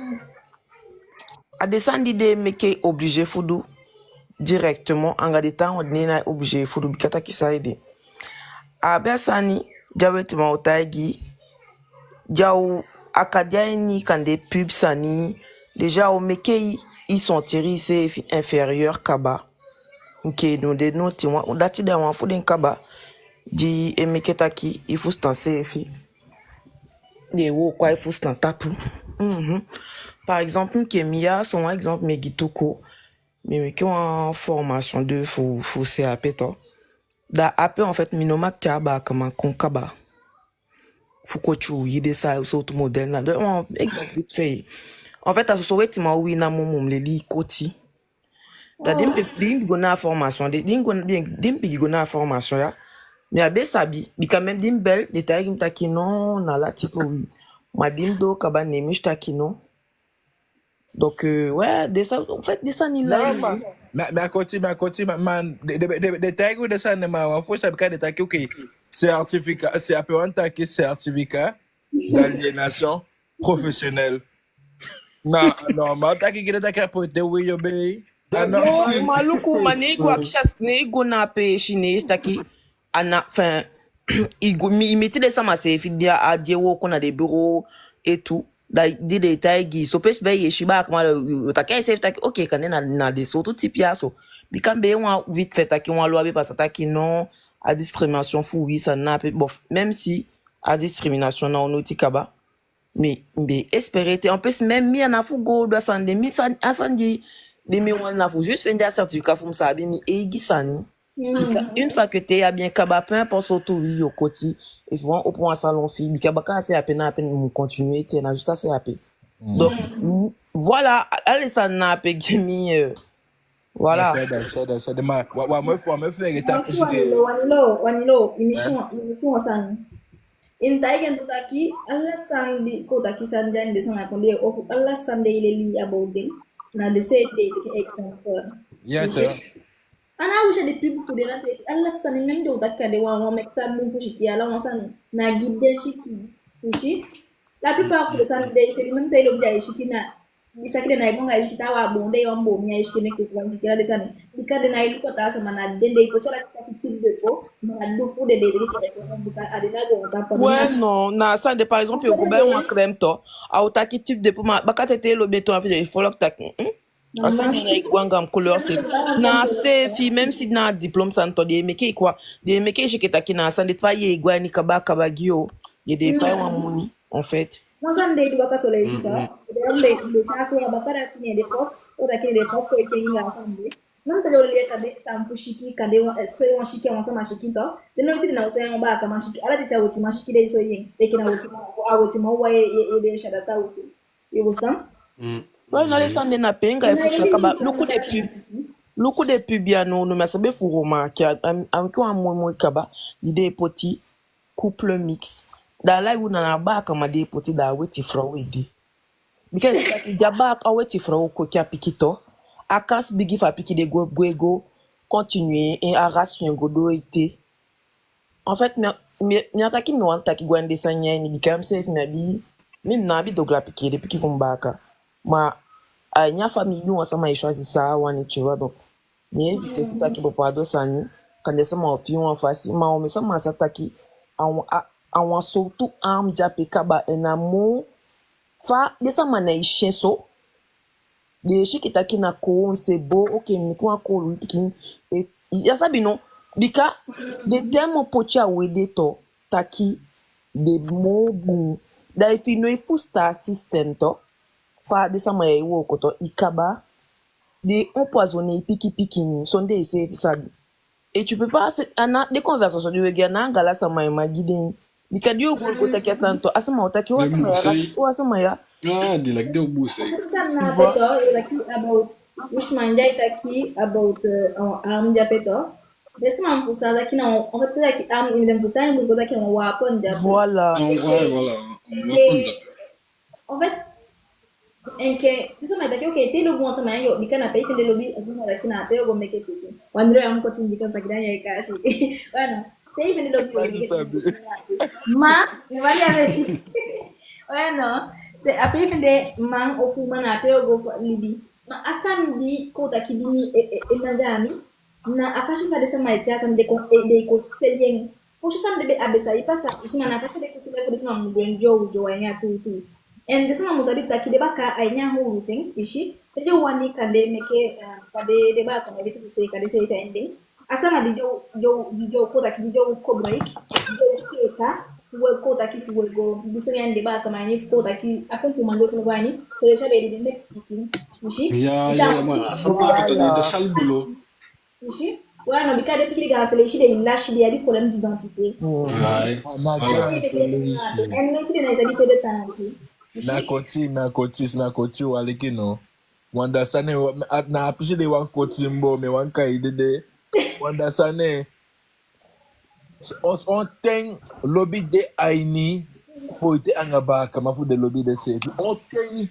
a den sani di den meke i obligé fu du directement, anga den tan di ná obligé fu du, bika taki saide. A abi a sani di a wetiman o taigi, di a o, a kan de a ini kande pub sani, déjà a o meke i, i sentir iseefi inférieur kaba. Enke den noti wan, dati da wan fu den kaba, di e meke taki i fusutan seefi. Den e wooko a i fusutan tapu. Mhm. Par exemple, enke mi ya, so wan exemple mi e gi tu ko, mi e meke wan formation de fu, fu C A P to. Da ape, en fait, mi no mag tyai baakaman kon kaba fu koti u, i de sa, sowtu modèle na. Donc, wan exemple vite fait. En fait, a soso wetiman wi namo mu leli koti. Da di mi be, di mi go na a formation de, di mi go, di mi bigin go na a formation ya, mi á be sabi, bika même di mi bel, den taigi mi taki non, na ala type wi. Ma di mi doo kaba, ne mi si taki non. Donc, euh, ouais, den sa, en fait, den sani lai. Non, ma, ma, mi á koti, mi á koti, ma, ma, den, den, den, den taigi u den sani, ma wan fu sa, bika den taki, ok, certificat, c'est appelé, wan taki certificat d'aliénation professionnelle. Na, non, ma taki gi den taki a poite wi yo be. Ah, non. Non, ma luku, ma ne i go a pisi, ne i go na a peesi, ne i si taki, a ná, enfin, i go, mi, i miti den sama seefi di a, a di e wooko na den bureau et tout. Da di den e taigi i, so peesi be ye si baakaman, yo, yo taki a iseefi taki, ok, kande na, na den sowtu type ya so. Bika mi be wan vite fait taki wan loi be pasa taki non, a discrimination fu wi sani na ape, bof, même si a discrimination na u noti kaba. Mi, mi be espérer te. En plus, même mi, a ná fu go du a sani de, mi sa, a sani di, di mi wani na fu juste fende a certificat fu mi sa abi mi eigi sani. Une fois que te i abi en kaba, peu importe sowtu wi yo koti, efu i wani opo wan salon fi i, bika baka a C A P na ape mi mu continuer te, na juste a C A P. Donc, voilà, ala den sani na ape gi mi, euh, voilà. Sede, sede, sede, ma, wa, wa, mi fu, mi fu, ege taki. Wanlo, wanlo, wanlo, i misi wan, i misi wan sani. I taigi en tu taki, ala sani di, kon taki sani di a ini den sani a kon de, ofu ala sani di i leli about den, na den seefi den e teke exemple. Yes, sir. A ná a wisi a den pub fu den na te, ala sani même den o taki a den wan, wan meki san bun fu siki, ala wan sani na gi den siki. I si? La plupart fu den sani den e seli même te i lobi, da i siki na, i saki den na i go anga i siki, taawan boon den, i wan boon, mi a i siki meke wan siki, ala den sani. Bika den ná e luku a taa sama, na den den e poti ala taki type de peau, ma a du fu den den e teke, bika a den na go tapu. Ouais, non, na sani de, par exemple, i o go bai wan crème to, a o taki type de peau, ma baka te te i lobi en to, a fi den e folok taki, hmm? A sani na i go anga mi couleur seefi. Na seefi, même si na diplôme sani to, den e meke i kwa, den e meke i si enke taki na sani de, te fa i e go a ini kaba kaba gi i, i de e pai wan moni, en fait. Wan sani de i du baka so, le i si to. Den e meke i si a kula baka dati, ne den e poti, o taki den e poti kon e kengi anga a sani de. Na te den o leli kande san fu siki, kande wan, eh, soi wan siki, wan sama siki to. Den noiti den ná o soi wan baakaman siki. Ala den ten a wetiman siki den e soi en. Enke na wetiman, a wetiman wawan e, e, e de e si a data osu. I fusutan? Mm. Boi, na den sani de na pe anga i fusutan kaba. Luku den pub. Luku den pub ya nownow, mi á sabi efu u o maki, a, a, a meke wan moi moi kaba. Di den e poti couple mixte. Da ala yuu na a baakaman den e poti, da a weti frow e de. Bika i si taki di a baaka, a weti frow o kweki a pikin to, a kansi bigi fu a pikin de go, go, go continuer en a race fi en go doo ete. En fait, mi á, mi, mi á taki mi wani taki go a ini den sani ya ini, bika mi seefi mi abi, mi, mi ná abi dogla pikin, den pikin fu mi baaka. Ma a ini a famii wan sama e choisir san a wani, tu vois, donc mi e éviter fu taki bepaalde sani, kande sama o fii wan fasi, ma omen sama sa taki a wan, a, a wan sowtu arme di de ape kaba, en a moo fa den sama ná e si en so, den e si enke taki na koo, c'est beau, ok, mi meke wan koo, lui pikin, e, i á sabi no, bika den tellement poti a we de to, taki den moo bun. Da efi i ná e fusutan a système to, fa den sama ya e wooko to, i kaba, den e empoisonner i pikin pikin, sondee i seefi sabi. Et tu peux pas, a ná den conversation di we gi, a ná anga ala sama i man gi den. Bika di yo go, go taki a sani to, a sama o taki, o a sama ya, o a sama ya. Ah, den like den o buuse. Sani na ape to, yo taki about, which man di e taki about, euh, arme di ape to. Den sama mu fusutan taki na, en fait, taki arme, den mu fusutan, i mu go taki na weapon di ape. Voilà. Ah, ouais, voilà, un weapon di ape. En fait, enke den sama e taki, ok, te i lobi wan sama, yo, bika na pe i fende lobi, a sama taki na pe yo go meke pikin. Wan dro ya mu koti, bika saki dan ya e kasi. Wan no, te i fende lobi, yo go meke pikin. Ma, mi wani a weti. Wan no, te a pe i fende man ofu uman, na pe yo go libi. Ma a sani di kon taki di mi e, e, e nanga mi, na a fasi fa den sama e tyai a sani de kon, e, den e kon seli en. Fosi sani de be abi, sa i pasa, i si, ma na a fasi den kon seli en fu den sama mu du en dyow dyow a ini a tuutuu. En den sama mu sabi taki den baaka a ini a howlu ten, i si, te den wani kande meke, eh, kande den baaka na den tu se kande se i ta en den. A sama di dyow, dyow, di dyow kon taki di dyow koboloiki, di dyow seeka, fu we kon taki fu we go du sani a ini den baakaman ini, fu kon taki a pompuman dyow sani go a ini, so den sabi di den meki pikin, i si. Ya, ya, ya, man, a sama a pikin den sali bulo. I si? Wan no, bika den pikin di gaan seli, i si, den e lasi, den abi problème d'identité. Ai. Na gaan seli, i si. En den pikin den ná e sabi pe den tan. I si? Na koti, na koti, na koti, u aliki no. Wan da sani, na a pisi de wan koti mbo, mi wani kai dede. Wan da sani. On, on ten lobi de a ini poiti anga baakaman fu den lobi denseefi. On ten.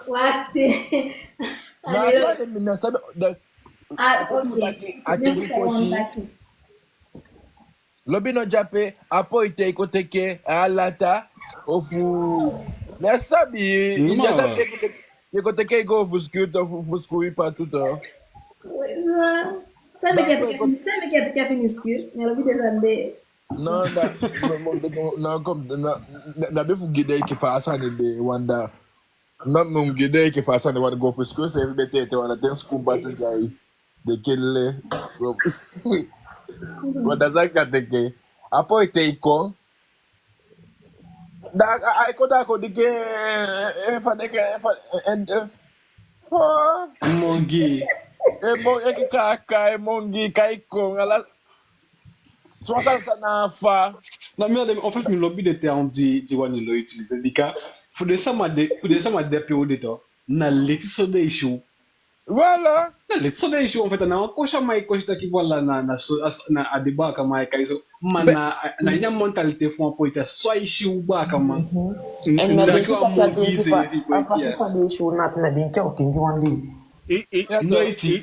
Wakti. Na sani, mi ná sabi, da, ah, ok. Taki, a taki fosi. Lobi no de ape, a poiti e kon teke, a lata, ofu, mi á sabi, mi á sabi, e kon teke, e kon teke, e go fu sikuu, fu, fu sikuu i patu to. San meke a teke, san meke a teke a fini sikuu, mi á lobi den sani de. No, na, no, no, no, kom, na, na, na be fu gi den enke fa a sani de, wan da. Na mi mu gi den enke fa a sani wani go fu sikuu, seefi be tete wan da ten sikuu batu gi ai. Den kele. Wan da san kan teke. A poiti e kon. Da a, a, a e kon da a kon diki, eh, eh, fa den ke, eh, fa, eh, eh, eh, oh. Mongi. Eh, mon-, eh, kaka, eh, mongi, kai kon, ala. Soixante ans na fa. Non, mais en fait, mi lobi den terme di, di wan lo utiliser, bika fu den sama de, fu den sama de pe u de to, na leti so den e si u. Voilà. Na leti so den e si u, en fait, na wan kosi a man e kosi taki, voilà, na, na so, a, na a den baakaman e kai so. Ma na, na ini a mentalité fu wan poiti, so ai si u baakaman. En na den taki wan mongi seefi, a fasi fa den e si u na, na den ke o kengi wan dei. I, i, noiti.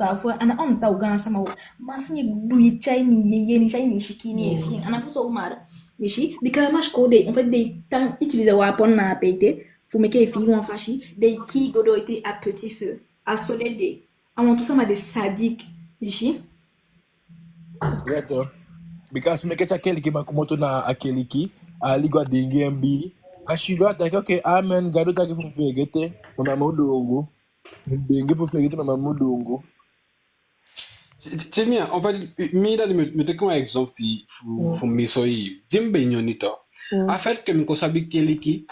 so a fu en, a ná a wan taa gaansama o. Ma san i e du, i e tyai mi yeye, i e tyai mi sikin, i e fii en. A ná fu so u mara. I si, bika a masi kon de, en fait, den e tan utiliser wapen na ape ete, fu meke i fii wan fasi, den e kii go doo ete à petit feu. A so den de. A wantu sama de sadique, i si. Ya toch. Bika meke te a keliki man komoto na a keliki, a ligo a diingi en bii. A sidon a taki, oke, amen, Gadu taki fu mi feegete, ma mi á mu du ongu. Diingi fu feegete, ma mi á mu du ongu. Ti, ti, ti mi, en fait, mi dati mi, mi teke wan exemple fi, fu, fu mi so i, di mi be nyoni toch. En fait que mi kon sabi keliki,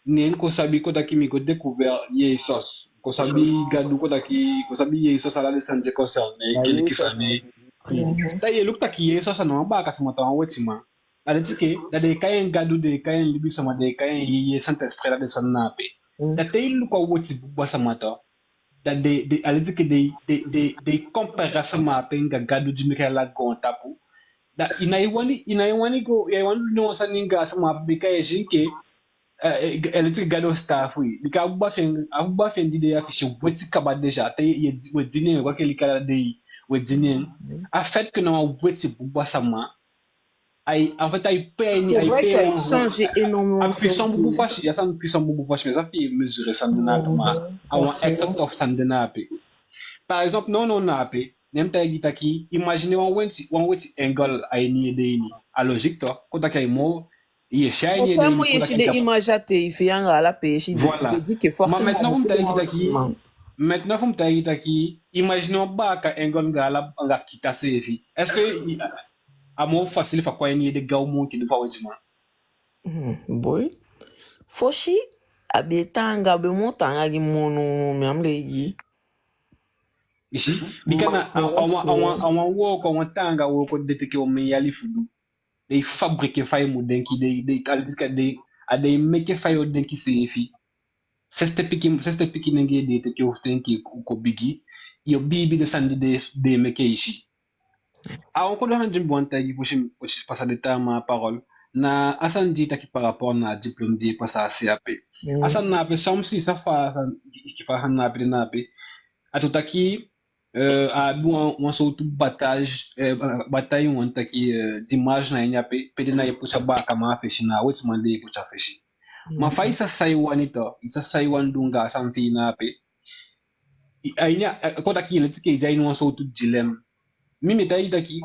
ne mi kon sabi kon taki mi kon découvert Jesus. Mi kon sabi Gadu kon taki, mi kon sabi Jesus, ala den sani di e concerne keliki sani. Da i e luku taki Jesus a ná wan baaka sama toch, a wan wetiman. A leti enke, da den e kai en Gadu, den e kai en libisama, den e kai en yeye, Saint-Esprit, ala den sani na ape. Da te i luku a weti buba sama toch, da den, den, a leti enke den, den, den, den e compare a sama ape anga Gadu di meke ala goontapu. Da i ná e wani, i ná e wani go, i ná e wani du ná wan sani anga a sama ape, bika i e si enke, eh, eh, a leti enke Gadu o sitaafu i. Bika a buba fi en, a buba fi en di de ya, fi i si, weti kaba déjà, te i e, i e, we dini en, we go a keliki ala dei, we dini en. En fait que na wan weti buba sama, ai, en fait, ai pee, ai pee, a puissant bubu fasi, ya, san puissant bubu fasi, mi á sa fi mesurer san de na ape, ma a wan hectare of san de na ape. Par exemple, non, non, na ape, ne mi taigi taki, imagine wan weti, wan weti engel a ini i ede ini. A logique to, kon taki ai moo, i e si a ini i ede ini, Pourquoi moi, je suis des images à tes filles, anga la pêche, Voilà. Je dis que Ma forcément, maintenant, fu mi c'est taigi forcément. taki, maintenant, fu mi taigi taki, imagine wan baaka engel anga ala, anga kita seefi. Est-ce que i- a moo facile fu a kon a ini i ede gaw moo enke di fu a wetiman? Hmm, boy. Fosi, a be taanga, a be moo taanga gi mi, no, no, mi á mu lei gi. I si, bika na a, a wan, a wan, a wan wooko, a wan taanga wooko den teke omen yali fu du. Den e fabriquer fa i mu denki, den, den, a den, den, a den e meke fa yo denki seefi. Sensi te pikin, sensi te pikinnenge den e teke u denki kon bigi. Yo biibi den sani di den, den e meke, i si. A wan kodo sani di mi be wani taigi fosi, fosi pasa den taa man a parole. Na a sani di i taki par rapport na diplôme di i pasa a se ape. A sani na ape, soms i sa fa, i ki fa a sani na ape, den na ape. A tu taki, euh, a abi wan, wan sowtu battage, euh, bataille, wan taki, euh, d'image na ini ape, pe den ná e poti a baakaman a fesi, na a wetiman den e poti a fesi. Ma fa i sa sai wani to, i sa sai wani du anga a sani fi i na ape. I, a ini a, a, kon taki i leti ke i de a ini wan sowtu dilemme. Mi, mi e taigi taki,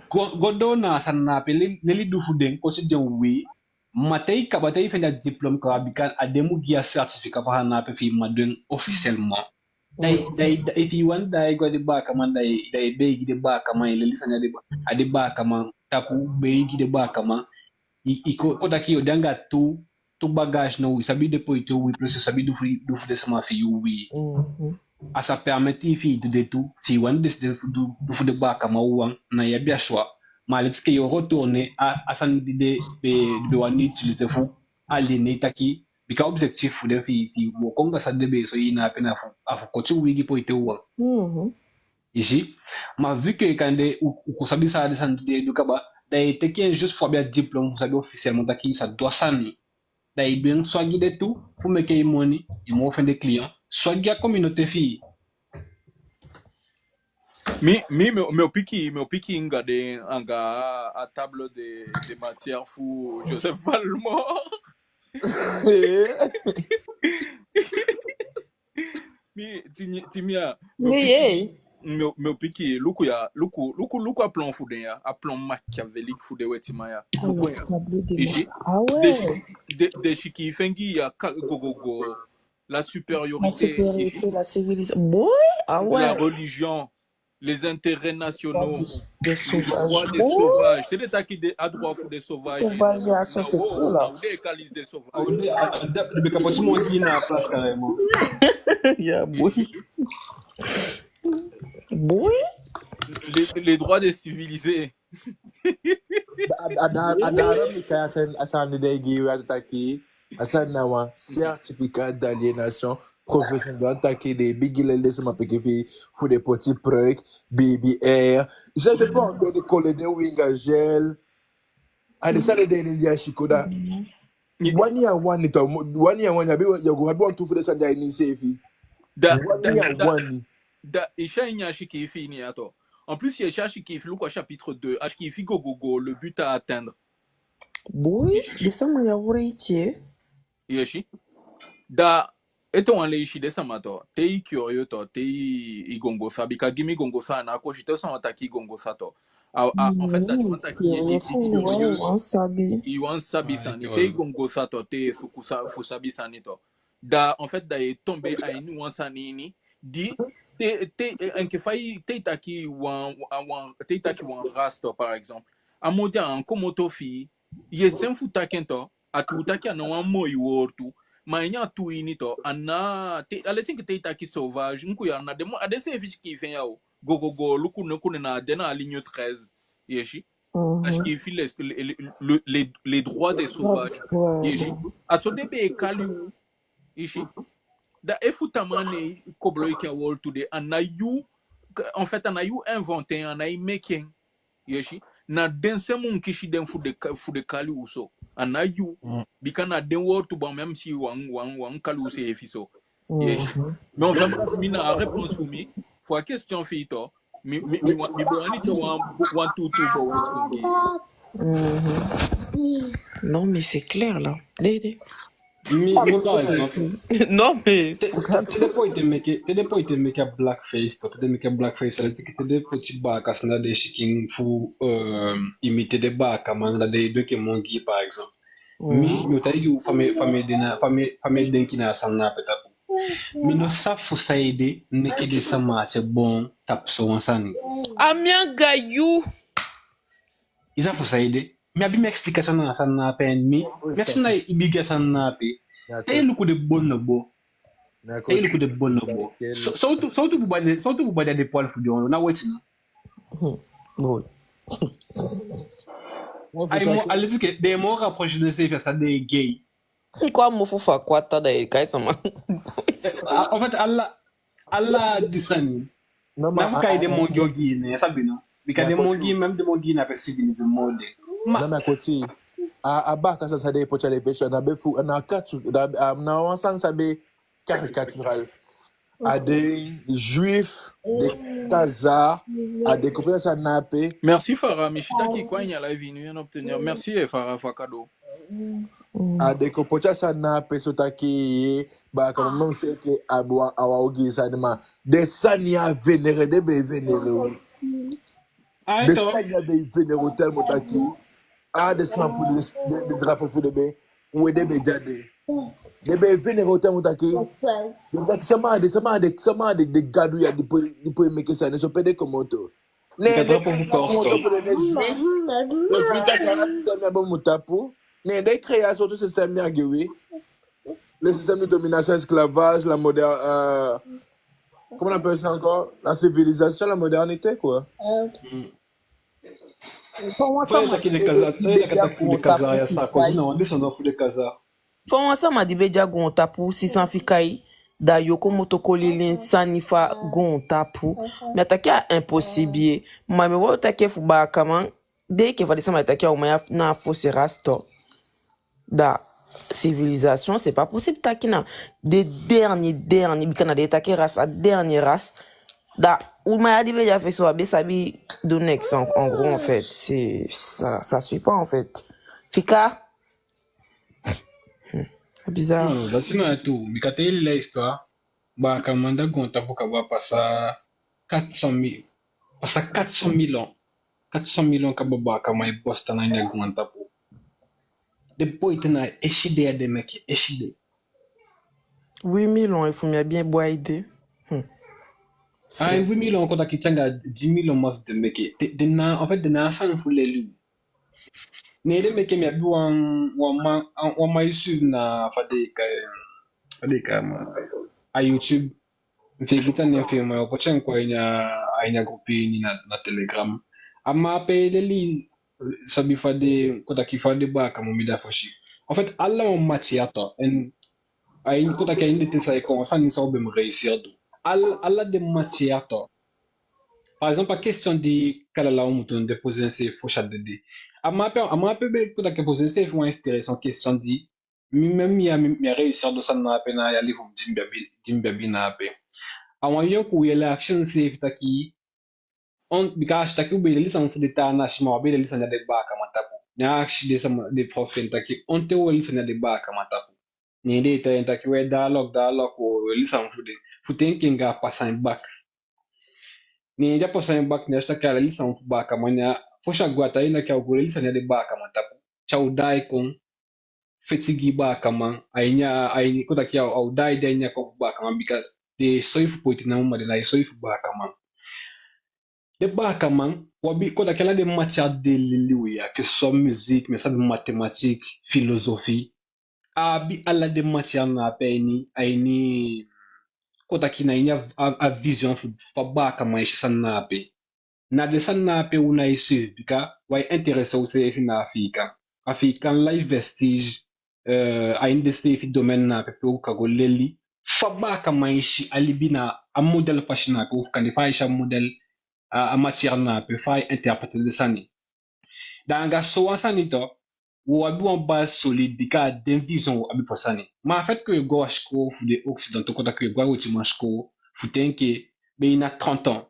go, go doo na a sani na ape, leli, leli du fu den, koti den uwii. Ma te i kaba, te i fende a diplôme kaba, bika a den mu gi i a certificat fu a sani na ape fi i man du en officiellement. Da i, da i, da i, fi i wani, da i go a den baakaman, da i, da i begi den baakaman, i leli sani a den ba-, a den baakaman tapu, begi den baakaman. I, i kon, kon taki yo de anga tu, tu bagage now, i sabi de poiti uwii, plus i sabi du fu, du fu den sama fi i uwii. A sa permettre i fi i du de tu, fi i wani décider fu du, du fu den baakaman wawan, na i abi a choix. Ma a leti ke yo retourner a, a sani di den be, be wani utiliser fu aliéner i taki, bika objectif fu den fi, fi i wooko anga san den be soi i na ape na fu, a fu koti uwii gi poiti wawan. I si, ma vu que kande u, u kon sabi san a den sani di den e du kaba, da i e teke en juste fu abi a diplôme fu sabi officiellement taki i sa du a sani. Da i du en so a gi den tu, fu meke i moni, i moo fende client, so a gi a communauté fi i. Mi, mi, mi o, mi o piki, mi o piki anga den, anga a table de, de matière fu Joseph Valmore. Mi, Timi-, Timia, mi o piki, mi o, mi o piki, luku ya, luku, luku, luku a plan fu den ya, a plan machiavélique fu den wetiman ya. Luku ya. I si, den si-, den, den sikiifi en gi ya ka-, go, go, go. La supériorité, i si, la civilisation. Boy, ah ouais. La religion, les intérêts nationaux, Des le droit sauvages. des sauvages. Te den taki den a droit fu den sauvages. Sauvage, ya, ça, c'est trop, là. Ou den e kali den sauvages. Ah, ou den, ah, ah, den, den be kapoti moo gi i na a place carrément. Ya, boy. Boy. Les, les droits des civilisés. A, a, a, a, daarom mi kai a sani, a sani di den e gi wi a taki, a sani na wan certificat d'aliénation professionnelle. Donc taki den e bigin leli den sama pikin fi, fu den poti perruque, B B R. I si den bon, den e kole den uwii anga gel. A den sani di den e leli a sikoo da. Wani ya wani to, wani ya wani, abi, ya go abi wantu fu den sani di a ini seefi. Da, Wani da, ya da, wani. Da, i si a ini a sikiifi ini ya to. En plus, i si a sikiifi, luku a chapitre deux, a sikiifi go, go, go, le but à atteindre. Boy, den sama ya wreed, ye. I si. Da, ete wan leisi den sama to, te i curieux to, te i, i gongosa, bika gi mi gongosa na kosi, te sama taki i gongosa to. A, a, en fait, dati wan taki i e di Curieux, ouais, wan sabi. I wan sabi sani, te i gongosa to, te i suku sa-, fu sabi sani to. Da, en fait, da i e tombe a ini wan sani ini, di, te, te, enke fa i, te i taki wan, wan, wan, te i taki wan race to, par exemple. A moo di a komoto fi i, i e sen fu taki en to, a tuu taki a ná wan moi wowtu, ma ini a tuu ini to, a ná, te, a leti enke te i taki sauvage, nku ya na den mo-, a den seefi sikiifi en ya o. Go, go, go, luku ne, ku ne na den na a ligne treize, i si. A sikiifi les, les, les, les, les droits des sauvages, i si. A so den be e kali u, i si. Da efu tamaa ne i koboloiki a wowtu de, a ná yu, en fait, a ná yu inventer en, a ná i meke en. I si, na den se mu kisi den fu den ka-, fu den kali u so. A ná yu. Bika na den wowtu, bon, même si wan, wan, wan kali u seefi so. I si. Mais en fait, mi na a réponse fu mi, fu a question fi i to, mi, mi, mi wa-, mi be wani tyai wan, wan tu, tu bo wes kon gi. Non, mais c'est clair, là. Dédé. Mi, mi, par exemple, Non, mais te, te, te den poi te meke, te den poi te meke a blackface, toch, te den meke a blackface, c'est-à-dire que te den poti baaka sani a den sikin fu, euh, imiter den baakaman, da den du enke mongi, par exemple. Mi, mi o taigi u fa mi, fa mi de na, fa mi, fa mi e denki na a sani na ape tapu. Mi no sabi fu saide meke den sama ati e boon tapu sowan sani. A mi anga yu. I sabi fu saide? Mi abi mi explication na a sani na ape, en mi, mi abi na i bigi a sani na ape. Te i luku den bonobo. Te i luku den bonobo. So, sowtu, sowtu buba de, sowtu buba de a den poil fu den wan, na wetin no? Bon. Ai mo, a leti ke, den e moo rapprocher denseefi a san den e gei. Kon a mofu fu a kwata da i e kai sama. Ah, en fait, ala, ala den sani. Non, Na ma fu kai den mongi ogii ne, i sabi no? Bika den mongi, même den mongi na pe civilisé moo den. Ma non, ma koti. A, a baaka sani san den e poti a den peesi, na be fu, na katu, na, a, na wan sani san be caricatural. A den juif, den kazaa, a den kon poti a sani na ape. Merci Farah, mi si taki i kon a ini a live, i no e obtenir. Merci eh, Farah, fu a cadeau. A den kon poti a sani na ape so taki, baakaman, même si ke a be wan, a wan ogii sani, ma den sani ya vénéré, den be vénéré wi. Ai Den to. sani ya be vénéré wi tellement taki, a den sani fu den, den, den drapeau fu den be, we den be de a de. Den be vénéré wi tellement taki, den taki sama de, sama de, sama de, den gadu ya di poi, di poi meke sani so pe den komoto. Ne Bika den drapeau fu Corse to. komoto fu den juif. Le bika kala système ya be mu tapu. Ne den créer a sorte système ya gi wi. Le système de domination, esclavage, la moderne, euh, comment on appelle ça encore? La civilisation, la modernité, quoi. Fa i taki den kazaa, fa i taki den kazaa ya, Sarkozy na wan descendant fu den kazaa. Fa wan sama di be de a goontapu si san fika i, da yo komoto kon leli en sani fu a goontapu. Mi á taki a impossible. Ma mi wani taki fu baakaman, den enke fa den sama e taki a uman ya na fosi race to. Da civilisation, c'est pas possible taki na den dernier, dernier, bika na den e taki race, a dernier race. Da uman ya di be de a fesi, a be sabi du neks, en, en gros, en fait. C'est, ça, ça suit pas, en fait. Fika. Hmm. Bizarre. Non, dati na tu. Bika te i leli a histoire, baakaman de a goontapu kaba pasa quatre cent mille, pasa quatre cent millions. Quatre cent millions kaba baakaman e bostan na ini a goontapu. Den poi te na eside ya den meke, eside. Huit millions, efu mi abi en bun ede. Hmm. Ah, huit millions, kon taki te anga dix millions max den meke. Den, den na, en fait, den na a sani fu leli. Ne den meke, mi abi wan, wan man, wan man e suivre na fa den e kai, fa den e kai a man, a YouTube. Mi feegete a nen fi en, ma yo poti en kon a ini a, a ini a groupe ini na, na Telegram. A man ape e leli sabi fa den, kon taki fa den baakaman be de a fosi. En fait, ala wan matière to, en a ini, kon taki a ini den ten san e kon, sani san u be mu réussir du. Al-, ala den matière to. Par exemple, a question di Kalala Umutu de poser enseefi fosi a dede. A man ape, a man ape be, kon taki, poser enseefi wan intéressant question di mi, même mi ya, mi, mi á réussir du sani na ape na a yali fu mi di mi be abi, di mi be abi na ape. A wan yonku yali akisi enseefi taki, on, bika a si taki u be e leli sani fu den taa nasi, ma u á be e leli sani a den baakaman tapu. Ne a akisi den sama, den prof fi en taki, on ten u e leli sani a den baakaman tapu. Ne den e taigi en taki, we, daalek, daalek, u o leli sani fu den. Fu te enke anga a pasa en bac. Ne di a pasa en bac, ne a si taki a leli sani fu baakaman, ne a, fosi a go a taigi en taki a o go leli sani a den baakaman tapu. Te a o daai kon feti gi baakaman, a ini a, a ini, kon taki a, a o daai de a ini a kon fu baakaman, bika den e soi fu poiti na mama, den ná e soi fu baakaman. Den baakaman, u abi, kon taki, ala den matière den e leli u ya, que ce soit musique, mi á sabi, mathématique, philosophie. A abi ala den matière na ape a ini, a ini, kon taki, na ini a, a, a vision fu fa baakaman e si sani na ape. Na den sani na ape u ná e suivre, bika u á e intéresser useefi na Afiikan. Afiikan laisser vestige, euh, a ini denseefi domaine na ape pe u kan go leli fa baakaman e si a libi na a modèle fasi na ape, ofu kande fa ai si a modèle, a, a matière na ape, fa ai interpréter den sani. Da anga sowan sani tu, u abi wan base solide, bika a den vision u abi fu sani. Ma a fait que u e go a sikoo fu den occidentaux, kon taki u e go a wetiman sikoo, fu te enke be na trente ans.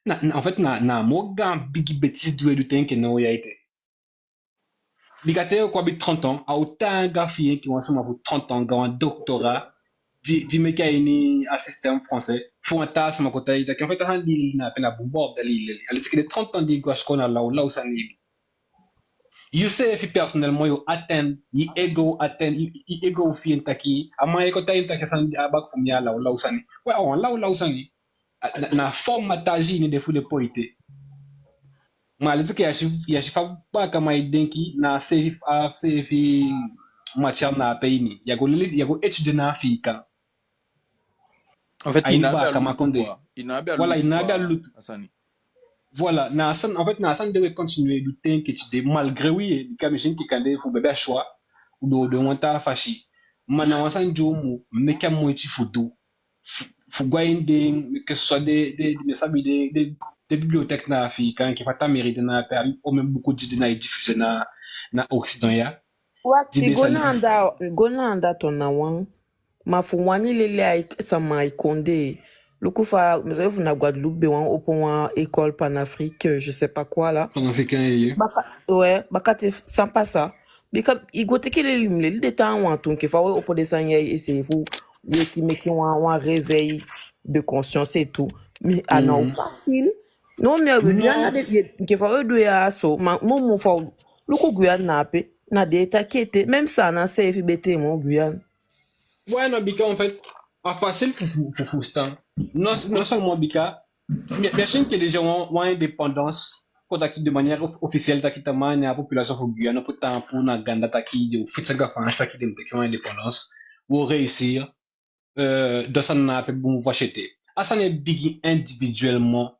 Na, na, en fait, na, na a moo gaan bigi bêtise di u e du te enke now ya ete. Bika te i kon abi trente ans, a o taanga fi i enke wan sama fu trente ans anga wan doctorat, di, di meke a ini a système français, fu wan taa sama kon taigi i taki, en fait, a sani di i leli na ape na bun baa, ofu da i leli. A leti enke den trente ans di i go a sikoo na lawlaw sani i leli. Yuseefi personnellement yo atteindre, i ego atteindre, i, i ego fi en taki, a man e kon taigi en taki a sani a baka fu mi a lawlaw sani. We, a wan lawlaw sani. A, na, na formatage ini den fu den poite. Ma a leti enke i á si, i á si fa baakaman e denki na a seefi, a seefi matière na ape ini. I á go leli, i á go étudier na Afiikan. En fait, A i ini ná abi a baakaman lutu, kondee. quoi. I ná abi a Voilà, i lutu ná abi a fa lutu. A sani. Voilà, na a sani, en fait, na a sani de we continuer du temps que tu de, malgré wi, eh, bika mi si enke kande fu be abi a choix, u do, u do wan taa fasi. Ma na wan sani di u mu meke a moiti fu du. Fu, fu go a ini den, que ce soit den, den, den, mi sabi den, den, den bibliothèque na Afiikan, enke fa Tameri de na ape, a omen buku di de na e diffuser na, na Occident ya. Wakti, go na anda, go na anda to na wan. Ma fu wani leli a sama a i kondee. Luku fa, mi sabi fu na Guadeloupe be wani opo wan école panafrique, euh, je sais pas quoi là. Panafricain, ye. Baka, ouais, baka te san pasa. Bika i go teke leli, mi leli den taa wantu enke fa we opo den sani ya, i essayer fu weki meke wan, wan réveil de conscience et tout. Mais a ná o facile. Non, non, we du ya na den, enke fa we du ya so, ma, mo, mo fa, luku Guyane na ape, na den e taki ete, même Saana seefi betee moo Guyane. Ouais, non, bika, en fait, a facile fu, fu, fu fusutan. Non, non seulement bika, mi, mi á si enke déjà wan, wan indépendance, kon taki de manière of-, officielle taki tamaa ne a population fu Guyane opo taampu na ganda taki den o feti anga Faansi taki den mu teke wan indépendance, wo réussir, euh, den sani na ape bun fasi ete. A sani e bigin individuellement.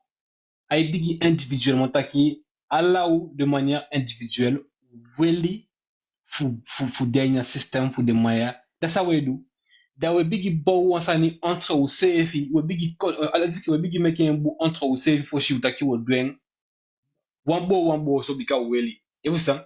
Ai bigin individuellement taki, ala u de manière individuelle, weli fu, fu, fu de a ini a système fu den man ya. Da san we du? Da we bigin bow wan sani entre u seefi, we bigin ko-, euh, a leti enke we bigin meke en bun entre u seefi fosi u taki wo du en. Wan boo, wan boo so bika u weli. I fusutan?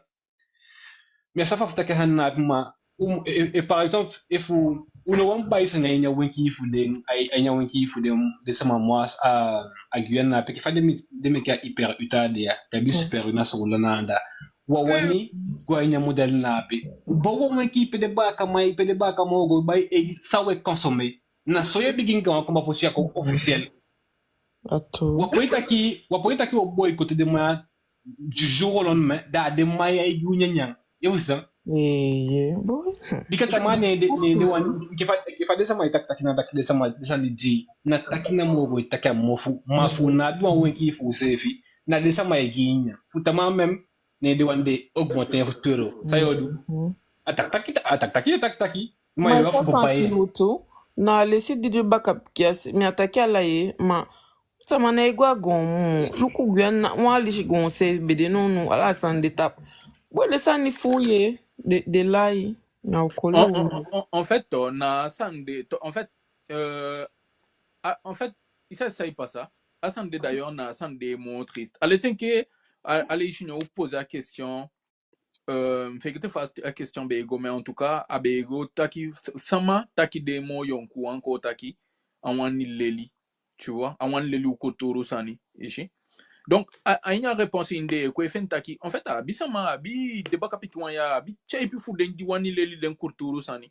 Mi á sabi fa fu taki a sani na ape ma, um, e, e, par exemple, efu u ná wani bai sani a ini a wenki fu den, a, a ini a wenki fu den, den sama moo a, a Guyane na ape, enke fa den mi, den meke a Hyper U taa de ya, den abi Super U na Soolan na anda. Wa wani go a ini a modèle na ape. Boo wan wenki pe den baakaman, pe den baakaman o go bai, e, san we consommer. Na so ye bigin anga wan kamba fosi a kon officiel. Wa poi taki, wa poi taki wo boycotter den man ya du jour au lendemain, da den man ya e gi u nyanyan. Ye fusutan? Bika tamaa ne den, ne den wani, enke fa, enke fa den sama e taki, taki na taki den sama, den sani di, na taki namo go e taki a mofu, ma fu na du a wenki fu u seefi, na den sama e gi nyanyan. Fu tamaa même, ne den wani den augmenter en fu telo. San yo du? A taki taki, a taki taki, a taki taki. Ma yo fu bai. Na a leisi di de baka pikin a se, mi á taki ala ye, ma sama ná e go a goon mu. Luku Guyane, wan leisi goon seefi be de nownow, ala sani de tapu. Bon, den sani fu ye, den, den lai, na u kole. En, en, en, en fait, to, na sani de, to, en fait, euh, a, en fait, i sa, sa i pasa. A sani de d'ailleurs na sani de moo triste. A leti enke, a, a leisi ne u poser a question, euh, mi feegete fa a question be e go, mais en tout cas, a be e go taki, s-, sama taki den moo yonkuwan kon taki, a wani leli, tu vois, a wani leli u kulturu sani, i si. Donc, a, a ini a réponse ini de, kon e feni taki, en fait, a abi sama, a abi den baka pikin wan ya, a abi tyaipi fu den di wani leli den kulturu sani.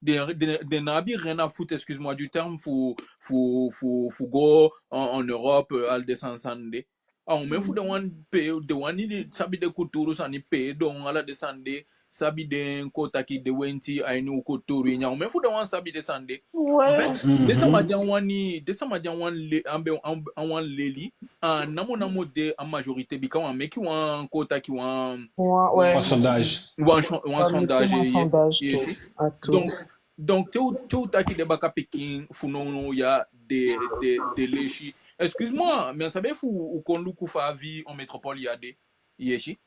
Den, den, den ná abi rien à foutre, excuse-moi du terme, fu, fu, fu, fu go en, en Europe, euh, ala den sani sani de. A omen fu den wani pe, den wani sabi den kulturu sani pe, donc ala den sani de, sabi den kon taki den wenti a ini u kulturu ini. A omen fu den wani sabi den sani de. En fait, den sama di á wani, den sama di á wani le-, á be, á, á wani leli, a namo namo de a majorité, bika wan meke wan kon taki wan, wan, wan sondage. Wan son-, wan sondage, ye, ye, ye, si. Donc, donc, te u, te u taki den baka pikin fu nownow ya de, de, de leisi. Excuse-moi, mi á sabi efu u kon luku fa a vie en métropole ya de. Ye si.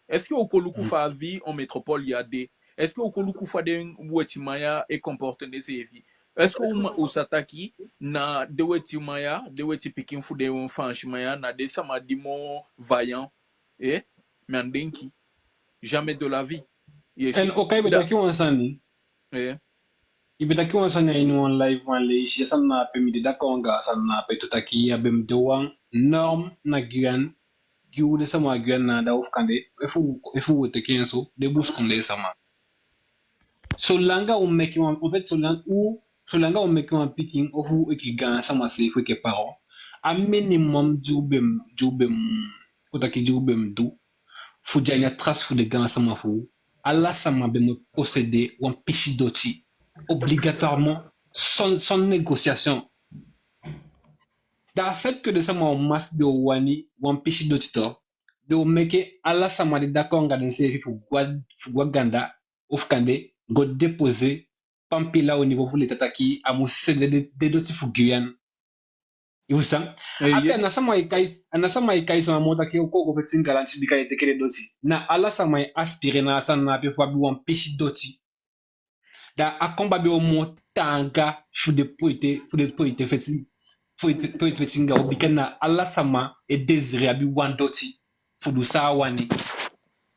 Est-ce que u kon luku fa a vie en métropole ya de? Est-ce que u kon luku fa den wetiman ya e comporter denseefi? Est-ce que u ma-, u sa taki na den wetiman ya, den weti pikin fu den Faansiman ya, na den sama di moo vaillant? Eh? Mi á denki. Jamais de la vie. Ye si. En oka, i be taki wan sani. Eh. I be taki wan sani a ini wan live wan leisi, a sani na ape mi de d'accord anga a sani na ape tu, taki a be mu de wan norme na Guyane gi u den sama a Guyane na anda, ofu kande, efu, efu u teke en so, den busikondee sama. Solanga u meke wan, en fait, solanga u, solanga u meke wan pikin, ofu enke gaansama seefi, enke parent, a minimum di u be mu, di u be mu, kon taki di u be mu du, fu de a ini a trace fu den gaansama fu u, ala sama be mu posséder wan pisi doti, obligatoirement, sans, sans négociation. Da a fait que den sama en masse be o wani wan pisi doti tu, den o meke ala sama de d'accord anga denseefi fu go a, fu go a ganda, ofu kande go déposer pampila au niveau fu l'État taki a mu céder den, den doti fu Guyane. I fusutan? Eh, ape ye. A ná sama e kai, a ná sama e kai sama moo taki o kon go feti galanti bika i e teke den doti. Na ala sama e aspirer na a sani na ape fu abi wan pisi doti. Da a combat be o moo taanga fu den poi te, fu den poi te feti, poi te, poi te feti anga u, bika na ala sama e désirer abi wan doti fu du san a wani.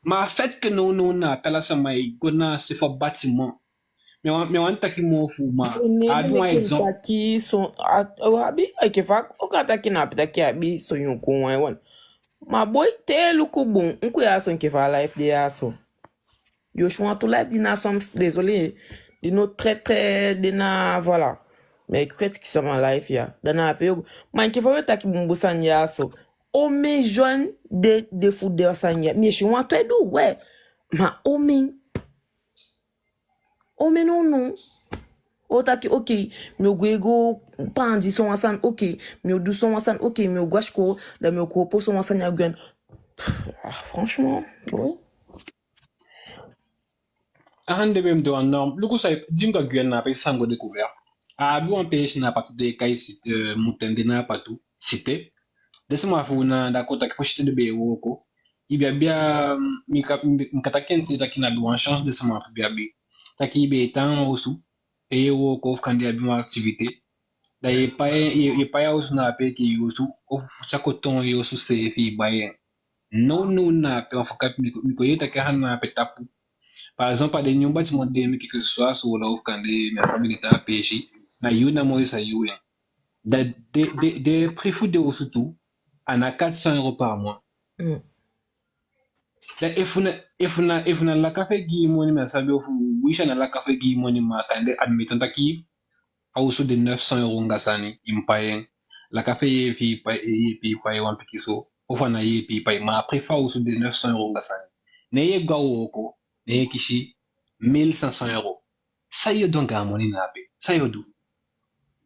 Ma a fait que nownow na ape ala sama e go na a se fu a bâtiment. Mi á wani, mi á wani taki moo fu, ma a abi wan exemple. Taki son, a, o abi, enke fa u kan taki na ape taki a abi son yonkuwan wan. Ma boi, te i luku bun, enke ya so, enke fa a life de ya so. Yo si wantu life di na soms, désolé, di no très, très, di na, voilà. Mi e critique sama life ya. Da na ape yo go. Ma enke fa we taki bunbun sani ya so. Omen jeune de, de fu de a sani ya. Mi e si wantu e du, we. Ma omen. Omen nownow. O taki, ok, mi o gwe go paandi son wan sani, ok, mi o du son wan sani, ok, mi o go a sikoo, da mi o kon opo son wan sani a Guyane. Ah, franchement, oui. A sani de be mu de wan norme. Luku san, di u go a Guyane na ape, san go découvert. A abi wan peesi na Apatu den e kai Cité, euh, Mutende na Apatu, Cité. Den sama fu u na anda, kon taki fu Cité den be e wooko. I be abi a, mi ka, mi ka taki en te taki na du wan chance den sama fu u be abi. Taki i be e tan a osu, pe i e wooko ofu kande i abi wan activité. Da i e pai, i e, i e pai a osu na ape enke i osu, ofu fu tyai kon toon i osu seefi i bai en. Nownow na ape, wan fu kande mi kon, mi kon yee taki a sani na ape tapu. Par exemple, a den nyun bâtiment den e meke, que ce soit a Soolan ofu kande mi á sabi den taa peesi, na yuu namo i sa yuu en. Da den, den, den prix fu den osu tu, a na quatre cents euros par mois. Mm. Da efu na, efu na, efu na Lakafe gi i moni, mi á sabi ofu winsi a na Lakafe gi i moni, ma kande admettons taki a osu de neuf cents euros anga sani, i mu pai en. Lakafe yeepi i pai, yeepi i pai wan pikinso, ofu a ná yeepi i pai, ma a prix fu a osu de neuf cents euros anga sani. Ne i e go a wooko, ne i e kisi mille cinq cents euros. San yo du anga a moni na ape? San yo du?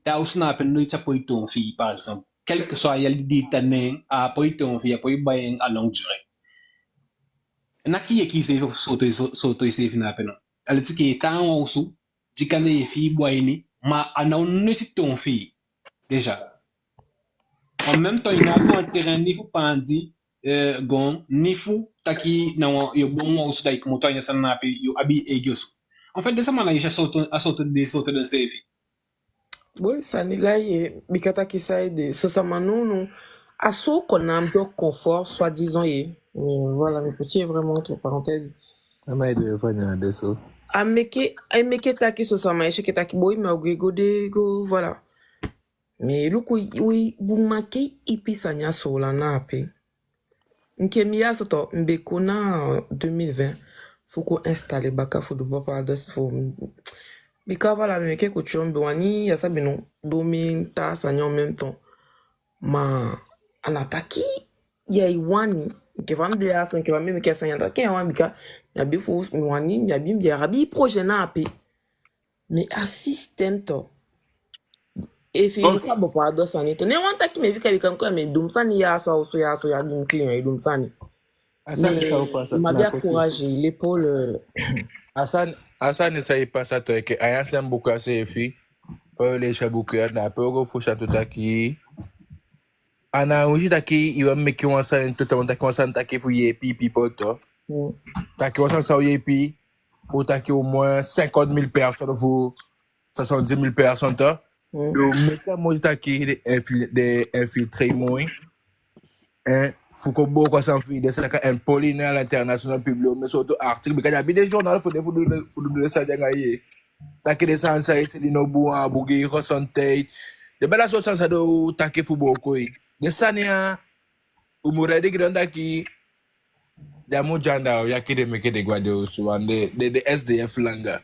Da a osu na ape noiti a poi toon fi i, par exemple. Quel que soit a yali di i tan neen, a poi toon fi i, a poi bai en à longue durée. Ná enke i e kii iseefi ofu sooto i so-, sooto iseefi na ape no. A leti enke i tan a wan osu di kande i e fii bun a ini, ma a ná o noiti toon fi i. Déjà. En même temps, i ná abi wan terrain ni fu paandi, eh, goon, ni fu taki na wan, yo boon wan osu da i komoto a ini a sani na ape, yo abi i eigi osu. En fait, den sama na i si a sooto, a sooto den, sooto denseefi. Boi, sani lai ye, bika taki saide, son sama nownow, a so kon na a mi confort, soi-disant ye. Mais voilà, mi poti en vraiment entre parenthèses. A meke, a meke taki son sama e si enke taki boi, mi o gwe go de go, voilà. Mais luku, wi, bun, ma ke ipi sani a Soolan na ape. Enke mi ya so tu, mi be kon na deux mille vingt fu kon installer baka fu du papa dos fu mi. Bika voilà, mi meke couture, mi be wani, ya sabi no, du mi taa sani en même temps. Ma a ná taki ya e wani, enke fa mi de ya so, enke fa mi meke a sani ya, a ná taki ya e wani, bika mi abi fu, mi wani, mi abi, mi abi projet na ape. Mais a système tu. Efi i sa bo pardon sani tu. Ne wan taki mi e fika, bika mi kon, mi e du mi sani ya so, so ya so, ya du mi client, e du mi sani. A sani sa o pasa, ma na bien koti. Courage, l'épaule, euh. A sani, a sani sa e pasa tu, enke a ya sani buku ya seefi. Fa yo leisi a buku ya, na pe yo go fu si tu taki. A ná winsi taki i wani meke wan sani tu, taki wan sani taki fu yeepi people tu. Mm. Taki wan sani sa o yeepi, u taki au moins cinquante mille personnes fu soixante-dix mille personnes tu. Mm. Yo meke a moiti taki den infil-, den infiltré moi. Hein, fu kon booko a sani fi i, den sa kan imponer à l'international, publier omen sowtu article. Bika den abi den journal fu den fu du, fu du den sani anga i. Taki den sani sa i seli no bun, a bun gi i gezondheid. Den bala so sani sa den o taki fu booko i. Den sani ya, U mu ready gi den taki, ya mu janda o, ya ki den meke den go a den osu, wan de, de, de S D F langa.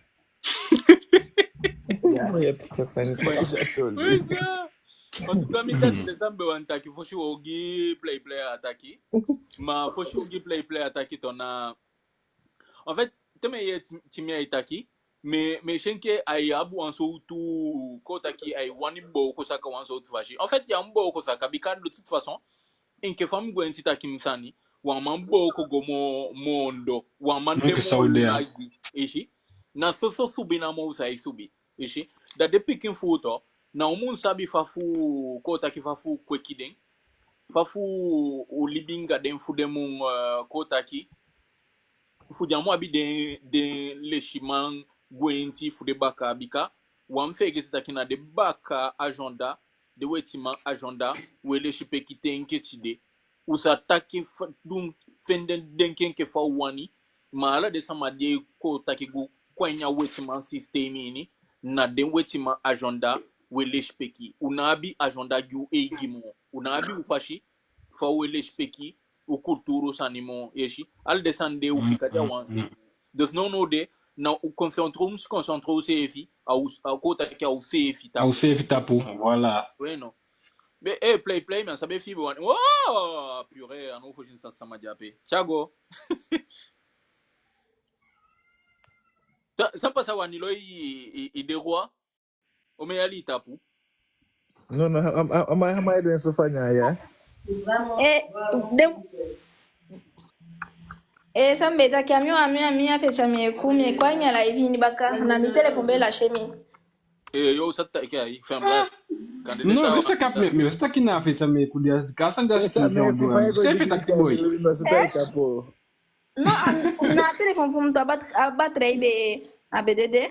Parce que mi taki den san mi be wani taki, fosi u o gi Play Play a taki. Ma fosi u gi Play Play a taki, to na, en fait, te mi e yee Ti-, Timi ai taki, mi, mi e si enke ai abi wan sowtu, kon taki ai wani booko saka wan sowtu fasi. En fait, ya mu booko saka, bika de toute façon, enke fa mi gwenti taki mi sani, wan man booko go moo, moo ondoo, wan man de moo lagi, i si. Na soso subi namo u sa e subi, i si. Da den pikin fu u to, na u mu sabi fa fu, kon taki fa fu kweki den, fa fu u libi anga den fu den mu, eh, kon taki, fu den á mu abi den, den lesiman gwenti fu den bakaa, bika u á mu feegete taki na den bakaa agenda, den wetiman agenda, u e lesipeki te enke tide. U sa taki fa, du, fende denki enke fa u wani, ma ala den sama di e kon taki go kon a ini a wetiman sistemi ini, na den wetiman agenda u e lesipeki. U ná abi agenda gi u eigi moo. U ná abi u fasi fa u e lesipeki u kulturu sani moo, i si. Ala den sani de u fika den a wan se. Dus nownow de, na u concentré, u mu concentré useefi, a u, a kon taki a useefi tapu. A useefi tapu, voilà. Oui, non. Be, eh, Play Play, mi á sabi efi i be wani. Oh, purée, a now fosi mi sa sama de ape. Thiago. Ta, san pasa, wanlo i, i, i de roi? Omen yali i tapu? No, no, a, a, a man, a man e du en so fanya ya. Eh, de, eh, san mi be taki, a mi, a mi, a mi, a feti a mi e ku, mi e ku a ini a live ini baka, na mi telefon be lasi mi. Eh, yo, sa taki ai, fais un bref. Non, juste cap, mais, mais juste qui n'a fait ça, mais pour dire, quand ça, c'est fait tactique, boy. Non, a, na telefon fu mi tu, a bat-, a batterie be, a be dede.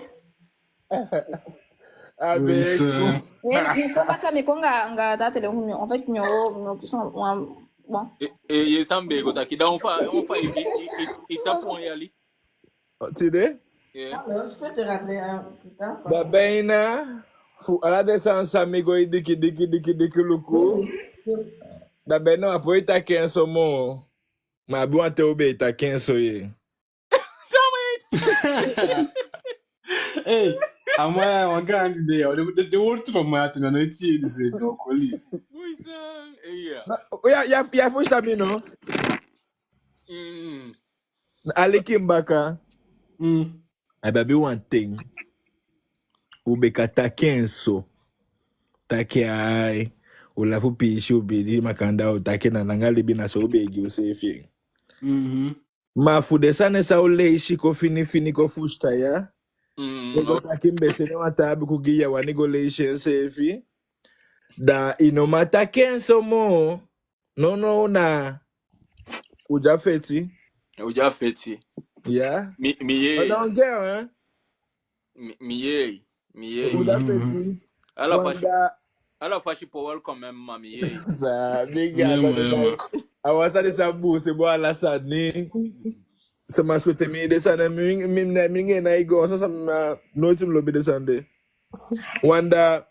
A be ku. Eh, mi kon baka, mi kon anga, anga a telefon fu mi. En fait, mi o, mi o, bon. Eh, eh, ye, san mi be go taki, da on fa, on fa, i, i, i, i tapu wan yali. Tide? Yeah. Da bijna, fu ala den sani san mi go e diki, diki, diki, diki luku. Da bijna a poi taki en so moo. Ma a abi wan ten u be e taki en so ye. Hey, a man ya wan gaan de, de, de, de wowtu fu a man ya tu, na noiti i si en, no, koli. Ui, san, eh, ya. Na, ya, ya, ya fusutan mi, no? Mm. Aliki mi baka. Mm. A be abi wan ten u be kan taki en so. Taki ai, u lafu piisii, u be de makandaa, u taki na langa libi, na so u be e gi useefi en. Mhm. Ma fu den sani san u leisi kon fini fini kon fusutan ya. Mm, den go taki mi be sende wan taa buku gi i, ya wani go leisi en seefi. Da i no man taki en so moo. No, no, na. U de a feti. U de a feti. Ya. Mi, mi yee. Ma da wan gel, hein? Mi, mi yee. Mi yee. U de a feti. Ala fasi, ala fasi Powell quand même, ma mi yee. Sa, big up, man. A wan sani san buuse boo ala sani. Sama swete mi den sani, mi, mi, mi, mi nge na i go, sa, sa, ma, noiti mi lobi den sani de. Wanda,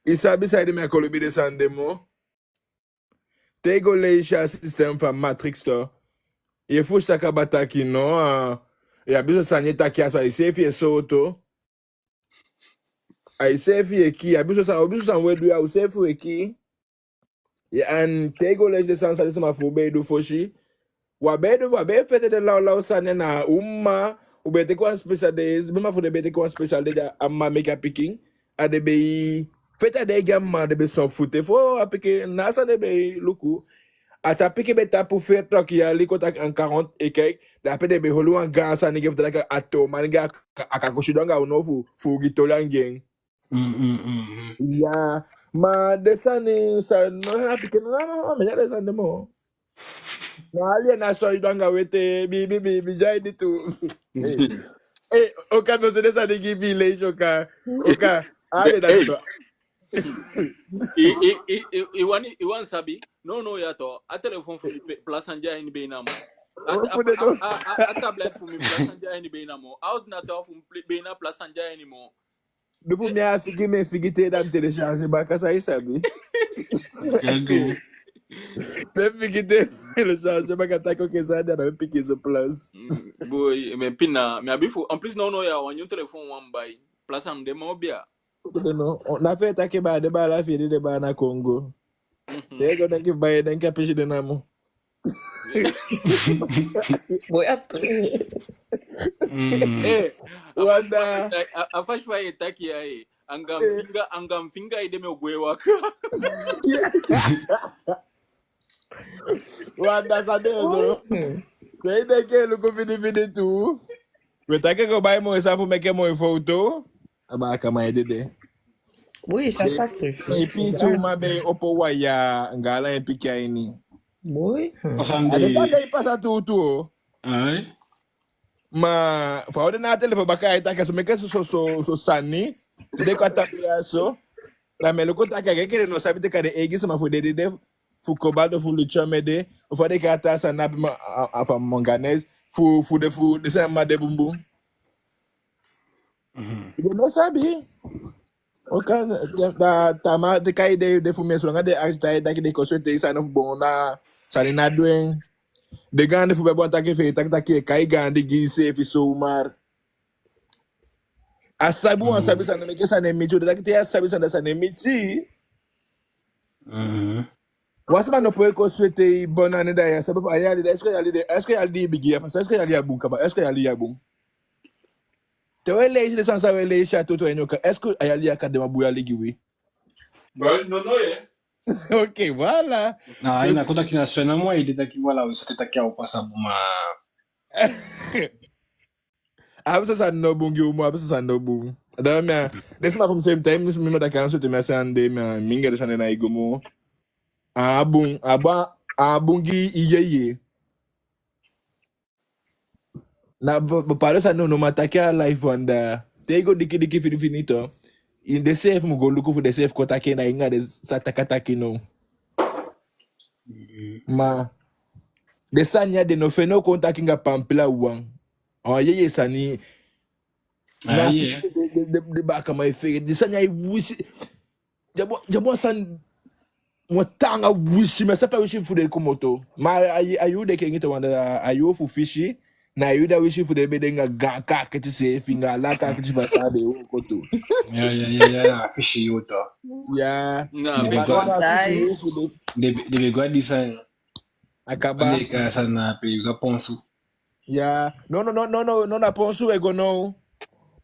i sabi saide mi á kon lobi den sani de moo? Te i go leisi a système fu a Matrix to, i e fusutan kaba taki no, a, i abi son sani e taki a so, a iseefi e sooto. A iseefi e kii, i abi son sani, i abi son sani we du ya, a useefi we kii. Ya, en te i go leisi den sani san den sama fu u be e du fosi, u á be e du, u á be e fete den lawlaw sani na u mma, u be e teke wan special day, den mma fu den be e teke wan special day, da a mma meke a pikin, a den be e fete a dei gi a mma, den be e son fute fu a pikin, na a sani den be e luku. A te a pikin be tapu veertig yali, kon taki en quarante et quelques, da ape den be e holi wan gaan sani gi en fu taki a tooman gi a, a kan kon sidon anga u now fu, fu gi toli anga en. Mm, mm, mm, mm. Ya, ma den sani san, no, a pikin, no, no, no, mi á yee den sani de moo. Na alien a soi du anga wete, bi, bi, bi, bi, jai di tu. Hey. Hey, Oka, no se den sani gi mi leisi, Oka. Oka, ale da hey. I, i, i, i, i wani, i wani sabi? No, no, ya to. A telefon fu mi pe, place á de a ini beina moo. A, a, a, a, a tablet fu mi, place á de a ini beina moo. A ordinateur fu mi, ple-, beina place á de a ini moo. Du fu mi a figi, mi e figi te da mi télécharger baka, sa i sabi. Kande. Den pikin te, le change baka taki oke, san a de, a be pikin so place. Mm, boi, mi pina, mi abi fu, en plus, nownow ya, wan nyun telefon wan bai. Place a mi de moo bia. No, na fu e taki baa, den baala fi i di de baa na Congo. Mhm. Te i go denki bai, denki a pisi de namo. Boi, a tu. Mm. Eh, Wanda. A, a, a fasi fa i e taki ya, eh. Anga mi finga, anga mi finga ede mi o gwe waka. Wanda, san de so. Mm. Te i denki e luku fini fini tu. We taki go bai moi sani fu meke moi foto. A baakaman e dede. Oui, ça sacrifice. Epi tu ma be opo waya, anga ala en pikin a ini. Oui. Hmm. A de san de e pasa tuutuu o. Ai. Ma fa u de na a telefon baka, ai taki so meke so, so, so, so sani. Te den kon a tapu ya so. Da mi e luku taki a enke den no sabi te ka den eigi sama fu den dede, fu cobalt, fu lithium ede, ofu a den e kai a taa sani na ape, ma, a, a, fa manganèse, fu, fu den, fu den sani ma de bunbun. Mhm. Den no sabi. Oke, da, tamaa den kai den, den fu mi e so langa den akisi, tai taki den kon sweti sani fu bon, na sani ná du en. Den gaandi fu be bon taki fi i taki, taki i e kai gaandi gi iseefi zomaar. A sabi wan sabi sani, meke sani e miti u, den taki te a sabi sani, da sani e miti. Mhm. Wan sama no poi kon sweti i bon nani, da ya sabi fa a yali de, est-ce que a yali de, est-ce que a yali di i bigin ya pasa, est-ce que a yali ya bun kaba, est-ce que a yali ya bun. Te we leisi den sani san we leisi a toto en oka, est-ce que a yali ya kan de wan bun yali gi wi? Boi, no, no, ye. Oke, voilà. Na, i na kon taki na so, na moi ede taki, voilà, wi sa te taki a o pasa bun, ma a abi son sani no bun gi u moo, a abi son sani no bun. Da mi a, den sama fu mi same time, mi, mi ma taki a so te mi a sani de, mi a, mi anga den sani na i go moo. A bun, a bun, a bun gi i yeye. Na ba, ba, pardon, san no, no man taki a life wan da. Te i go diki diki fini fini tu. I de seefi mu go luku fu den seefi kon taki na i anga den sa taki a taki no. Mhm. Ma den sani ya den no fende u kon taki anga pampila wan. A yeye sani. Na den, den, den, den baakaman e fende den sani ya e wisi. Di a bun, di a bun, a sani wan taanga wisi, mi á sabi pe a wisi fu den komoto. Ma a, a, a yuu den kengi te wan da, a yuu fu fisi, na a yuu di a wisi fu den be de anga gaan kaakiti seefi, anga ala kaakiti fu a se a be wooko tu. Ya, ya, ya, ya, ya, fisi yuu tu. Ya. Na, den be go a, fisi yuu fu den. Den be, den be go a di sani. A kaba. Ande ka sani na pe i go a ponsu. Ya. No, no, no, no, no, no, na ponsu we go now.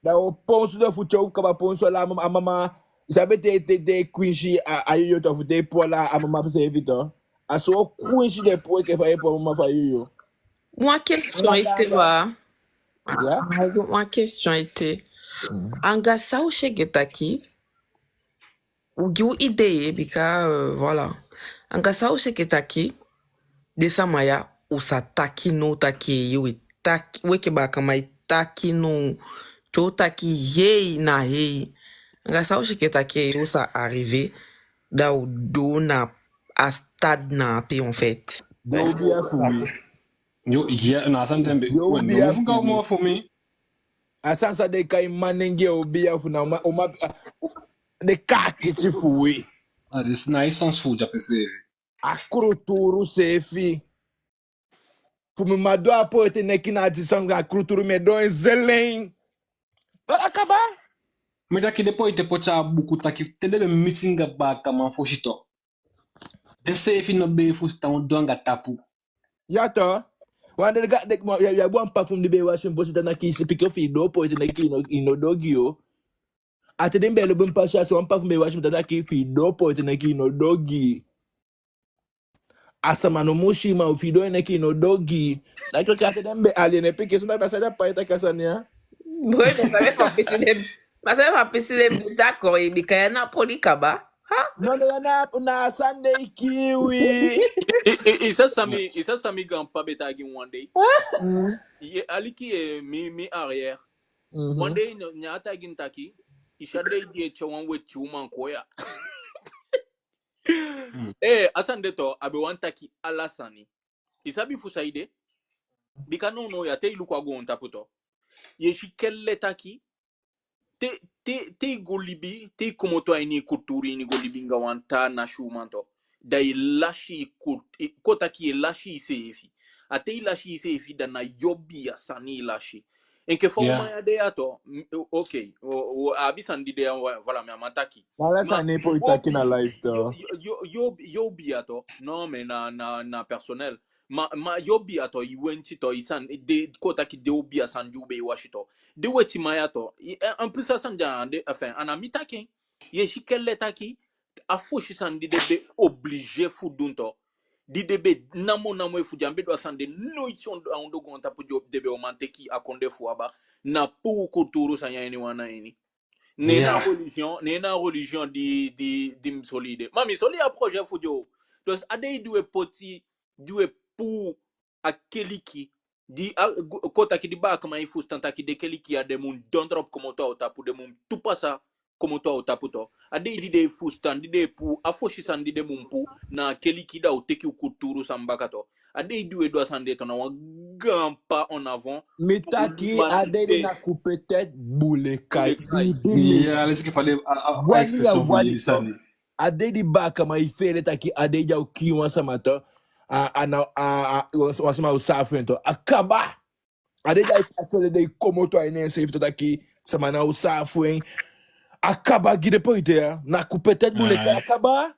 Da u o ponsu den fu te u kaba ponsu ala a mama, a mama. I sabi te, te, te kwinsi a, a yoyo tu, fu te i puu ala a mama seefi tu. A so u o kwinsi den puu enke fa i e puu a mama fu a yoyo. Wan question ete, wa. Ya? Wan question ete. Mm. Anga san u si enke taki u gi u idee, bika, euh, voilà. Anga san u si enke taki den sama ya, u sa taki now taki, u e taki, u enke baakaman e taki now, te u taki hei na hei. Anga san u si enke taki u sa arriver, da u doo na a stade na ape, en fait. Di u be abi fu wi. Yo, ya, na a sani den be, di u be abi fu wi. A sani san den e kai manengee, u be abi fu na, u ma, u ma, den kaakiti fu wi. A, den na e sens fu u di ape seefi. A kulturu seefi. Fu mi ma du a poiti neki na a distance, a kulturu mi e du en zelin. Fa a kaba? Mi taki den poiti e poti a buku taki te den be miti anga baakaman fosi tu, den seefi no be e fusutan u du anga tapu. Ya tu. Wan den ga, den, ya, ya abi wan ppa fu mi di be e wasi mi fosi, da na kisi pikin fi i doo poiti neki i no, i no du ogii. A te den be lobi mi pasa, so wan ppa fu mi be e wasi mi, da na kisi fi i doo poiti neki i no du ogii. A sama no mu si, ma fi i doo en neki i no du ogii. Na keke a te den be ali en e piki, so na pasa da ppa e taki a sani ya. Boi, mi á sabi fa pisi den, mi á sabi fa pisi den be taki, bika ya na poli kaba. Ha? No, no, ya na, na a sani de e kii wi. I, i, i sa san mi, i sa san mi gaanppa be taigi mi wan dei. Mm. I e aliki, eh, mi, mi arrière. Mhm. Wan dei, ne a taigi mi taki, i si a dei di e tyai wan weti uman kon ya. Mm. Eh, a sani de tu, a be wani taki ala sani. I sabi fu saide? Bika nownow ya te i luku a goontapu tu, i e si kelle taki, te, te, te i go libi, te i komoto a ini i kulturu ini go libi anga wan taa nasi uman tu, da i lasi i kul-, i, kon taki i lasi iseefi. A te i lasi iseefi, da na yu obiya sani i lasi. Enke fa u man ya de ya to, m-, o-, ok, o-, o-, a abi sani di de ya, wa-, voilà, mi á man taki. Ala sani e poi taki na live to. Yu, yu, yu, yu obiya to, non, mais na, na, na personnel. Ma, ma yu obiya to, i wenti to, i sani, den, kon taki den obiya sani di u be e wasi to. Den wetiman ya to. I, en, en plus a sani di a de, enfin, a ná mi taki en. I e si kele taki, a fosi sani di den be obligé fu du to, di den be namo namo efu den á be du a sani de noiti on-, a ondoo goontapu di den be o man teki a kondee fu u aba, na puu kulturu sani ya ini wan na ini. Ne na religion, ne na religion di, di, di mi soli de. Ma mi soli a projet fu den o. Donc, a dei di u e poti, di u e puu a keliki, di a, gu-, kon taki di baakaman e fusutan taki den keliki ya den mu dondrop komoto a u tapu, den mu tu pasa komoto a u tapu to. A dei di den e fusutan, di den e puu, a fosi sani di den mu puu, na a keliki, da u teki u kulturu sani baka to. A dei di u e du a sani de to, na wan gaan pas en avant. Mi taki, a dei di na ku peut-être bule kai. Bule kai. Bibi. Ya, a lesi enke fa den, a, a, a expression fu den sani. A dei di baakaman e feele taki a dei di a o kii wan sama to, a, a na, a, a, wan, wan sama o saafu en to. A kaba. A dei di a e taki, den e komoto a ini enseefi to taki sama ná o saafu en. A kaba gi den poite ya. Na ku peut-être bule kai, a kaba.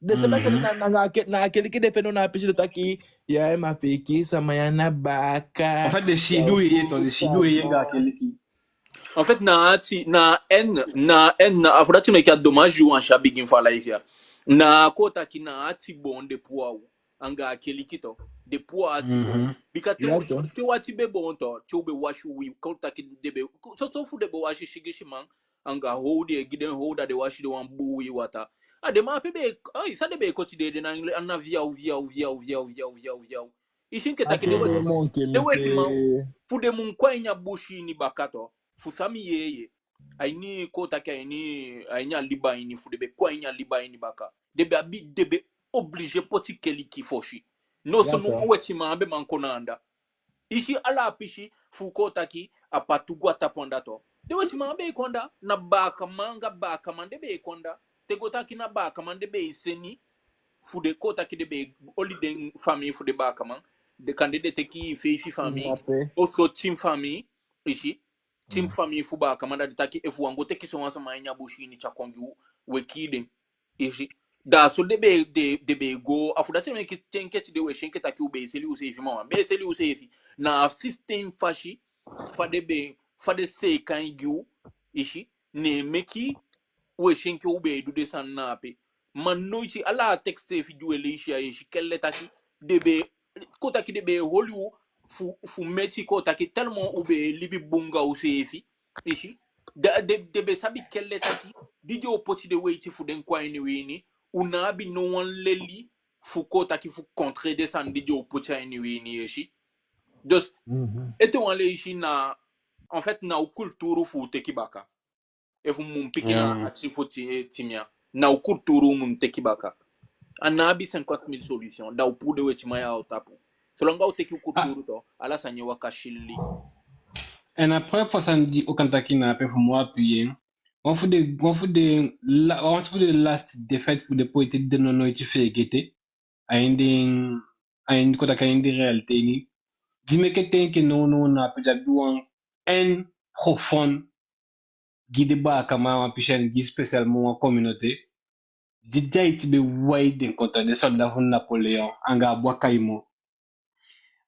Den sama sani na, na, na a ke-, na a keliki den fende na a pisi de taki, ya, ma feki sama ya na baaka. En fait, den si di u e yee to, den si di u e yee anga a keliki. En fait, na a ti-, na en, na en, na, a fu dati meke a dommage yu wan si a bigin fu a live ya. Na kon taki na a ati boon den puu a u, anga a keliki to, den puu a ati boon. Bika te, te u ati be boon to, te u be wasi uwii, kon taki den be, so, so fu den be wasi sigisi man, anga how den e gi den how, da den wasi den wan bun uwii wataa. A den man ape be, ai, san den be e koti den ede na, a na viaw, viaw, viaw. I si enke taki den weti-, den wetiman, fu den mu kon a ini a busi ini baka to, fu san mi yee, a ini, kon taki a ini, a ini a liba ini, fu den be kon a ini a liba ini baka, den be abi, den be obligé poti keliki fosi. Noso no wan wetiman á be man kon na anda. I si ala a pisi fu kon taki a patu go a tapu anda to. Den wetiman á be e kon anda, na baakaman anga baakaman den be e kon anda. Te go taki na baakaman den be e seni, fu den kon taki den be e oli den famii fu den baakaman. Den kande den teki feifi famii, oso tin famii, i si. Tin famii fu baakaman, da den taki efu u á go teki sowan sama a ini a busi ini tyai kon gi u, u e kii den. I si. Da so den be, den, den be e go, a fu dati meke te enke tide u e si enke taki u be e seli useefi, ma u á be e seli useefi. Na a système fasi, fa den be, fa den seeka en gi u, i si, ne meke u e si enke u be e du den sani na ape. Ma noiti, ala a texte seefi di u e leisi ya, i e si kele taki den be, kon taki den be e oli u fu, fu meti, kon taki tellement u be e libi bun anga useefi, i si. Da, den, den be sabi kele taki di den o poti den weiti fu den kon a ini wi ini, u ná abi no wan leli fu, kon taki, fu contrer den sani di den o poti a ini wi ini, i e si. Dus, ete wan leisi na, en fait, na u kulturu fu u teki baka. Efu u mu piki na a ati fu ti-, timi ya, na u kulturu u mu teki baka. A ná abi cinquante mille solution, da u puu den wetiman ya a u tapu. Solanga u teki u kulturu to, ala sani e waka sili. En après, fa sani di u kan taki na ape fu mu appuyer, wan fu den, wan fu den la-, wan fu den last défaite fu den poite di den no noiti feegete, a ini den, a ini, kon taki, a ini den réalité ini, di meke te enke nownow na ape, di abi wan haine profonde gi den baakaman a wan pisi, en gi spécialement wan communauté di, di Haïti be wai den kontra den soldat fu Napoléon anga a Bois Caïman.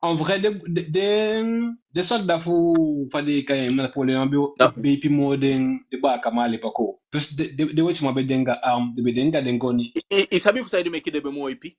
En vrai, den, den, den, den soldat fu, fa den e kai en, Napoléon be, be ipi moo den, den baakaman à l'époque. Plus den, den, den wetiman be de anga arme, den be de anga den goni. I, i, i sabi fu saide meke den be moo ipi?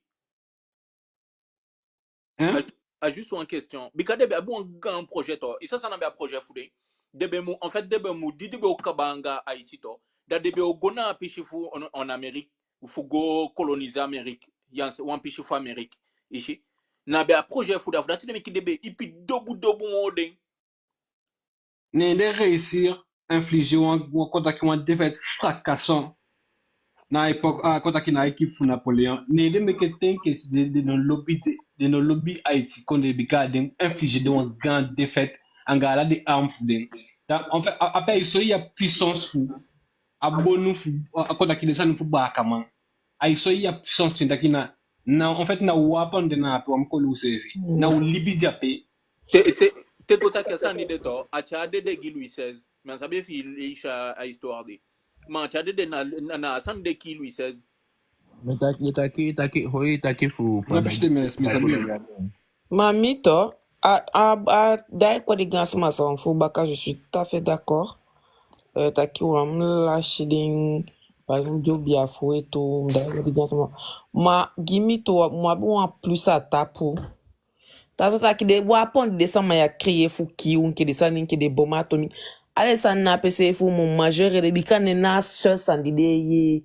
Hein? A, a juste wan question. Bika den be abi wan gaan projet to. I sa san na be a projet fu den? Den be mu, en fait, den be mu, di den be o kaba anga Haïti to, da den be o go na a pisi fu en, en Amérique, fu go coloniser Amérique. Ya, wan pisi fu Amérique. I si. Na be a projet fu den, a fu dati meke den be ipi dobu dobu moo den. Ne den réussir infliger wan, wan, kon taki, wan défaite fracassante na époque, a, kon taki, na équipe fu Napoléon. Ne den meke te enke si den, den no lobi, den, den no lobi Haïti kondee, bika den infliger den wan gaan défaite anga ala den arme fu den. Da, en fait, a, ape ai soi a puissance fu a bonu fu, a, a, kon taki, den sani fu baakaman. ai soi a puissance fi en taki na, na, en fait, na u a pendant na ape, u á mu koli useefi. Na u libi de ape. Te, te, te go taki a sani de tu, a tyai dede gi Louis seize. Mi á sabi efi i si a histoire de. Ma a tyai dede na, na, na a sani de kii Louis seize. Mi taki, mi taki, taki, hoi, taki fu... N'empêche, mes, mes amis. Ma mi tu, a, a, a, da i kon de gaan sama san fu baka, je suis tout à fait d'accord. Eh, taki u á mu lasi den, par exemple, di u be abi fu e tu, da i kon de gaan sama. Ma gi mi tu, mi abi wan plus a tapu. Taawan taki den wapon di den sama ya créer fu kii u, enke den sani enke den bombe atomique. A den sani na ape seefi u mu majorer den, bika na en na a seul sani di den e yee.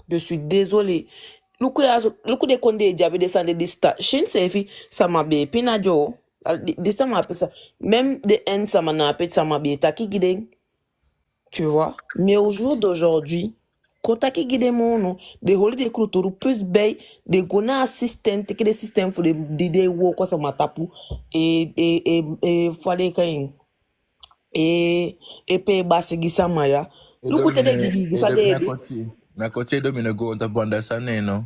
Je suis désolé. Luku ya so, luku den kondee di abi den sani de, den sta-, Chine seefi, sama be e pina den o. A, den, den sama ape sa, même den Inde sama na ape, sama be e taki gi den. Tu vois? Mais au jour d'aujourd'hui, kon taki gi den moo no, den holi den kulturu plus bei, den go na a système, teke den système fu den, di den e wooko a sama tapu, e, e, e, e, fa den e kai en, e, e pee basi gi sama ya. Luku te den gi, gi, gi san den e du. Na koti, na koti e domine goontapu anda sani, no?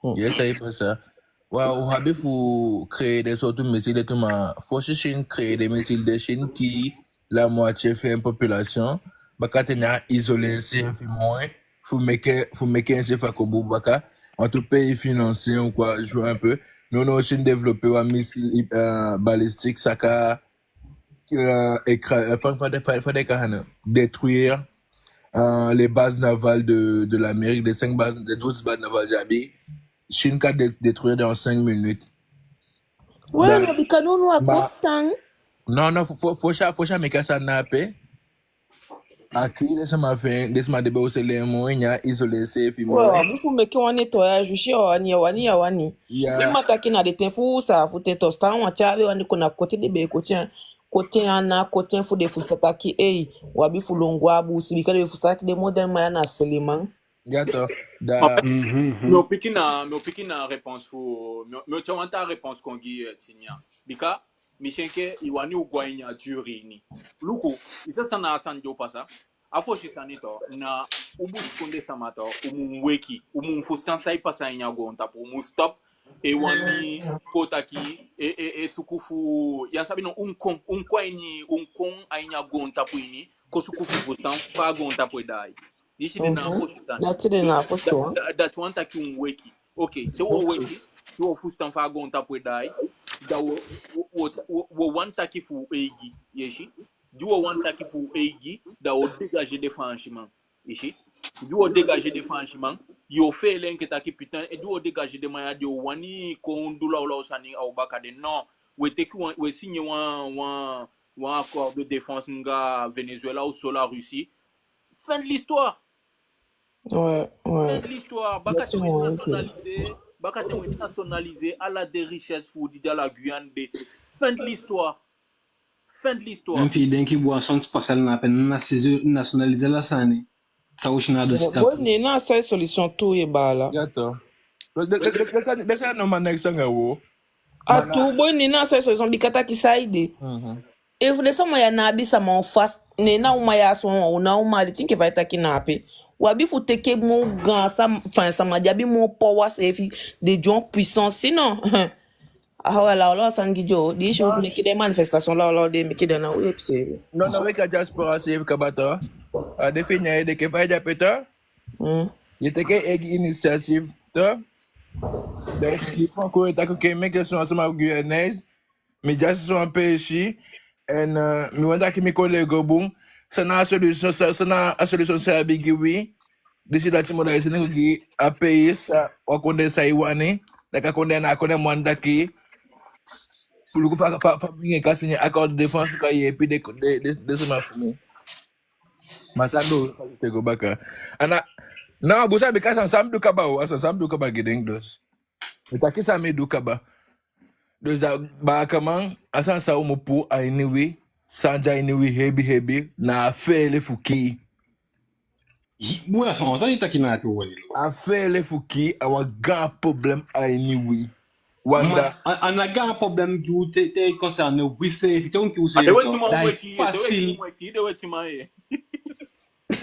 Hmm. Yes, a e pasa. Wa, u abi fu créer den sowtu missile de tu, ma fosi Chine créer den missile de, Chine kii la moitié fi en population. Bakaten a isoler enseefi moi, fu meke, fu meke enseefi a kon bun baka. En tout pays financier ou quoi, jouer un peu. Nous, nous aussi développer wan missile, euh, balistique, saka, euh, écra-, euh, fa, fa, fa, fa den kan détruire, euh, les bases navales de, de l'Amérique, les cinq bases, les douze bases navales di abi. Chine kan dé-, détruire dans cinq minutes. Ouais, ma bika nownow a kosi tan. Non, non, fo, fo, fosi a, fosi a meke a sani na ape. A kii den sama fi en, den sama di be o seli en moi, neen a isoler enseefi moi. Ouais, abi fu meke wan nettoyage, u si, ya wani, ya wani, ya wani. Ya. Mi mu taki na den ten fu u saafu ten, to, san wan tyai be wani kon na koti, den be e koti en, koti en ana, koti en fu den fusutan taki, ei, u abi fu lon go a busi, bika den be fusutan taki den modèle man ya na seliman. Ya to, da. Mi o piki na, mi o piki na réponse fu, mi o, mi o tyai wan taa réponse kon gi, eh, Tinia. Bika mi si enke i wani u go a ini a dur ini. Luku, i sa san na a sani di o pasa. A fosi sani tu, na u busikondee sama tu, u mu weki, u mu fusutan san e pasa a ini a goontapu, u mu stop e wani kon taki, e, e, e suku fu, ya sabi no, u kon, u kon a ini, u kon a ini a goontapu ini, kon suku fu fusutan fa a goontapu e daai. Disi de na a fosi sani. Dati de na a fosi wan. Da, da, dati wani taki u mu weki. Ok, te u o weki, te u o fusutan fa a goontapu e daai, da u o, u o, u o, u o wani taki fu u eigi, i si. Di u o wani taki fu u eigi, da u o dégager den Faansiman, i si. Di u o dégager den Faansiman, yu o feel enke taki putain, e di u o dégager den man ya di o wani kon du lawlaw sani a u baka de. Non, u e teke wan, u e signer wan, wan, wan accord de défense anga Venezuela ou soit la Russie. Fin de l'histoire. Ouais, ouais. Fin de l'histoire. Bakaten u e nationaliser, bakaten u e nationaliser ala den richesse fu u di de a la Guyane de. Fin de l'histoire. Fin de l'histoire. Enfi denki boisson spatiale na ape, nasi-, nationaliser ala sani. Sa u si na a du si tapu. Bon, ne na a seule solution tu, ye baala. Ya to. Den, den, den, den sani, den sani no man neks anga u. A tu, boi, ne na a seule solution, bika taki saide. Mhm. Efu den sama ya ná abi sama en face, ne na uman ya so, u na uman, a de, te enke fa i taki na ape. U abi fu teke moo gaan sam-, enfin, sama di abi moo power seefi, den de wan puissance, sinon. Ah, voilà, lawlaw sani gi den o, di i si u meke den manifestation lawlaw, den meke den na u yeepi seefi. Non, non, we ka diaspora seefi kaba tu. A de fini a ede, enke fa i de ape tu. Mm. Ye teke eigi initiative tu. Da i si, kon u e taki, oke, meke son sama Guyanese. Mi de a so wan peesi, en, eh, mi wani taki mi kon leli go bun. San na a solution, san, san na a solution san i abi gi wi. Disi dati, mi o daai sende go gi a peesi, a wan kondee san i wani. Taki a kondee na a kondee mi wani taki. Fu luku fa, fa, fa mi kan signer accord de défense, kan yeepi den, den, den, den sama fu mi. Ma san du, te go baka. A na, na, bun, san mi kan, san, san mi du kaba o, a san, san mi du kaba gi den, dus. Mi taki san mi du kaba. Dus da, baakaman, a sani san u mu puu a ini wi, san de a ini wi hebi hebi, na a feele fu kii. Boi, a sani, sani i taki na a tu, wani lo. A feele fu kii, a wan gaan problème a ini wi. Wanda. Ma, a, a ná gaan problème gi u te, te concerné wi seefi, te u kii u seefi. A de weti man, da weti, facile. De weti man, weti, de weti man, ye.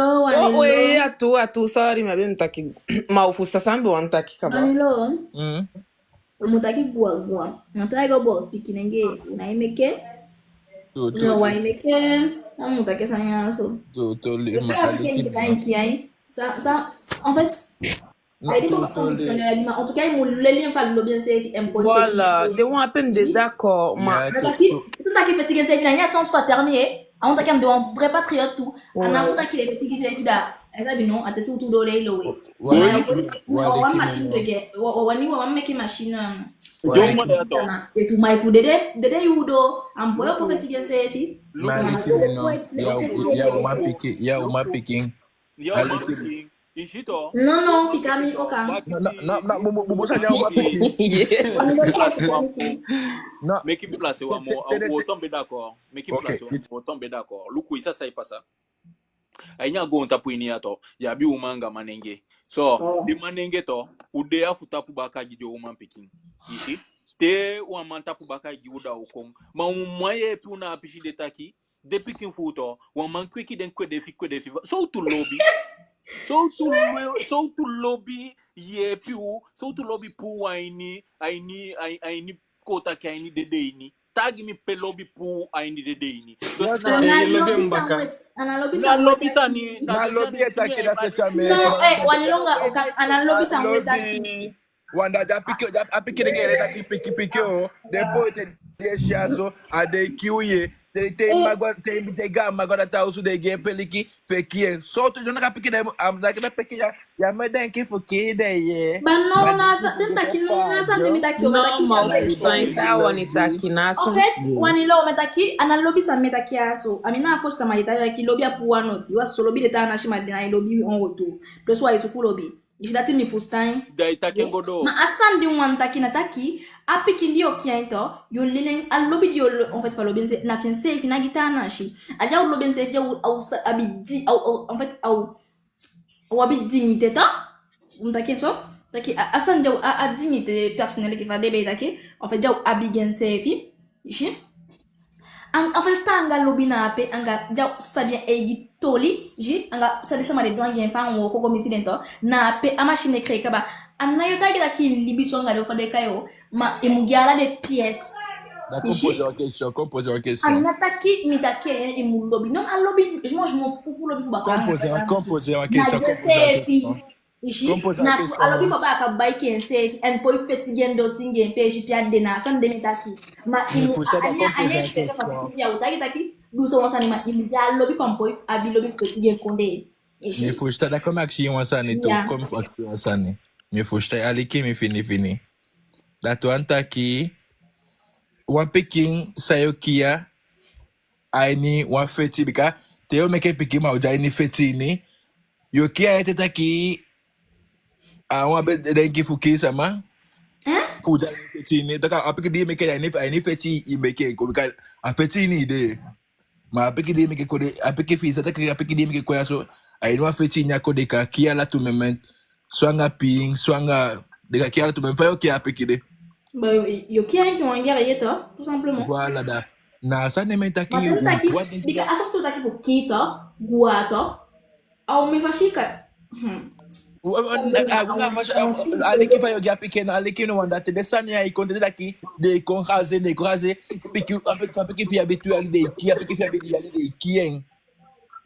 lo, wani lo. Oh, eh, a tuu, a tuu, sorry, mi á be mu taki. Ma u fusutan san mi be wani taki kaba. Wani lo. Mm. U mu taki gwa gwa. Na taa i go bo pikinenge. U nái meke. Tuu, tuu. U nái meke. A mu taki sani ya so. Tuu, tuu, le, ma, a pikin ki fa en ki ai. Sa, sa, en fait, a di papa condition ya, ma en tout cas, i mu leli en fa lobi enseefi, en kon. Voilà, de wan ape mi de d'accord, ma. Na taki, na taki fetigi enseefi, na a sens paternel, eh. A wan taki a mu de wan vrai patriote tu. A ná so taki le fetigi enseefi da. A sabi no, a te tuutuu doo lei lo we. Wa, wa, wa, wan machine de guerre, wa, wa, wani, wan meke machine, um, e tu mai fu dede, dede yuu doo, a mu poi kon fetigi enseefi. Luku. Ya, ya, uman pikin, ya, uman pikin. Ya, uman pikin. I si to? Non, non, fika mi, oka. Na, na, na, bubu, bubu, sani ya, uman pikin. Na. Meke mi placer wan moo, wo tombe d'accord. Meke mi placer wan moo, wo tombe d'accord. Luku, i sa san e pasa. A ini a goontapu ini ya to, i abi uman anga manenge. So, den manenge to, u de ya fu tapu baka gi den uman pikin. I si? Te wan man tapu baka gi u, da u kon. Ma u mu man yeepi u na a pisi de taki, den pikin fu u to, wan man kweki den kwedefi, kwedefi. Sowtu lobi. Sowtu lo-, sowtu lobi yeepi u, sowtu lobi puu u a ini, a ini, a ini, a ini, kon taki a ini dede ini. Taigi mi pe lobi puu u a ini dede ini. Dus na, a ná lobi san we, a ná lobi san we taki. Na lobi e taki, da se tya me. No, eh, wani lo anga, oka, a ná lobi san we taki. Wan da, da pikin, da a pikin den e taki pikin, pikin o. Den poi te den si a so, a den e kii u ye. Te, te ma go, te, te gaanma go a data osu, den e gi en peliki, fu e kii en. Sowtu, den ná kan piki den, a mu taki na piki ya, ya mu e denki fu kii den ye. Ma no, na san den taki, no, na san den mi taki, no, ma u fusutan san a wani taki, na so. En fait, wani lo mi e taki, a ná lobi san mi e taki a so. A mi na a fosi sama di e taki lobi a puu u a noti, wan so lobi de taa na si, ma den ná e lobi wi en retour. Plus wi e suku lobi. I si, dati mi fusutan. Da i taki en go doo. Ma a sani di mi wani taki na taki, a pikin di yo kiya en tu, yo leli en a lobi di yo lo-, en fait, fu lobi ense-, na fi enseefi, na gi taa nasi. A di a o lobi enseefi, di a o, a o sa-, abi di-, a o, a o, en fait, a o, a o abi dignité tu. Mi taki en so, taki a, a sani di a o, a, a dignité personnelle enke fa den be e taki, en fait, di a o abi gi enseefi. I si. An-, en fait, anga lobi na ape, anga di a o sabi en eigi toli, i si, anga san den sama de du anga en fa a wooko go miti den tu, na ape a machine e créer kaba. A ná yo taigi taki i libi so anga den, fa den e kai en, ma i mu gi ala den pièces. Da kon poser wan question, kon poser wan question. A ná taki mi taki en, i mu lobi. Non, a lobi, moi, je m'en fous, fu lobi fu baka. Kon poser wan question, kon poser wan question. I si, na fu a lobi fu a baaka bai gi enseefi, en poi feti gi en doti gi en peesi pe a de, na a sani de mi e taki. Ma i mu, a, a ná, a ná enke fa pikin ya o taki taki, du so wan sani, ma i mu gi a lobi fu en poi abi lobi fu feti gi en kondee. I si. Mi fusutan, da kon mi akisi yu wan sani tu, kon mi akisi yu wan sani. Mi fusutan, aliki mi fini fini. Dati wani taki, wan pikin san yo kiya, a ini wan feti, bika te yo meke pikin, ma u de a ini feti ini, yo kiya en ete taki, a wan be denki fu kii sama. Fu u de a ini feti ini. Taki a pikin di i meke a ini, a ini feti i meke en kon, bika a feti ini i de. Ma a pikin di i meke kon de, a pikin fi i sa taki a pikin di i meke kon ya so, a ini wan feti ini a kon de, kan kii ala tu moment. So anga pin, so anga, den kan kii ala tu, ma fa yo kii a pikin de? Ba yo, yo kii en enke wan guerrier tu, tout simplement. Voilà, da. Na a sani mi e taki. Ma den taki, bika a sani tu taki fu kii tu, gwa tu. A omen fasi ka. Hmm. Aliki fa yo gi a pikin, aliki no wan dati, den sani ya e kon te den taki, den e kon gaze, den e kon gaze, pikin, a pikin, a pikin fi i abi tu yali, den e kii, a pikin fi i abi dii yali, den e kii en.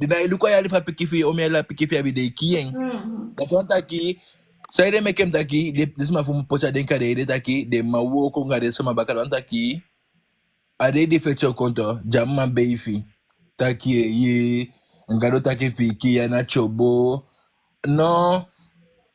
Den ná e luku a yali fu a pikin fi i, omen yali a pikin fi i abi, den e kii en. Mhm. Dati wani taki, saide meke mi taki, den, den sama fu mi poti a den kande, den taki, den man wooko anga den sama baka, dati wani taki, a dei di feti o kon tu, den á man beifi. Taki, ee, Gadu taki fi i kii a ná tyobo. No,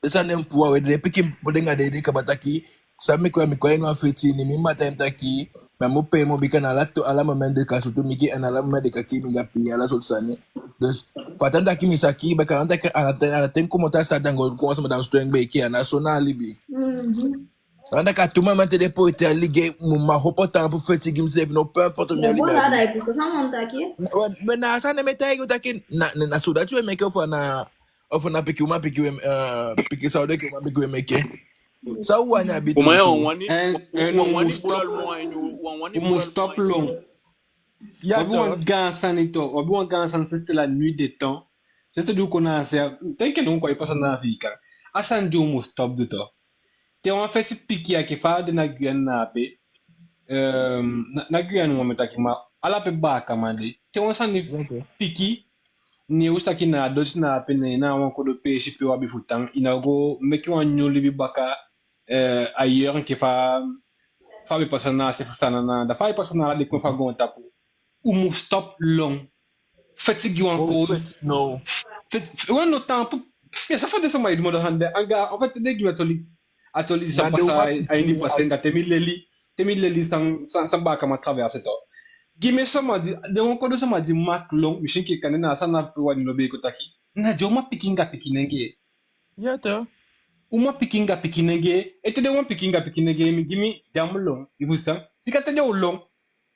den sani de mi puu a we, den pikin poti den anga den ede kaba taki, san mi kon ya, mi kon a ini wan feti ini, mi mma taigi mi taki, mi á mu pee moo, bika na ala tu, ala moment den kan sutu mi kii, en ala moment den kan kii mi anga pin, ala sowtu sani. Dus, fa a tan taki mi sa kii, bika a tan taki, a na ten, a na ten komoto a sitaati, dan go kon wan sama dan sutu en, be kii, a ná so na a libi. Mhm. A ná taki a tu moment den poti a lege, mi mu opo taampu feti gi miseefi, no, peu importe mi a libi. Voilà, da i fu so san mi wani taki. We, na a sani mi e taigi u taki, na, na, na so dati we meke, ofu na, ofu na pikin uman pikin we, eh, pikin Saodo enke uman pikin we meke. San u wani abi tu? Uman ya, u wani, u wani bula lon, u wani bula lon. Ya, u abi wan gaan sani tu, u abi wan gaan sani, c'est la nuit des temps. C'est di u kon na a se, ten ke no kon e pasa na Afiikan. A sani di u mu stop du tu. Te wan fesi piki, enke fa a de na Guyane na ape. Ehm, na, na Guyane wan mi e taki, ma ala pe baakaman de. Te wan sani piki, ne u si taki na a doti na ape, ne na wan kodo peesi pe u abi fu tan, i ná o go meke wan nyun libi baka, eh, ailleurs, enke fa, fa be pasa na a se fu Saanan, da fa be pasa na ala den kondee fu a goontapu. U mu stop lon. Feti gi wan koosi. No. Feti, wan no taampu. Ya, san fu den sama e du moo den sani de anga, en fait, den gi mi a toli. A toli san pasa a ini pase anga te mi leli, te mi leli san, san, san baakaman traverser tu. Gi mi sama di, den wan kodo sama di meke lon, mi si enke kande na a sani na pe u wani lobi e kon taki. Na den uman pikin anga pikinenge. Ya tu. Uman pikin anga pikinenge, ete den uman pikin anga pikinenge, mi gi mi den á mu lon, i fusutan? Bika te den o lon,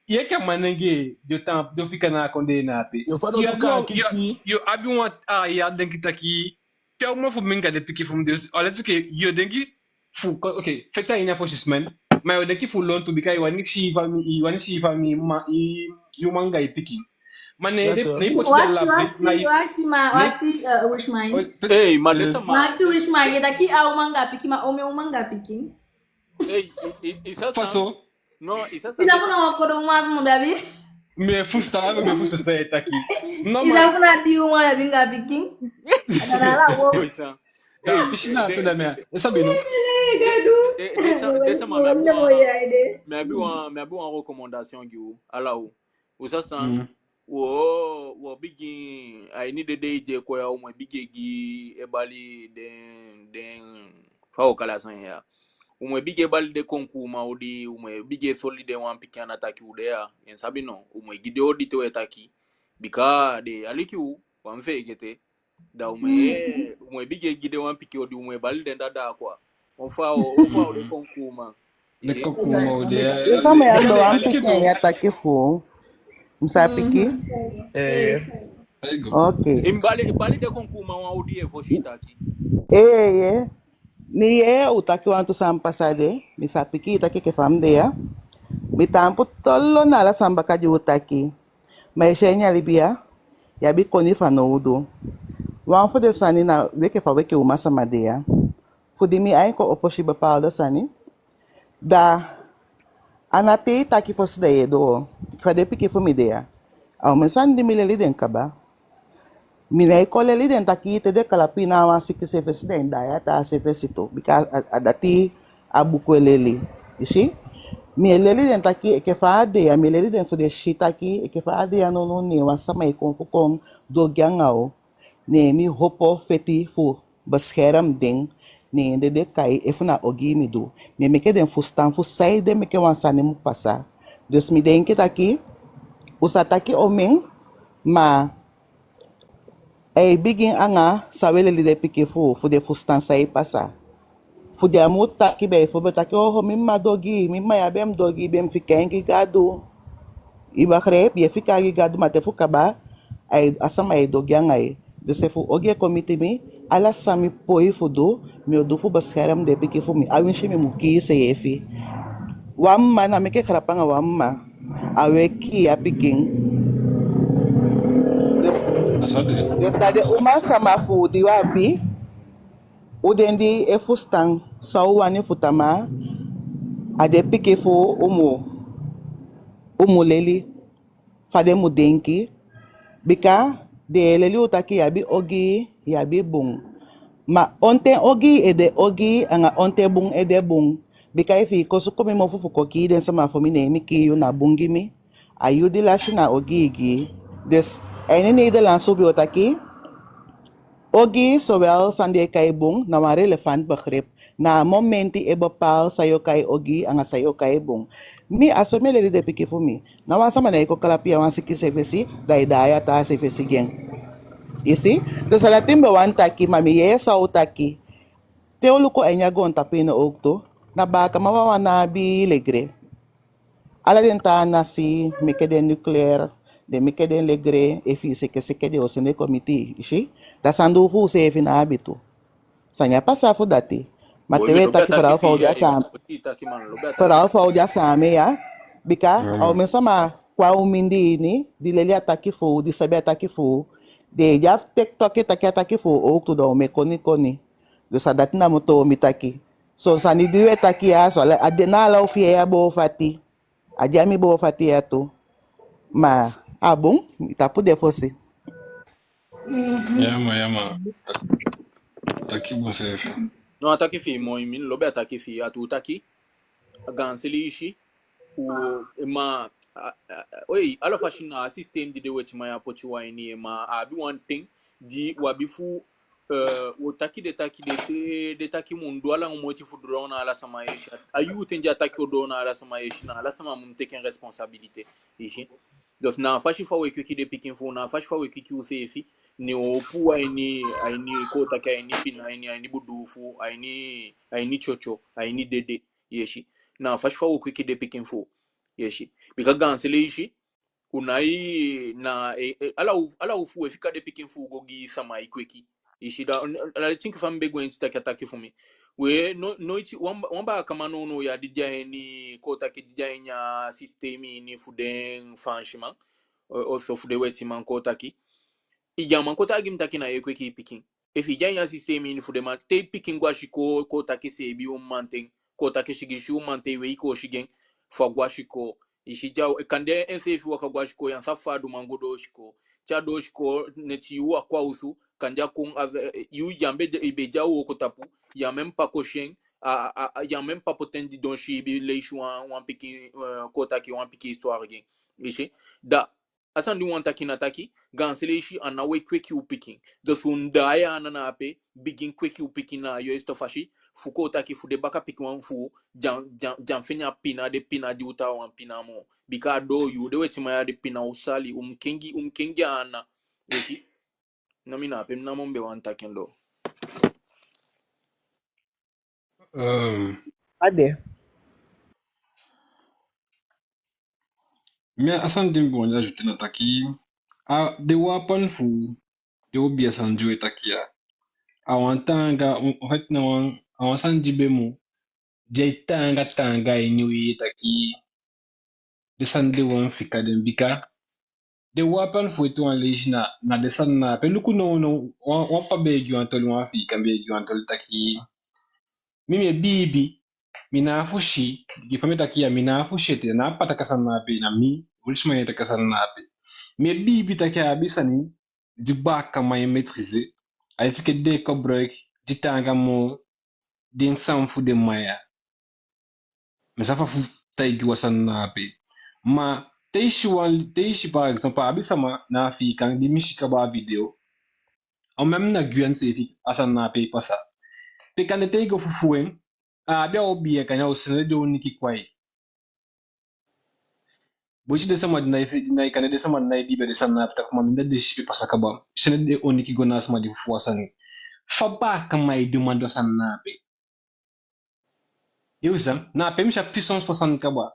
i enke manenge, den o tan, den o fika na a kondee na ape. Yo, fa den o du kaa kisi. Yo abi wan, ah, ya, denki taki, pe a uman fu mi anga den pikin fu mi de, alors que yo denki fu, ok, feti a ini a fosi simen, ma yo denki fu lon tu, bika i wani si i famii, i wani si i famii, ma i, i uman anga i pikin. Ma ne, ne i poti den la, wakti, wakti, ma, wakti, eh, Wishman. Hey, ma den sama. Wakti, Wishman, ye taki a uman anga pikin, ma omen uman anga pikin. Hey, i, i, i sa san? No, i sa san? I sa fu na wan kodo uman sama be abi. Mi e fusutan, mi e fusutan san i e taki. No, i sa fu na dii uman be abi anga pikin. Ala wo. Hey, den, den, den sama, mi abi wan, mi abi wan recommandation gi u, ala u. U sa san, wo, wo bigin, a ini den dei di e kon ya, u mu e bigin e gi e bali den, den, fa wo kali a sani ya. U mu e bigin e bali den konkuuman odi, u mu e bigin e soi den wan pikin ana taki u de ya. I sabi no, u mu e gi den odi te u e taki. Bika den e aliki u, wan fegete. Da u mu e, u mu e bigin e gi den wan pikin odi, u mu e bali den dada quoi. On fa o, on fa o de kon kuma. Den kon kuma odi, eh. Sama ya be wan pikin ya taki fu. Mi sa piki? Eh, Ok. I mu bali, i mu bali den kon kuma wan odi e fosi taki. Eh, eh. Mi yee u taki wantu sani pasa de, mi sa piki i taki enke fa mi de ya. Mi taampu tolo na ala sani baka di u taki. Ma i si a ini a libi ya, i abi koni fanowdu. Wan fu den sani na wi enke fa wi enke uman sama de ya. Fu di mi ain kon opo si bepaalde sani, da a ná te i taki fosi da i e doo. Fa den pikin fu mi de ya, a omen sani di mi leli den kaba. Mi nái kon leli den taki te den kalapu i na a wan sikin se fesi, da i daai a taa se fesi tu. Bika a, a dati a buku e leli. I si? Mi e leli den taki enke fa a de ya, mi e leli den fu den si taki enke fa a de ya nownow, ne wan sama e kon fu kon du ogii anga u. Ne mi opo feti fu bescherm den. Ne den de kai efu na ogii mi du. Mi e meke den fusutan fu saide meke wan sani mu pasa. Dus mi denki taki u sa taki omen, ma ai bigin anga san u e leli den pikin fu u, fu den fusutan san e pasa. Fu den á mu taki bijvoorbeeld taki: "Oh, mi mma du ogii, mi mma ya be mu du ogii, be mu fika en gi Gadu." I begrijp, i e fika en gi Gadu, ma te fu kaba, ai, a sama e du ogii anga i. Dus efu ogii e kon miti mi, ala san mi poi fu du, mi o du fu bescherm den pikin fu mi. Awinsi mi mu kii seefi. Wan mma, ná meke grap anga wan mma, a weki a pikin. Dus, A so de. Dus na den uman sama fu u di u abi, u den di e fusutan san u wani fu tamaa, a den pikin fu u mu, u mu leli fa den mu denki. Bika den e leli u taki i abi ogii, i abi bun. Ma onten ogii e de ogii, anga onten bun e de bun. Bika efu i kon suku mi mofu fu kon kii den sama fu mi, ne mi kii yu, na bun gi mi. A yu di lasi na ogii gi. Dus a ini Nederlands u be o taki, ogii, zowel san den e kai bun, na wan relevant begrip. Na a momenti e bepaal san yu o kai ogii anga san yu o kai bun. Mi, a so mi e leli den pikin fu mi. Ná wan sama nái kon kalapu i a wan sikin se fesi, da i daai a taa se fesi gi en. I si? Dus a dati mi be wani taki, ma mi yee san u taki. Te u luku a ini a goontapu ini owktu, na baakaman wawan ná abi legre. Ala den taa nasi meke den nucleair, den meke den legre, efu i seke seke den o sende kon miti i, i si. Da san du fu u seefi ná abi tu. Sani á pasa fu dati. Ma te u e taki faraw fa u de a sama, faraw fa u de a sama ya. Bika a omen sama kon a u mindii ini, di leli a taki fu u, di sabi a taki fu u. Den di abi TikTok e taki a taki fu u owktu, da u mu e koni koni. Dus a dati namo toon mi taki. Son sani di u e taki ya so, a de na ala u fi en ya boo fati. A de a mi boo fati ya tu. Ma a bun, mi tapu de fosi. Ya man, ya man. Taki bun seefi. No, a taki fi i moi, mi lobi a taki fi i, a tuu taki. A gaanse leisi, u, ma, a, a, a, oi, ala fasi na a sistem di den wetiman ya poti u a ini, ma a abi wan ten di u abi fu, eh, u o taki den taki den te, den taki mu doo ala moiti fu doo na ala sama yesi. A yuu ten di a taki o doo na ala sama yesi, na ala sama mu teke en responsabilité. I si. Dus na a fasi fa u e kweki den pikin fu u, na a fasi fa u e kweki u seefi, ne u o puu u a ini, a ini kon taki a ini pina, a ini, a ini buduufu, a ini, a ini tyotyo, a ini dede. Yesi. Na a fasi fa u o kweki den pikin fu u. Yesi. Bika gaanse leisi, u nái, na, e, e, ala u, ala u fu u e fika den pikin fu u go gi sama e kweki. Yesi, da, ala den tinki fa mi be gwenti taki a taki fu mi. We, no, noiti, wan, wan baakaman nownow ya di de a ini, kon taki di de a ini a sistem ini fu den Faansiman, o, ofuso fu den wetiman kon taki. I á man kon taigi mi taki na yu e kweki i pikin. Efu i de a ini a sistem ini fu den man, te i pikin go a sikoo, kon taki seebi yuu mamanten, kon taki sigisi yuu mamanten, i wei kon sigi en fu a go a sikoo. I si, da kande enseefi waka go a sikoo, yu á sabi fa a du man go doo sikoo. Te a doo sikoo, neti yuu a kon a osu, kande a kon a, yu, yu á be de, i be de a wooko tapu, yu á même pas kon si en, a, a, a, yu á même pas poti en didon siibi leisi wan, wan pikin, eh, kon taki wan pikin histoire gi en. I si, da a sani di u wani taki na taki, gaanse leisi a ná u e kweki u pikin. Dus u mu daai ana na ape, bigin kweki u pikin na a yoisti fasi, fu kon taki fu den baka pikin wan fu u, den á, den á, den á fende a pina, den pina di u taawan pina moo. Bika a doo yuu, den wetiman ya den pina u sali, u mu kengi, u mu kengi ana. I si. No, mi na ape, mi namo mi be wani taki en lo. Ehm, A de. Mi a sani di mi be wani ajouter na taki, a den wapen fu den obiya sani di we taki ya, a wan taanga, en fait, na wan, a wan sani di be mu, di ai taanga taanga a ini wi, taki den sani di we fika den, bika den wapen fu ete wan leisi na, na den sani na ape. Luku nownow, wan, wan ppa be e gi wan toli, wan Afiikan be e gi wan toli taki, mi, mi e biibi, mi ná a fu si, gi fa mi e taki ya, mi ná a fu si ete, na a ppa taki a sani na ape, na mi, Richman, e taki a sani na ape. Mi e biibi taki a abi sani di baakaman e maîtriser, a leti enke den koboloiki di taanga moo den sani fu den man ya. Mi sa fa fu taigi wan sani na ape. Ma te i si wan, te i si, par exemple, a abi sama na Afiikan di mi si kaba a video. Au même na Guyane seefi a sani na ape e pasa. Pe kande te i go fufuu en, a abi a obiya, kande a o sende den oniki kon a i. Boiti den sama di nái fe-, di nái, kande den sama di nái biibi a den sani na ape, taki ma mi, da den si pe pasa kaba, sende den oniki go na a sama di fufuu a sani. Fa baakaman e du man du a sani na ape? Yu si, na ape mi si a puissance fu a sani kaba.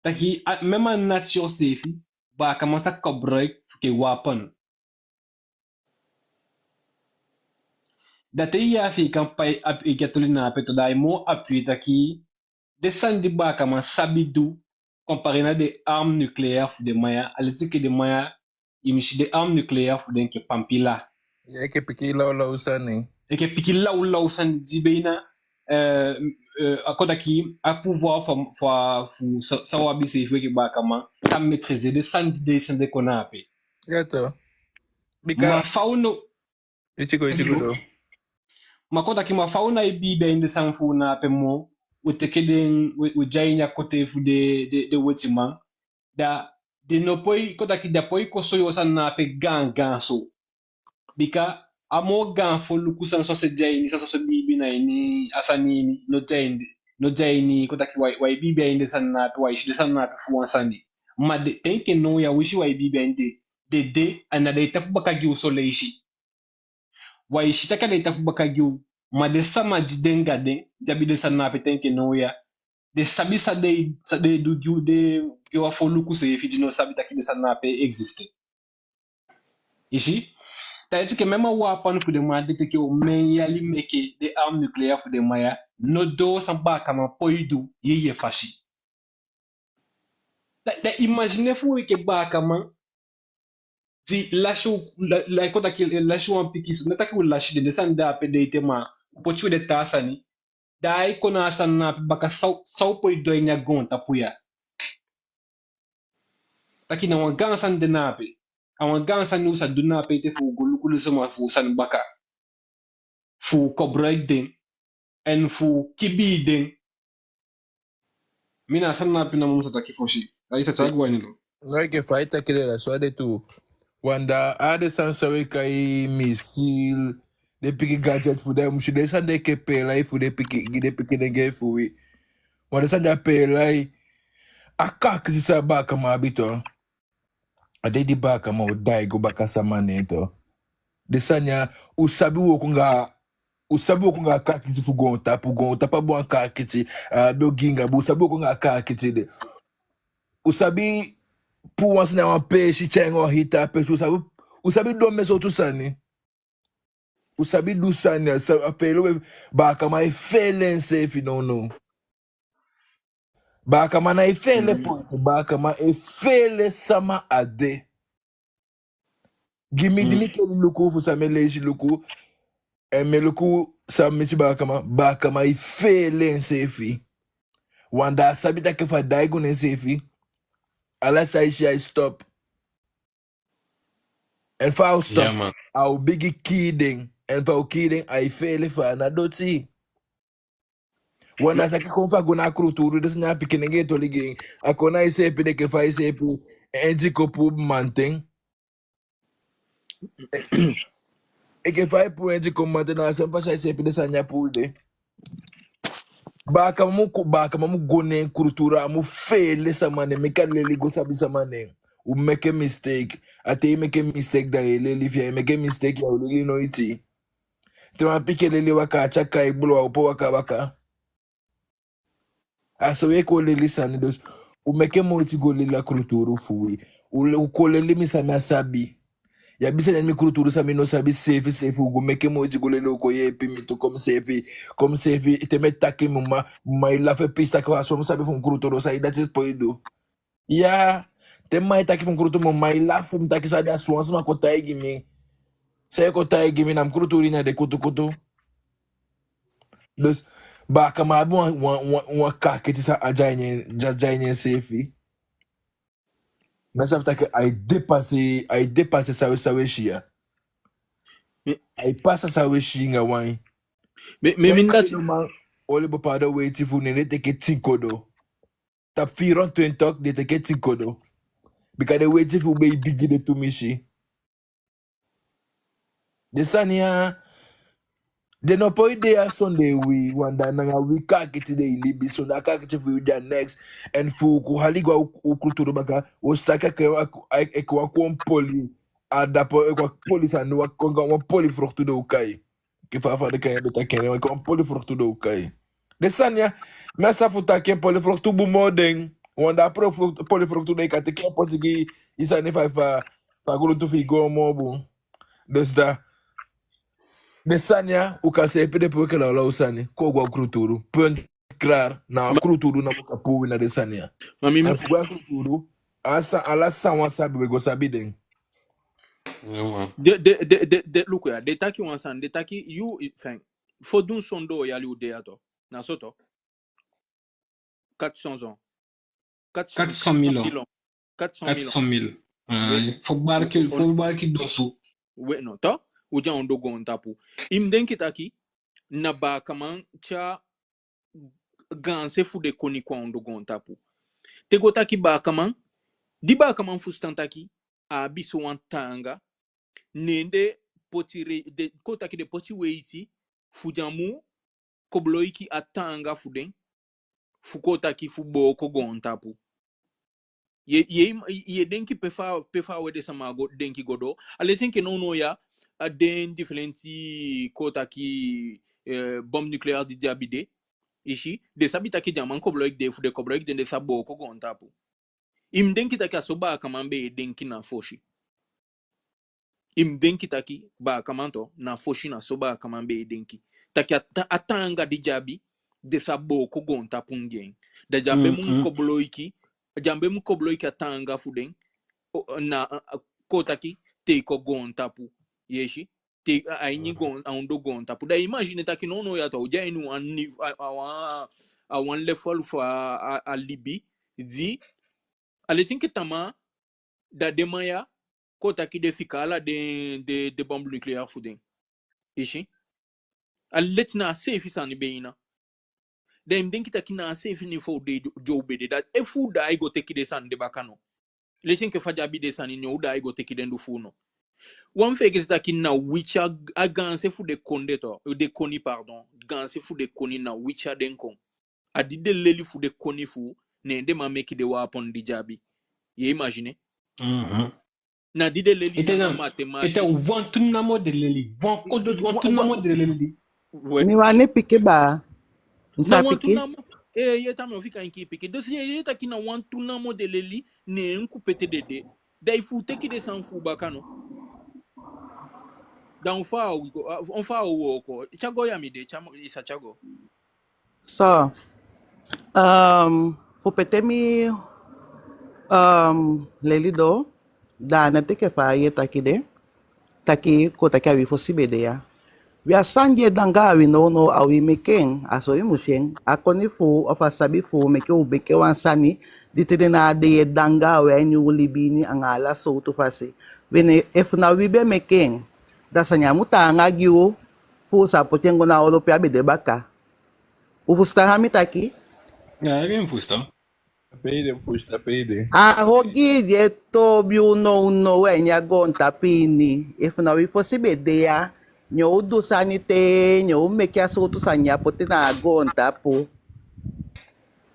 Taki a, même a nature seefi, baakaman sa koboloiki fu enke wapen. Da te i yee Afiikan ppa e ap-, e gi a toli na ape tu, da ai moo appuyer taki den sani di baakaman sabi du, comparé na den arme nucléaire fu den man ya, a leti enke den man ya, i mu si den arme nucléaire fu den enke pampila. Ya, enke pikin lawlaw sani. Enke pikin lawlaw sani di be na, eh, eh, a kon taki a pouvoir fu, fu, fu sa, san u abi seefi enke baakaman, kan maîtriser den sani di den e sende kon na ape. Ya tu. Ma Bika, fa u no, i tiko, i tiko do. Ma kon taki, ma fa u nái biibi a ini den sani fu u na ape moo, u teke den, u, u de a ini a kote fu den, den, den wetiman. Da den no poi, kon taki, da poi kon soi u a sani na ape gaan gaan so. Bika a moo gaan foluku sani soso de a ini, san soso biibi na ini a sani ini, no de a ini, no de a ini, kon taki, wai, wai biibi a ini den sani na ape, wai si den sani na ape fu wan sani. Ma den, te enke now ya, wi si wai biibi a ini den, den de, a ná den e tapu baka gi u son leisi. Wai si taki a den e tapu baka gi u, ma den sama di de anga den, di abi den sani na ape te enke now ya, den sabi san den, san den e du gi u, den, gi u a foluku seefi di no sabi taki den sani na ape existe. I si? Da a leti enke même a wapen fu den man ya di teke omen yali meke, den arme nucléaire fu den man ya, no doo san baakaman poi du yeye fasi. Da, da imaginer fu u enke baakaman, di lasi u, la, la, kon taki, lasi wan pikinso, ná taki u lasi den, den sani de ape de ete, ma u poti u den taa sani. Da ai kon na a sani na ape baka, san u, san u poi du a ini a goontapu ya. Taki na wan gaan sani de na ape. A wan gaan sani u sa du na ape ete, fu u go luku den sama fu u sani baka, fu u koboloiki den, en fu u kibii den. Mi na a sani na ape namo mi sa taki fosi. A i sa tyai go a ini lo. No, enke fa i taki de, da so a de tu. Wan da a den sani san we kai missile, den pikin gadget fu den, mu si den sani de enke peelai fu den pikin, gi den pikinnengee fu wi. Wan den sani de a peelai, a kaakiti san baakaman abi tu. A dei di baakaman o daai go baka sama nen tu. Den sani ya, u sabi wooko anga, u sabi wooko anga a kaakiti fu goontapu, goontapu abi wan kaakiti, a abi ogii anga bun, u sabi wooko anga a kaakiti de. U sabi puu wan sani a wan peesi, tyai en go a wan hii taa peesi, u sabi, u sabi du omen sowtu sani. U sabi du sani, a sa-, a feele we, baakaman e feele enseefi nownow. Baakaman ná e feele poti, baakaman e feele sama a de. Gi mi, di mi keli luku fu san mi e leisi luku, en mi e luku san mi si, baakaman, baakaman e feele enseefi. Wan da a sabi taki efu a daai go na enseefi, ala san i si ai stop. En fa a o stop, a o bigin kii den. En fa a o kii den, ai feele fa a ná doti. Wan da a saki kon fu a go na a kulturu, den sani a pikinnengee toli gi en. A kon na iseepi de enke fa iseepi en diko puu mamanten. Enke fa i puu en diko mamanten, na a seefi fasi a iseepi den sani a puu de. Baakaman mu ku-, baakaman mu go na en kulturu, a mu feele sama nen, meke a leli go sabi sama nen. U meke mistake. A te i meke mistake da i e leli. Efi ya e meke mistake, ya o leli noiti. Te wan pikin e leli waka, a tyai kai, bulu, a opo waka baka. A so wi e kon leli sani. Dus u meke moiti go leli a kulturu fu wi. U le-, u kon leli mi san mi á sabi. Ya abi sani a ini mi kulturu san mi no sabi seefi seefi. U go meke moiti go leli, u kon yeepi mi tu. Kon mi seefi, kon mi seefi, te mi e taki, mi mma, mi mma e lafu e pisi taki: "Wa, so mi sabi fu mi kulturu, san i dati poi du?" Ya, te mi mma e taki fu mi kulturu, mi mma e lafu, mi taki: "San a de, a so wan sama kon taigi mi. San i kon taigi mi, na mi kulturu ini a de kutukutu." Dus baakaman abi wan, wan, wan, wan kaakiti san a de a ini en, de a, de a ini enseefi. Mi á sabi taki ai dépasser, ai dépasser san wi, san wi e si ya. Mi- Ai pasa san wi e si anga wan. Mi, mi, mi dati. Man, oli bepaalde weiti fu u, ne den teke tin kodo. Tapu vierentwintig, den teke tin kodo. Bika den weiti fu u be e bigi de tumisi. Den sani ya, den no poi de ya sondee wi, want da na anga wi kaakiti den e libi, sondee a kaakiti fu u de a niks. En fu u kon hali go a u, u kulturu baka, u o si taki enke wan, enke wan kon poli, a dapo, enke wan poli sani, wan kon, wan poli froktu den o kai. Enke fa, fa den kai en, be taki en, wan kon poli froktu den o kai. Den sani ya, mi á sa fu taki en, poli froktu bun moo den. Want da a poli froktu, poli froktu den, i kan teke en poti gi i sani fa, fa, fa guluntu fi i go moo bun. Dus da den sani ya, u kan seepi den poi enke lawlaw sani. Kon go a u kulturu. Punt. Klaar. Na a kulturu namo kan puu wi na den sani ya. Ma mi, en fu go a kulturu, a sa-, ala san wan sabi, wi go sabi den. Ya, man. Den, den, den, den, den, luku ya, den taki wan sani, den taki yu, enfin, fo dun sondoo yali u de ya tu. Na so tu. Quatre cents ans. Quatre cents mille ans. Quatre cent mille ans. Quatre cent mille ans. Quatre cent mille. Ah, oui. Fo barki, fo barki dosu. We no, tu. U de a ondoo goontapu. I mu denki taki, na baakaman tyai gaanse fu den koni kon a ondoo goontapu. Te go taki baakaman, di baakaman fusutan taki a abi sowan taanga, ne den poti re-, den, kon taki den poti weiti fu den á mu koboloiki a taanga fu den, fu kon taki fu booko goontapu. Ye, ye, ye denki pe fa, pe fa we den sama go denki go doo. A leti enke nownow ya, a den difelenti kon taki, eh, bombe nucléaire di den abi de. I si, den sabi taki den á man koboloiki den, fu den koboloiki den, den sa booko goontapu. I mu denki taki a so baakaman be e denki na fosi. I mu denki taki baakaman tu, na fosi na so baakaman be e denki. Taki a ta-, a taanga di den abi, den sa booko goontapu anga en. Da den á be mu koboloiki, den á be mu koboloiki a taanga fu den, o, na, a, a, kon taki, te i kon goontapu. Ye si? Te a, a ini goon-, a ondoo goontapu. Da imagine taki nownow ya tu, u de a ini wan ni-, a, a wan, a wan level fu a, a, a libi, di, a leti enke tamaa, da den man ya, kon taki den fika ala den, den, den bombe nucléaire fu den. I si? A leti na a seefi sani be ini. Da i mu denki taki na a seefi niveau de, di u be de. Da efu u daai go teki den sani de baka no. Leti enke fa den abi den sani, ne u daai go teki den du fu u no. Wan feegete taki na wi tyai a gaanse fu den koni de tu, den koni, pardon, gaanse fu den koni na wi tyai den kon. A di den leli fu den koni fu u, ne den man meki den wapen di den abi. Ye imagine? Mhm. Na di den leli ete san na, na mathématique. Ete wantu namo den leli. Wan kodo, wantu namo den leli. We. Mi wani piki baa. Mi sa piki. Na wantu namo, eh, ye, ta mi o fika enke i piki. Dus ye, ye taki na wantu namo den leli, ne enke pe te den de. Da efu u teki den sani fu u baka no. Da on fa u go, on fa u wooko. Tya go ya mi de, tya mo, i sa tya go. So, um, fu pe te mi, um, leli doo, da a ná teke fa ye taki de, taki, kon taki a wi fosi be de ya. We, a sani di e dangaa wi nownow, a wi meke en, a so i mu si en, a koni fu u, ofu a sabi fu u, meke u meke wan sani, di te den na a dei e dangaa wi a ini u libi ini anga ala sowtu fasi. We, ne, efu na wi be meke en, da sani á mu taanga gi u, fu u sa poti en go na a olo pe a be de baka. U fusutan san mi taki? Ya, mi fusutan. Pe i de, fusutan, pe i de. A ogii di e toobi u nownow a ini a goontapu ini. Efu na wi fosi be de ya, ne u du sani te, ne u meke a sowtu sani ya poti na a goontapu.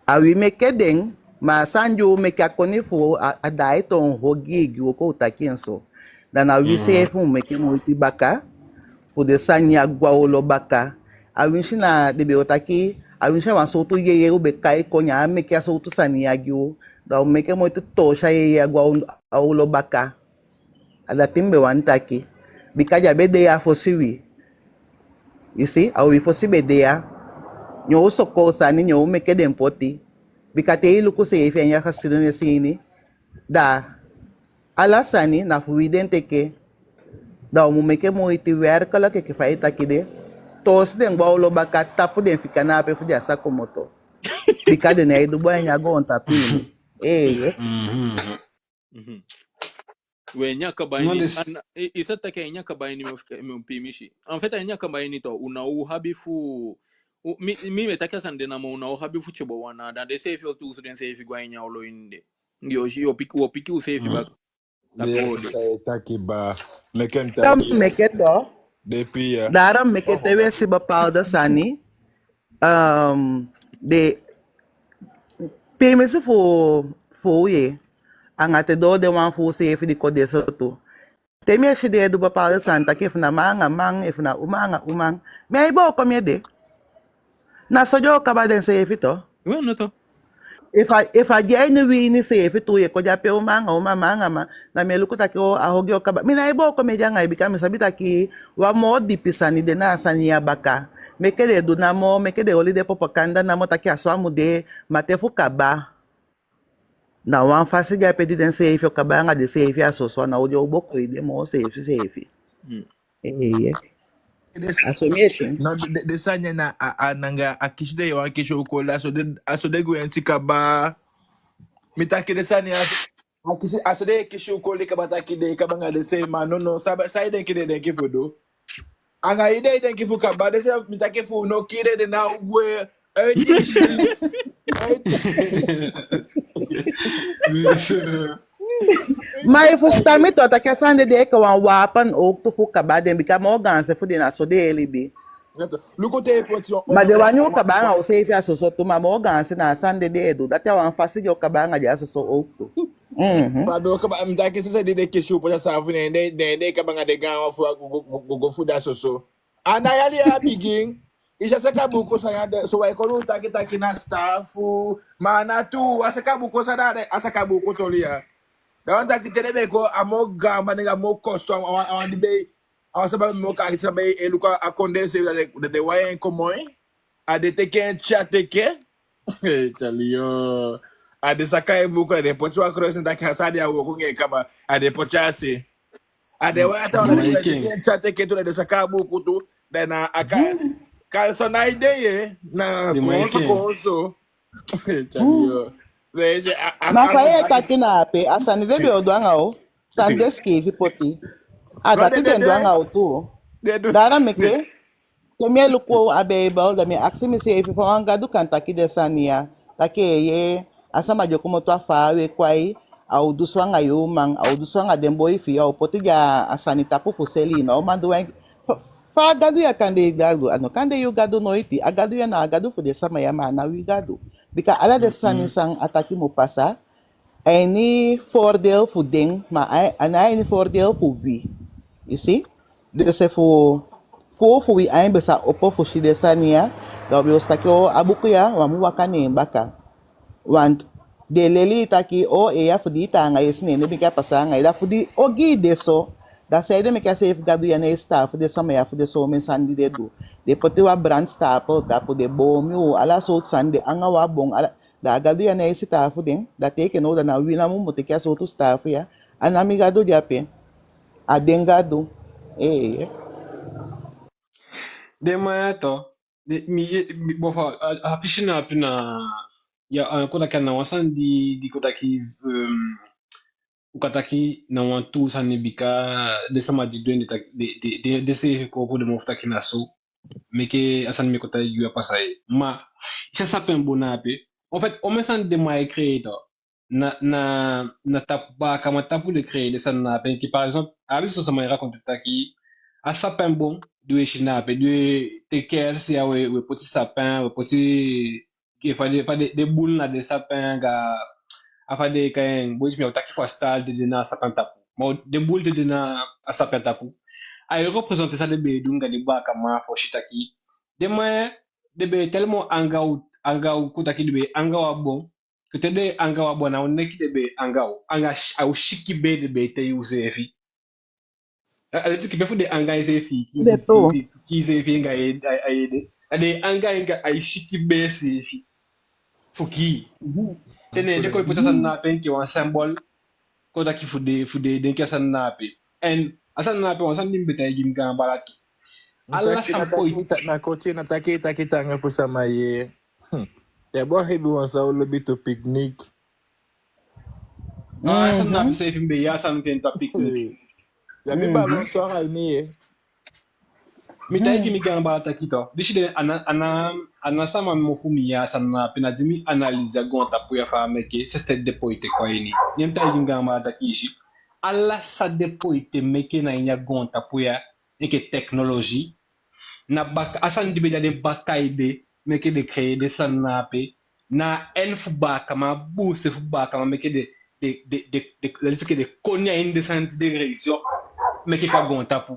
A wi meke den, Ma a sani di u meke a koni fu u, a, a daai toon ogii gi u, kon u taki en so. Da na wi seefi mu meke moiti baka fu den sani ya go a olo baka. Awinsi na den be o taki, awinsi a wan sowtu yeye u be kai kon, ne a meke a sowtu sani ya gi u. Da u meke moiti toosi a yeye ya go a olo baka. A dati mi be wani taki. Bika den á be de ya fosi wi. I si, a wi fosi be de ya. Ne u soko u sani, ne u meke den poti. Bika te i luku seefi a ini a geschiedenis ini, da ala sani na fu wi den teke. Da u mu meke moiti werkelijk enke fa i taki de. Toosi den go a olo baka, tapu den fika na ape fu den á sa komoto. Bika den nái du bun a ini a goontapu ini. Ee. We, a ini a kaba ini, i sa taki a ini a kaba ini, mi o piimisi. En fait, a ini a kaba ini tu, u ná o abi fu, mi, mi be taki a sani de namo, u ná o abi fu tyobo wan na, da den seefi o tuusu den seefi go a ini a olo ini de. Yo, yo piki, wo piki u seefi baka. Yes, sa e taki baa. Meke mi taki. Meke tu. Daarom meke te we si bepaalde sani, um, de, piimisi fu, fu u ye, anga te doo den wan fu u seefi di kon de so tu. Te mi e si den e du bepaalde sani, taki efu na man anga man, efu na uman anga uman, mi á e booko mi ede. Na so den o kaba denseefi tu. We, no tu. Efu a, efu a de a ini wi ini seefi tu, ye kon de ape uman anga uman, man anga man, na mi e luku taki o, a ogii o kaba. Mi ná e booko mi ede anga yu, bika mi sabi taki wan moo dipi sani de na a sani ya baka. Meke den du namo, meke den oli den propaganda namo taki a so a mu de, ma te fu kaba, na wan fasi de ape di denseefi o kaba anga denseefi a soso, a ná o de o booko ede moo seefi seefi. Eeye. A so mi e si. No, den, den sani ya na a, a nanga a kisi den yu wani kisi u koli, a so den, a so den gwenti kaba. Mi taki den sani ya, a kisi, a so den e kisi u koli kaba, taki den e kaba anga den seefi man. No, no, sa, san i denki den e denki fu du? Anga i den e denki fu kaba, den seefi, mi taki fu u no kii den, den ná o gwe. Ma i fusutan mi tu, taki a sani de de enke wan wapen ook tu fu kaba den, bika moo gaanse fu den na so den e libi. Ma den wani u kaba anga useefi a soso tu, ma moo gaanse na a sani de den e du. Dati a wan fasi di o kaba anga den a soso ook tu. Mhm. Ma den o kaba, mi taki sisa di den kisi u poti a saafu, ne den, den, den kaba anga den gaan wan fu a go, go, go, go fu den a soso. A na yali ya a bigin. I si a saka buku san ya de, so wi e kon u taki taki na sitaafu. Ma a ná tuu, a saka buku san da, a saka buku toli ya. Da wan taki te den be kon, a moo gaan manenge, a moo kosto, a wan, a wan di be, a wan sama be moo kaakiti, sama be e luku a kondee seefi, da den, da den wai en kon moi. A den teke en tyateke. Tyali yo. A den saka en buku, a den poti wan krosi, ne taki a sani de a wooko anga en kaba. A den poti a se. A den wai a taa wan, a den teke en tyateke tu, a den saka a buku tu, da na a ka, kalson na i de ye, na koonso, koonso. Tyali yo. Ma fa ye taki na ape, a sani den be o du anga u, sani den sikiifi poti. A dati den du anga u tu. Daarom meke, te mi e luku a Beibel, da mi e akisi miseefi fa wan gadu kan taki den sani ya. Taki eeye, a sama di o komoto a faawe kon a i, a o du so anga yu uman, a o du so anga den boi fi yu, a o poti den a sani tapu fu seli, i ná o man du wan. Fa, fa a gadu ya kan de i gadu? A no kan de yu gadu noiti. A gadu ya na a gadu fu den sama ya, ma a ná wi gadu. Bika ala den sani san a taki mu pasa, a ini voordeel fu den, ma a, a ná a ini voordeel fu wi. I si? Dus efu, fu, fu wi ain be sa opo fu si den sani ya, da u be o si taki o, a buku ya, u á mu waka ne en baka. Want den leli i taki o, eya, fu di i taanga yesi ne en den meke a pasa anga i, da fu di ogii de so, da saide meke a seefi gadu ya ná e sitaafu den sama ya fu den somen sani di den du? Den poti wan brandstapel tapu, den boon u, ala sowtu sani, den anga u a bon, ala, da a gadu ya ná e sitaafu den, da te enke now da na wi namo mu teke a sowtu sitaafu ya. A ná mi gadu de ape. A den gadu. Ee. Den man ya tu, den, mi, mi, bon, fa, a, a pisi na ape na, ya, a kon taki a na wan sani di, di kon taki, um, u kan taki na wantu sani, bika den sama di du en, den taki, den, den, den, den seefi kon opo den mofu taki na so. Meke a sani mi e kon taki gi u a pasa ye. Ma, i si a sapin bon na ape. En fait, omen sani den man e créer tu. Na, na, na tapu, baakaman tapu den créer den sani na ape. Enke par exemple, a abi son sama e raconter taki, a sapin bon, di u e si na ape, di u e teke kersi ya, u e, u e poti sapin, u e poti ke fa den, fa den, den boule na den sapin anga, a fa den e kai en, boiti mi, a o taki fu a sitaali di de na a sapin tapu. Ma den boule di de na a sapin tapu, ai represente san den be e du anga den baakaman fosi taki. Den man ya, den be e tellement anga u, anga u kon taki den be e anga u a bon. Ke te den e anga u a bon, na u neki den be e anga u. Anga si-, a u sikin bee den be e tei u seefi. A, a leti enke pe fu den anga enseefi, kii, kii, kii enseefi anga e, a, a ede. A den anga, anga ai sikin bee seefi fu kii. Te ne den kon e poti a sani na ape enke wan symbole, kon taki fu den, fu den, den denki a sani na ape. En a sani na ape, wan sani di mi be taigi mi gaan baala tu. Ala san poi. Na koti, na taki, taki taanga fu sama yee. Hmm. Ya bo hebi wan san u lobi tu, picnic. A sani na ape seefi mi be yee a sani ten tu, a picnic. Ya mi ballon soi a ini ye. Mi taigi mi gaan baala taki tu. Disi de a ná, a ná, a ná sama mofu mi yee a sani na ape, na di mi analyser a goontapu ya fa a meke, sensi den poite kon a ini. Ne mi taigi mi gaan baala taki, i si, ala san den poite meke na ini a goontapu ya, enke technologie, na baka, a sani di be de a den baka ede, meke den créer den sani na ape, na en fu baakaman, buuse fu baakaman, meke den, den, den, den, den, den, den koni a ini den sani di den réussir meke kon a goontapu.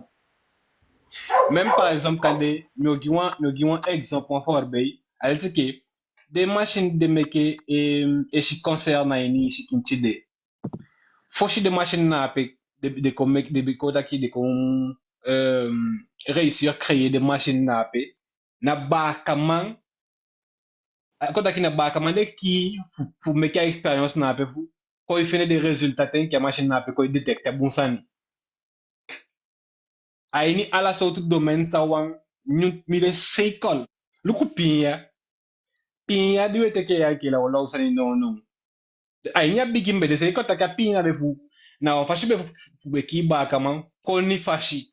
Même par exemple, kande, mi o gi wan, mi o gi wan exemple, wan voorbeeld, a leti enke den machine di den meke, eh, e si cancer na ini i sikin tide. Fosi den machine na ape, den, den kon meke, den be kon taki, den kon, eh, réussir créer den machine na ape, na baakaman, a kon taki na baakaman den kii fu, fu meke a expérience na ape fu kon e fende den résultat te enke a machine na ape kon e détecter a bun sani. A ini ala sowtu domaine san wan nyun, mi de seikol. Luku piin ya. Piin ya di we teke ya enke lawlaw sani nownow. A ini a bigin be de seikol taki a piin na be fu, na wan fasi be fu, fu, fu be kii baakaman, koni fasi.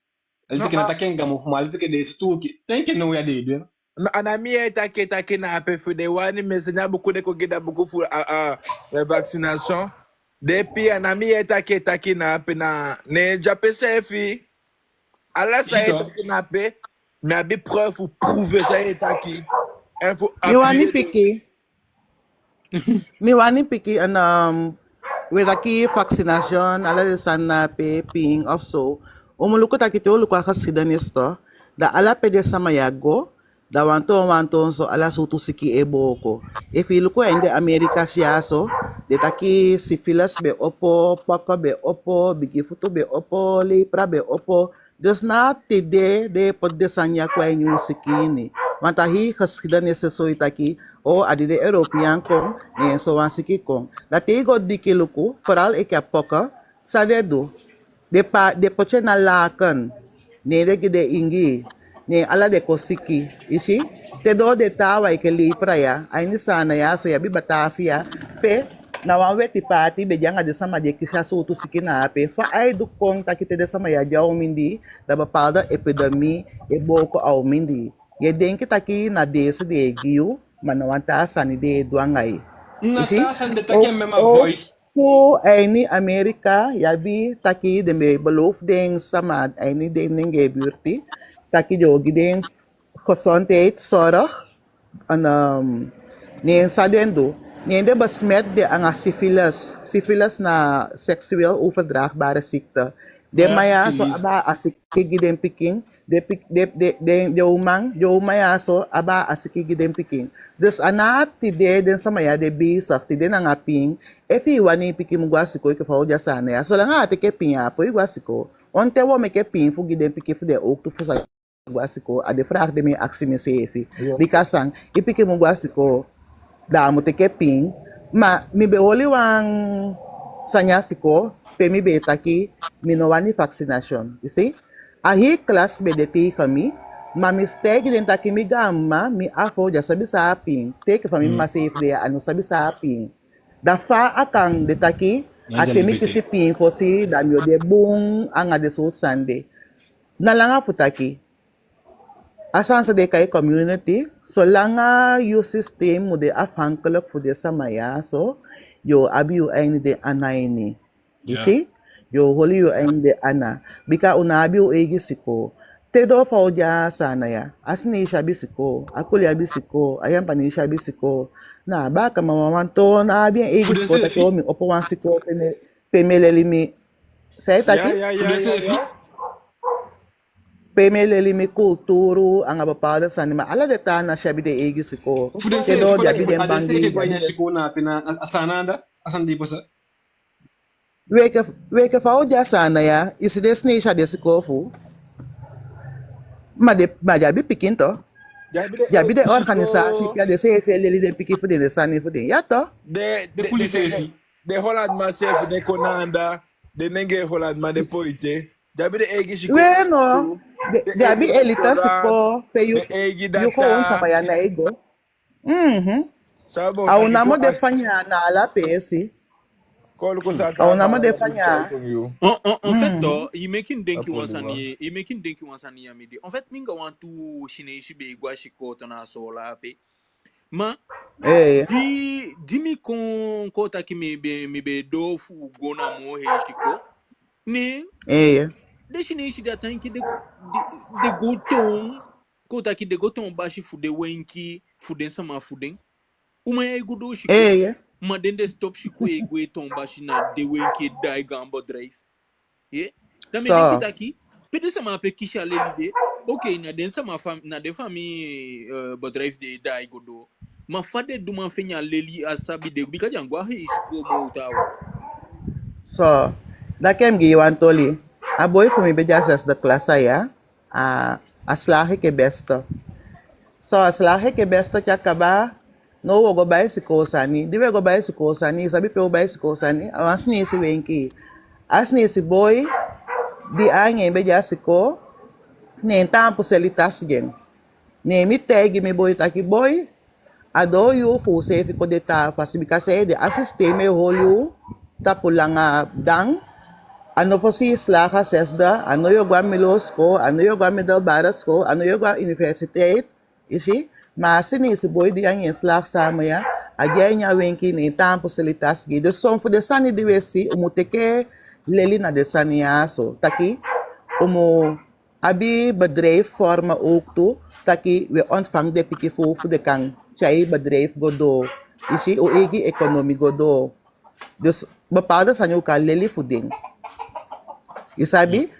A leti enke na taki en gaan mofu, ma a leti enke den e sutuuki. Te enke now ya den e du en. No, a ná mi yee taki, taki na ape fu den wani mi seni a buku, den kon gi den a buku fu a, a, a vaccination. Depuis a ná mi yee taki, taki na ape, na ne en de ape seefi. Ala san i e taki na ape, mi abi preuve fu prouver san i e taki. En fu appuyer. Mi wani piki. Mi wani piki, en, um, we taki vaccination, ala den sani na ape, piin of so. U mu luku taki te u luku a geschiedenis tu, da ala pe den sama ya go, da wantoon wantoon so ala sowtu siki e booko. Efi i luku a ini den Amerika ya so, den taki syphilis be opo, pokken be opo, bigi futu be opo, lepra be opo. Dus na tide den e poti den sani ya kon a ini u sikin ini. Want a hii geschiedenis e soi taki, o, a di den European kon, ne sowan siki kon. Da te i go diki luku, vooral enke a pokken, san den du? Den pa, den poti en na laken. Ne den gi den ingii. Ne ala den kon siki. I si? Te doo den taawan enke lepra ya, a ini Saanan ya so i abi Batavia, pe na wan weti paati be de anga den sama di e kisi a sowtu siki na ape. Fa ai du kon taki te den sama ya de a u mindii, da bepaalde epidemie e booko a u mindii? Ye denki taki na deesi den e gi yu, ma na wan taa sani den e du anga yu. I si? Tuu a ini Amerika, i abi taki den be beloof den sama a ini den nengee buurt taki den o gi den gezondheidszorg. En, ehm, ne san den du? Ne den besmet den anga syphilis. Syphilis na seksueel overdraagbare ziekte. Den man ya so abi a siki gi den pikin. Den pik-, den, den, den, den uman, den uman ya so abi a siki gi den pikin. Dus a ná tide den sama ya de bezig, tide nanga piin. Efi i wani i pikin mu go a sikoo enke fa u de a Saanan ya, solanga a teke piin a á poi go a sikoo. On ten u o meke piin fu gi den pikin fu den ook tu fu sa go a sikoo? A den vraag di mi e akisi miseefi. Bika san, i pikin mu go a sikoo, da a mu teke piin. Ma mi be holi wan sani a sikoo, pe mi be e taki mi no wani vaccination, i si. A hii klas be de tegen mi, ma mi si taigi den taki mi gaanmma, mi afo, di á sabi san a piin. Te enke fa mi mma seefi de ya, a no sabi san a piin. Da fa a kan de taki, a te mi kisi piin fosi, da mi o de bun anga den sowtu sani de. Na langa fu taki. A sani san den e kai community, solanga yu systeem mu de afhankelijk fu den sama ya so, yo abi yu a ini den ana ini. I si? Yo holi yu a ini den ana. Bika u ná abi u eigi sikoo. te doo fa u de a Saanan ya, a Sineisi abi sikoo, a Kuli abi sikoo, a Yampanesi abi sikoo. Na a baakaman wawan toon abi en eigi sikoo, taki: o, mi opo wan sikoo pe mi e, pe mi e leli mi, san i taki? Pe mi e leli mi kulturu anga bepaalde sani. Ma ala den taa nasi abi den eigi sikoo. Te doo den abi den bangi, den abi den sikoo na ape na a Saanan anda, a sani di pasa. We enke, we enke fa u de a Saanan ya, i si den Sineisi a den sikoo fu u. Ma den, ma den abi pikin tu. Den abi den organisasi pe a den seefi e leli den pikin fu den, den sani fu den. Ya tu. Den, den, den Holandman seefi, den kon na anda, den nenge Holandman, den poite. Den abi den eigi sikoo. We no, den, den abi elite sikoo pe yu, yu kon sama ya na e go. Mhm. A u namo de fanya na ala peesi. A u namo de fanya. En, en, en fait, i meke mi denki wan sani, i meke mi denki wan sani ya, mi de. En fait, mi anga wantu Sineisi be e go a sikoo tu na Soolan ape. Ma di, di mi kon, kon taki mi be, mi be doo fu go na moo hei sikoo. Ne den Sineisi de a tan enke den, den, den go toon, kon taki den go toon basi fu den wenki fu den sama fu den. Uman ya e go doo sikoo. Ma den de stop sikoo e go e toon basi, na den wenki e daai gaan bedrijf. Ye? Da mi e denki taki, pe den sama ape kisi a leli de. Oké, na den sama fam-, na den famii, eh, bedrijf den e daai go doo. Ma fa den du man fende a leli, a sabi de, bika den á go a hei sikoo moo taawan. So, da ke mi gi yu wan toli. A boi fu mi be de a zesde klas ya, a, a slaag enke beste. So, a slaag enke beste, te a kaba, now u o go bai sikoo sani. Di u e go bai sikoo sani, i sabi pe u bai sikoo sani? A wan Sineisi wenki. A Sineisi boi di anga en be de a sikoo, neen taampu seli tasi gi en. Ne mi taigi mi boi taki: boi, a doo yuu fu u seefi kon de taa fasi, bika saide? A sistema e holi u tapu langa. Dan a no fosi i slaag a zesde, a no yu o go a melo sikoo, a no yu o go a middelbare school, a no yu o go a universiteit. I si? Ma a Sineisi boi di anga en slaag sama ya, a de a ini a wenki, neen taampu seli tasi gi. Dus son fu den sani di u e si, u mu teke leli na den sani ya so. Taki u mu abi bedrijfsvormen ook tu, taki u e ontvang den pikin fu u, fu den kan tyai bedrijf go doo. I si? U eigi economie go doo. Dus bepaalde sani u kan leli fu den. I sabi?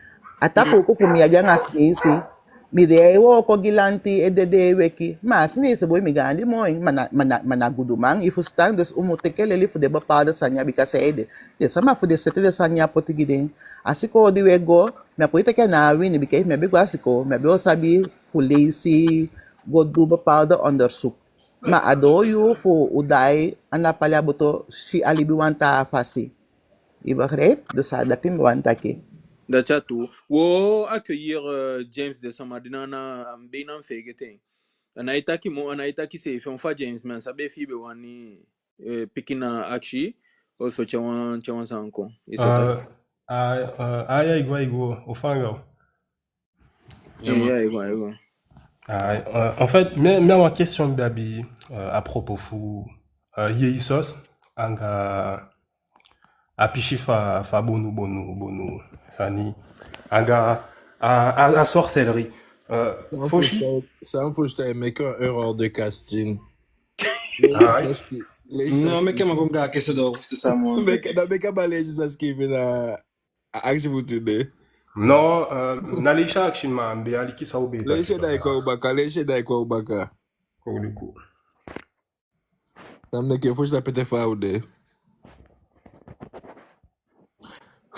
A takuuku fu mi ya de anga Sineisi. Mi de e wooko gi lanti, e dede e weki. Ma a Sineisi boi, mi gaandi moo en, ma na, ma na, ma na guduman, i fusutan? Dus u mu teke leli fu den bepaalde sani ya, bika saide? Den sama fu den seti den sani ya poti gi den. A sikoo di u e go, mi á poi taki a ná wini, bika efu mi á be go a sikoo, mi á be o sabi fu leisi, go du bepaalde onderzoek. Ma a doo yuu fu u daai a na pali a boto, si a libi wan taa fasi. I begrijp? Dus a dati mi wani taki. Dati a tuu. Wo accueillir, eh, James de, sama di na, na, mi be ná feegete en. A nái taki moo, a nái taki seefi. On fa James, mi á sabi efi i be wani, eh, piki na akisi, ofuso tyai wan, tyai wan sani kon. I sa taki. Ah, ah, ah, ya, i go, i go, o fanga o. Ya, ya, i go, i go. Ah, euh, en fait, mi, mi a wan question mi be abi, euh, à propos fu, euh, Yesus anga a pisi fu a, fu a bonu, bonu, bonu sani. Anga a, a, a sorcellerie. Euh, fosi. San fusutan, san fusutan, i meke wan erreur de casting. Ah, oui. No, meke mi go anga a question doo, fusutan, sama. Meke, no, meke mi leisi san skiifi na a akisi fu tide. No, euh, na leisi a akisi, ma mi be aliki san u be taki. Leisi en, da i kon baka, leisi en, da i kon baka. Kon luku. Na mi denki fosi, na pete fa u de.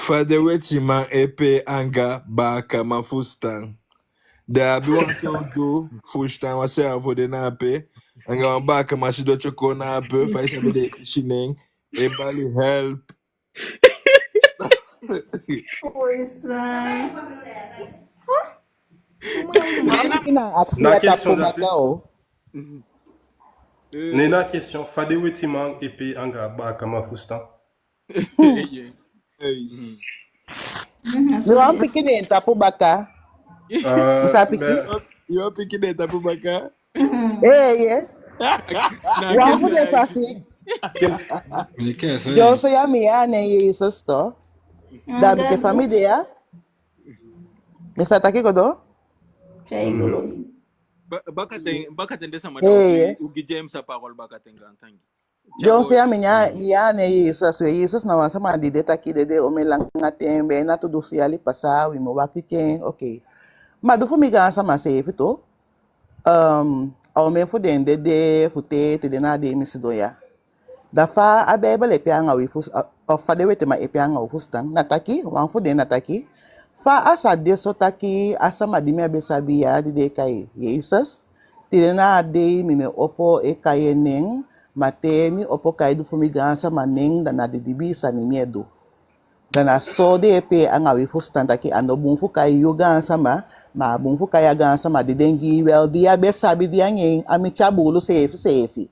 Fa den wetiman e pee anga baakaman fusutan. Den abi wan sowtu fusutan, wan cerveau de na ape. Anga wan baakaman sidon tyoko na ape, fa i sabi den e pisi nen, e bali help. Fusutan. Na question na ape. Ne na question, fa den wetiman e pee anga baakaman fusutan. Hey. Mi wani piki den tapu baka. Euh, mi sa piki. Yo, piki den tapu baka. Eh, ye. Wan fu den fasi. Yo, so ya mi ya nen Yesus tu. Da mi ke famii de ya. Mi sa taki go doo. Kei, mhm, lolo ini. Ba-, bakaten, bakaten den sama, eh, da u gi, u gi James a parole bakaten, gaantangi. Dyonson ya mi nyan, mi nyan ne Jesus, we Jesus na wan sama di de taki dede omen langa ten, be na tu dunsu yali pasa, wi mu wakiti en, oké. Ma du fu mi gaansama seefi tu, um, a omen fu den dede fu te, tide na a dei mi sidon ya. Da fa a Beibel e pee anga wi fus-, a, a fa den wetiman e pee anga u fusutan, na taki, wan fu den na taki, fa a sa de so taki, a sama di mi á be sabi ya, di den e kai Jesus, tide na a dei mi mu opo e kai en nen, ma te mi opo kai du fu mi gaansama nen, da na didibii sani mi e du. Da na so den e pee anga wi fusutan taki a no bun fu kai yu gaansama, ma a bun fu kai a gaansama di den gi i, wel, di i á be sabi, di anga en á miti a buulu seefi seefi.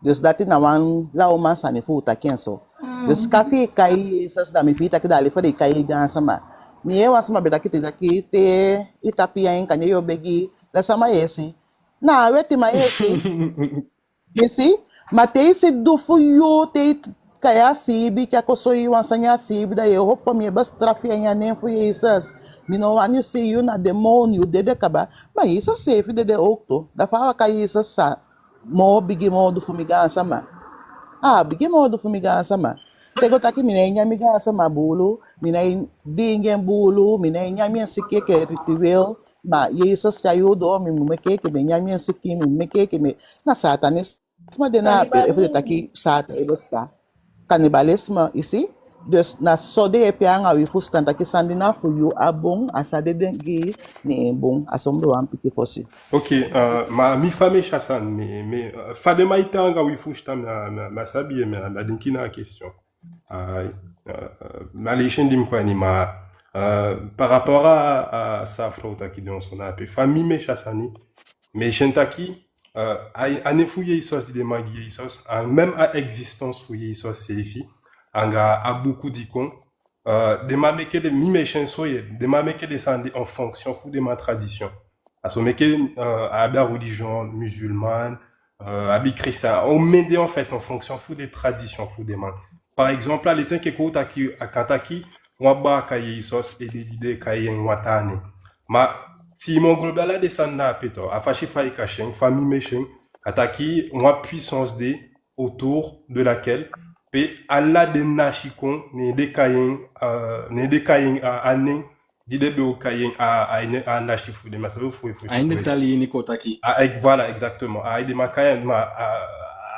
Dus dati na wan lawman sani fu u taki en so. Mm. Dus ka fi i kai Jesus, da mi fii taki da a leti fu den e kai i gaansama. Mi yee wan sama be taki te, taki te i tapu ya en, kande yu o begi, da sama yu e si? Na a wetiman yu e si. I si? Ma te i si du fu yu, te i kai a siibi, te a kon soi i wan sani a siibi, da yu e opo, mi e bestrafu yu a ini a nen fu Jesus. Mi no wani si yu, na demon, yu dede kaba. Ma Jesus seefi dede ook tu. Da fa a waka Jesus sa moo bigi moo du fu mi gaansama. A bigi moo du fu mi gaansama. Te go taki mi nái nyan mi gaansama buulu, mi nái diingi en buulu, mi nái nyan mi en sikin enke ritueel, ma Jesus tyai u doo, mi mu meke enke mi e nyan mi en sikin, mi mu meke enke mi e, na satanisme de na ape, efu den taki Satan e bestaan. Cannibalisme, i si? Dus na so den e pee anga wi fusutan taki san di na fu yu á bun, a san den gi i, ne en bun. A so mi be wani piki fosi. Oké, eh, ma mi fa mi e si a sani, mi, mi, eh, fa den man e pee anga wi fusutan, mi á, mi á, mi á sabi, mi á, mi á denki na a question. Ah, eh, eh, mi á leisi en di mi kon a ini, ma, eh, par rapport à, à san a frow taki dyonson na ape, fa mi, mi e si a sani, mi e si en taki, eh, a, a nen fu Jesus di den man gi Jesus, a même a existence fu Jesus seefi, anga a buku di kon, eh, den man meke den, mi, mi e si en so ye, den man meke den sani en fonction fu den man tradition. A so meke, eh, a abi a religion musulmane, eh, a abi chrétien, omen de en fait en fonction fu den tradition fu den man. Par exemple, a leti enke kon u taki, a kan taki wan baaka Jesus e de di den e kai en wan taa nen. Ma fi i moo go lobi ala den sani na ape tu, a fasi fa i kan si en, fa mi, mi e si en, a taki wan puissance de autour de laquelle pe ala den nasi kon, ne den kai en, eh, ne den kai en a, a nen di den be o kai en a, a, a nasi fu den, mi á sabi fu, fu, a ini den tali ini kon taki. Ah, ex-, voilà, exactement. A den man kai en, ma, a,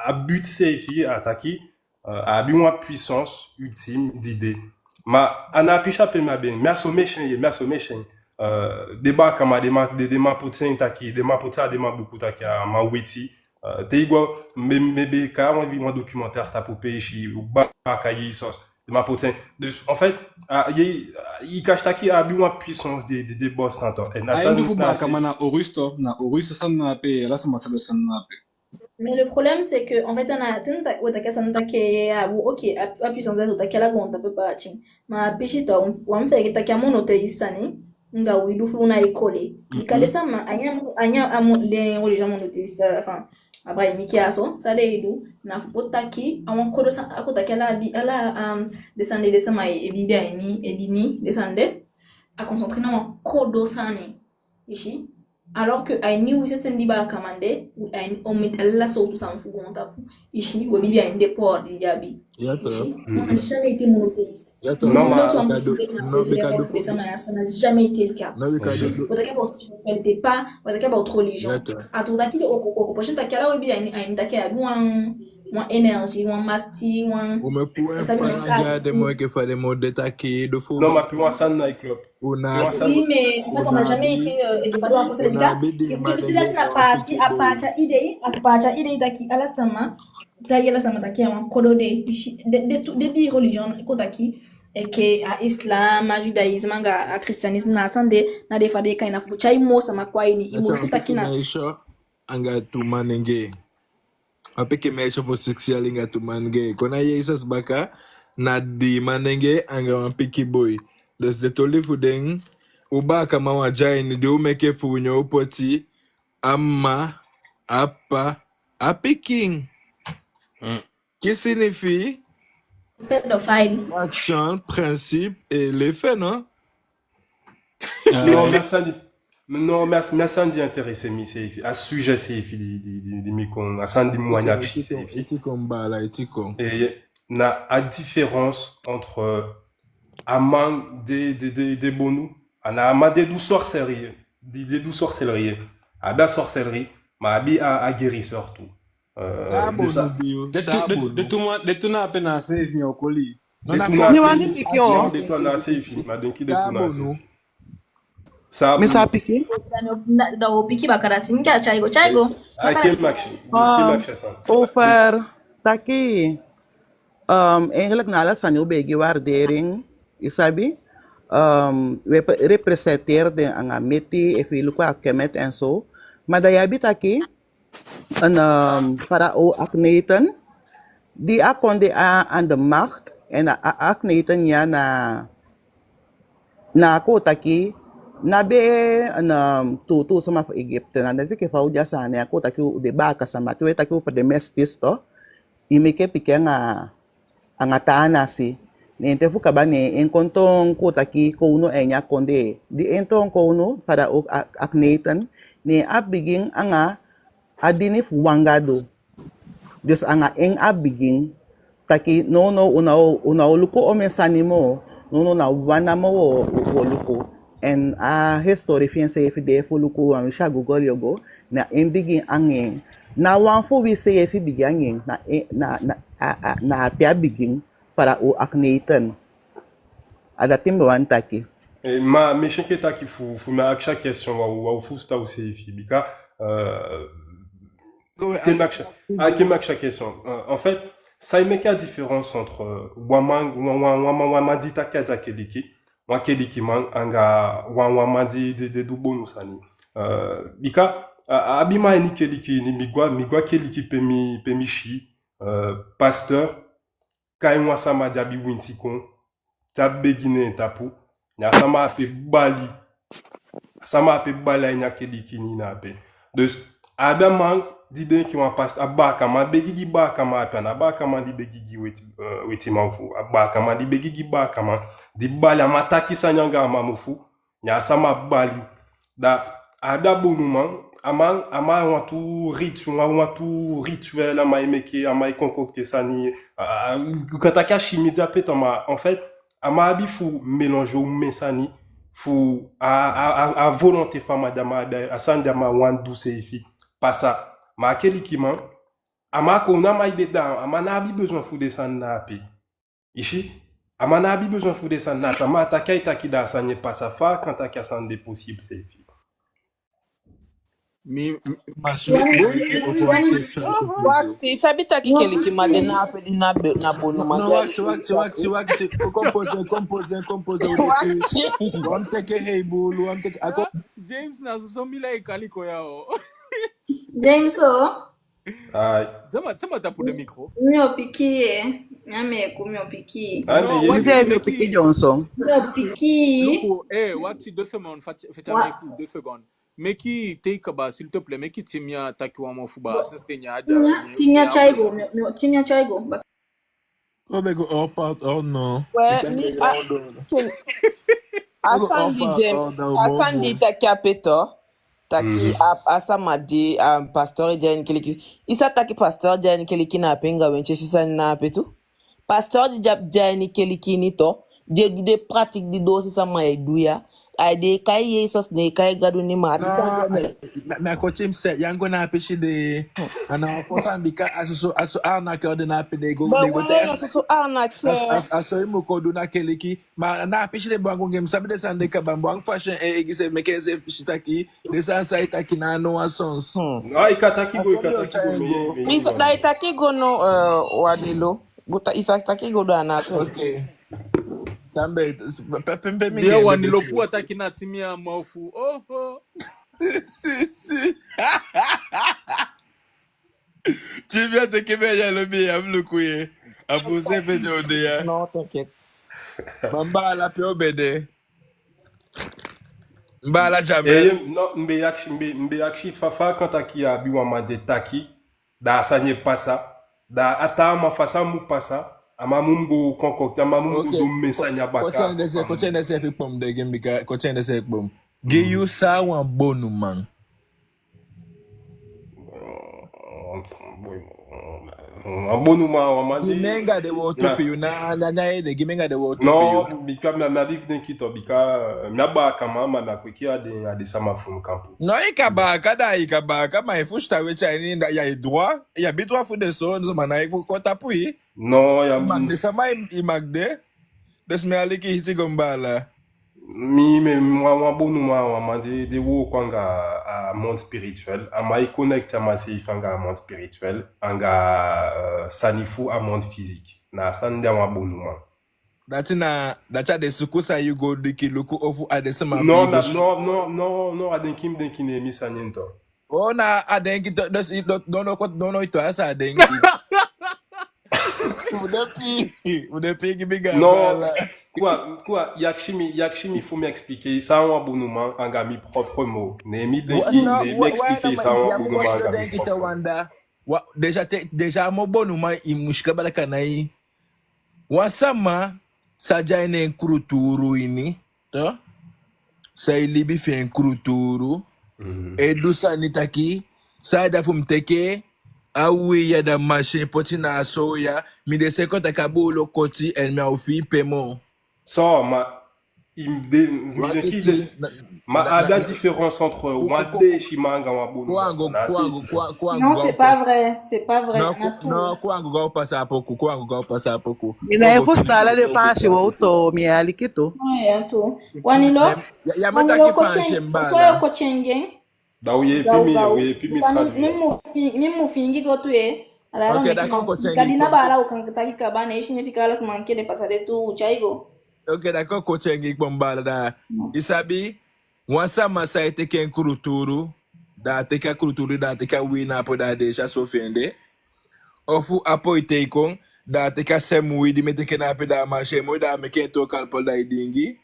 a but seefi a taki, eh, a abi wan puissance ultime di de. Ma a na a pisi ape mi abi en, mi, a so mi e si en ye, mi, a so mi e si en. Eh, den baakaman, den man, den, den man poti en taki, den man poti a den man buku taki a man weti. Eh, te i go, mi, mi be kai wan, wan documentaire tapu peesi, baaka Jesus. Den man poti en. Dus, en fait, a, ye, i kan si taki a abi wan puissance di, di, di bosi en tu. En a ini sani fu na baakaman na Horus tu, na Horus a sani na ape, ala sama sabi a sani na ape. Mais le problème, c'est que, en fait, a na ten ta-, we taki a sani taki, a, bon, ok, a, a puissance de taki ala goontapu paati. Ma a pisi tu, wan, wan feke taki a monothéiste sani, anga wi du fu u na école. I kan, den sama, a nyan, a nyan, a mo-, den religion monothéiste, enfin, abrahamique ya so, san den e du, na fu poti taki, a wan kodo sa-, a kon taki ala bi-, ala, um, den sani de den sama e biibi a ini, e dini, den sani de, a concentré na wan kodo sani. I si? Alors que a ini wi système di baakaman de, wi a ini omen, ala sowtu sani fu goontapu. I si, wi e biibi a ini den power di den abi. I si? On n'a jamais été monothéiste. Non, ma, non, bika du, non, bika du, fu den sama ya, ça n'a jamais été le cas. Non, bika du. Wi e taki about spiritualité pa, wi e taki about religion. A tu taki den o-, o-, occupation taki ala wi e biibi a ini, a ini taki a abi wan, wan énergie, wan makiti, wan, u mu puu en, sabi na, anga den moo enke fa den moo de taki, du fu. Non, ma pe wan sani na i club. Oui, mais en fait, on n'a jamais été, euh, éduqué dans la, parce que, bika, i, i, i, i, a paati, a paati a idée, a paati a idée taki ala sama, taki ala sama taki a wan kodo de, i si, den, den tu, den dii religion, kon taki, enke a islam, a judaïsme, anga a christianisme, na a sani de, na den fa den e kai en, na fu tyai moo sama kon a ini, i mu taki na. Anga tu manenge. A pikin meisje fu siksi yali anga tu manenge. Kon na Jesus baka, na dii manenge anga wan pikin boi. Dus den toli fu den, u baakaman wan dya ini di u meke fu u, ne u poti a mma, a ppa, a pikin. Mm. Qui signifie? Pédophile. Action, principe et les faits, non? Ah, non, ouais. Mais ça, Non, mais a, mais a sani di intéressé mi seefi, a sujet seefi di, di, di, di mi kon, a sani di mi wani akisi seefi. Iti kon, baala, iti kon. Et na a différence entre, euh, a man di e, di e, di e, di e bonu, a na a man di e du sorcellerie, di, di e du sorcellerie. A abi a sorcellerie, ma a abi a, a guérisseur tu. Euh, den tu, den tu, den tu na ape na a seefi, o koli. Den tu na a seefi, ma den ki den tu na a seefi. San a bonu? Mi sa piki? Da u o piki baka dati, mi ke a tyai go, tyai go. Ai, ke makisi, ke makisi san. Over taki, um, eigenlijk na ala sani u be e gi waardering, i sabi, um, we pe-, representeer den anga meti, efu i luku a kemet en so. Ma da i abi taki, en, um, farao Akhenaten, di a kon de a, aan de macht, en a, a Akhenaten ya na, na kon taki, na be, en, um, tuutuu sama fu Egypte, na dati ke fa u de a sani ya, kon taki u de baaka sama, te we taki u fu de mestis tu, i meke pikin anga, anga taa nasi. Ne te fu kaba ne en kon toon kon taki kownu a ini a kondee. Di en toon kownu, farao Ak-, Akhenaten, ne a bigin anga a dini fu wan gadu. Dus anga en a bigin taki, nownow u ná o, u ná o luku omen sani moo, nownow na wan namo u o, u o luku. En a histori fi enseefi de fu luku, wan wi sa Google, yo go, na en bigin anga en. Na wan fu wi seefi bigin anga en, na en, na, na, a, a, na ape a bigin, farao Akhenaten. A dati mi be wani taki. Eh, ma, mi si enke taki fu, fu mi akisi a question, wa, wa fusutan useefi, bika, euh, Go ahead. Ke makisi, a, ke makisi a question. Euh, en fait, san e meke a différence entre, euh, wan man, wan, wan, wan man, wan man di taki a de a keliki, wan kelikiman, anga wan, wan man di, di, di e du bonu sani. Euh, bika, a, a abi man a ini keliki ini, mi go a, mi go a keliki pe mi, pe mi si, euh, pasteur, kai wan sama di abi winti kon, te a begi ne en tapu, ne a sama ape bali. A sama ape bali a ini a keliki ini na ape. Dus, a abi a man di denki wan pasteur, a baakaman begi gi baakaman ape, a ná baakaman di begi gi weti, euh, wetiman fu, a baakaman di begi gi baakaman, di bali, a man taki sani anga a man mofu, ne a sama bali. Da a abi a bonuman, a man, a man wantu ritu-, wan, wantu rituel, a man e meke, a man e concocter sani, a, a, u kan taki a chimie de ape tu, ma en fait, a man abi fu mélanger omen sani, fu a, a, a, a volonté fu a man di a man abi, a sani di a man wani du seefi pasa. Ma a kelikiman, a man kon na a man e de, da a man ná abi besoin fu den sani na ape. I si, a man ná abi besoin fu den sani na ape, a man taki ai taki, da a sani e pasa. Fa a kan taki a sani de possible seefi? Mi, mi, ma so, wani, wani, wani, wani, wakti, i sabi taki kelikiman de na ape di na be, na bonuman. No, wakti, wakti, wakti, wakti. Kon poze, kon poze, kon poze. Wakti. Wan teke hei bulu, wan teke, a kon. James, na soso mi lai kali kon ya o. James o. Ai. Sama, sama tapu den micro. Mi o piki, eh. Mi á meku, mi o piki. Ah, non, mais wakti, mi o piki Johnson. Mi o piki. Luku, eh, wakti deux secondes, feti, feti a meku, deux secondes. Meke i teke kaba, s'il te plaît, meke Timia taki wan mofu baa, since te nya a... Timia, Timia tyai go, mi o, mi o, Timia tyai go. Kon be go, oh, pardon, oh, non. Ouais, mi, ah, a sani di James, a sani di taki ape tu, taki a, a sama di, a pasteur di a ini keliki. I sa taki pasteur di a ini keliki na ape anga wen tesi sani na ape tu. Pasteur di de a, di a ini keliki ini tu, di e du den pratique di doose sama e du ya. Ai, den e kai Yesus, den e kai Gadu nen, ma a... Non, ai, ma, ma kon Tim se, ya go na a pisi de, a na wan fosi, bika a soso, a soso arnaqueur de na ape de go, de go te. Na soso arnaqueur. A, a, a so i mu kon du na keliki, ma na a pisi de bun, a go gi mi sabi den sani de kaba, bun, fasi en e gi se meke se pisi taki, den sani sa i taki na no wan sens. Hmm. Non, i kan taki go, i kan taki go, mi, mi, i sa, da i taki go no, eh, Wanilo. Go ta, i sa taki go du a na so. Ok. Sambe, pe, pe, pe, mi... Bien, Wanilo, fu a taki na Timia mofu. Oh, oh. Timia teke mi a yalo mi, a mu luku ye. A fu se pe de o de ya. Non, t'inquiète. Ma mi baala, pe u be de? Mi baala Jamel. Eh, non, mi be akisi, mi be, mi be akisi fa, fa a kan taki a abi wan man di e taki, da a sani e pasa, da a taa man, fa a sani mu pasa, a man mu go concocter, a man mu go du omen sani a baka. Kon tyai den se, kon tyai den se fi kpom de gi mi, bika kon tyai den se fi kpom. Gi yu san a wan bonuman. Wan bonuman, wan man di... Gi mi anga den wowtu fi yu, na, na, na ede, gi mi anga den wowtu fi yu. No, bika mi, mi abi fu denki tu, bika mi a baakaman, ma mi á kweki a den, a den sama fu mi kampu. No, i kan baaka da, i kan baaka, ma i fusutan weiti a ini, da, ya i droit, i abi droit fu de so, no, ma na i kon tapu i. No, ya... I mag de, sama i, i mag de. Dus mi aliki i, hiti go, mi baala. Mi, mi, mi wan, wan bonuman, wan man di, di e wooko anga a monde spirituel. A man e connecté a man seefi anga a monde spirituel, anga, euh, sani fu a monde physique. Na a sani de a wan bonuman. Dati na, dati a den suku san yu go diki luku ofu a den sama fi i go... No, no, no, no, no, a denki mi denki, ne mi sani en tu. Oh, na a denki tu, dus i don, don, don, don, i tu a sa denki. U de pii, u de pii gi mi, mi baala. Kwa, kwa, i akisi mi, i akisi mi fu mi expliquer i san a wan bonuman anga mi propre mot. Ne mi denki, ne mi expliquer i san a wan bonuman anga mi propre mot. Wa, déjà te, déjà a moo bonuman i musu kaba laka na i. Wan sama san de a ini en kulturu ini, to? San e libi fi en kulturu. E du sani taki, san a de fu mi teke a uwii ya, da masi en poti na a soo ya, mi de seko taki a buulu koti, en mi á o fii pen moo. So, ma, i de, mi de ki de, ma a da différence entre wan deesiman anga wan bonuman. Non, c'est pas vrai, c'est pas vrai. Non, Kuwangu, go pasa a poku, Kuwangu, go pasa a poku. Mi ná e fusutan ala den Faansi wowtu, mi e aliki tu. Wanlo, ya, ya mi taki Faansi, mi baala. So yo kon kengi en. Da u yeepi mi, u yeepi mi. Bika mi, mi mu fi-, mi mu fingi go tu, eh. Ala... Ok, d'accord, kon kengi. Kadi na baala u kan taki kaba, ne i si mi fika ala sama enke den pasa de tu, u tyai go. Ok, d'accord, kon kengi, mi baala, da. I sabi, wan sama san e teke en kulturu, da a teke a kulturu, da a teke a uwii na ape, da a deesi a so fi en de. Ofu a poi tei kon, da a teke a seefi uwii di mi e teke na ape, da a masi en moi, da a meke en tooki alcool, da i diingi.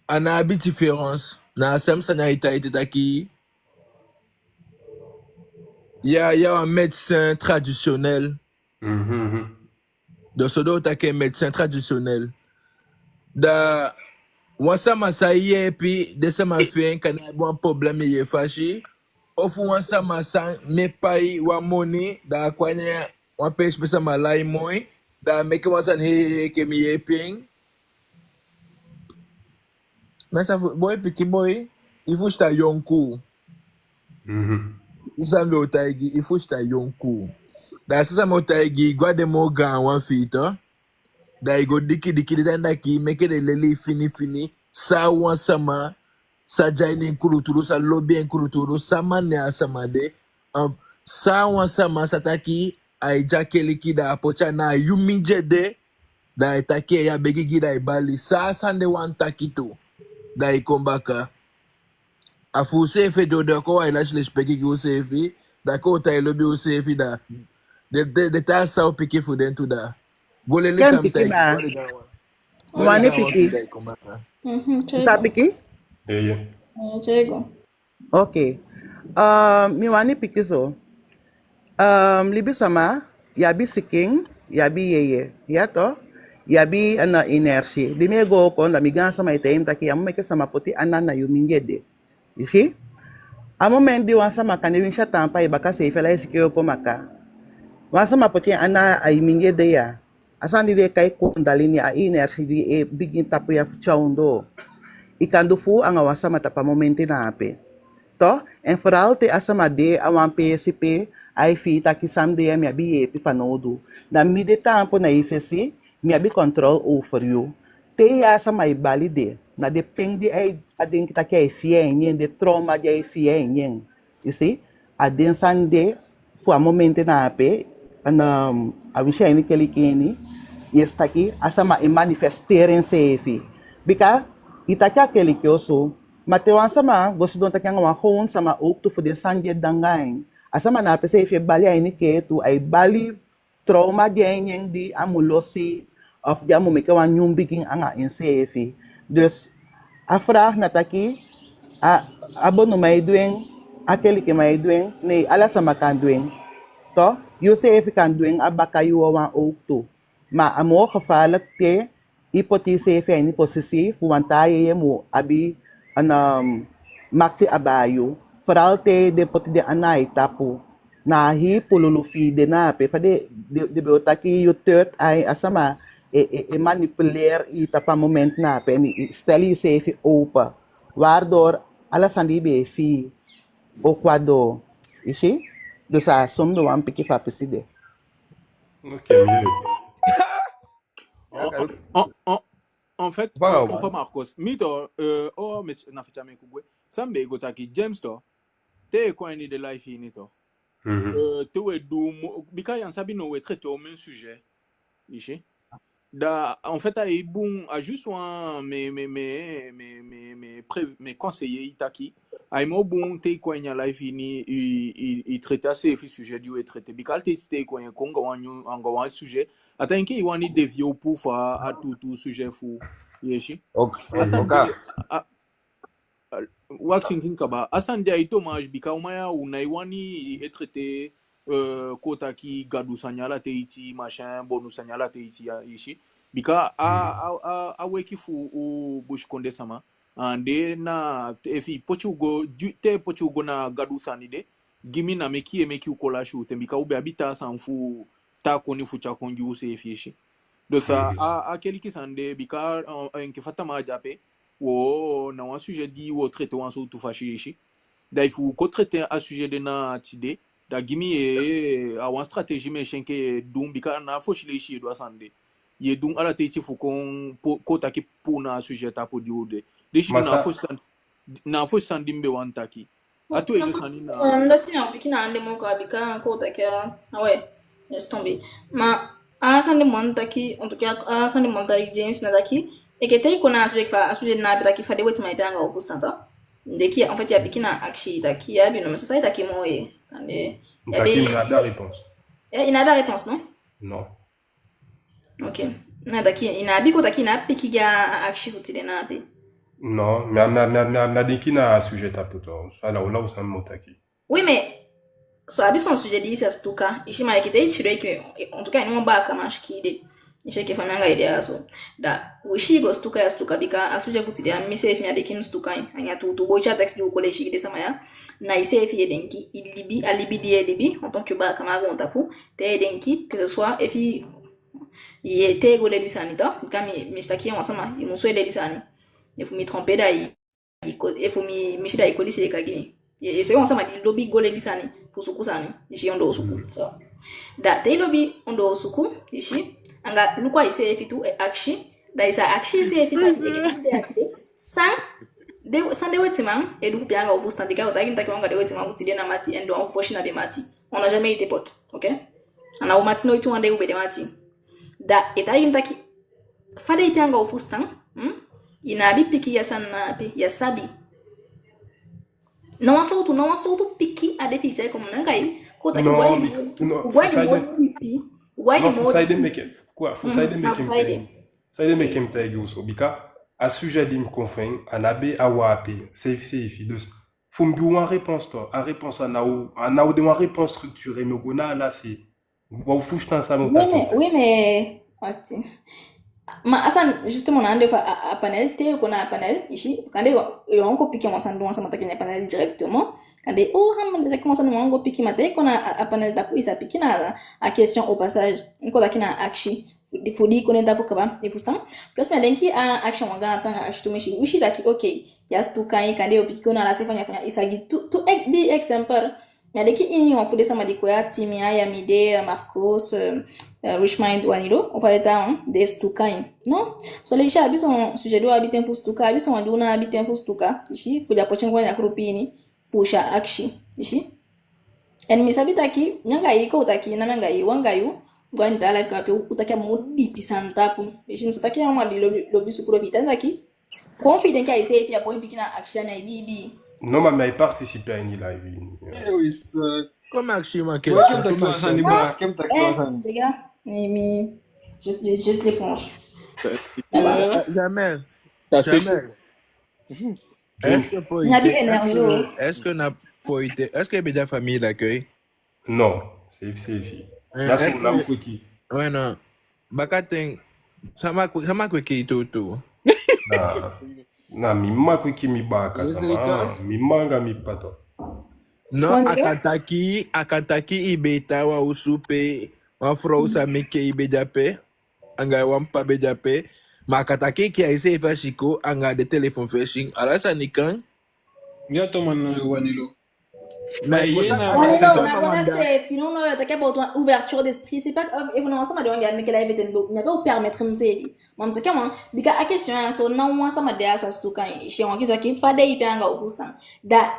A ná abi différence. Na a seefi sani ai taigi i taki, ya, ya wan médecin traditionnel. Mhm. Donc so den o taki en médecin traditionnel. Da wan sama san e yeepi den sama fi en, kan abi wan problème, i e fasi. Ofu wan sama san mi e pai wan moni, da a kon a ini wan peesi pe sama lai moi, da a meke wan sani hei, hei, enke mi yeepi en. Ma san fu, boi, pikin boi, i fusutan, yonkuu. Mhm. San mi o taigi i, i fusutan, yonkuu. Da san mi o taigi i, go a den moo gaan wan fi i tu. Da i go diki diki den taki, meke den leli i fini fini san wan sama san de a ini en kulturu, san lobi en kulturu, sama ne a sama de. Of san wan sama san taki ai de a keliki, da a poti ana a yu mindii ede, da ai taki, ya, begi gi, da i bali. San a sani de wani taki tu, da i kon baka. A fu useefi ede u de, kon, wai lasi lesipeki gi useefi, da kon u tan e lobi useefi, da den, den, den taa san u piki fu den tu, da go leli san mi taigi i. Wani piki? Mhm, i sa piki? Eeye. Eeye, tyai go. Ok. Um, mi wani piki so. Um, libisama, i abi sikin, i abi yeye, ya to? I abi ana energie. Di mi e go kon, da mi gaansama e taigi mi taki, ya mu meke sama poti ana na yu mindii ede. I si? A momenti di wan sama, kande winsi a taampu a i baka seefi, ala i sikin e opo maka. Wan sama poti ana a i mindii ede ya. A sani di den e kai kundalini, a energie di e bigin tapu ya fu tyai u doo. I kan du fu anga wan sama tapu a momenti na ape. To, en vooral te a sama de a wan peesi pe ai fii taki san mi de ya, mi abi yeepi fanowdu. Da mi de taampu na i fesi, mi abi controle over yu. Te i yee a sama e bali de, na den pen di ai, a denki taki ai fii a ini en, den trauma di ai fii a ini en. I si? A den sani de fu a momenti na ape, en, um, a winsi a ini keliki ini, i e si taki a sama e manifesteer enseefi. Bika i taki a keliki osu, ma te wan sama go sidon taki anga wan gewoon sama ook tu, fu den sani di e de anga en, a sama na ape seefi e bali a ini kee tu, ai bali trauma di a ini en di a mu losi, of di a mu meke wan nyun bigin anga enseefi. Dus a vraag na taki, a, a bonuman e du en, a kelikiman e du en, nee, ala sama kan du en. To, yuseefi kan du en a baka yu wawan ook tu. Ma a moo gevaarlijk te i poti iseefi a ini posisi fu wan taa yeye mu abi en, um, makiti abaa yu. Vooral te den poti den ana a i tapu. Na a hii pululu fi i de na ape. Fa den, den, den be o taki yu third eye, a sama e, e, e manipuleer i tapu a moment na ape. En i, i stel yuseefi open. Waardoor ala sani di i be e fii o kon a doo. I si? Dus a so mi be wani piki fu a pisi de. Ok, mi yee. En, en, en, en fait, Waaw, enfin, Marcos, mi to, euh, oh, mais na feti a mi ku gwe. San mi be go taki, James to, te i kon a ini den live ini to. Mhm. Euh, te we du mo-, bika ya sabi no we traité au même sujet. I si? Da, en fait, ai bun, a juste wan, mi, mi, mi, mi, mi, mi pré-, mi conseiller i taki. Ai moo bun te i kon a ini a live ini, i, i, i traité a seefi sujet di we traité. Bika te, te i kon a ini kon anga wan nyun, anga wan sujet. A taki i wani dévier u puu fu a tuutuu sujet fu, i si. Ok, a san ok. Di, a, a, wakti, kin kaba. A san di ai dommage bika u man ya u nái wani e traité, euh, kon taki gadu sani ala teiti, machin, bonu sani ala teiti ya, i si. Bika a, a, a, a weki fu u busikondee sama. Ande na, efi i poti u go, di-, te i poti u go na gadu sani de, gi mi na meke i e meke u kon lasi u ten, bika u be abi taa sani fu taa koni fu tyai kon gi useefi, i si. Dus a, a, a keliki sani de, bika, euh, enke fa tamaa de ape, wo, na wan sujet di wo traité wan sowtu fasi, i si. Da efu u kon traité a sujet de na tide, da gi mi, eh, a wan stratégie mi e si enke i e du, bika na a fosi leisi i e du a sani de. I e du ala teiti fu kon po-, kon taki puu na a sujet tapu di u de. Disi na a fosi sani, na a fosi sani di mi be wani taki. A tu e du sani na. Non, dati mi á o piki na ande moo kaba bika kon taki a, ah ouais, laisse tomber. Ma a sani di mi wani taki, en tout cas, a sani di mi wani taki, James, na taki, enke te i kon na a sujet fa, a sujet na be taki fa den wetiman e pee anga u fusutan to. Deki, en fait, i á piki na akisi taki i abi, non, mais ça, ça i taki moo, eh. Kande, i á be, i ná abi a réponse. Eh, i ná abi a réponse, non? Non. Ok. Na taki, i ná abi kon taki i ná piki gi a akisi fu tide na ape. Non, mi á, mi á, mi á, mi á, mi á denki na a sujet tapu to. So a lawlaw san mi o taki. Oui, mais so a abi son sujet di i sa sutuka. I si, ma enke te i sidon enke, en tout cas, i ná wan baakaman sikin de. I si, enke fa mi anga i de ya so. Da, wi si i go sutuka, ya sutuka, bika a sujet fu tide ya, mi seefi mi á denki mi sutuka en. Anga tuutuu, boi, a texte di u kon leisi gi den sama ya. Na i seefi i e denki, i libi, a libi di i e libi, en tant que baakaman a goontapu, te i e denki, que ce soit, efi i e, te i go leli sani to, bika mi, mi si taki i a wan sama, i musu e leli sani. Efu mi trompé da i, i ko-, efu mi, mi si da i koli seeka gi mi. I e, i e so wan sama di lobi go leli sani, fu suku sani, i si, ondoo suku. So, da te i lobi ondoo suku, i si, anga luku a iseefi tu, e akisi, da i sa akisi iseefi taki, enke fa i de ya tide, san den, san den wetiman e du fu pee anga u fusutan, bika u taigi en taki u anga den wetiman fu tide na mati, en den wan fu fosi ná be mati. On n'a jamais été potes, ok? A ná u mati noiti, wan dei u be de mati. Da e taigi en taki, fa den e pee anga u fusutan, hmm? I ná abi piki, ya san na ape, ya sabi. Na wan sowtu, na wan sowtu piki a de fi i tyai kon anga i, kon taki... Non, wai bika, non, fu saide, fu saide meke, quoi, fu saide meke mi taigi, saide meke mi taigi u so, bika a sujet di mi kon fende, a ná be a wan ape, seefi seefi, dus fu mi gi u wan réponse to, a réponse a ná o, a ná o de wan réponse structurée, mi o go na ala se. Wa fusutan san mi o taki. Oui, mais, wakti. Ma a sani, justement, na ande fu a, a panel, te i kon na a panel, i si, kande i wani go piki wan sani di wan sama taki na a panel directement. Kande, oh, a man taki wan sani, i wani go piki, ma te i kon na a, a panel tapu, i sa piki na a question au passage. I kon taki na akisi, fu di, fu di i kon na en tapu kaba, i fusutan. Plus mi á denki a akisi wan gaan tan, akisi tumisi, wi si taki, ok, ya sutuka en, kande i o piki kon na ala se fanya fanya, i sa gi tu, tu ek-, di exemple. Mi á denki ini wan fu den sama di kon ya, Timmy, Ayamide, Marcos, euh, euh, Richmind, Wanilo, ofu a den taa wan, den sutuka en. Non? Son leisi a abi son sujet di u abi ten fu sutuka, a abi son wan di u ná abi ten fu sutuka, i si, fu den á poti en go a ini a kulupu ini, fu u sa akisi, i si. En mi sabi taki, mi anga i, kon u taki, na mi anga i, wan anga yu, go a ini taa live kaba pe u, u taki a moo dipi sani tapu. I si, mi sa taki a wan man di lobi, lobi suku, lobi tan taki, kon fi i denki a iseefi, a boi pikin, a akisi a mi a i biibi. Non, ma mi á e participer a ini live ini. Eh oui, c'est... Kon akisi mi wan question, kon akisi mi wan question. Ken taki wan sani. Eh, les gars, mi, mi, je, je jette l'éponge. Voilà. Euh, Jamel. Jamel. Est-ce que po i te, est-ce que, est-ce que na po i te, est-ce que i be de a famille d'accueil? Non, seefi seefi. Eh, na so na u kweki. Ouais, non. Bakaten, sama kwe-, sama kweki i tuutuu. Ah. Na mi mma kweki mi baaka sama. Mi mma anga mi ppa. No, a kan taki, a kan taki i be e tan a wan osu pe wan frow sa meke i be de ape, anga wan ppa be de ape. Ma a kan taki enke a iseefi a sikoo anga den telefon fesi, ala sani kan. Ya, to man, na yu wani lo. Ma ye na wan sika. Wan sika, wan sika, seefi, non, non, yo taki about wan ouverture d'esprit. C'est pas, euh, efu na wan sama de wan gi a meke live ete, mi á be o permettre miseefi. Ma mi sa ke wan, bika a question ya so, na wan sama de a so a Stuka, i si, wan kisi taki fa den e pee anga u, fusutan. Da,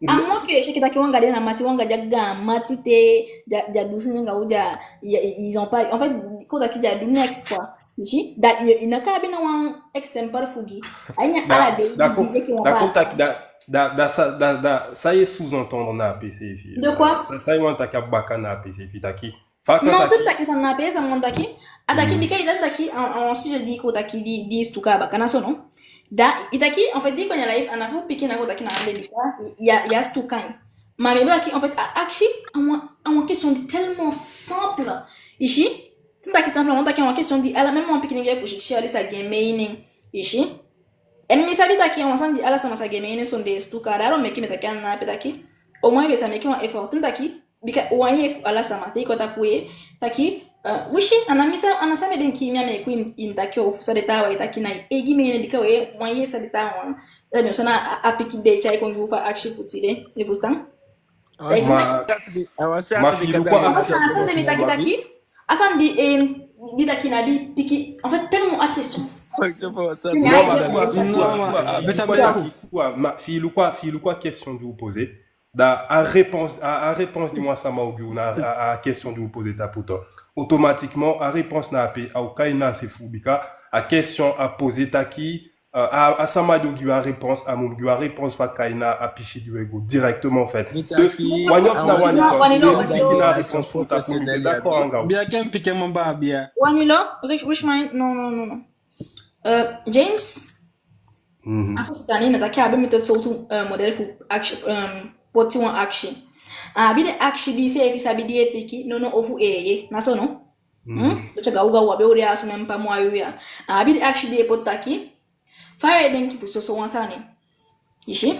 à moins que, i si, ke taki wan anga den na mati, wan anga den a gaan mati te, den á, den á du sani anga u, den á, i, i, ils ont pas, en fait, kon taki den á du niks, quoi. I si, da, i, i ná kan abi ná wan exemple fu gi. A ini ala dei, da, i kon taki, da, da, da sa, da, da san ye sous-entendre na a pe seefi? De quoi? San, san ye wani taki a baka na a pe seefi, taki fa a kan taki? Non, te mi taki san na a pe, san mi wani taki. A taki, bika i taki a, a wan sujet di i kon taki di, di Stuka a baka na so, no? Da, i taki, en fait, di i kon a live, a ná fu piki na kon taki na ande bika, ya, ya Stuka. Ma mi be taki, en fait, a akisi, a wan, a wan question di tellement simple. I si? Te mi taki simple, a wan taki a wan question di ala, même wan pikinnengee fu sikisi yali sa gi en mening. I si? En mi sabi taki a wan sani di ala sama sa gi en mening sondee Stuka. Daarom meke mi taki a na a pe taki, au moins i be sa meke wan effort. Te mi taki, bika wan yee fu ala sama, te i kon tapu yee, taki, euh, wi si, a ná mi sa, a ná san mi e denki, mi á mu e kon i mu, i mu taki, ofu san den taawan e taki, na i eigi mening, bika we, wan yee san den taawan, san mi o sa na a, a piki de tyai kon gi u fu a akisi fu tide, i fusutan? Ma, ma fi i luku a akisi fu a, a sani di, eh, di taki na di piki, en fait, tellement a question. Non, ma, ma, ma, ma, fi i luku a, fi i luku a question di u poser. Da a réponse, a, a réponse di wan sama o gi u na a, a question di u poser tapu tu. Automatiquement, a réponse na ape, a o kai na a se fu, bika a question a poser taki, euh, a, a sama di o gi u a réponse, a mu gi u a réponse fu a kai na a pisi di we go directement, en fait. Wani ofu na wani, wani lo, wani lo. D'accord anga u. Bia, ken piki en, man, baa, bia. Wani lo, Rich, Richmond, non, non, non, non. Euh, James, a fosi sani na taki a be miti sowtu, euh, model fu akisi, euh, poti wan akisi. A abi den akisi di iseefi sabi di i e piki, nono ofu eeye, na so, no? Hmm? Dati a gaw gaw, a be o de a so même pas moi, ya. A abi den akisi di i e poti taki, fa i e denki fu soso wan sani. I si?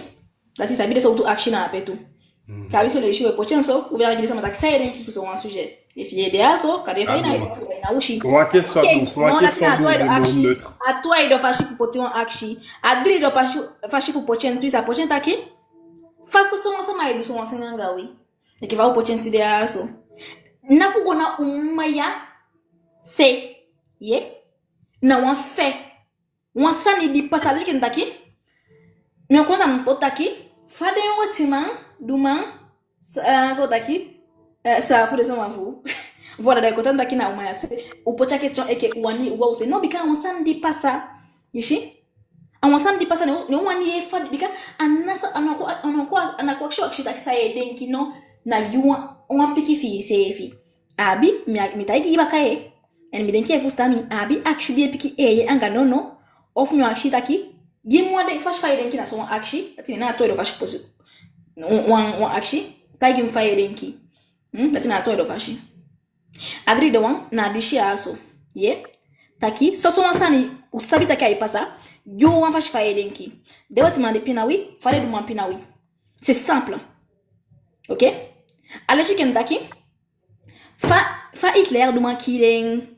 Dati i sabi den sowtu akisi na ape tu. Ka abi son leisi we poti en so, u be e akisi den sama taki san i e denki fu so wan sujet. Efi i de a so, kande fa i ná e de a so, na u si. Wan question, wan question, a tu a i do fasi fu poti wan akisi. A dii do fasi, fasi fu poti en tu, i sa poti en taki, fa soso wan sama e du so wan sani anga wi. Enke fa u poti en si de a so. Na fu go na u mma ya se, ye, na wan fait. Wan sani di pasa, a leti enke taki, mi o kon na mi poti taki, fa den wetiman du man, sa, eh, kon taki, eh, sa fu den sama fu. Voilà, da i kon tan taki na u mma ya se, u poti a question enke u wani u go a u se. No, bika a wan sani di pasa. I si? A wan sani di pasa, ne u, ne u wani yee fa, bika a ná sa, a ná kon, a ná kon, a ná kon akisi, akisi taki san i e denki, no, na yu wan, wan piki fi iseefi. A abi, mi, mi taigi i baka ye. En mi denki i e fusutan mi, a abi akisi di i e piki eeye anga nono, ofu mi o akisi taki, gi mi wan de, fasi fa i e denki na so wan akisi, dati na a tweede fasi posi. Wan, wan akisi, taigi mi fa i e denki. Hmm, dati na a tweede fasi. A derde wan, na disi ya so. Ye? Taki, soso wan sani, u sabi taki ai pasa, gi u wan fasi fa i e denki. Den wetiman de pina wi, fa den du man pina wi. C'est simple. Ok? A leti enke taki, fa, fa Hitler du man kii den,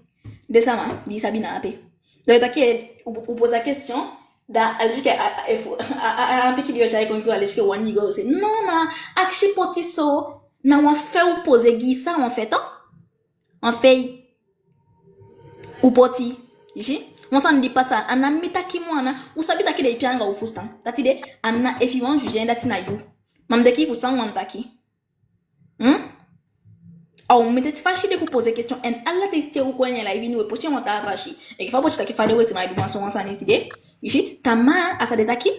den sama di i sabi na ape. Da i taki, u, u poser a question, da a leti enke a, a, efu, a, a, a, a piki di yo tyai kon gi u, a leti enke wani go se. Non, na akisi poti so, na wan fait u poser gi i, sa wan fait tu. Wan fait u poti. I si? Wan sani di pasa, a ná mi taki moo, a ná, u sabi taki den e pee anga u, fusutan. Dati de, a ná, efi i wani juger, dati na yu. Ma mi denki fu san u wani taki. Hmm? A omen teti fasi de fu poser question, en ala ten di u kon a ini a live ini, we poti en wan taa fasi. Enke fa u poti taki fa den wetiman e du man so wan sani si de. I si, tamaa a sa de taki,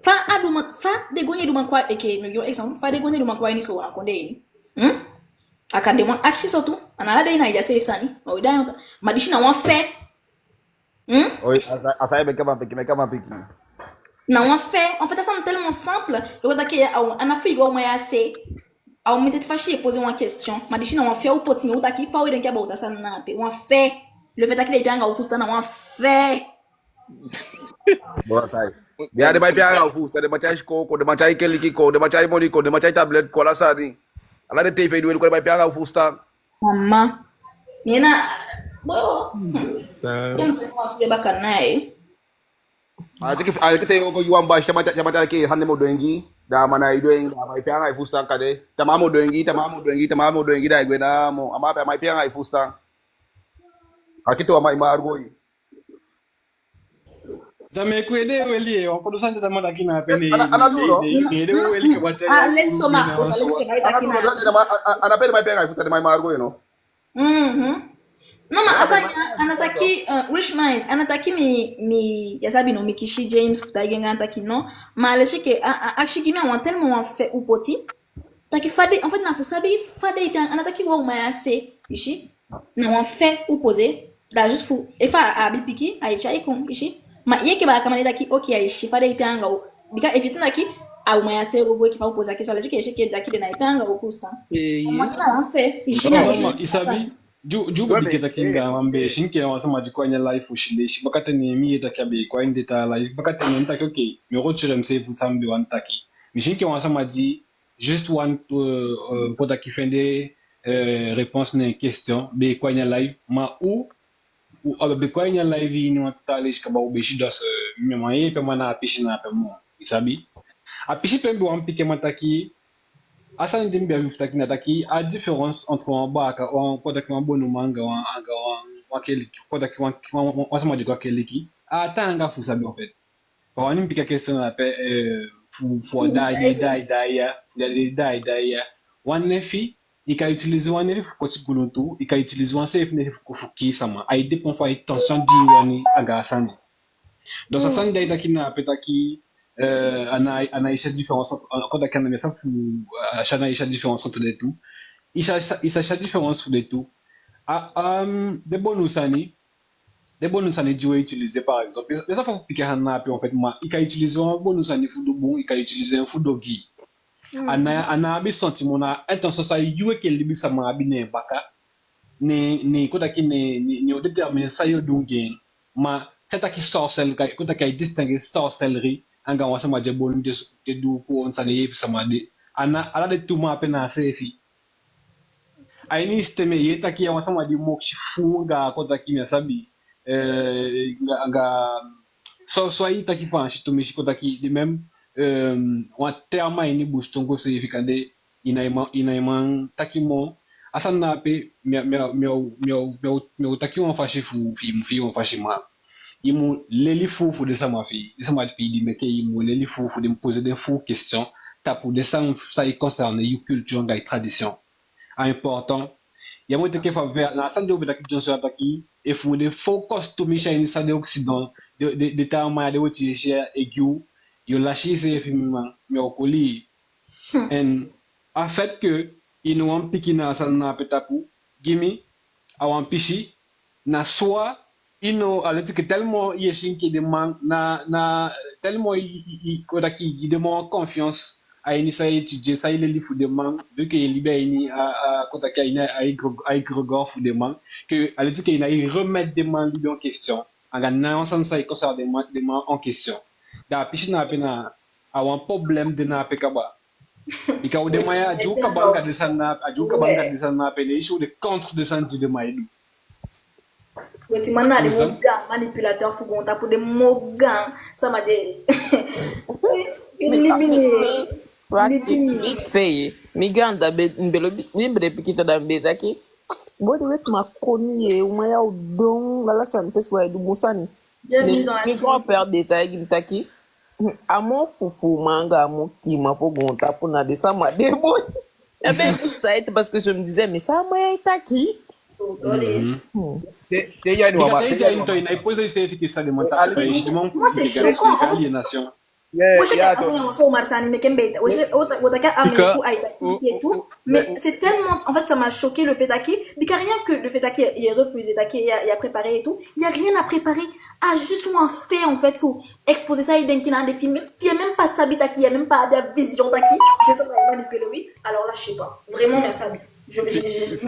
fa a du man, fa den goni e du man kon a, enke, mi o gi wan exemple, fa den goni e du man kon a ini so wan kondee ini. Hmm? A kan de wan akisi so tu, a ná ala dei na i de a seefi sani, ma we da yon ta. Ma disi na wan fait. Hmm? Oi, a sa, a sa i be kaba piki, mi kaba piki. Na wan fait, en fait, a sani tellement simple. Yo taki ya, a wan, a ná fu i go a u mma ya se. A omen teti fasi i e poser wan question. Ma disi na wan fait u poti, mi o taki fa we denki about a sani na ape. Wan fait. Le fait taki den e pee anga u, fusutan, na wan fait. Bon, sai. Ya, den man e pee anga u fusutan, den man tyai sikoo kon, den man tyai keliki kon, den man tyai moni kon, den man tyai tablet kon, ala sani. Ala den tei fi en di u e luku, den man e pee anga u fusutan. Mama. Nena, bo. Tem se mo sube baka na e. A teke, a teke te i o go gi wan basi, te a man, te a man taki sani mu du en gi i, da a man ná e du en gi i, da a man e pee anga i fusutan kande. Te a man mu du en gi i, te a man mu du en gi i, te a man mu du en gi i, da i gwe namo. A man ape, a man e pee anga i fusutan. A teke te wan man e margo i. Da mi e kon ede weli, e, wan kodo sani te a man taki na ape ne. Ala, ala tu, no? Ne, ne, ede weli ke bate. A leti so ma, o sa leti ke bai taki na. Ala tu, no, da, da, da, a, a, a na ape den man e pee anga i fusutan, den man e margo i, no? Mhm. No, ma a sani ya, a ná taki, eh, Rich Mind, a ná taki mi, mi, ya sabi no, mi kisi James fu taigi en anga taki no. Ma a leti ke, a, a, akisi gi mi a wan, tellement wan fé u poti. Taki fa den, en fait, na fu sabi fa den e pee anga, a ná taki wan uman ya se, i si. Na wan fé u poser, da juste fu, efu a abi pikin, ai tyai kon, i si. Ma i enke baakaman e taki, ok, ai si fa den e pee anga u. Bika efu i taki a uman ya se, go go enke fa u poser a question, a leti ke i si ke taki den ná e pee anga u fusutan. Eh, ma i na wan fé, i si. Mama, i sabi, di u, di u be bigin taki anga wan be, i si enke wan sama di kon a ini a live fosi leisi, bakaten mi e taki a be kon a ini détail a live, bakaten mi taki, ok, mi o retire miseefi fu san mi be wani taki. Mi si enke wan sama di juste wani, eh, eh, kon taki fende, eh, réponse na en question, be kon a ini a live, ma u, u, a be kon a ini a live ini wan taa leisi kaba, u be sidon so, mi man yeepi a man na a pisi na ape moo, i sabi. A pisi pe mi be wani piki a man taki, a sani di mi be abi fu taki na taki, a différence entre wan baaka, wan, kon taki wan bonuman anga wan, anga wan, wan keliki, kon taki wan, wan, wan, wan sama di go a keliki. A taanga fu sabi, en fait. Baa, wani mi piki a question na ape, eh, fu, fu a dei, dei, dei, dei ya, fu a dei, dei, dei ya. Wan nefi, i kan utiliser wan nefi fu koti guluntu, i kan utiliser wan seefi nefi fu, fu kii sama. Ai dépend fu a intention di i wani anga a sani. Donc, a sani di ai taki na ape taki, eh, a ná, a ná e si a différence entre, eh, kon taki a ná e si a fu, eh, a ná e si a différence entre les deux. I sa, i sa, i sa si a différence fu les deux. A, um, den bonu sani, den bonu sani di u e utiliser, par exemple. Mi sa fu piki a sani na ape, en fait, ma i kan utiliser wan bonu sani fu du bun, i kan utiliser en fu du ogii. A ná, a ná abi sentiment, na a intention san yu enke libisama abi na en baka. Ne, ne, kon taki ne, ne, ne o déterminer san yo du anga en. Ma te a taki sorcellerie, kon taki ai distinguer sorcellerie anga wan sama di e bonu, di e, di e du kon sani, yeepi sama de. A ná, ala den tu man ape na a seefi. A ini i siteme ye taki a wan sama di mokisi fuu anga, kon taki, mi á sabi, eh, anga, anga, so, so ai taki Faansi tumisi, kon taki, di même, eh, wan terme a ini busitongo seefi kande, i ná e man, i ná e man taki moo. A sani na ape, mi á, mi á, mi á, mi á, mi á, mi á taki wan fasi fu, fi, fi wan fasi, ma i mu leli fuu fu den sama fi i, den sama fi i di meke, i mu leli fuu fu den, poser den fuu question tapu den sani san e concerner yu culture anga i tradition. A important. Ya mu teke fa ver, na a sani di u be taki dyonson, a taki, efu den faux costumes a ini san den Occident, den, den, den taa man ya, den weti yesi ya e gi u, yo lasi iseefi, mi man, mi o koli i. En a fait que i ná wani piki na a sani na ape tapu, gi mi, a wan pisi, na soit i ná, a leti ke tellement i e si enke den man, na, na, tellement i, i, i, kon taki i gi den man wan confiance a ini san i étudier, san i leli fu den man, vu que i e libi a ini a, a, kon taki a ini a, a égrégore fu den man, que a leti ke i ná e remettre den man libi en question. Anga ná wan sani san e concerner den man, den man en question. Da a pisi na ape na, a wan problème de na ape kaba. Bika u den man ya, a di u kaba anga den sani na, a di u kaba anga den sani na ape, ne i si u de contre den sani di den man e du. Wetiman na den moo gaan manipulateur fu goontapu, den moo gaan sama de. Libi mi. Libi mi. Vite fait, mi gaan da be, mi be lobi, mi be de pikin, da mi be taki, boo, den wetiman koni ye, uman ya o don, ala sani, pesi wan e du bun sani. Bienvenue dans la team. Mi grand-père be taigi mi taki, a moo fufuuman anga a moo kiiman fu goontapu na den sama de, boi. Ya be fusutan ete, parce que je me disais, mais san a man ya e taki? Te, te ya ni wan man, te ya ni wan man. Moi, c'est choquant. Aliénation. Wesh, a sani ya wan so, Omar, sani meke mi be, wesh, o ta, o taki a mi ku ai taki et tout. Mais c'est tellement, en fait, ça m'a choqué le fait taki, bika rien que le fait taki ye refuser taki, ya, ya préparer et tout. Y a rien à préparer. Ah, juste un fait, en fait, faut exposer ça et donc, il y a des films, tu es même pas sabi taki, y a même pas de vision taki, de ça, on va manipuler, oui. Alors là, je sais pas. Vraiment, merci. Je, je, je, je,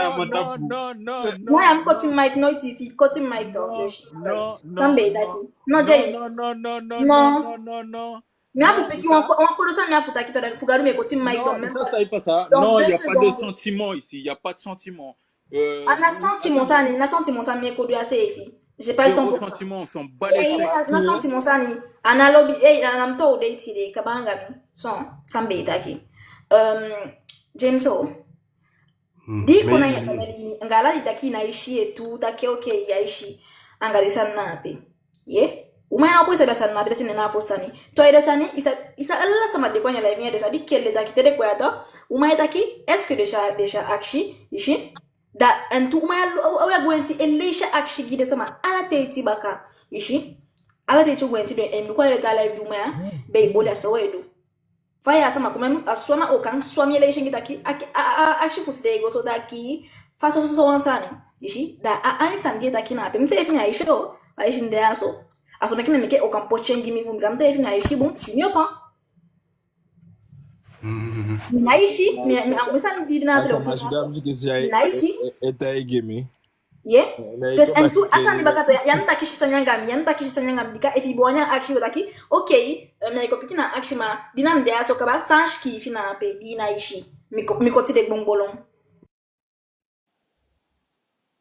na mata pu. No, no, no, no. Why am koti mic noiti fi koti mic to? No, no, no, no. Tambe taki. No, James. No, no, no, no, no, no, no, no. Mi á fu piki wan ko-, wan kodo sani mi á fu taki to, da fu Gadu mi e koti mi maiki. Non, donc, mais même ça, pas, ça y est pas ça. Donc, non, il y a pas de sentiment ici, il y a pas de sentiment. Euh, a ná sentiment sani, ná sentiment sani mi e kon du ya seefi. J'ai pas le temps pour ça. Zéro sentiment, on s'en bat les steaks. Eh, ná, ná sentiment sani. A ná lobi, eh, a ná mi too de tide, kaba anga mi. So, san mi be e taki. Euh, James o. Hmm, di i kon a ini a panel ini, anga ala di taki i ná e si e tu, taki okay, i á e si. Anga den sani na ape. Ye? Uman ya ná o poi sabi a sani na ape, dati na a fosi sani. To, a ede sani, i sa, i sa ala sama di e kon a ini a live ya, den sabi kele taki te den kon ya to. Uman ya e taki, est-ce que den sa, den sa akisi, i si? Da, en tu uman ya, a, a, a gwenti e leisi akisi gi den sama, ala teiti baka, i si? Ala teiti u gwenti be, en du kon a den taa live di uman ya be e boli, a so u e du. Fa ya sama kon, même a so na o kan, so mi e leisi en gi taki, a, a, a, akisi fu tide e go so taki, fa so, so, so wan sani, i si? Da a, a ini sani di e taki na ape, mi seefi ná e si o, a e si en de a so. A so meke mi meke o kan poti en gi mi fu mi, bika mi seefi ná e si bun, si mi o pan. Mi ná e si, mi, mi, a mi sani di na a telefon. Mi ná e si. E, e, e taigi mi. Ye? Plus, en tu, a sani baka to, ya, ya ná taki si sani anga mi, ya ná taki si sani anga mi, bika efi i be wani akisi, i o taki, okay, eh, mi e kon piki na akisi, ma di na mi de a so kaba, san sikiifi na ape, di i ná e si. Mi ko-, mi koti den gbongbolon.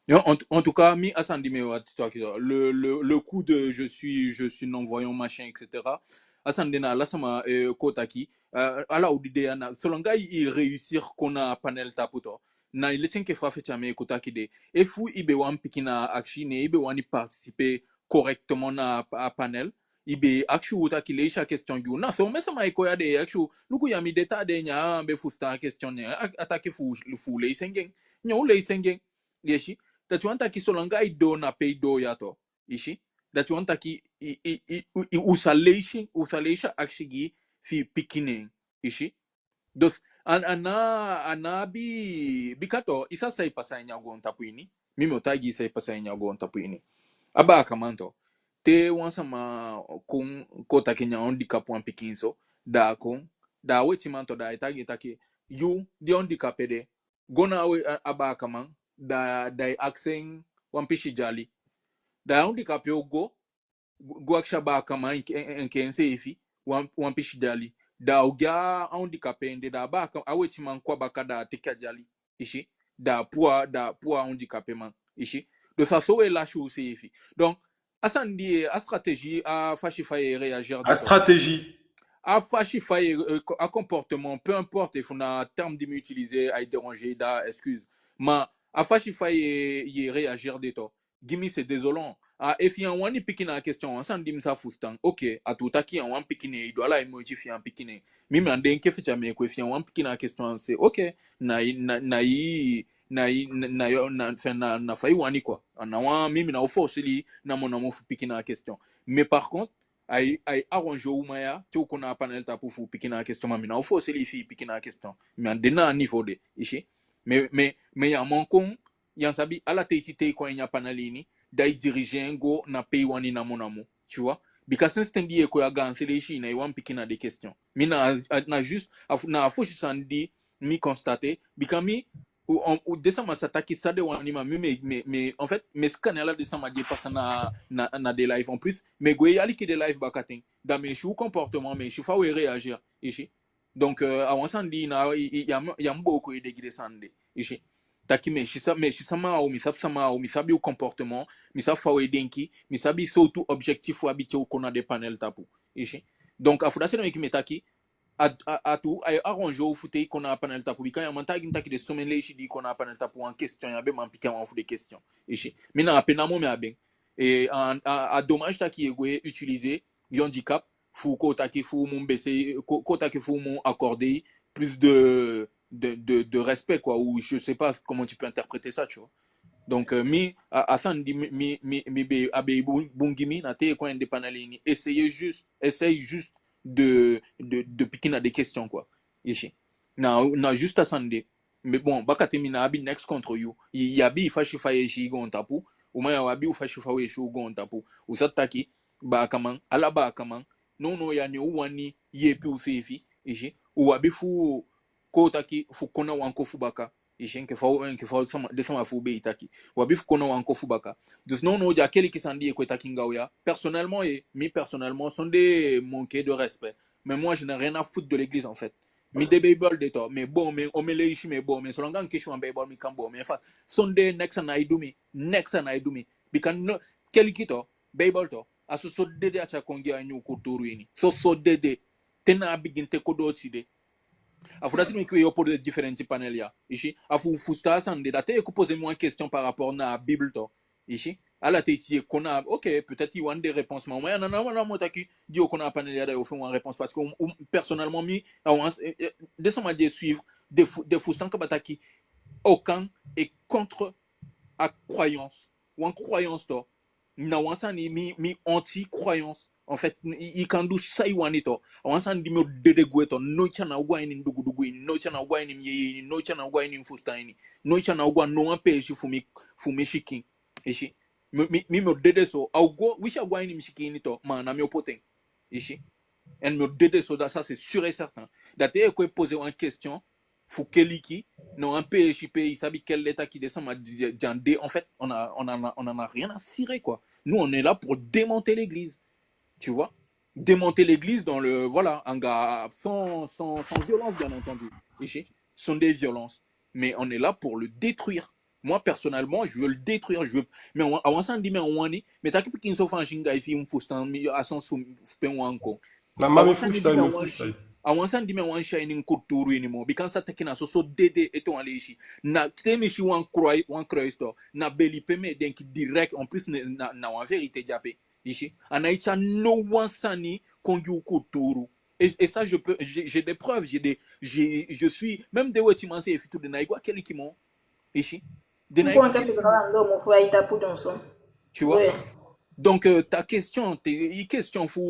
Non, en, en tout cas, mi a sani di mi wani taki, le, le, le coup de je suis, je suis non-voyant, machin, et cetera. A sani de na ala sama, eh, kon taki, eh, ala u di de ya na, solanga i réussir kon na panel tapu to. Na i leti enke fa feti a mi e kon taki de. Efu i be wani piki na akisi, ne i be wani participer correctement na a panel, i be akisi u taki leisi a question gi u. Na so omen sama e kon ya, den e akisi u, luku ya, mi de taa de ya, mi á be fusutan a question ne. A, a taki fu, fu leisi en gi en. Ne u leisi en gi en. I si? Dati wani taki solanga i doo na pe i doo ya to, i si? Dati wani taki i, i, i, i, u sa leisi, u sa leisi a akisi gi i fi i piki en, i si? Dus, a, a ná, a ná abi, bika to, i sa san e pasa a ini a goontapu ini. Mi, mi o taigi i san e pasa a ini a goontapu ini. A baakaman to, te wan sama kon, kon taki en handicap wan pikin so, da a kon, da a wetiman to, da ai taigi en taki, yu, di handicapé de, go na a we-, a, a baakaman, da, da i akisi en wan pisi dyali. Da a handicapé o go, go, go akisi a baakaman enke, en, enke enseefi, wan, wan pisi dyali. Da a o gi a handicapé en de, da a baaka-, a wetiman kon a baka, da a teke a dyali, i si? Da a puu a, da a puu a handicapé man, i si? Dus a so u e lasi useefi. Donc, a sani di, eh, a stratégie, a fasi fa i e réagir de... A stratégie. A fasi fa i e, eh, co-, a comportement, peu importe, efu na terme di mi utiliser, ai déranger, da excuse. Ma a fasi fa i e, i e réagir de to, gi mi, c'est désolant. Ah, efi i á wani piki na a question, wan sani di mi sa fusutan. Ok, a tuu taki i á wani piki ne, i du ala i moiti fi i á piki ne. Mi, mi á denki feti a mi e kon, efi i á wani piki na a question, c'est ok. Na i, na, na i, na i, na, na, na, enfin, na, na fa i wani quoi. A ná wan, mi, mi ná o forcer i namo namo fu piki na a question. Mais par contre, ai, ai arranger u, ma ya, te u kon na a panel tapu, fu piki na a question, ma mi ná o forcer i fi i piki na a question. Mi á de na a niveau de, i si. Mais, mais, mais ya man kon, ya sabi, ala teiti te i kon a ini a panel ini, da i diriger en go na pe i wani namo namo, tu vois. Bika sensi ten di i e kon ya, gaanse leisi i ná e wani piki na den question. Mi, na, a, na juste, a fu-, na a fosi sani di mi constater, bika mi, u, on, u, den sama sa taki san den wani, ma mi, mi, mi, mi, en fait, mi e scanner ala den sama di e pasa na, na, na den live. En plus, mi e go e aliki den live bakaten. Da mi e si u comportement, mi e si fa u e réagir, i si. Donc, euh, a wan sani di na, i, i, ya mu, ya mu booko ede gi den sani de, i si. Taki mi e si sa-, mi e si sama a u, mi sabi sama a u, mi sabi u comportement, mi sabi fa u e denki, mi sabi sowtu objectif u abi te u kon na den panel tapu, i si. Donc, a fu dati ede meke mi e taki, a, a, a tuu, ai arranger u fu te i kon na a panel tapu, bika ya man taigi mi taki den somen leisi di i kon na a panel tapu, wan question ya be man piki a wan fu den question, i si. Mi, na ape namo mi abi en. Et a, a, a dommage taki i e go e utiliser i handicap fu kon taki fu u mu baisser, kon, kon taki fu u mu accorder plus de, de, de, de respect, quoi, ou je sais pas comment tu peux interpréter ça, tu vois. Donc, euh, mi, a, a sani di mi, mi, mi, mi be, a be bun, bun gi mi, na te i kon a ini den panel ini, essayer juste, essaye juste de, de, de piki na den question, quoi. I si. Na, na juste a sani de. Mais bon, bakaten mi ná abi niks contre yu. I, i abi i fasi fa i e si i goontapu. U, ma ya, u abi u fasi fa u e si u goontapu. U sa taki, baakaman, ala baakaman, nownow ya ne u wani yeepi useefi, i si. U abi fu, kon taki, fu kon na wan kofu baka, i si, enke fa u, enke fa u sama, den sama fu u be e taki. U abi fu kon na wan kofu baka. Dus nownow, a keliki sani di i e kon e taki anga u ya, personnellement, eh, mi personnellement, sondee manque de respect, Mais moi, je n'ai rien à foutre de l'église, en fait. Mi de Beibel de to, mi e boon en, omen leisi mi e boon en, solanga mi kisi wan Beibel mi kan boon en. Fa, sondee neks a ná e du mi, neks a ná e du mi. Bika no, keliki to, Beibel to, a soso dede a tyai kon gi a ini u kulturu ini. Soso dede. Te na a bigin te kon doo tide. A fu dati meke wi e opo den difelenti panel ya. I si, a fu, fusutan a sani de, da te i kon poser mi wan question par rapport na a Bible to. I si, ala te i e kon na, ok, peut-être i wani den réponse, ma wan ya na, na, na, mi o taki, di i o kon na a panel ya da i o feni wan réponse, parce que, um, um, personnellement, mi, a wan, eh, eh, den sama di e suivre, den fu, den fusutan kaba taki, Okan est contre a croyance. Wan croyance to, na wan sani, mi, mi anti-croyance. En fait, i, i kan du san i wani to. A wan sani di mi o dede gwe to. Noiti a ná o go a ini mi dugudugu ini, noiti a ná o go a ini mi yeye ini, noiti a ná o go a ini mi fusutan ini, noiti a ná o go a no wan peesi fu mi, fu mi sikin. I si. Mi, mi, mi, mi o dede so. A o go, winsi a go a ini mi sikin ini to, ma a ná mi o poti en. I si. En mi o dede so, da ça c'est sûr et certain. Da te i e kon e poser wan question fu keliki, na wan peesi pe i sabi kele taki den sama di, di, di á de, en fait, on a, on en a, on en a rien à cirer, quoi. Nous, on est là pour démonter l'église. Tu vois? Démonter l'église dans le, voilà, anga, sans, sans, sans violence, bien entendu. I si, sondee violence. Mais on est là pour le détruire. Moi, personnellement, je veux le détruire. Je veux... Mais a wan, a wan sani di mi á wani, mi e taki pikinso Faansi anga i fi i mu fusutan mi, a sani fu, fu pe mi wani kon. Na, ma mi fusutan i, mi fusutan i. A wan sani di mi á wani si a ini mi kulturu ini moo. Bika mi sa taki na soso dede ete wan leisi. Na te mi si wan krui, wan kruis to, na beli pe mi e denki direct. En plus, na, na, na wan vérité di de ape. I si. A ná e tyai no wan sani kon gi u kulturu. Et, et ça, je peux, j'ai, j'ai des preuves, j'ai des, j'ai, je suis, même den wetiman seefi tu, den ná e go a keliki moo. I si. Den ná e go a keliki moo. Tu vois? Ouais. Donc, euh, ta question, te, i question fu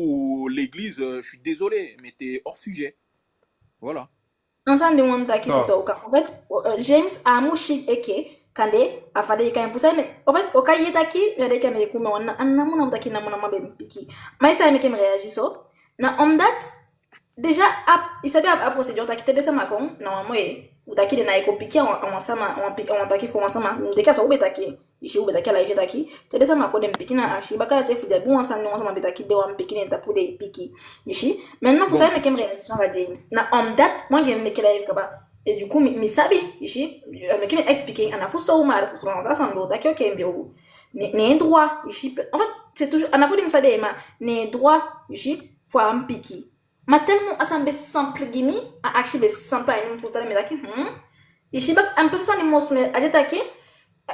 l'église, euh, je suis désolé, mais t'es hors sujet. Voilà. A wan sani di mi wani taki tu, Okan. En fait, euh, James, a mu si enke kande a fa den e kai en fu san, mais en fait, Okan, i e taki, ya de ke mi e ku mi wan na, a ná mu na mu taki na mu na mu be piki. Ma i sa meke mi réagir so. Na omdat, déjà, a, i sabi a, a procédure taki te den sama kon, normalement, e, u taki den ná e kon piki a wan, a wan sama, a wan pi-, a wan taki fu wan sama, den ke a so u be taki. I si, u be taki a live taki, te den sama kon den piki na akisi, baka dati fu di abi wan sani wan sama be taki den wani piki, den tapu den e piki. I si, maintenant fu san meke mi réaction anga James. Na omdat, moi, mi meke live kaba. Et du coup, mi, mi sabi, i si, euh, meke mi expliquer, a ná fu so, ma fu Frantsa san do, taki, ok, mi o, ne, ne droit, i si, en fait, c'est toujours, a ná fu di mi sabi, ma, ne droit, i si, fu a mu piki. Ma tellement a sani be simple gi mi, a akisi be simple a ini mi fusutan, mi taki, hmm. I si, baka, en plus a sani di mi o sumee, a de taki,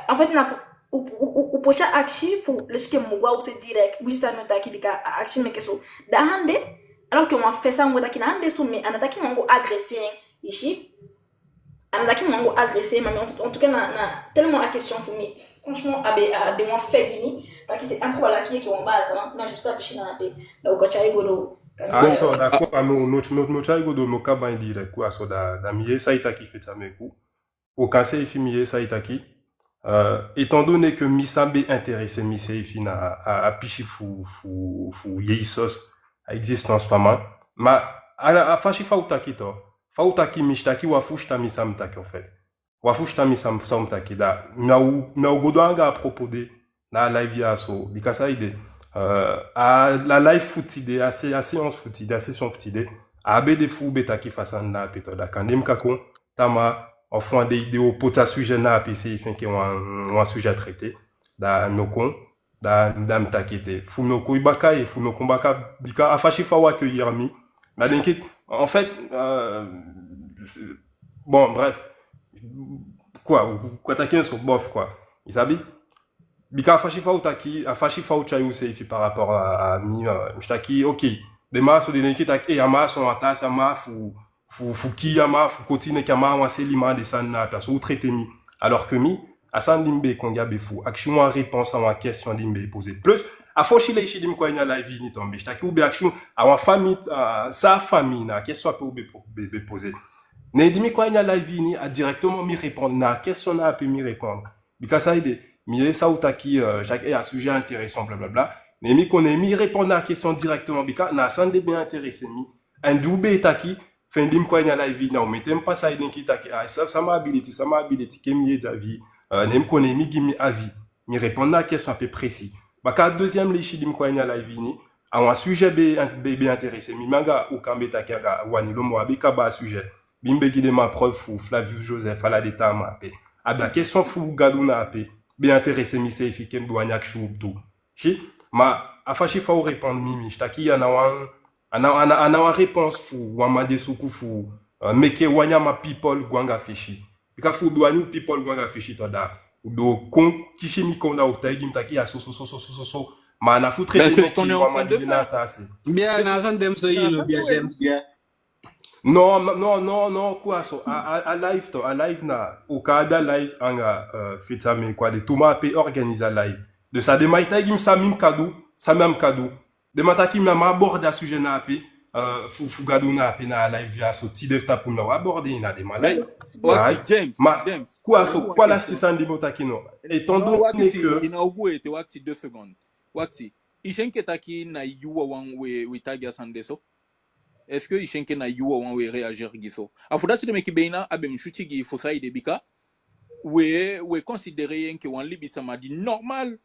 en fait, na fu, u, u, u, u posi a akisi fu, leisi ke mi mu go a u se direct, winsi san mi o taki, bika a akisi meke so. Da a de, alors que wan fesi san mi o taki, na a de so, mi, a ná taki mi wani go agresser en, i si. A ná taki mi wani go agresser en, ma mi, en, en tout cas, na, na, tellement a question fu mi, franchement, a be, a de wan fesi gi mi, taki c'est improbable, a kii enke wan baala, quand même, na juste a pisi na ape, da u kan tyai go doo. Ah, bon. So, d'accord, a mi o, mi o, mi o, mi o tyai go doo, mi o kaba en direct, quoi, so da, da mi yee san i taki, feti a mi e ku. Okan seefi, mi yee san i taki. Euh, étant donné que mi, san be intéressé mi seefi na a, a pisi fu, fu, fu Yesus, a existence fu a man. Ma, a, a fasi fa u taki to, fa u taki, mi si taki wan fusutan mi san mi taki, en fait. Wan fusutan mi san, san mi taki, da mi á o, mi á o go doo anga a propos de na a live ya so, bika san ede, euh, a, a live fu tide, a sé-, a séance fu tide, a session fu tide, a be de fu u be taki fa sani de ape to, da kande mi kan kon tamaa, ofu wan dei den o poti a sujet na ape, seefi enke wan, wan sujet à traiter, da mi o kon, da, da mi taki ete. Fu mi o kon baka, e, fu mi o kon baka, bika a fasi fa u accueillir mi, mi á denki, en fait, euh, c'est, bon, bref. Quoi, u kan taki en so, bof, quoi. I sabi? Bika a fasi fa u taki, a fasi fa u tyai u seefi par rapport à, à mi, euh, mi si taki, ok. Den man so den e denki taki, eh, a man so wan taasi, a man fu, fu, fu kii a man, fu koti neki a man, wan seliman, den sani na ape, a so u traiter mi. Alors que mi, a sani di mi be kon gi a be fu akisi wan réponse a wan question di mi be poser. Plus, a fosi leisi di mi kon a ini a live ini to, mi be si taki u be akisi a wan famii, a, san a famii na a question ape u be po-, be, be poser. Ne di mi kon a ini a live ini, a directement mi répondre na a question na ape, mi répondre. Bika san ede, mi yee san u taki, euh, chaque, eh, a sujet intéressant, blablabla. Ne mi kon, ne mi répondre na a question directement, bika na a sani de be intéressé mi. En di u be taki, fu di mi kon a ini a live ini, na omen ten pasa i denki taki, ah, sa, sama abi leti, sama abi leti, ke mi yee den avis, euh, ne mi kon, ne mi gi mi avis. Mi répondre na a question ape précis. Baka a deuxième leisi di mi kon a ini a live ini, A wan sujet be, be, be intéressé mi, mi anga Okan be taki anga Wani Lomo, a be kaba a sujet. Bi mi be gi den man preuve fu Flavius Joseph, ala den taa man ape. A be a question fu Gadu na ape be intéressé mi seefi, ke mi be wani akisi u tu. Si, ma a fasi fa u répondre mi, mi si taki a ná wan, a ná, a ná, a ná wan réponse fu wan man di e suku fu, euh, meke wan nyan man people go anga fesi. Bika fu u be wani u people go anga fesi tu, da u be o kon kisi mi kon, da u taigi mi taki a so, so, so. Ma a ná fu traiter den kon wan man di na a taa se. Bien, na a sani de mi so, yu no, bien, James, bien. Non, non, non, non, non, quoi, so, a, a, a live to, a live na, u kan abi a live anga, euh, Fitsami, quoi, den tu man ape organiser a live. Da san den man e taigi mi san mi mu kan du, san mi á mu kan du. Den man taki mi á mu aborder a sujet na ape, euh, fu, fu Gadu na ape na a live ya so, tide fu tapu mi ná o aborder en na den man live. Wakti, James, ma, James, quoi, so, quoi, la si sani di mi o taki no. Étant donné que... I ná o gwe ete, wakti deux secondes. Wakti. I si enke taki na yu wawan we, we taigi a sani de so? Est-ce que i si enke na yu wawan we réagir gi so? A fu dati ede meke beina a be mu switi gi fu saide, bika we, we considérer yu enke wan libisama di normal.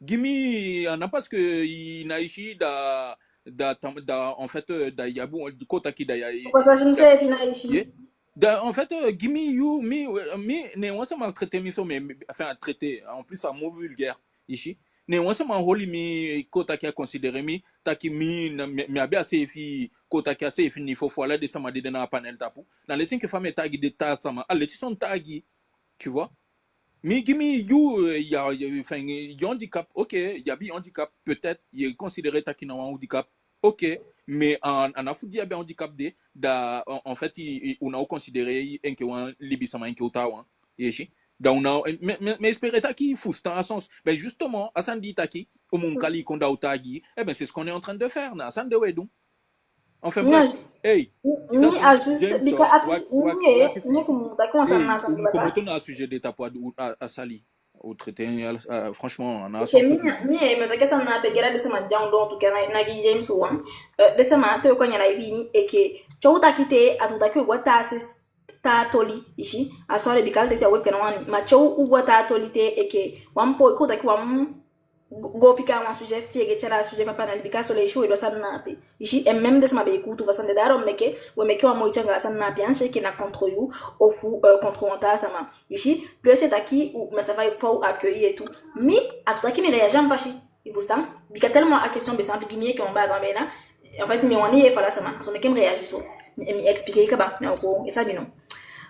Gi mi, a ná parce que i ná e si da, da, da, en fait, euh, da i abi wan, kon taki da i... Passage mi seefi ná e si. Da, en fait, euh, gi mi, yu, mi, euh, mi, ne wan sama traiter mi so, mais, mais, enfin, traiter, en plus, a mot vulgaire, i si. Ne wan sama holi mi, kon taki a considérer mi, taki mi, na, mi, mi abi a seefi, kon taki a seefi niveau fu ala den sama di de na a panel tapu. Na leti enke fa mi e taigi den taa sama, a leti so mi taigi, tu vois. Mi gi mi yu, euh, ya, ya, enfin, yu handicap, ok, i abi handicap, peut-être, i e considérer taki na wan handicap, ok, mais a, a ná fu di i abi handicap de, da, en, en fait, i, i, u ná o considérer i enke wan libisama enke u taawan, i e si. Da u ná, mi, mi, mi espérer taki i fusutan a sens. Ben, justement, a sani di i taki, u mu kali i kon da u taigi, eh ben, c'est ce qu'on est en train de faire, na a sani de we du. Enfin, bref, hey, mi a juste, bika a pisi, mi e, mi e fu mu taki wan sani na a sani de, baka. Komoto na a sujet de tapu a, a, a sali. U traiter, euh, franchement, na... Ok, mi, mi, mi e taki a sani na ape gi ala den sama di de a ondoo tu, ke na, na gi James wan. Euh, den sama te u kon a live ini, enke, te u taki te, a tu taki u go a taa se, taa toli, i si, a so a de, bika te si a we fu ke na wan, ma te u go a taa toli te, enke, wan po, kon taki wan go, go fika wan sujet, fi i e tyai a sujet fu a panel, bika son leisi we du a sani na ape. I si, en même den sama be e kuutu fu a sani de, daarom meke we meke wan moiti anga a sani na ape, a ná enke na contre yu, ofu, euh, contre wan taa sama. I si, plus i e taki, u, ma san fa u, fa u accueillir et tout. Mi, a tu taki mi réagir a mi fasi. I fusutan? Bika tellement a question be simple gi mi enke wan baa, wan bena. En fait, mi wani yee fa ala sama, so meke mi réagir so. Mi, mi expliquer kaba, mi á o kon, i sabi no.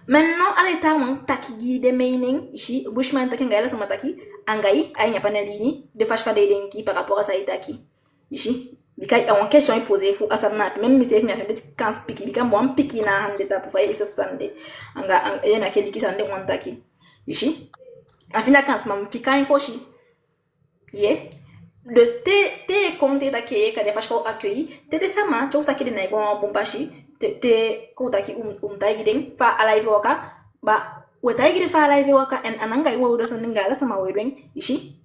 Maintenant, ala den taawan taki gi den mening, i si, Bushman taki anga i, ala sama taki anga i, a ini a panel ini, den fasi fa den e denki par rapport a san i taki. I si, bika a wan question i poser fu a sani na ape, même mi seefi mi á fende kansi piki, bika mi be wani piki na a sani de tapu fa i e si a sani de. Anga, anga, i e, na keliki sani de mi wani taki. I si, a fende a kansi, ma mi fika en fosi. Ye. Dus te, te kon te taki, kande a fasi fa u accueillir, te den sama, te u si taki den ná e go a wan bun pasi, te, te kon taki u, u mu taigi den fa a live e waka, ba, we taigi den fa a live e waka, en a ná anga i wawan we du a sani de, anga ala sama we du en, i si.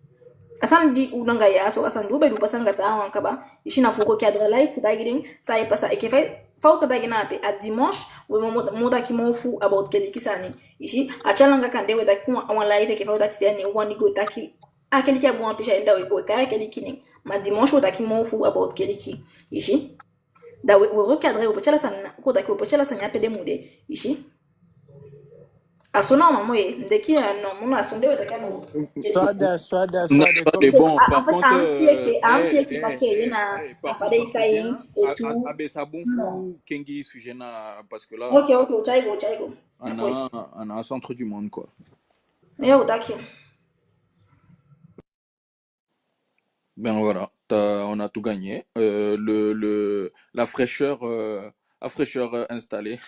A sani di u du anga i ya so, a sani di u be du pasa anga taawan kaba, i si, na fu recadrer a live, fu taigi den san e pasa, enke fa, fa u kan taigi na ape, a dimanche, we mu, mu, mu taki moo fu about keliki sani, i si, a tyai langa kande we taki wan, wan live enke fa u taki te, ne u wani go taki a keliki a bun a pisi a ini, da we, we kai a keliki nen. Ma dimanche we taki moo fu about keliki, i si. Da we, we recadrer, we poti ala sani, kon taki we poti ala sani a pe den mu de, i si. A so na wan moyen, mi denki, a no, mu na a so de we taki a bun. Soit, soit, soit. Non, soit, soit, bon, par contre, a, a, a, euh, a, eh, eh, eh, par contre, a, a, a be sa bun fu kengi sujet na, parce que là, ok, ok, u tyai go, u tyai go. A ná, a ná centre du monde, quoi. Yo, u taki. Ben voilà, t'as, on a tout gagné. Euh, le, le, la fraîcheur, euh, la fraîcheur, euh, installée.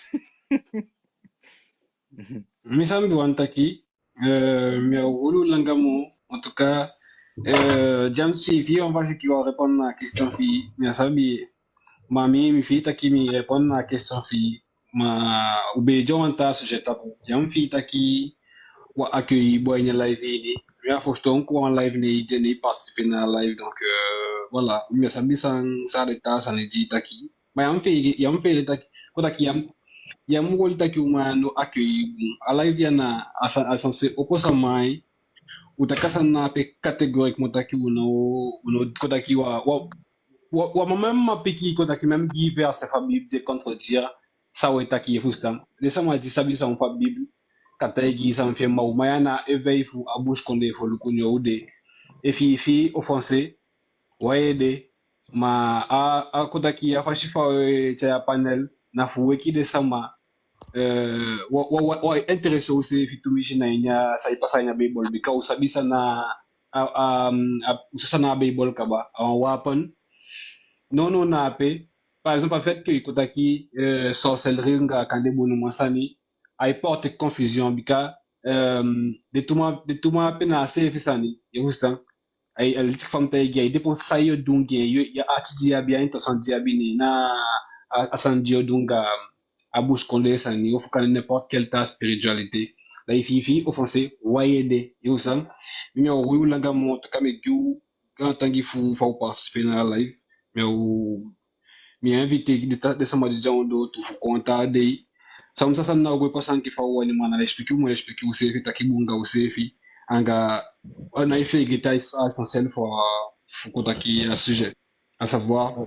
Mi san mi be wani taki, euh, mi á o holi u langa moo, en tout cas, euh, James, fi i wan fasi ki wan répondre na a question fi i, mi á sabi, ma mi, mi fii taki mi répondre na a question fi i. Ma u be de a wan taa sujet tapu. Ya, mi fii taki wi á accueillir bun a ini a live ini. Mi á fusutan kon a wan live ne i de, ne i participer na a live. Donc, euh, voilà. Mi á sabi san, san a den taa sani di i taki. Ma ya, mi fii, ya, mi fii taki, kon taki ya, ya, mi holi taki u man no accueillir bun. A live ya na a sa, a sani se opo sama. U taki a sani na ape catégoriquement taki u no, u no, kon taki wi á, wi á, wa, wa mama, mama piki, kon taki même gi verset fu a Bible di e contredire san we taki, i e fusutan. Den sama di sabi san fu a Bible kan taigi i san fi en, ma u man ya na éveil fu a busikondee foluku, ne u de. Efi, efi i offensé, wai ede. Ma a, a kon taki a fasi fa we tyai a panel, na fu weki den sama, eh, wa, wa, wa, wa intéressé useefi tumisi na ini a san e pasa ini a Beibel, bika u sabi san na a, a, a, u sabi san na a Beibel kaba, a wan wapen. Non, non, na ape, par exemple, a fait que i kon taki, eh, sorcellerie anga kande bonuman sani, ai porter confusion, bika, eh, den tu man, den tu man ape na a seefi sani, i e fusutan. Ai, a leti fa mi taigi i, ai dépend san yo du anga en, yo, a ati di i abi, a intention di i abi, ne na a, a sani di yo du anga a busikondee sani, ofu kande n'importe quelle ta spiritualité. Da efi, efi i offensé, wai ede, i e fusutan. Mi, mi á o holi u langa moo, en tout cas mi e gi u gaantangi fu fa u participer na a live. Mi á o Mi invité den ta, den sama di de a ondoo tu fu kon a taa dei. San, san, san na o go e pasa enke fa u wani, ma na lesipeki u mu lesipeki useefi, taki bun anga useefi. Anga, a ná e feegete a essentiel fu, fu kon taki a sujet. À savoir,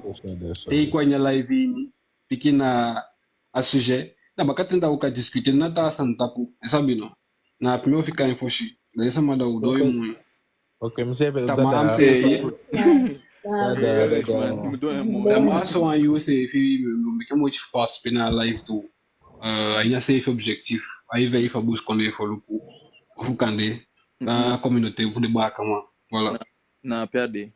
te i kon a ini a live ini, piki na a sujet, na bakaten da u kan discuter na taa sani tapu, i sabi no. Na ape mi o fika en fosi. Da den sama da u doo en moi. Ok, mi seefi e... Tamaa, mi seefi e... Tamaa, so wan yuu seefi, mi meke moiti fu participer na a live tu. Eh, a ini a seefi objectif, a éveil fu a busikondee foluku, ofu kande a communauté fu den baakaman. Voilà. Na, na ape a de.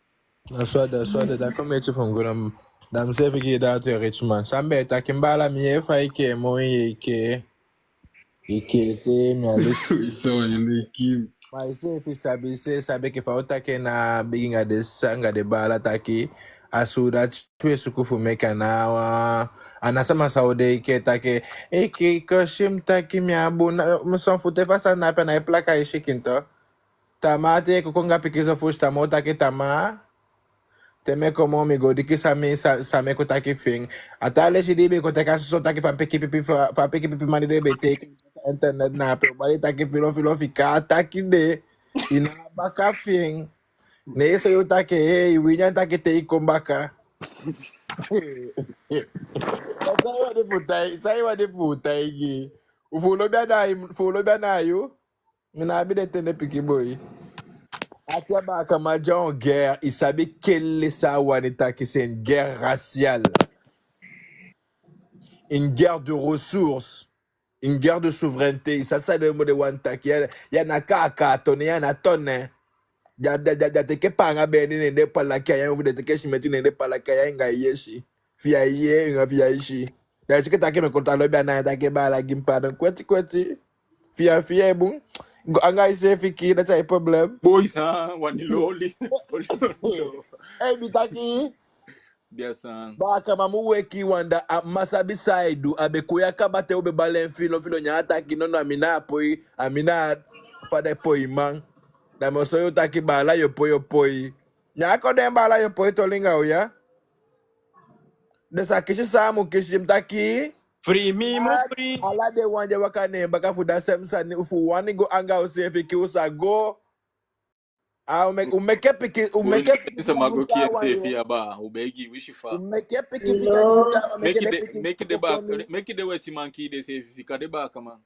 Na so a de, so a de, da kon miti fu mi go na, da mi seefi gi dati, Richman. San mi be taki, mi baala, mi yee fa i kee moi, i kee. I kee te mi aliki. Wi so i leki. Ma iseefi sabi, iseefi sabi enke fa u taki en na bigin anga den sa, anga den baala taki, a suudati we suku fu meke, a ná wan, a ná sama sa o de i kee taki, i kee kosi mi taki mi á bun, na, mi son fu te fa sani na ape, na i plaka i sikin tu. Tamaa te i kon kon anga pikinso fu sitama, u taki tamaa. Te mi e kon moo, mi go diki san mi, sa, san mi kon taki fi en. A taa leisi di i be kon taki a soso taki fu a piki pipi, fu a, fu a piki pipi man di den be teke internet na ape, u bali taki filo filo fika a taki de. I ná a baka fi en. Ne i so yu taki, hei, i wini a taki te i kon baka. San i wani fu tai, san i wani fu taigi? Fu u lobi a na, fu u lobi a na yu? Mi ná abi den ten de, pikin boi. A te a baakaman de a wan guerre, i sabi kele san a wani taki, c'est une guerre raciale. Une guerre de ressources. Une guerre de souveraineté. I sabi san den mu de wani taki? Ya, ya na kaka tone, ya na tone. Ya, ya, ya, ya teke paanga beni, ne den palaki a ya, ofu den teke simenti, ne den palaki a ya, anga yesi. Fi i á yee, anga fi i á si. Da i si enke taki mi kon tan lobi a na i taki, baala, gi mi paadon. Kweti, kweti. Fi i á, fi i á e bun. Go anga iseefi kii, dati a i problème. Boi, san wani loli. Ei, mi taki. Bia san. Baakaman mu weki, wan da a man sabi san ai du. A be kon ya kaba te u be bali en filo filo, ne a taki nono, a mi na a poi, a mi na a fada poiman. Da mi o soi u taki baala, yo poi, yo poi. Ne a kon de, baala, yo poi toli anga u ya. Den sa kisi san a mu kisi, mi taki. Free mi, mu free. Ala den wan di e waka neen baka fu da sem sani, fu wani go anga useefi kii, u sa go. A u meke, u meke pikin, u meke pikin sama go kii enseefi, aba, u begi, wisi fa. U meke pikin fika kii, meke den, meke den wetiman kii denseefi, fika den baakaman.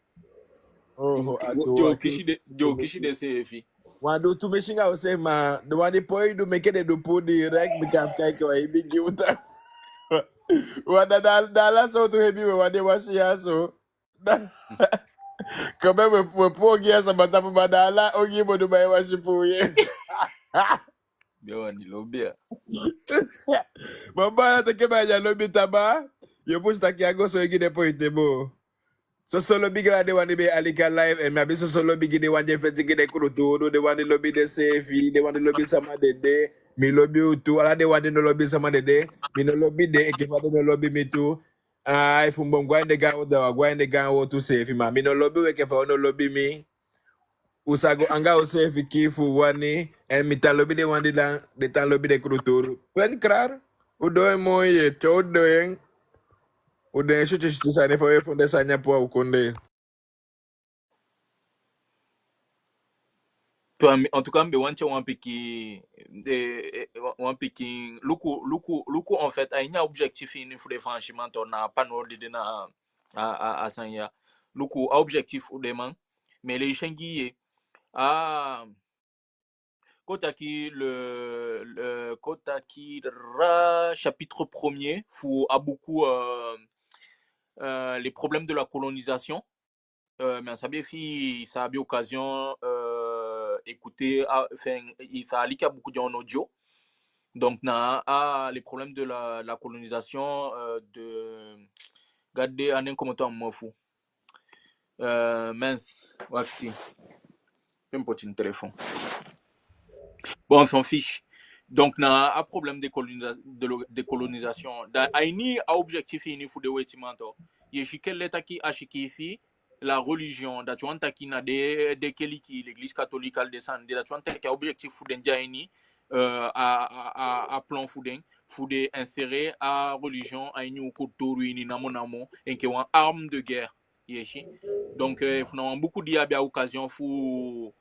Oho, a tu. Yo kisi den, yo kisi denseefi. Wan du tumisi anga useefi, ma den wan di poi du, meke den du puu direct, mi kan kaiki wan hebi gi u ta. Wan da, da, da ala sowtu hebi we wan de wasi ya so. Kaba we, we puu ogii a sama tapu, ma da ala ogii bodu bai wasi puu ye. Yo, wani lobi ya. Ma baala, teke bai ya lobi taba. Yo fusutan taki a go so e gi den pointe boo. Soso lobi gi ala den wan di be aliki a live, en mi abi soso lobi gi den wan di e feti gi den kulutuu, den wan di lobi denseefi, den wan di lobi sama den de. Mi lobi u tu, ala den wan di no lobi sama den de. Mi no lobi den enke fa den no lobi mi tu. Ai, fu mi bon go a ini den gaan wowtu, da u á go a ini den gaan wowtu seefi, ma mi no lobi u enke fa u no lobi mi. U sa go anga useefi kii fu u wani, en mi tan lobi den wan di lan, den tan lobi den kulutuu. Wen klaar, u doo en moi, te u doo en, u doo en switi switi sani fa u e fende sani a puu a u kondee. To, en, en tout cas, mi be wani tyai wan pikin, eh, eh, wan, wan pikin, luku, luku, luku, en fait, a ini a objectif ini fu den Faansiman, to, na panneau di de na a, a, a sani ya. Luku, a objectif fu den man, mi e leisi en gi i. Ah, kon taki le, le, kon taki ra chapitre premier fu a buku, euh, euh, les problèmes de la colonisation. Euh, mi á sabi efi i sa abi occasion, euh, écouter, ah, enfin, i sa aliki a buku di en audio. Donc, na, ah, les problèmes de la, la colonisation, euh, de, gade, a nen komoto a mi mofu. Euh, mince, wakiti. Pe mi poti mi telefon. Bon, on s'en fiche. Donc, na a problème de colonisa-, de lo-, de colonisation. Da a ini a objectif ini fu den wetiman, to, i e si kele taki a sikiifi la religion, dati wani taki na den, den keliki, l'église catholique, ala den sani de, dati wani taki a objectif fu den de a ini, euh, a, a, a, a plan fu den, fu den insérer a religion a ini u kulturu ini namo namo, enke wan arme de guerre. I e si. Donc, euh, efu na wan buku di i abi a occasion fu,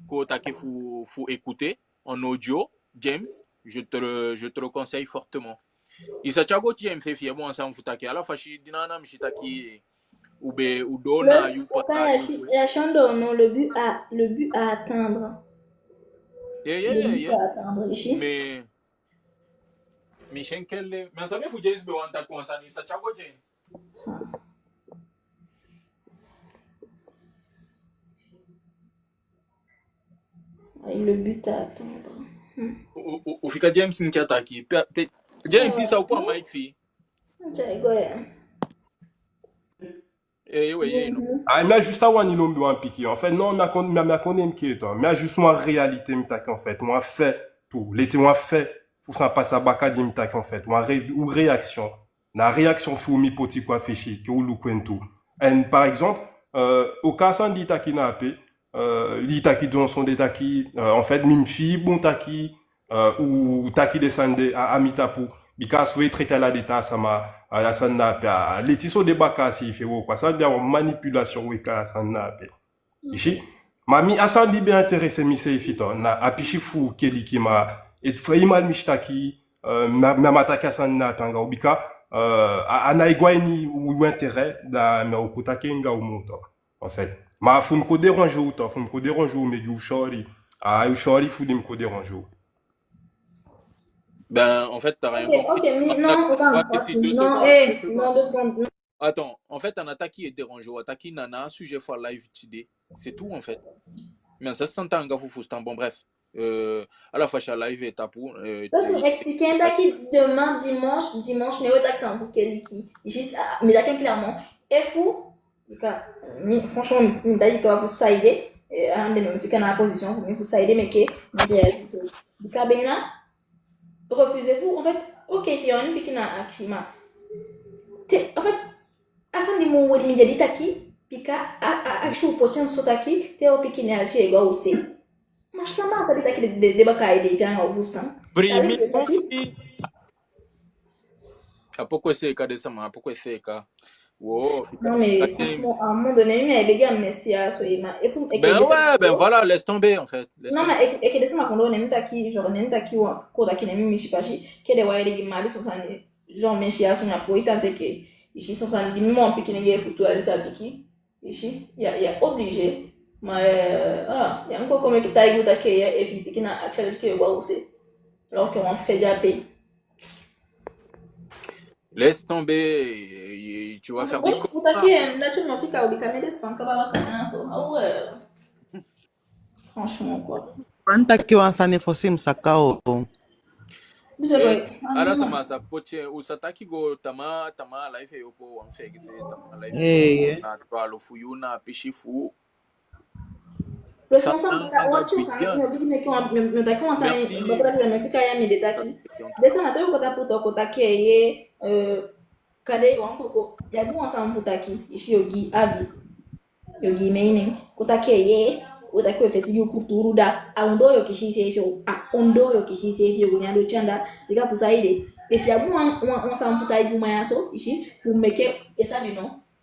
kon taki fu, fu écouter en audio, James, je te le, je te le conseille fortement. I sa tyai go, James, efi i abi wan sani fu taki, ala fasi di na, na mi si taki u be, u doo na, yu paka, ya si, ya si, non, le but à, le but à atteindre. Yeah, yeah, yeah, yeah. Le but à atteindre, i si. Mais, mi si enke le, mi á sabi efu James be wani taki wan sani, i sa tyai go, James. Ay, le but à atteindre. Hmm. U, u, u fika James, mi ke a taki. Pe, pe, James, i sa opo a mic fi i. Oke, go ahead. Eh, ewe, ye, no. Mhm. Ah, mi a juste a wani lon mi be wani piki. En fait, non, mi á kon, mi á, mi á kon enke to. Mi a juste wan réalité mi taki, en fait. Wan fait tu. Leti wan fait fu san pasa baka di mi taki, en fait. Wan ré-, u réaction. Na réaction fu mi poti kon a fesi, ke u luku en tu. En par exemple, euh, u kan, a sani di i taki na ape, euh, di i taki dyonson de taki, euh, en fait, mi, mi fii bun taki, euh, u taki den sani de a, a mi tapu. Bika so we traiter ala den taa sama, ala sani na ape, a, a leti so de baka a seefi e wooko. A sani de a wan manipulation we kai a sani na ape. I si? Ma mi, a sani di be intéressé mi seefi tu, na a pisi fu keliki, ma, et vraiment mi si taki, euh, mi á, mi á man taki a sani na ape anga u bika, euh, a, a ná e go a ini u intérêt, da mi á o kon taki anga u moo tu, en fait. Ma fu mi kon déranger u tu, fu mi kon déranger u, mi e gi u sorry. A, u sorry fu di mi kon déranger u. Ben, en fait, t'as rien compris. Ok, ok, mi, non, attends, attends, deux secondes, non, deux secondes. Attends, en fait, a ná taki e déranger u, a taki na, na a sujet fu a live tide. C'est tout, en fait. Mi á sa santi anga fu fusutan, bon, bref. Euh, ala fasi a live e tapu, euh, parce que expliquer taki demain dimanche, dimanche, ne we taki san fu keliki. Juste, ah, mi taki en clairement. Efu, bika, mi, franchement, mi, mi taki ka fu saide, eh, ande mi fika na position fu mi fu saide, mais que, mi de, bika bena, refuser fu, en fait, ok, fi i wani piki na akisi, ma te, en fait, a sani di mu weli mi de di taki, bika a, a, akisi u poti en so taki, te u piki, ne akisi e go a u se. Ma sama sabi taki den, den, den baka e de anga u fusutan. Bri, mi taki, a poko e seeka den sama, a poko e seeka. Wo, fika, non, mais fika, franchement, à un moment donné, mi e begi a mesti a so, ma efu, ben ouais, ben voilà, laisse tomber, en fait. Laisse tomber. Non, mais e, enke den sama kondoo, ne mi taki, genre, ne mi taki wan, kon taki ne mi misi pasi, ke den wai de gi mi abi son sani, genre, mi si a son ya poi tante ke, i si, son sani di mi moo piki nenge fu tu a di sa piki, i si, ya, ya obligé. Ma, euh, ah, ya mu kon kon meke taigi u taki, ya, efi i piki, na actualité ke go a u se. Alors que wan fait déjà payé. Laisse tomber, euh, tu vas faire des cauchemars. Fu taki, eh, na tu no fika u bika mi de spanka baba kana so. Ah ouais. Franchement, quoi. Wan taki wan sani fosi mi saka o. Bisa, eh, boy, ala sama sa poti, u sa taki go tamaa, tamaa live e opo wan fegi, tamaa live. Eh, eh. Na tu alo fu yu na pisi fu. Lo san san, bika wan tu kan, mi o bigin meke wan, mi, mi o taki wan sani, mi o bigin meke wan sani, mi o bigin meke wan sani, mi o bigin meke wan sani. Merci. Bika ya mi de taki. Merci. Den sama te yu kon tapu, to kon taki, eh, kande yu wan koko, ya du wan sani fu taki, i si, yu o gi avis, yu o gi mening, kon taki, eh, u taki we feti gi u kulturu, da a ondoo yu o kisi iseefi, a ondoo yu o kisi iseefi, yu o go nyan do tyan da, bika fu saide, efi ya abi wan, wan, wan sani fu taigi u man ya so, i si, fu meke, i sabi no,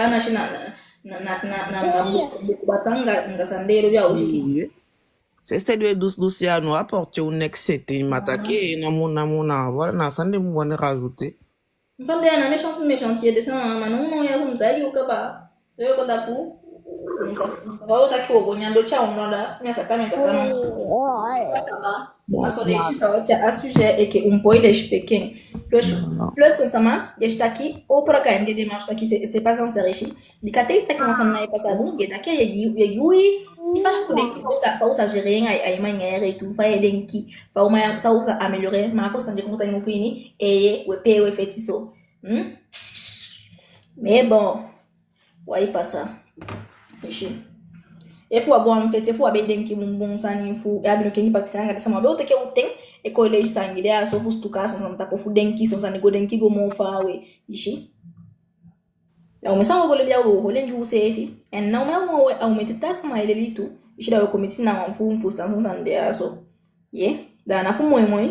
taa na si na, na, na, na, na, na, buku, buku bata anga, anga sani de i lobi a o siki. Iye. Sese di we dusu dusu ya, no apporter u neks ete, ma taki, na mu, na mu, na, voilà, na sani de mu wani rajouter. Enfin, de, a ná méchant, méchant, ye de sa, ma, ma, non, non, ya so mi taigi u kaba. So yo kon tapu. Mi sa, mi sa, fa u taki wo go nyan doti a u nanda, mi a saka, mi a saka, non. Bon, a so de, voilà. Si ta, ta, a sujet e ke un poi de speaking. Plus, non, non. Plus son sama, ye si taki, o para ka ende démarche taki, c'est, c'est pas sincère ici. Bika te i si taki wan sani ná e pasa bun, ye taki ye gi, ye gi u i, i fasi fu denki fa u sa, fa u sa gérer en a i, a i manière et tout, fa ye denki, fa u ma, sa u sa améliorer, ma fosi sani de kon taigi u fu ini, e ye, we pe, we feti so. Hmm? Mais bon, wai pasa. Ici. Efu a bun a mi feti, efu a be e denki bunbun sani fu, e abi no kengi pakisei anga den sama, be o teke u ten e kon e leisi sani gi den ya so fu sutuka son sani tapu fu denki son sani go denki go moo faawe, i si. Da omen sani u o go leli ya, u o go leli useefi. En na omen, omen, omen teti sama e leli tu. I si, da u e kon miti na wan fu u fusutan son sani de ya so. Ye, da a ná fu moi moi.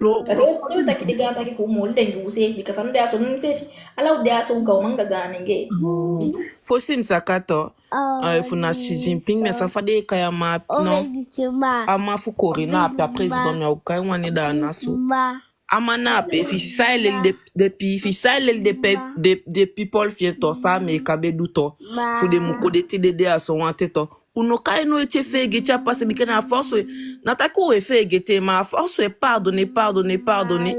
Lo- Da te u, te u taki den gaan taki fu u mu leli useefi, bika fa u de ya so, useefi, ala u de ya so, u kan, u man gaanenge. Fosi mi saka tu, eh, fu na Xi Jinping, mi á sa fa den e kai a man, no. A man fu Corée na ape, a président, mi á o kai wan nen, da a ná so. A man na ape, fi i si san ai leli de, depuis, fi i si san ai leli de pe, de, de people fi en tu, san Ameeka be du tu, fu den mu kon de tide de a so wan ten tu. U no kai noiti e feegete a passé, bika na a force we, ná taki u e feegete, ma a force we pardonner, pardonner, pardonner.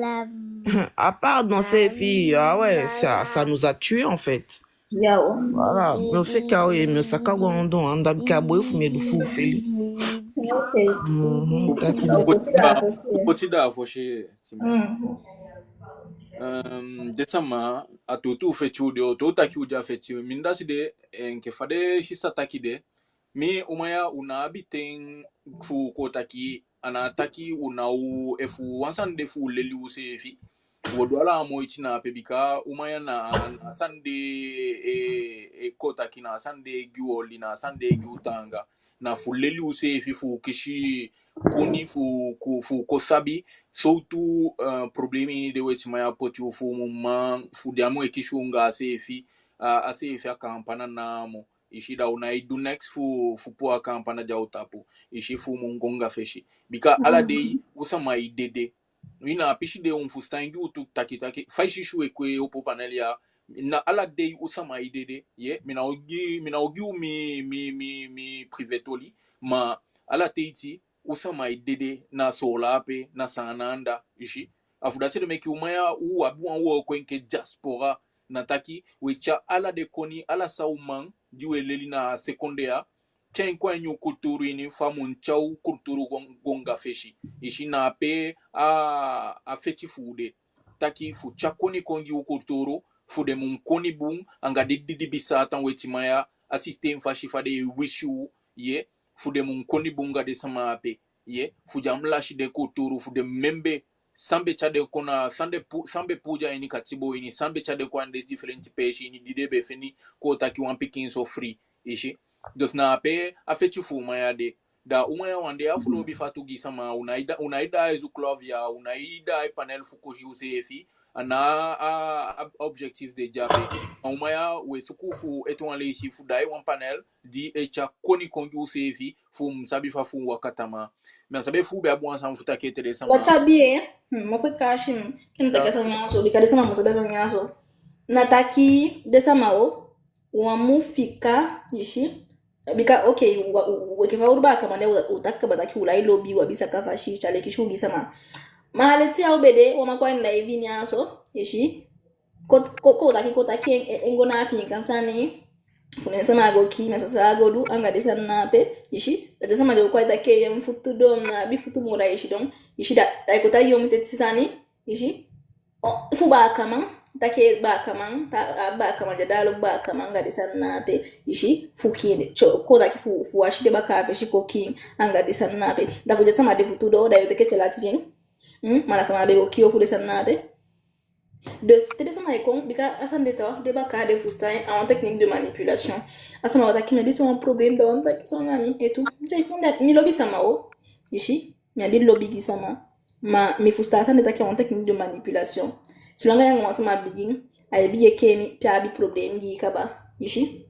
A pardon seefi, ah ouais, ça, ça nous a tués en fait. Ya o. Voilà, mi o fika, we, mi o saka go a ondoo anda, bika a boi fu mi e du fuufeli. Ok. Mhm, taki mi. Poti da fosi. Poti da fosi, Sima. Mhm. Ehm, den sama, a tuutuu feti u de, o, te u taki u de a feti, mi dati de, enke fa den sisa taki de, mi, u man ya, u ná abi ten fu kon taki, a ná taki u ná o, efu wan sani de fu u leli useefi, u o du ala moiti na ape, bika u man ya, na, na sani de, e, e kon taki, na sani de e gi u oli, na sani de e gi u taanga, na fu leli useefi, fu kisi koni, fu, ku, fu kon sabi sowtu, eh, problemi ini den wetiman ya poti u, fu u mu man, fu den á mu e kisi u anga a seefi, a, a seefi a kampana namo. I si, da u nái du neks fu, fu puu a kampana de a u tapu. I si, fu u mu go anga fesi. Bika ala dei u sama e dede. Wi, na a pisi de u mu fusutan, gi u tu taki taki. Fa i si u e kon e opo panel ya, na ala dei u sama e dede. Ye, mi ná o gi, mi ná o gi u mi, mi, mi, mi privé toli. Ma ala teiti u sama e dede na Soolan ape, na Saanan anda, i si. A fu dati ede meke u man ya, u abi wan wooko enke diaspora, na taki we tyai ala den koni, ala san u man, di we leli na a sekonde ya, tyai en kon a ini u kulturu ini, fu a mu tyai u kulturu go, go anga fesi. I si, na ape a, a feti fu u de. Taki fu tyai koni kon gi u kulturu, fu den mu koni bun anga den didibi saatan wetiman ya, a sistem fasi fa den e wisi u, ye, fu den mu koni bun anga den sama ape, ye, fu den á mu lasi den kulturu, fu den membee san be tyai den kon na, san den puu, san be puu den a ini katibo ini, san be tyai den kon a den difelenti peesi ini, di den be feni, kon taki, wan pikinso fii, i si. Dus na ape a feti fu u man ya de. Da u man ya, u á de ya fu lobi fatu gi sama, u nái da, u nái daai Zoeklove ya, u nái daai panel fu kosi useefi, a ná a, a objectif de de ape. Ma u man ya, we suku fu ete wan leisi fu daai wan panel di e tyai koni kon gi useefi, fu u mu sabi fa fu u waka tamaa. Mi á sabi efu u be abi wan sani fu taki ete den sama. Dati abi, eh? Hmm, mofu Kashim, ken taki a sani ya so, bika den sama mu sabi a sani ya so. Na taki den sama o, u á mu fika, i si. Bika, ok, u, u, u, enke fa u du baakaman de, u, u taki kaba taki u lai lobi, u abi saka fasi, tyai leki sugii sama. Ma a leti ya u be de, u á man kon a ini live ini ya so, i si. Kon, kon, kon taki, kon taki en, en, en go na Afiikan sani, fu den sama go kii, mi á sa san a go du anga den sani na ape, i si. Da den sama de o kon e taki en futu dom, ná abi futu moo da i sidon, i si, da, da i kon taki yu o mu teti sani, i si. O, fu baakaman, taki baakaman, ta, a baakaman, da a lobi baakaman anga den sani na ape, i si, fu kii den, tyo, kon taki fu, fu wasi den bakaa fesi kon kii anga den sani na ape. Da fu den sama de futu doo, da yu o teke tyalati fi en. Hmm? Ma na sama be go kii yu fu den sani na ape. Dus te den sama e kon, bika a sani de tu, den bakaa den fusutan en, a wan technique de manipulation. A sama o taki mi abi so wan problème, da a wani taki so anga mi, et tout. Mi seifi, mi lobi sama o, i si. Mi abi lobi gi sama. Ma mi fusutan a sani de taki a wan technique de manipulation. Solanga yu anga wan sama bigin, ai bigin e kee mi pe a abi problème gi i kaba, i si.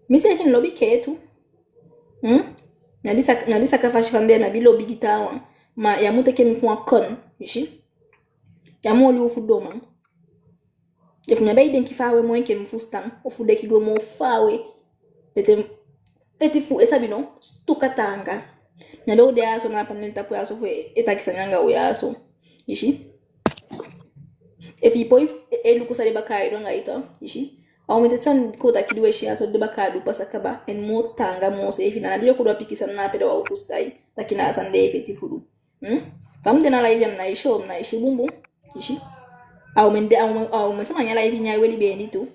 Mi seifi mi lobi kee tu. Hmm? Mi abi saka, mi abi saka fasi fa mi de, mi abi lobi gi taawan. Ma yu á mu teke mi fu wan kon, i si. Yu á mu oli u fu doman. Efu mi á be e denki faawe moo enke mi fusutan, ofu denki go moo faawe, pe te, pe te fu e sabi no, sutuka taanga. Mi á be o de ya so na a panel tapu ya so fu e, e taki sani anga u ya so, i si. Efi i poi e, e luku san den bakaa e du anga i tu, i si. A omen teti sani kon taki di we si ya so den bakaa du pasa kaba, en moo taanga moo seefi, na di yu o kon du a pikin sani na ape da u á o fusutan taki na a sani de e feti fu du. Hmm? Fa mi de na live ya mi nái si, mi nái si bunbun. I si. A omen de, a omen, a omen sama ini a live ini ai weli beendi tu.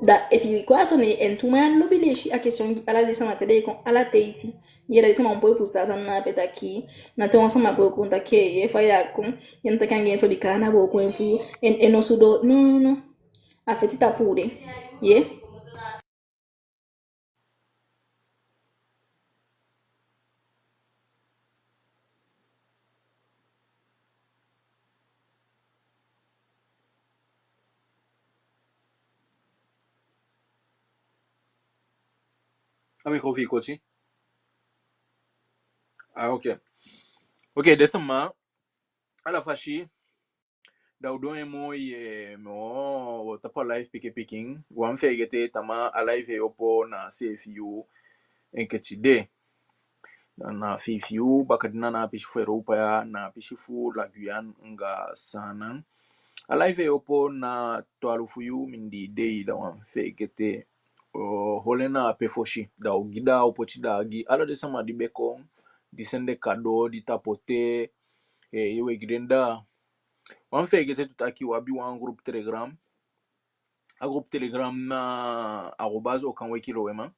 Da efu i kon a so, ne en tu man lobi leisi a question gi ala den sama te den kon ala teiti. Ye, da den sama mu poi fusutan san na ape, taki na te wan sama kon, kon taki, ye, fa ya kon, ye mu taki anga en so, bika a ná booko en fu en, en osu doo. No, no, no. A feti tapu u de. Ye. A mi kon fi i koti. Ah, ok. Ok, den sama, ala fasi. Da u du en moi, eh, moo, wo tapu a live pikin pikin. Wan feegete, tamaa a live e opo na seefi yuu enke tide. Na, na feifi yuu bakadina na a pisi fu Europa ya, na a pisi fu La Guyane anga Saanan. A live e opo na twalufu yuu mindii dei. Da wan feegete, o, holi en na ape fosi. Da u gi, da u poti, da gi ala den sama di be kon, di sende kado, di tapote, eh, ye, we gi den. Da wan feegete tu taki u abi wan groupe Telegram. A groupe Telegram na arobase Okanweki Loweman.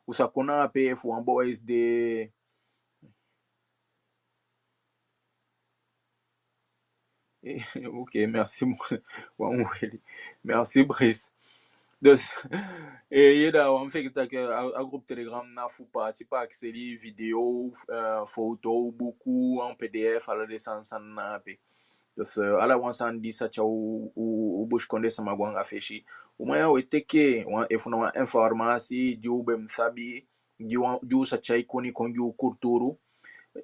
U sa kon na ape efu wan boi de. Eh, ok, merci. Wan weli. Merci, Brice. Dus, eh, ye, da wan feegete taki a, a groupe Telegram na fu paati, paati seli video, eh, foto, buku, en P D F, ala den sani sani na ape. Dus, eh, ala wan sani di sa tyai u, u, u busikondee sama go anga fesi. U man ya, we teke wan, efu na wan informasi di u be mu sabi, di wan, di u sa tyai koni kon gi u kulturu.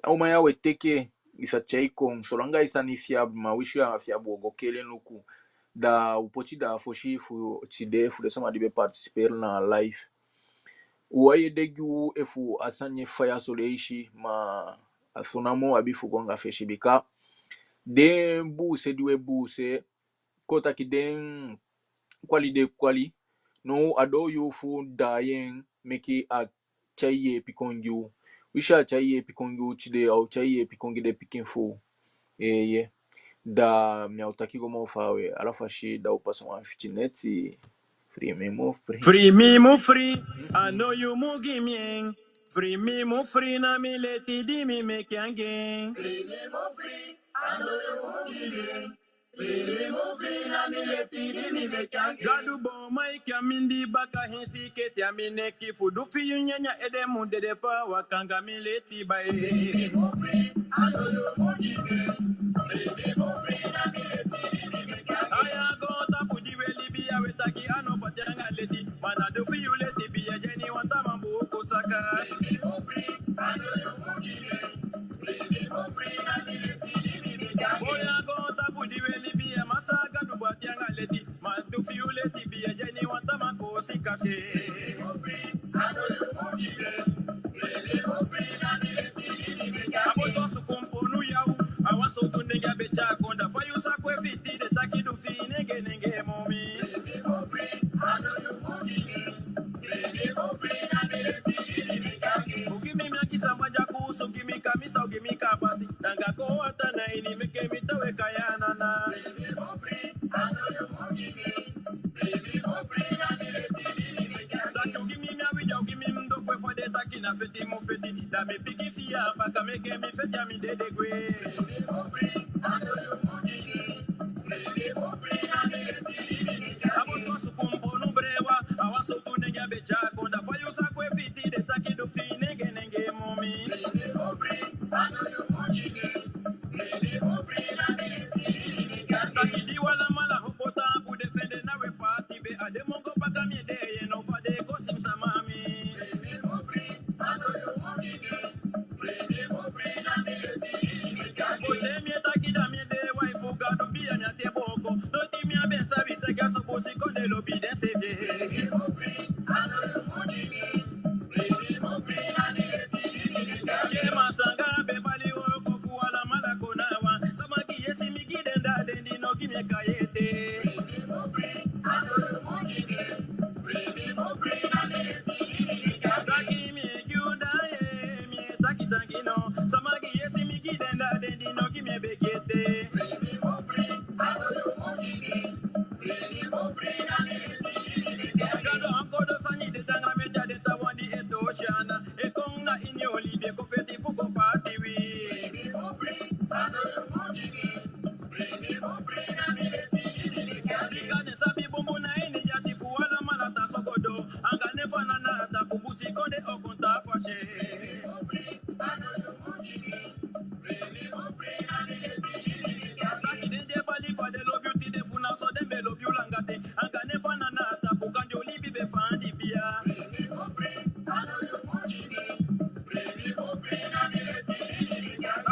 U man ya, we teke, i sa tyai kon, solanga i sani fiable, ma wi si a fiable, wo go keli en luku. Da u poti da fosi fu tide, fu den sama di be participer na live. U wai ede gi u efu a sani e faya so leisi, ma a so namo u abi fu go anga fesi, bika den buuse di we buuse, kon taki den kwali den kwali, now a doo yuu fu daai en, meke a tyai yeepi kon gi u. Wi si a tyai yeepi kon gi u tide, a o tyai yeepi kon gi den pikin fu u. Eeye. Da mi á o taki go moo faawe, ala fasi da u pasa wan switi neti. Free mi mu free. Free mi mu free, a now yu mu gi mi en. Free mi mu free, na mi leti di mi meke anga en. Free mi mu free, a now yu mu gi mi en. Free mi mu free, na mi leti di mi meke anga en. Gadu boon maiki a mindii baka, hinsi keti a mi neki, fu du fi yu nyanyan ede mu dede fa a waka anga mi leti bai. Free mi mu free, a now yu mu gi mi en. Free mi mu free, na mi leti di mi meke anga en. Aya goontapu di we libi ya, we taki a no pati anga leti. Ma na du fi yu leti bi e de ini wan tamaa buuku saka. Aya goontapu di we libi ya, Masaa Gadu pati anga leti. Ma du fi yu leti bi e de ini wan tamaa koosi kasi. A boto a suku ponu yaw, a wan sowtu nenge a be tyai kon. Da fa yu sa kwe fiti, den taki du fi nenge nenge momi. U gi mi, mi a gi sama dyaku, so gi mi kamisa, u gi mi kaabasi. Nanga koo wata na ini, meke mi tawe kai a nana. Taki u gi mi, mi a widya, u gi mi mi dokwe, fa den taki na feti mu feti. Da mi piki fi a baka, meke mi feti a mi dede gwe. A boto a suku ponu brewa, a wan sowtu nenge a be tyai kon. Da fa yu sa kwe fiti, den taki du fi nenge nenge momi. Taki di wi alamala opo taampu defende na we paati, be a den mongo baka mi e de, ye no fa den e kosi mi sama mi. Kote mi e taki da mi e de, wai fu Gadu bi a mi a te booko. Noti mi á be sabi taki a so busikondee lobi denseefi. Ini oli be ko feti fu ko paati wi. Bika den sabi bunbun na ini den ati fu alamala ta so go doo. Anga den fana na tapu busikondee o kon taa fasi. Taki den de bali fa den lobi u tide fu na so den be lobi u langa ten. Anga den fana na tapu kande u libi be fandi bia.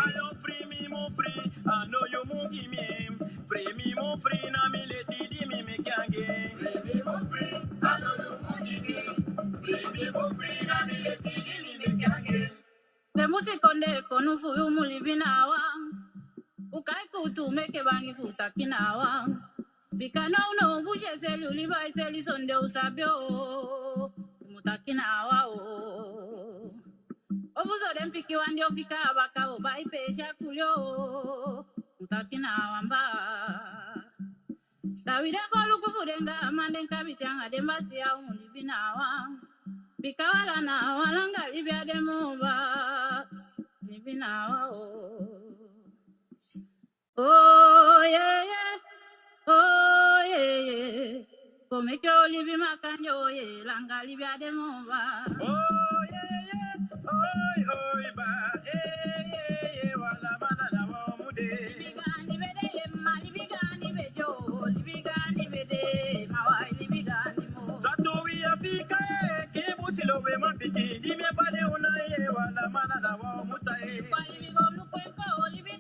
Ayo, free mi mu free, a no yu mu gi mi. Free mi mu free, na mi leti di mi meke anga en. Den busikondee konu fu yu mu libi na wan. U kai kuutu meke bangi fu taki na wan. Bika nownow busi e seli, u liba e seli, sondee u sabi o. U mu taki na wan o. Ofu so den pikin wan di o fika a baka o bai peesi a kuli o. U mu taki na wan baa. Da wi de foluku fu den gaaman, den kabiten anga den basiya, u mu libi na wan. Bika wala na wan langa libi á de moo baa. Libi na wan o. Oh, yeah, yeah. Oh, yeah, yeah. Kon meke u libi makandii, oh, yeah. Langa libi á de moo baa. Oh, yeah, yeah. Oi, oi, baa. Eh, yeah, yeah. Walamala na wan u mu de. Libi gaandi be de, ye mma, libi gaandi be de o. Libi gaandi be de, ma wai libi gaandi moo. Satu wi Afrika, eh, ke busi lo we ma pikin. Di mi e bali u na ye, walamala na wan u mu tan, eh. Kwa libi go luku en ko, libi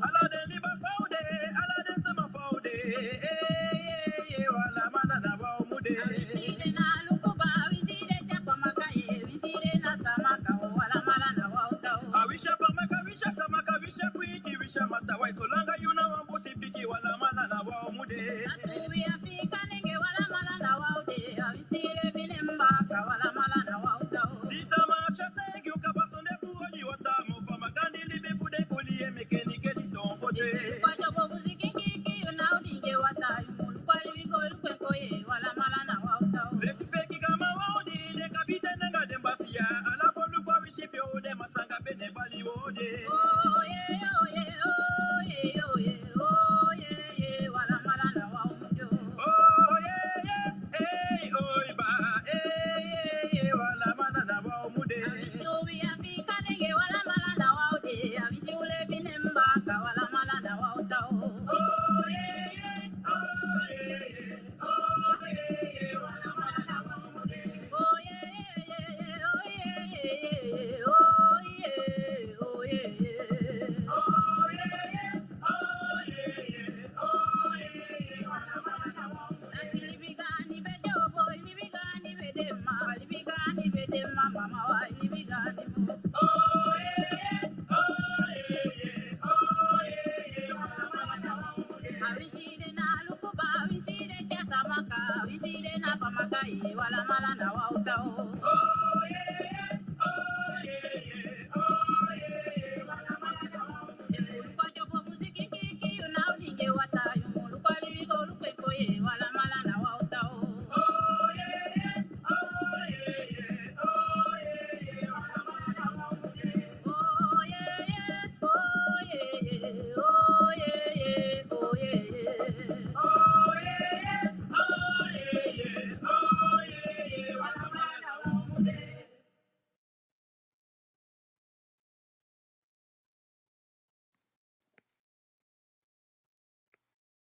Ala den liba fa u de, ala den sama fa u de, eh, eh, eh, walamala na wan u mu de. A wisi a pamaka, wisi a samaka, wisi a kwinki, wisi a matawai, solanga yu na wan busi pikin, walamala na wan u mu de. Sisa, ma a sa taigi u kaba sonde fu oli wata, mofu a makandii libi fu den kuli e meke ni keli toon foto. Lesipeki kama wan odi, den kabiten anga den basiya, ala foluku a wisi pe u de, masanga pe den bali u o de.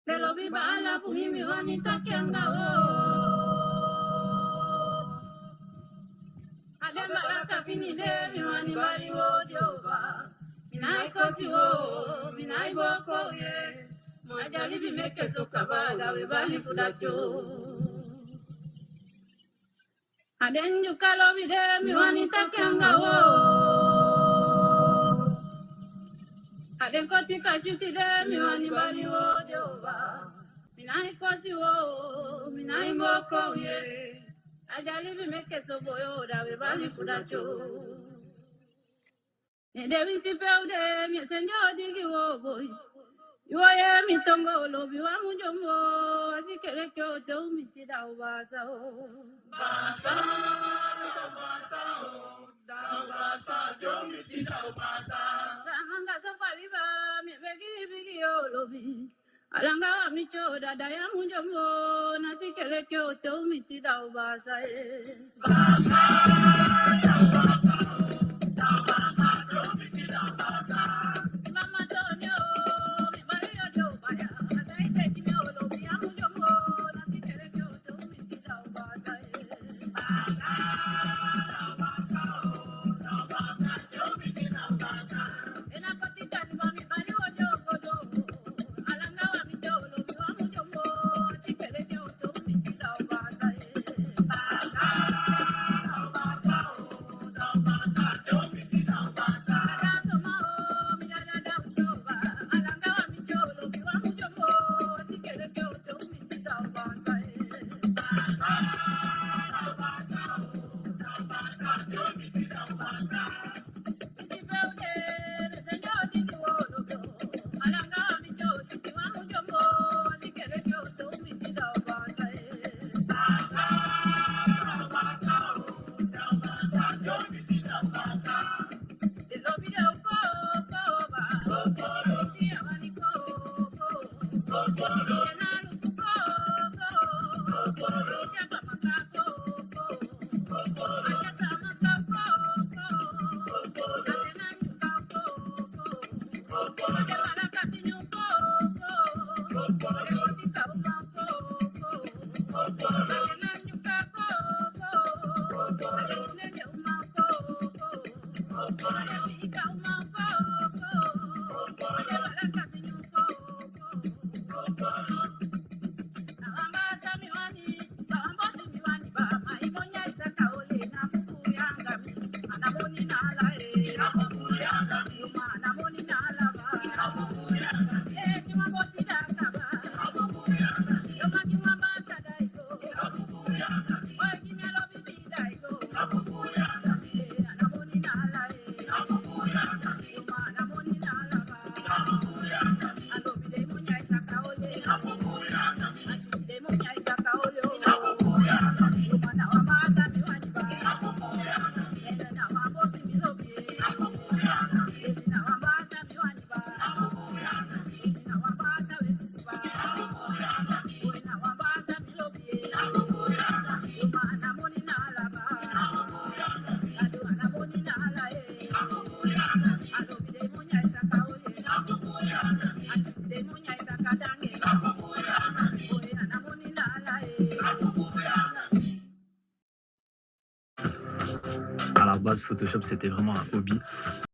Den lobi baala fu mi, mi wani taki anga u. A den baala kapini de, mi wani bali u, Jeova. Mi nai kosi u, mi nai booko u ye. Ma a libi meke so kaba, da we bali fu dati o. A den Ndyuka lobi de, mi wani taki anga u. A den Kotika switi de, mi wani bali u, Jeova. Mi nai kosi u, mi nai booko u ye. A libi meke so, boi o, da we bali fu dati o. Ne den winsi pe u de, mi e sende odi gi u, boi. Waye mi tongo lobi wa mu dyombo, a si keleke o te u mi ti da u baasa o. Baasa, da u baasa o, da u baasa, dyo mi ti da u baasa. Ba manga so fali ba, mi begi bigi o lobi. A langa wa mi tyo dada ya mu dyombo, na si keleke o te u mi ti da u baasa e. À la base, Photoshop, c'était vraiment un hobby.